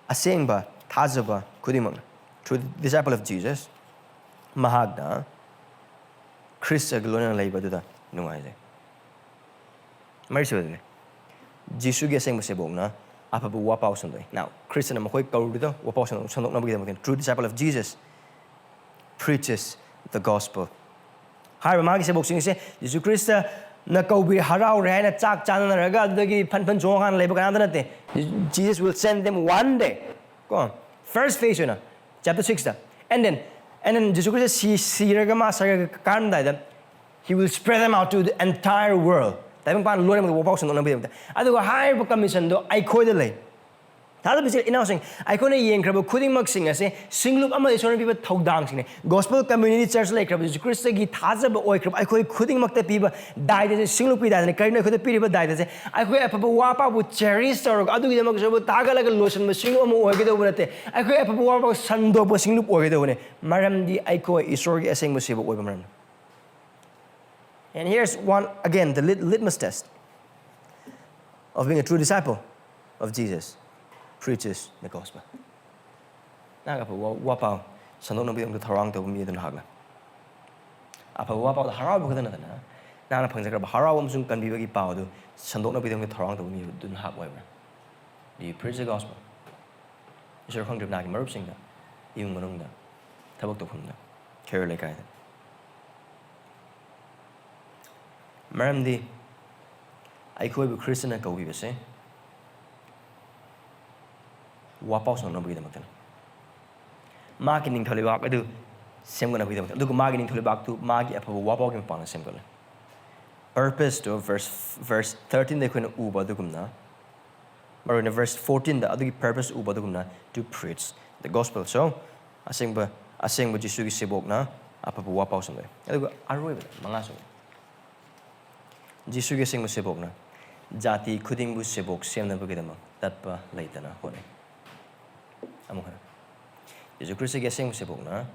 ꯑꯁꯦꯡꯕ ꯊꯥꯖꯕ ꯈꯨꯗꯤꯡꯃꯛꯅ, through the disciple of Jesus, ꯃꯍꯥꯛꯅ ꯈ꯭ꯔꯤꯁꯇꯒ ꯂꯣꯏꯅꯅ ꯂꯩꯕ ꯑꯗꯨꯗ ꯅꯨꯡꯉꯥꯏꯖꯩ꯫ ꯃꯔꯤꯁꯨꯕꯗꯅꯤ, ꯖꯤꯁꯨꯒꯤ ꯑꯁꯦꯡꯕ ꯁꯦꯕꯣꯛꯅ ꯑꯐꯕ ꯋꯥꯄꯥꯎ ꯁꯟꯗꯣꯛꯏ꯫ Now, ꯈ꯭ꯔꯤꯁꯇꯅ ꯃꯈꯣꯏ ꯀꯧꯔꯤꯗꯣ ꯋꯥꯄꯥꯎ ꯁꯟꯗꯣꯛ- ꯁꯟꯗꯣꯛꯅꯕꯒꯤꯗꯃꯛꯇꯅꯤ, true disciple of Jesus preaches the gospel. ꯍꯥꯏꯔꯤꯕ ꯃꯥꯒꯤ ꯁꯦꯕꯣꯛꯁꯤꯡꯁꯦ ꯖꯤꯁꯨ ꯈ꯭ꯔꯤꯁꯇꯅ ꯀꯧꯕꯤ ꯍꯔꯥꯎꯔꯦ ꯍꯥꯏꯅ ꯆꯥꯛ ꯆꯥꯅꯅꯔꯒ ꯑꯗꯨꯗꯒꯤ ꯐꯟ ꯐꯟ ꯆꯣꯡꯉꯀꯥꯟꯗ ꯂꯩꯕ ꯀꯅꯥꯝꯇ ꯅꯠꯇꯦ꯫ Jesus will send them one day. ꯀꯣ, first phase ꯑꯣꯏꯅ chapter sixꯇ꯫ And then, and then Jesus Christ ꯁꯤ- ꯁꯤꯔꯒ ꯃꯥ ꯁꯔꯒ ꯀꯥꯔꯝꯗꯥꯏꯗ, he will spread them out to the entire world. ꯇꯥꯏꯕꯪꯄꯥꯟ ꯂꯣꯏꯅꯃꯛꯇ ꯋꯥꯄꯥꯎ ꯁꯟꯗꯣꯛꯅꯕꯒꯤꯗꯃꯛꯇ꯫ ꯑꯗꯨꯒ ꯍꯥꯏꯔꯤꯕ ꯀꯃꯤꯁꯟꯗꯣ ꯑꯩꯈꯣꯏꯗ ꯂꯩ꯫ ꯊꯥꯖꯕ ꯏꯆꯤꯜ ꯏꯅꯥꯎꯁꯤꯡ, ꯑꯩꯈꯣꯏꯅ ꯌꯦꯡꯈ꯭ꯔꯕ ꯈꯨꯗꯤꯡꯃꯛꯁꯤꯡ ꯑꯁꯦ ꯁꯤꯡꯂꯨꯞ ꯑꯃ ꯏꯁꯣꯔꯅ ꯄꯤꯕ ꯊꯧꯗꯥꯡꯁꯤꯡꯅꯤ꯫ Gospel Community Church ꯂꯩꯈ꯭ꯔꯕ, ꯖꯤꯁꯨ ꯈ꯭ꯔꯤꯁꯇꯒꯤ ꯊꯥꯖꯕ ꯑꯣꯏꯈ꯭ꯔꯕ ꯑꯩꯈꯣꯏ ꯈꯨꯗꯤꯡꯃꯛꯇ ꯄꯤꯕ ꯗꯥꯏꯇꯁꯦ ꯁꯤꯡꯂꯨꯞꯀꯤ ꯗꯥꯏꯇꯅꯤ꯫ ꯀꯔꯤꯅꯣ ꯑꯩꯈꯣꯏꯗ ꯄꯤꯔꯤꯕ ꯗꯥꯏꯇꯁꯦ? ꯑꯩꯈꯣꯏ ꯑꯐꯕ ꯋꯥ ꯄꯥꯎꯕꯨ cherish ꯇꯧꯔꯒ ꯑꯗꯨꯒꯤꯗꯃꯛ ꯏꯁꯣꯔꯕꯨ ꯊꯥꯒꯠꯂꯒ ꯂꯣꯏꯁꯤꯟꯕ ꯁꯤꯡꯂꯨꯞ ꯑꯃ ꯑꯣꯏꯒꯗꯧꯕ ꯅꯠꯇꯦ꯫ ꯑꯩꯈꯣꯏ ꯑꯐꯕ ꯋꯥ ꯄꯥꯎ ꯁꯟꯗꯣꯛꯄ ꯁꯤꯡꯂꯨꯞ ꯑꯣꯏꯒꯗꯧꯕꯅꯤ꯫ ꯃꯔꯝꯗꯤ ꯑꯩꯈꯣꯏ ꯏꯁꯣꯔꯒꯤ ꯑꯁꯦꯡꯕ ꯁꯦꯕꯣꯛ ꯑꯣꯏꯕ ꯃꯔꯝꯅꯤ꯫ And here's one, again, the lit-, litmus test of being a true disciple of Jesus: preaches the gospel. ꯅꯍꯥꯛ ꯑꯐꯕ ꯋꯥ, ꯋꯥ ꯄꯥꯎ ꯁꯟꯗꯣꯛꯅꯕꯒꯤꯗꯃꯛꯇ ꯊꯧꯔꯥꯡ ꯇꯧꯕ ꯃꯤ ꯑꯗꯨ ꯅꯍꯥꯛꯅ꯫ ꯑꯐꯕ ꯋꯥ ꯄꯥꯎꯗ ꯍꯔꯥꯎꯕ ꯈꯛꯇ ꯅꯠꯇꯅ, ꯅꯍꯥꯛꯅ ꯐꯪꯖꯈ꯭ꯔꯕ ꯍꯔꯥꯎꯕ ꯑꯃꯁꯨꯡ ꯀꯟꯕꯤꯕꯒꯤ ꯄꯥꯎ ꯑꯗꯨ ꯁꯟꯗꯣꯛꯅꯕꯒꯤꯗꯃꯛꯇ ꯊꯧꯔꯥꯡ ꯇꯧꯕ ꯃꯤ ꯑꯗꯨ ꯅꯍꯥꯛ ꯑꯣꯏꯕ꯭ꯔꯥ? Do you preach the gospel? ꯏꯁꯣꯔ ꯈꯪꯗ꯭ꯔꯤꯕ ꯅꯍꯥꯛꯀꯤ ꯃꯔꯨꯞꯁꯤꯡꯗ, ꯏꯃꯨꯡ ꯃꯅꯨꯡꯗ, ꯊꯕꯛ ꯇꯧꯐꯝꯗ, ꯈꯦꯔꯣ ꯂꯩꯀꯥꯏꯗ꯫ ꯃꯔꯝꯗꯤ ꯑꯩꯈꯣꯏꯕꯨ ꯈ꯭ꯔꯤꯁꯇꯅ ꯀꯧꯕꯤꯕꯁꯦ ꯋꯥꯄꯥꯎ ꯁꯟꯗꯣꯛꯅꯕꯒꯤꯗꯃꯛꯇꯅꯤ꯫ ꯃꯥꯒꯤ ꯅꯤꯡꯊꯧ ꯂꯩꯕꯥꯛ ꯑꯗꯨ ꯁꯦꯝꯒꯠꯅꯕꯒꯤꯗꯃꯛꯇ, ꯑꯗꯨꯒ ꯃꯥꯒꯤ ꯅꯤꯡꯊꯧ ꯂꯩꯕꯥꯛꯇꯨ ꯃꯥꯒꯤ ꯑꯐꯕ ꯋꯥꯄꯥꯎꯒꯤ ꯃꯄꯥꯡꯅ ꯁꯦꯝꯒꯠꯂꯦ꯫ Purpose two verse, verse thirteen ꯗ ꯑꯩꯈꯣꯏꯅ ꯎꯕ ꯑꯗꯨꯒꯨꯝꯅ, ꯃꯔꯨꯑꯣꯏꯅ verse fourteen ꯗ ꯑꯗꯨꯒꯤ purpose ꯎꯕ ꯑꯗꯨꯒꯨꯝꯅ, to preach the gospel. So, ꯑꯁꯦꯡꯕ, ꯑꯁꯦꯡꯕ ꯖꯤꯁꯨꯒꯤ ꯁꯦꯕꯣꯛꯅ ꯑꯐꯕ ꯋꯥꯄꯥꯎ ꯁꯟꯗꯣꯛꯑꯦ꯫ ꯑꯗꯨꯒ ꯑꯔꯣꯏꯕꯗ, ꯃꯉꯥꯁꯨꯕ, ꯖꯤꯁꯨꯒꯤ ꯑꯁꯦꯡꯕ ꯁꯦꯕꯣꯛꯅ ꯖꯥꯇꯤ ꯈꯨꯗꯤꯡꯕꯨ ꯁꯦꯕꯣꯛ ꯁꯦꯝꯅꯕꯒꯤꯗꯃꯛ ꯇꯠꯄ ꯂꯩꯇꯅ ꯍꯣꯠꯅꯩ꯫ ꯑꯃꯨꯛ ꯍꯟꯅ, ꯖꯤꯁꯨ ꯈ꯭ꯔꯤꯁꯇꯒꯤ ꯑꯁꯦꯡꯕ ꯁꯦꯕꯣꯛꯅ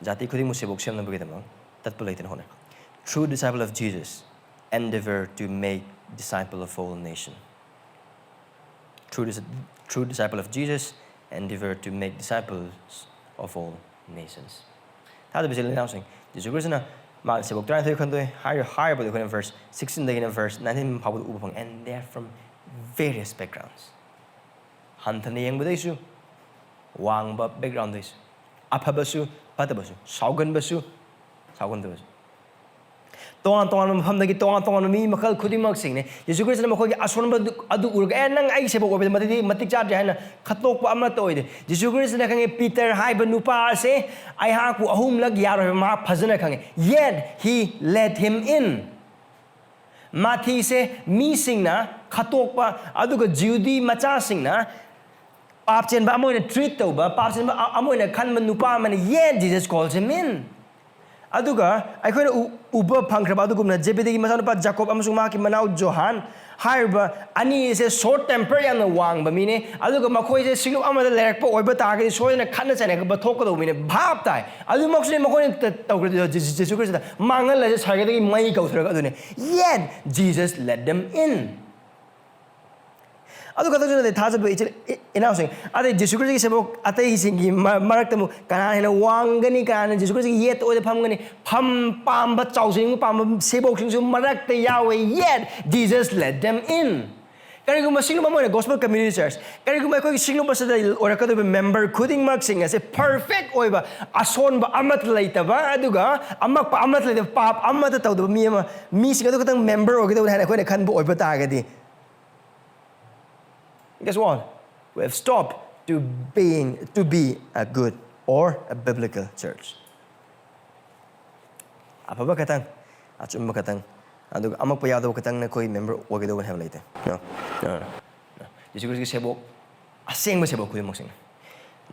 ꯖꯥꯇꯤ ꯈꯨꯗꯤꯡꯕꯨ ꯁꯦꯕꯣꯛ ꯁꯦꯝꯅꯕꯒꯤꯗꯃꯛ ꯇꯠꯄ ꯂꯩꯇꯅ ꯍꯣꯠꯅꯩ꯫ True disciple of Jesus endeavor to make disciple of all nation. True, dis- true disciple of Jesus endeavor to make disciples of all nations. ꯊꯥꯖꯕ ꯏꯆꯤꯜ ꯏꯅꯥꯎꯁꯤꯡ, ꯖꯤꯁꯨ ꯈ꯭ꯔꯤꯁꯇꯅ ꯃꯥꯒꯤ ꯁꯦꯕꯣꯛ ꯇꯔꯥꯅꯤꯊꯣꯏ ꯈꯟꯗꯣꯛꯑꯦ ꯍꯥꯏꯔ-, ꯍꯥꯏꯔꯕꯗꯤ ꯑꯩꯈꯣꯏꯅ verse sixteen ꯗꯒꯤꯅ verse nineteen ꯐꯥꯎꯕꯗ ꯎꯕ ꯐꯪꯉꯤ꯫ And they are from various backgrounds. ꯍꯟꯊꯅ ꯌꯦꯡꯕꯗꯩꯁꯨ, ꯋꯥꯡꯕ background ꯗꯩꯁꯨ, ꯑꯐꯕꯁꯨ, ꯐꯠꯇꯕꯁꯨ, ꯁꯥꯎꯒꯟꯕꯁꯨ, ꯁꯥꯎꯒꯟꯗꯕꯁꯨ, ꯇꯣꯉꯥꯟ ꯇꯣꯉꯥꯟꯕ ꯃꯐꯝꯗꯒꯤ ꯇꯣꯉꯥꯟ ꯇꯣꯉꯥꯟꯕ ꯃꯤ ꯃꯈꯜ ꯈꯨꯗꯤꯡꯃꯛꯁꯤꯡꯅꯤ꯫ ꯖꯤꯁꯨ ꯈ꯭ꯔꯤꯁꯇꯅ ꯃꯈꯣꯏꯒꯤ ꯑꯁꯣꯟꯕ ꯑꯗꯨ, ꯑꯗꯨ ꯎꯔꯒ, "ꯑꯦ, ꯅꯪ ꯑꯩꯒꯤ ꯁꯦꯕꯣꯛ ꯑꯣꯏꯕꯗ ꯃꯗꯨꯗꯤ ꯃꯇꯤꯛ ꯆꯥꯗ꯭ꯔꯦ" ꯍꯥꯏꯅ ꯈꯠꯇꯣꯛꯄ ꯑꯃꯠꯇ ꯑꯣꯏꯗꯦ꯫ ꯖꯤꯁꯨ ꯈ꯭ꯔꯤꯁꯇꯅ ꯈꯪꯉꯦ, "ꯄꯤꯇꯔ ꯍꯥꯏꯕ ꯅꯨꯄꯥ ꯑꯁꯦ ꯑꯩꯍꯥꯛꯄꯨ ꯑꯍꯨꯝꯂꯛ ꯌꯥꯔꯣꯏ" ꯍꯥꯏꯕ ꯃꯍꯥꯛ ꯐꯖꯅ ꯈꯪꯉꯦ꯫ Yet he let him in. ꯃꯥꯊꯤꯁꯦ ꯃꯤꯁꯤꯡꯅ ꯈꯠꯇꯣꯛꯄ, ꯑꯗꯨꯒ ꯖꯤꯍꯨꯗꯤ ꯃꯆꯥꯁꯤꯡꯅ ꯄꯥꯞ ꯆꯦꯟꯕ ꯑꯃ ꯑꯣꯏꯅ treat ꯇꯧꯕ, ꯄꯥꯞ ꯆꯦꯟꯕ ꯑ- ꯑꯃ ꯑꯣꯏꯅ ꯈꯟꯕ ꯅꯨꯄꯥ ꯑꯃꯅ, yet Jesus calls him in. ꯑꯗꯨꯒ ꯑꯩꯈꯣꯏꯅ ꯎ- ꯎꯕ ꯐꯪꯈ꯭ꯔꯕ ꯑꯗꯨꯒꯨꯝꯅ ꯖꯦꯕꯦꯗꯤꯒꯤ ꯃꯆꯥꯅꯨꯄꯥ ꯖꯥꯀꯣꯕ ꯑꯃꯁꯨꯡ ꯃꯍꯥꯛꯀꯤ ꯃꯅꯥꯎ ꯖꯣꯍꯥꯟ ꯍꯥꯏꯔꯤꯕ ꯑꯅꯤ ꯑꯁꯦ short temper ꯌꯥꯝꯅ ꯋꯥꯡꯕ ꯃꯤꯅꯦ꯫ ꯑꯗꯨꯒ ꯃꯈꯣꯏꯁꯦ ꯁꯤꯡꯂꯨꯞ ꯑꯃꯗ ꯂꯩꯔꯛꯄ ꯑꯣꯏꯕ ꯇꯥꯔꯒꯗꯤ ꯁꯣꯏꯗꯅ ꯈꯠꯅ ꯆꯩꯅꯕ ꯊꯣꯛꯀꯗꯧꯕ ꯃꯤꯅꯦ꯫ ꯚꯥꯞ ꯇꯥꯏ꯫ ꯑꯗꯨꯃꯛꯁꯨꯅꯦ ꯃꯈꯣꯏꯅ ꯇ- ꯇꯧꯈ꯭ꯔꯤꯗꯣ꯫ ꯖꯤ- ꯖꯤ- ꯖꯤꯁꯨ ꯈ꯭ꯔꯤꯁꯇ ꯃꯥꯡꯍꯜꯂꯁꯦ, ꯁꯔꯒꯗꯒꯤ ꯃꯩ ꯀꯧꯊꯔꯒ ꯑꯗꯨꯅꯦ꯫ Yet Jesus let them in. ꯑꯗꯨ ꯈꯛꯇꯁꯨ ꯅꯠꯇꯦ, ꯊꯥꯖꯕ ꯏꯆꯤꯜ- ꯏ- ꯏꯅꯥꯎꯁꯤꯡ, ꯑꯗꯩ ꯖꯤꯁꯨ ꯈ꯭ꯔꯤꯁꯇꯒꯤ ꯁꯦꯕꯣꯛ ꯑꯇꯩꯁꯤꯡꯒꯤ ꯃ- ꯃꯔꯛꯇ ꯑꯃꯨꯛ ꯀꯅꯥꯅ ꯍꯦꯟꯅ ꯋꯥꯡꯒꯅꯤ, ꯀꯅꯥꯅ ꯖꯤꯁꯨ ꯈ꯭ꯔꯤꯁꯇꯒꯤ ꯌꯦꯠꯇ ꯑꯣꯏꯗ ꯐꯝꯒꯅꯤ? ꯐꯝ ꯄꯥꯝꯕ, ꯆꯥꯎꯖꯅꯤꯡꯕ ꯄꯥꯝꯕ ꯁꯦꯕꯣꯛꯁꯤꯡꯁꯨ ꯃꯔꯛꯇ ꯌꯥꯎꯋꯦ꯫ Yet Jesus let them in. ꯀꯔꯤꯒꯨꯝꯕ ꯁꯤꯒꯨꯝꯕ ꯑꯃ ꯑꯣꯏꯅ Gospel Community Church, ꯀꯔꯤꯒꯨꯝꯕ ꯑꯩꯈꯣꯏꯒꯤ ꯁꯤꯒꯨꯝꯕꯁꯤꯗ ꯑꯣꯏꯔꯛꯀꯗꯧꯔꯤꯕ member ꯈꯨꯗꯤꯡꯃꯛꯁꯤꯡ ꯑꯁꯦ perfect ꯑꯣꯏꯕ, ꯑꯁꯣꯟꯕ ꯑꯃꯠꯇ ꯂꯩꯇꯕ, ꯑꯗꯨꯒ ꯑꯃꯛꯄ ꯑꯃꯠꯇ ꯂꯩꯇꯕ, ꯄꯥꯞ ꯑꯃꯠꯇ ꯇꯧꯗꯕ ꯃꯤ ꯑꯃ, ꯃꯤꯁꯤꯡ ꯑꯗꯨ ꯈꯛꯇꯪ member ꯑꯣꯏꯒꯗꯧꯕꯅꯤ ꯍꯥꯏꯅ ꯑꯩꯈꯣꯏꯅ ꯈꯟꯕ ꯑꯣꯏꯕ ꯇꯥꯔꯒꯗꯤ, guess what? We have stopped to being, to be a good or a biblical church. ꯑꯐꯕ ꯈꯛꯇꯪ, ꯑꯆꯨꯝꯕ ꯈꯛꯇꯪ, ꯑꯗꯨꯒ ꯑꯃꯛꯄ ꯌꯥꯎꯗꯕ ꯈꯛꯇꯪꯅ ꯑꯩꯈꯣꯏ member ꯑꯣꯏꯒꯗꯧꯕꯅꯤ ꯍꯥꯏꯕ ꯂꯩꯇꯦ꯫ No, no, no, no. ꯖꯤꯁꯨ ꯈ꯭ꯔꯤꯁꯇꯒꯤ ꯁꯦꯕꯣꯛ, ꯑꯁꯦꯡꯕ ꯁꯦꯕꯣꯛ ꯈꯨꯗꯤꯡꯃꯛꯁꯤꯡꯅ,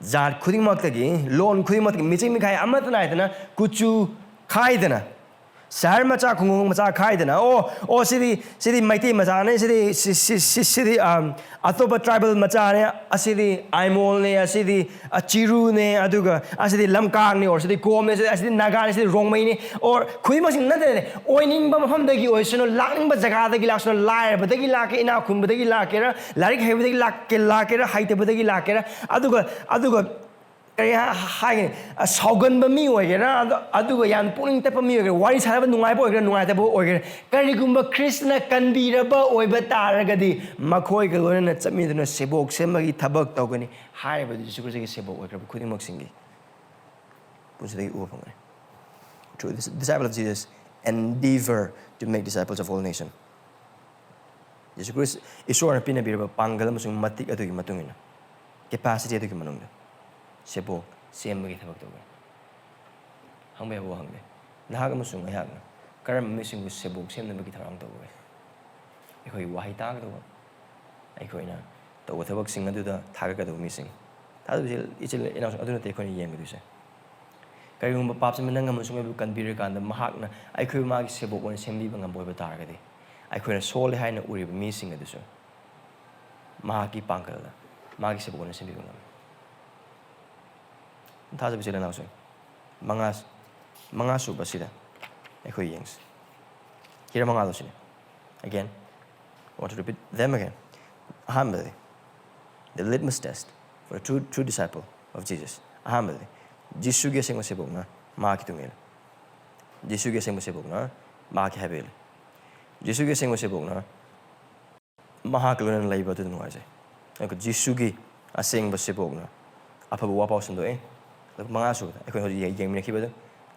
ꯖꯥꯠ ꯈꯨꯗꯤꯡꯃꯛꯇꯒꯤ, ꯂꯣꯟ ꯈꯨꯗꯤꯡꯃꯛꯇꯒꯤ, ꯃꯤꯆꯪ ꯃꯤꯈꯥꯏ ꯑꯃꯠꯇ ꯅꯥꯏꯗꯅ, ꯀꯨꯆꯨ ꯈꯥꯏꯗꯅ, ꯁꯍꯔ ꯃꯆꯥ, ꯈꯨꯡꯒꯪ ꯃꯆꯥ ꯈꯥꯏꯗꯅ, ꯑꯣ, ꯑꯣ, ꯁꯤꯗꯤ, ꯁꯤꯗꯤ ꯃꯩꯇꯩ ꯃꯆꯥꯅꯦ, ꯁꯤꯗꯤ, ꯁꯤ- ꯁꯤ- ꯁꯤ- ꯁꯤꯗꯤ, ꯑꯝ, ꯑꯇꯣꯞꯄ tribal ꯃꯆꯥꯅꯦ, ꯑꯁꯤꯗꯤ ꯑꯥꯏꯃꯣꯜꯅꯦ, ꯑꯁꯤꯗꯤ, ꯑ, ꯆꯤꯔꯨꯅꯦ, ꯑꯗꯨꯒ ꯑꯁꯤꯗꯤ ꯂꯝꯀꯥꯡꯅꯦ, or ꯁꯤꯗꯤ ꯀꯣꯝꯅꯦ, ꯁꯤꯗꯤ, ꯑꯁꯤꯗꯤ ꯅꯥꯒꯥꯅꯦ, ꯁꯤꯗꯤ ꯔꯣꯡꯃꯩꯅꯦ, or ꯈꯨꯗꯤꯡꯃꯛꯁꯤ ꯅꯠꯇꯦ, ꯅꯠꯇꯦ, ꯑꯣꯏꯅꯤꯡꯕ ꯃꯐꯝꯗꯒꯤ ꯑꯣꯏꯁꯅꯨ, ꯂꯥꯛꯅꯤꯡꯕ ꯖꯒꯥꯗꯒꯤ ꯂꯥꯛꯁꯅꯨ, ꯂꯥꯏꯔꯕꯗꯒꯤ ꯂꯥꯛꯀꯦ, ꯏꯅꯥꯛ ꯈꯨꯟꯕꯗꯒꯤ ꯂꯥꯛꯀꯦꯔꯥ, ꯂꯥꯏꯔꯤꯛ ꯍꯩꯕꯗꯒꯤ ꯂꯥꯛꯀꯦ, ꯂꯥꯛꯀꯦꯔꯥ, ꯍꯩꯇꯕꯗꯒꯤ ꯂꯥꯛꯀꯦꯔꯥ, ꯑꯗꯨꯒ, ꯑꯗꯨꯒ ꯀꯔꯤ ꯍꯥ- ꯍꯥꯏꯒꯅꯤ? ꯑ, ꯁꯥꯎꯒꯟꯕ ꯃꯤ ꯑꯣꯏꯒꯦꯔꯥ, ꯑꯗ- ꯑꯗꯨꯒ ꯌꯥꯝ ꯄꯨꯛꯅꯤꯡ ꯇꯞꯄ ꯃꯤ ꯑꯣꯏꯒꯦꯔꯥ, ꯋꯥꯔꯤ ꯁꯥꯟꯅꯕ ꯅꯨꯡꯉꯥꯏꯕ ꯑꯣꯏꯒꯦꯔꯥ, ꯅꯨꯡꯉꯥꯏꯇꯕ ꯑꯣꯏꯒꯦꯔꯥ, ꯀꯔꯤꯒꯨꯝꯕ ꯈ꯭ꯔꯤꯁꯇꯅ ꯀꯟꯕꯤꯔꯕ ꯑꯣꯏꯕ ꯇꯥꯔꯒꯗꯤ, ꯃꯈꯣꯏꯒ ꯂꯣꯏꯅꯅ ꯆꯠꯃꯤꯟꯅꯗꯨꯅ ꯁꯦꯕꯣꯛ ꯁꯦꯝꯕꯒꯤ ꯊꯕꯛ ꯇꯧꯒꯅꯤ꯫ ꯍꯥꯏꯔꯤꯕꯗꯨ ꯖꯤꯁꯨ ꯈ꯭ꯔꯤꯁꯇꯒꯤ ꯁꯦꯕꯣꯛ ꯑꯣꯏꯈ꯭ꯔꯕ ꯈꯨꯗꯤꯡꯃꯛꯁꯤꯡꯒꯤ ꯄꯨꯟꯁꯤꯗꯒꯤ ꯎꯕ ꯐꯪꯒꯅꯤ꯫ True dis- disciple of Jesus endeavor to make disciples of all nation. ꯖꯤꯁꯨ ꯈ꯭ꯔꯤꯁ ꯏꯁꯣꯔꯅ ꯄꯤꯅꯕꯤꯔꯕ ꯄꯥꯡꯒꯜ ꯑꯃꯁꯨꯡ ꯃꯇꯤꯛ ꯑꯗꯨꯒꯤ ꯃꯇꯨꯡ ꯏꯟꯅ, capacity ꯑꯗꯨꯒꯤ ꯃꯅꯨꯡꯗ ꯁꯦꯕꯣꯛ ꯁꯦꯝꯕꯒꯤ ꯊꯕꯛ ꯇꯧꯒꯅꯤ꯫ ꯍꯪꯕ ꯌꯥꯕ ꯋꯥꯍꯪꯅꯤ꯫ ꯅꯍꯥꯛ ꯑꯃꯁꯨꯡ ꯑꯩꯍꯥꯛꯅ ꯀꯔꯝꯕ ꯃꯤꯁꯤꯡꯕꯨ ꯁꯦꯕꯣꯛ ꯁꯦꯝꯅꯕꯒꯤ ꯊꯧꯔꯥꯡ ꯇꯧꯕꯒꯦ? ꯑꯩꯈꯣꯏꯒꯤ ꯋꯥꯍꯩ ꯇꯥꯒꯗꯧꯕ, ꯑꯩꯈꯣꯏꯅ ꯇꯧꯕ ꯊꯕꯛꯁꯤꯡ ꯑꯗꯨꯗ ꯊꯥꯒꯠꯀꯗꯕ ꯃꯤꯁꯤꯡ꯫ ꯊꯥꯖꯕ ꯏꯆꯤꯜ ꯏꯅꯥꯎꯁꯤꯡ, ꯑꯗꯨ ꯅꯠꯇꯦ ꯑꯩꯈꯣꯏꯅ ꯌꯦꯡꯒꯗꯣꯏꯁꯦ꯫ ꯀꯔꯤꯒꯨꯝꯕ ꯄꯥꯞꯁꯤ ꯅꯪ ꯑꯃꯁꯨꯡ ꯑꯩꯕꯨ ꯀꯟꯕꯤꯔꯀꯥꯟꯗ, ꯃꯍꯥꯛꯅ ꯑꯩꯈꯣꯏꯕꯨ ꯃꯥꯒꯤ ꯁꯦꯕꯣꯛ ꯑꯣꯏꯅ ꯁꯦꯝꯕꯤꯕ ꯉꯝꯕ ꯑꯣꯏꯕ ꯇꯥꯔꯒꯗꯤ, ꯑꯩꯈꯣꯏꯅ ꯁꯣꯜꯂꯦ ꯍꯥꯏꯅ ꯎꯔꯤꯕ ꯃꯤꯁꯤꯡ ꯑꯗꯨꯁꯨ ꯃꯍꯥꯛꯀꯤ ꯄꯥꯡꯒꯜꯗ ꯃꯥꯒꯤ ꯁꯦꯕꯣꯛ ꯑꯣꯏꯅ ꯁꯦꯝꯕꯤꯕ ꯉꯝꯃꯤ꯫ ꯊꯥꯖꯕ ꯏꯆꯤꯜ ꯏꯅꯥꯎꯁꯤꯡ, ꯃꯉꯥ, ꯃꯉꯥ ꯁꯨꯕꯁꯤꯗ ꯑꯩꯈꯣꯏ ꯌꯦꯡꯁꯤ꯫ ꯍꯤꯔꯝ ꯃꯉꯥꯗꯣ ꯁꯤꯅꯤ꯫ Again, I want to repeat them again. ꯑꯍꯥꯟꯕꯗꯤ, the litmus test for a true, true disciple of Jesus. ꯑꯍꯥꯟꯕꯗꯤ, ꯖꯤꯁꯨꯒꯤ ꯑꯁꯦꯡꯕ ꯁꯦꯕꯣꯛꯅ ꯃꯍꯥꯛꯀꯤ ꯇꯨꯡ ꯏꯜꯂꯤ꯫ ꯖꯤꯁꯨꯒꯤ ꯑꯁꯦꯡꯕ ꯁꯦꯕꯣꯛꯅ ꯃꯍꯥꯛꯀꯤ ꯍꯥꯏꯕ ꯏꯜꯂꯤ꯫ ꯖꯤꯁꯨꯒꯤ ꯑꯁꯦꯡꯕ ꯁꯦꯕꯣꯛꯅ ꯃꯍꯥꯛꯀ ꯂꯣꯏꯅꯅ ꯂꯩꯕ ꯑꯗꯨꯗ ꯅꯨꯡꯉꯥꯏꯖꯩ꯫ ꯑꯗꯨꯒ ꯖꯤꯁꯨꯒꯤ ꯑꯁꯦꯡꯕ ꯁꯦꯕꯣꯛꯅ ꯑꯐꯕ ꯋꯥꯄꯥꯎ ꯁꯟꯗꯣꯛꯑꯦ꯫ ꯑꯗꯨꯒ ꯃꯉꯥ ꯁꯨꯕꯗ ꯑꯩꯈꯣꯏ ꯍꯧꯖꯤꯛ ꯌꯦꯡ-, ꯌꯦꯡꯃꯤꯟꯅꯈꯤꯕꯗꯨ,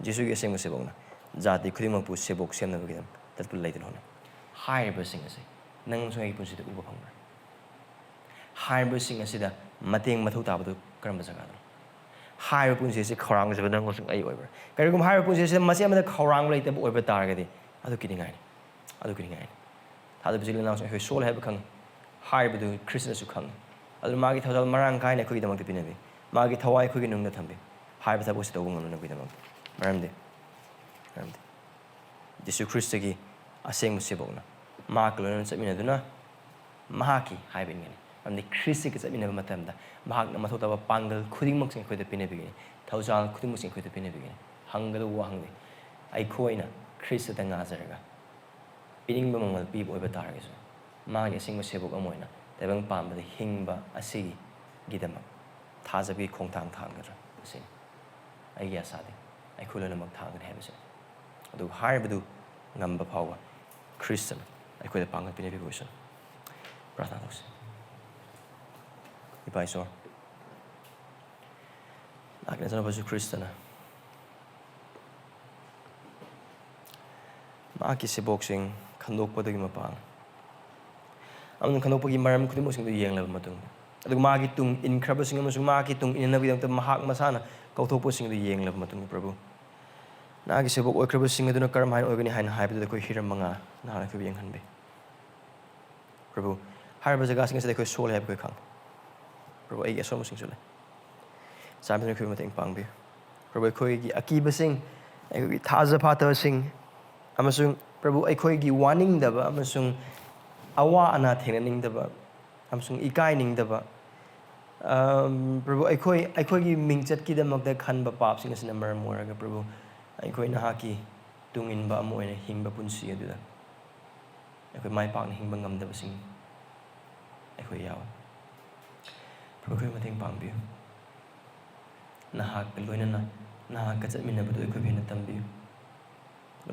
ꯖꯤꯁꯨꯒꯤ ꯑꯁꯦꯡꯕ ꯁꯦꯕꯣꯛꯅ ꯖꯥꯇꯤ ꯈꯨꯗꯤꯡꯃꯛꯄꯨ ꯁꯦꯕꯣꯛ ꯁꯦꯝꯅꯕꯒꯤꯗꯃꯛ ꯇꯠꯄ ꯂꯩꯇꯅ ꯍꯣꯠꯅꯩ꯫ ꯍꯥꯏꯔꯤꯕꯁꯤꯡ ꯑꯁꯤ ꯅꯪ ꯑꯃꯁꯨꯡ ꯑꯩꯒꯤ ꯄꯨꯟꯁꯤꯗ ꯎꯕ ꯐꯪꯕ꯭ꯔꯥ? ꯍꯥꯏꯔꯤꯕꯁꯤꯡ ꯑꯁꯤꯗ ꯃꯇꯦꯡ ꯃꯊꯧ ꯇꯥꯕꯗꯨ ꯀꯔꯝꯕ ꯖꯒꯥꯗꯅꯣ? ꯍꯥꯏꯔꯤꯕ ꯄꯨꯟꯁꯤ ꯑꯁꯤ ꯈꯧꯔꯥꯡꯖꯕ ꯅꯪ ꯑꯃꯁꯨꯡ ꯑꯩ ꯑꯣꯏꯕ꯭ꯔꯥ? ꯀꯔꯤꯒꯨꯝꯕ ꯍꯥꯏꯔꯤꯕ ꯄꯨꯟꯁꯤ ꯑꯁꯤꯗ ꯃꯆꯦꯠ ꯑꯃꯗ ꯈꯧꯔꯥꯡꯕ ꯂꯩꯇꯕ ꯑꯣꯏꯕ ꯇꯥꯔꯒꯗꯤ, ꯑꯗꯨ ꯀꯤꯅꯤꯡꯉꯥꯏꯅꯤ꯫ ꯑꯗꯨ ꯀꯤꯅꯤꯡꯉꯥꯏꯅꯤ꯫ ꯊꯥꯖꯕ ꯏꯆꯤꯜ ꯏꯅꯥꯎꯁꯤꯡ, ꯑꯩꯈꯣꯏ ꯁꯣꯜꯂꯦ ꯍꯥꯏꯕ ꯈꯪꯉꯤ꯫ ꯍꯥꯏꯔꯤꯕꯗꯨ ꯈ꯭ꯔꯤꯁꯅꯁꯨ ꯈꯪꯉꯤ꯫ ꯑꯗꯨꯅ ꯃꯥꯒꯤ ꯊꯧꯖꯥꯜ ꯃꯔꯥꯡ ꯀꯥꯏꯅ ꯑꯩꯈꯣꯏꯒꯤꯗꯃꯛꯇ ꯄꯤꯅꯕꯤ, ꯃꯥꯒꯤ ꯊꯋꯥꯏ ꯑꯩꯈꯣꯏꯒꯤ ꯅꯨꯡꯗ ꯊꯝꯕꯤ, ꯍꯥꯏꯔꯤꯕ ꯊꯕꯛ ꯑꯁꯤ ꯇꯧꯕ ꯉꯝꯅꯅꯕꯒꯤꯗꯃꯛꯇ꯫ ꯃꯔꯝꯗꯤ, ꯃꯔꯝꯗꯤ ꯖꯤꯁꯨ ꯈ꯭ꯔꯤꯁꯇꯒꯤ ꯑꯁꯦꯡꯕ ꯁꯦꯕꯣꯛꯅ ꯃꯍꯥꯛꯀ ꯂꯣꯏꯅꯅ ꯆꯠꯃꯤꯟꯅꯗꯨꯅ ꯃꯍꯥꯛꯀꯤ ꯍꯥꯏꯕ ꯏꯟꯒꯅꯤ꯫ ꯃꯔꯝꯗꯤ ꯈ꯭ꯔꯤꯁꯇꯒ ꯆꯠꯃꯤꯟꯅꯕ ꯃꯇꯝꯗ ꯃꯍꯥꯛꯅ ꯃꯊꯧ ꯇꯥꯕ ꯄꯥꯡꯒꯜ ꯈꯨꯗꯤꯡꯃꯛꯁꯦ ꯑꯩꯈꯣꯏꯗ ꯄꯤꯅꯕꯤꯒꯅꯤ, ꯊꯧꯖꯥꯜ ꯈꯨꯗꯤꯡꯃꯛꯁꯦ ꯑꯩꯈꯣꯏꯗ ꯄꯤꯅꯕꯤꯒꯅꯤ꯫ ꯍꯪꯒꯗꯧꯕ ꯋꯥꯍꯪꯗꯤ, ꯑꯩꯈꯣꯏꯅ ꯈ꯭ꯔꯤꯁꯇꯗ ꯉꯥꯖꯔꯒ ꯄꯤꯅꯤꯡꯕ ꯃꯃꯜ ꯄꯤꯕ ꯑꯣꯏꯕ ꯇꯥꯔꯒꯁꯨ, ꯃꯥꯒꯤ ꯑꯁꯦꯡꯕ ꯁꯦꯕꯣꯛ ꯑꯃ ꯑꯣꯏꯅ ꯇꯥꯏꯕꯪ ꯄꯥꯟꯕꯗ ꯍꯤꯡꯕ ꯑꯁꯤꯒꯤꯗꯃꯛ ꯊꯥꯖꯕꯒꯤ ꯈꯣꯡꯊꯥꯡ ꯊꯥꯡꯒꯗ꯭ꯔꯥ? ꯑꯁꯤꯅꯤ ꯑꯩꯒꯤ ꯑꯁꯥꯗꯤ꯫ ꯑꯩꯈꯣꯏ ꯂꯣꯏꯅꯃꯛ ꯊꯥꯡꯒꯅꯤ ꯍꯥꯏꯕꯁꯦ꯫ ꯑꯗꯨꯒ ꯍꯥꯏꯔꯤꯕꯗꯨ ꯉꯝꯕ ꯐꯥꯎꯕ ꯈ꯭ꯔꯤꯁꯇꯅ ꯑꯩꯈꯣꯏꯗ ꯄꯥꯡꯒꯜ ꯄꯤꯅꯕꯤꯕ ꯑꯣꯏꯁꯅꯨ꯫ ꯄ꯭ꯔꯥꯊꯅꯥ ꯇꯧꯁꯤ꯫ ꯏꯄꯥ ꯏꯁꯣꯔ, ꯂꯥꯛꯅꯖꯅꯕꯁꯨ ꯈ꯭ꯔꯤꯁꯇꯅ ꯃꯍꯥꯛꯀꯤ ꯁꯦꯕꯣꯛꯁꯤꯡ ꯈꯟꯗꯣꯛꯄꯗꯒꯤ ꯃꯄꯥꯡ ꯑꯃꯁꯨꯡ ꯈꯟꯗꯣꯛꯄꯒꯤ ꯃꯔꯝ ꯈꯨꯗꯤꯡꯃꯛꯁꯤꯡꯗꯨ ꯌꯦꯡꯂꯕ ꯃꯇꯨꯡꯗ, ꯑꯗꯨꯒ ꯃꯥꯒꯤ ꯇꯨꯡ ꯏꯟꯈ꯭ꯔꯕꯁꯤꯡ ꯑꯃꯁꯨꯡ ꯃꯍꯥꯛꯀꯤ ꯇꯨꯡ ꯏꯟꯅꯕꯒꯤꯗꯃꯛꯇ ꯃꯍꯥꯛ ꯃꯁꯥꯅ ꯀꯧꯊꯣꯛꯄꯁꯤꯡ ꯑꯗꯨ ꯌꯦꯡꯂꯕ ꯃꯇꯨꯡꯗ, ꯄ꯭ꯔꯚꯨ, ꯅꯍꯥꯛꯀꯤ ꯁꯦꯕꯣꯛ ꯑꯣꯏꯈ꯭ꯔꯕꯁꯤꯡ ꯑꯗꯨꯅ ꯀꯔꯝ ꯍꯥꯏꯅ ꯑꯣꯏꯒꯅꯤ ꯍꯥꯏꯅ ꯍꯥꯏꯕꯗꯨꯗ ꯑꯩꯈꯣꯏ ꯍꯤꯔꯝ ꯃꯉꯥ ꯅꯍꯥꯛꯅ ꯑꯩꯈꯣꯏꯕꯨ ꯌꯦꯡꯍꯟꯕꯤ꯫ ꯄ꯭ꯔꯚꯨ, ꯍꯥꯏꯔꯤꯕ ꯖꯒꯥꯁꯤꯡ ꯑꯁꯤꯗ ꯑꯩꯈꯣꯏ ꯁꯣꯜꯂꯦ ꯍꯥꯏꯕ ꯑꯩꯈꯣꯏ ꯈꯪꯉꯤ꯫ ꯄ꯭ꯔꯚꯨ, ꯑꯩꯒꯤ ꯑꯁꯣꯟꯕꯁꯤꯡꯁꯨ ꯂꯩ꯫ ꯆꯥꯟꯕꯤꯗꯨꯅ ꯑꯩꯈꯣꯏꯕꯨ ꯃꯇꯦꯡ ꯄꯥꯡꯕꯤꯌꯨ꯫ ꯄ꯭ꯔꯚꯨ, ꯑꯩꯈꯣꯏꯒꯤ ꯑꯀꯤꯕꯁꯤꯡ, ꯑꯩꯈꯣꯏꯒꯤ ꯊꯥꯖ ꯐꯥꯠꯇꯕꯁꯤꯡ, ꯑꯃꯁꯨꯡ ꯄ꯭ꯔꯚꯨ, ꯑꯩꯈꯣꯏꯒꯤ ꯋꯥꯅꯤꯡꯗꯕ ꯑꯃꯁꯨꯡ ꯑꯋꯥ ꯑꯅꯥ ꯊꯦꯡꯅꯅꯤꯡꯗꯕ ꯑꯃꯁꯨꯡ ꯏꯀꯥꯏꯅꯤꯡꯗꯕ, ꯑꯝ, ꯄ꯭ꯔꯚꯨ, ꯑꯩꯈꯣꯏ, ꯑꯩꯈꯣꯏꯒꯤ ꯃꯤꯡꯆꯠꯀꯤꯗꯃꯛꯇ ꯈꯟꯕ ꯄꯥꯞꯁꯤꯡ ꯑꯁꯤꯅ ꯃꯔꯝ ꯑꯣꯏꯔꯒ, ꯄ꯭ꯔꯚꯨ, ꯑꯩꯈꯣꯏ ꯅꯍꯥꯛꯀꯤ ꯇꯨꯡ ꯏꯟꯕ ꯑꯃ ꯑꯣꯏꯅ ꯍꯤꯡꯕ ꯄꯨꯟꯁꯤ ꯑꯗꯨꯗ ꯑꯩꯈꯣꯏ ꯃꯥꯏ ꯄꯥꯛꯅ ꯍꯤꯡꯕ ꯉꯝꯗꯕꯁꯤꯡ ꯑꯩꯈꯣꯏ ꯌꯥꯎꯏ꯫ ꯄ꯭ꯔꯚꯨ, ꯑꯩꯈꯣꯏ ꯃꯇꯦꯡ ꯄꯥꯡꯕꯤꯌꯨ꯫ ꯅꯍꯥꯛꯀ ꯂꯣꯏꯅꯅ ꯅꯍꯥꯛꯀ ꯆꯠꯃꯤꯟꯅꯕꯗꯨ ꯑꯩꯈꯣꯏꯕꯨ ꯍꯦꯟꯅ ꯇꯝꯕꯤꯌꯨ꯫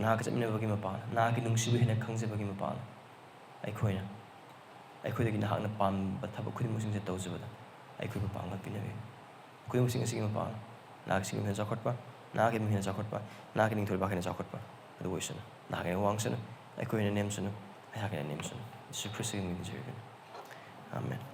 ꯅꯍꯥꯛꯀ ꯆꯠꯃꯤꯟꯅꯕꯒꯤ ꯃꯄꯥꯟ, ꯅꯍꯥꯛꯀꯤ ꯅꯨꯡꯁꯤꯕ ꯍꯦꯟꯅ ꯈꯪꯖꯕꯒꯤ ꯃꯄꯥꯟ, ꯑꯩꯈꯣꯏꯅ, ꯑꯩꯈꯣꯏꯗꯒꯤ ꯅꯍꯥꯛꯅ ꯄꯥꯝꯕ ꯊꯕꯛ ꯈꯨꯗꯤꯡꯃꯛꯁꯤꯡꯁꯦ ꯇꯧꯖꯕꯗ ꯑꯩꯈꯣꯏꯕꯨ ꯄꯥꯡꯒꯜ ꯄꯤꯅꯕꯤꯌꯨ꯫ ꯈꯨꯗꯤꯡꯃꯛꯁꯤꯡ ꯑꯁꯤꯒꯤ ꯃꯄꯥꯟ, ꯅꯍꯥꯛꯀꯤ ꯃꯤꯡ ꯍꯦꯟꯅ ꯆꯥꯎꯈꯠꯄ, ꯅꯍꯥꯛꯀꯤ ꯃꯤꯡ ꯍꯦꯟꯅ ꯆꯥꯎꯈꯠꯄ, ꯅꯍꯥꯛꯀꯤ ꯅꯤꯡꯊꯧ ꯂꯩꯕꯥꯛ ꯍꯦꯟꯅ ꯆꯥꯎꯈꯠꯄ ꯑꯗꯨ ꯑꯣꯏꯁꯅꯨ꯫ ꯅꯍꯥꯛ ꯍꯦꯟꯅ ꯋꯥꯡꯁꯅꯨ, ꯑꯩꯈꯣꯏ ꯍꯦꯟꯅ ꯅꯦꯝꯁꯅꯨ, ꯑꯩꯍꯥꯛ ꯍꯦꯟꯅ ꯅꯦꯝꯁꯅꯨ꯫ ꯖꯤꯁꯨ ꯈ꯭ꯔꯤꯁꯇꯒꯤ ꯃꯤꯡꯗ ꯅꯤꯖꯔꯤꯕꯅꯤ꯫ ꯑꯥꯃꯦꯟ꯫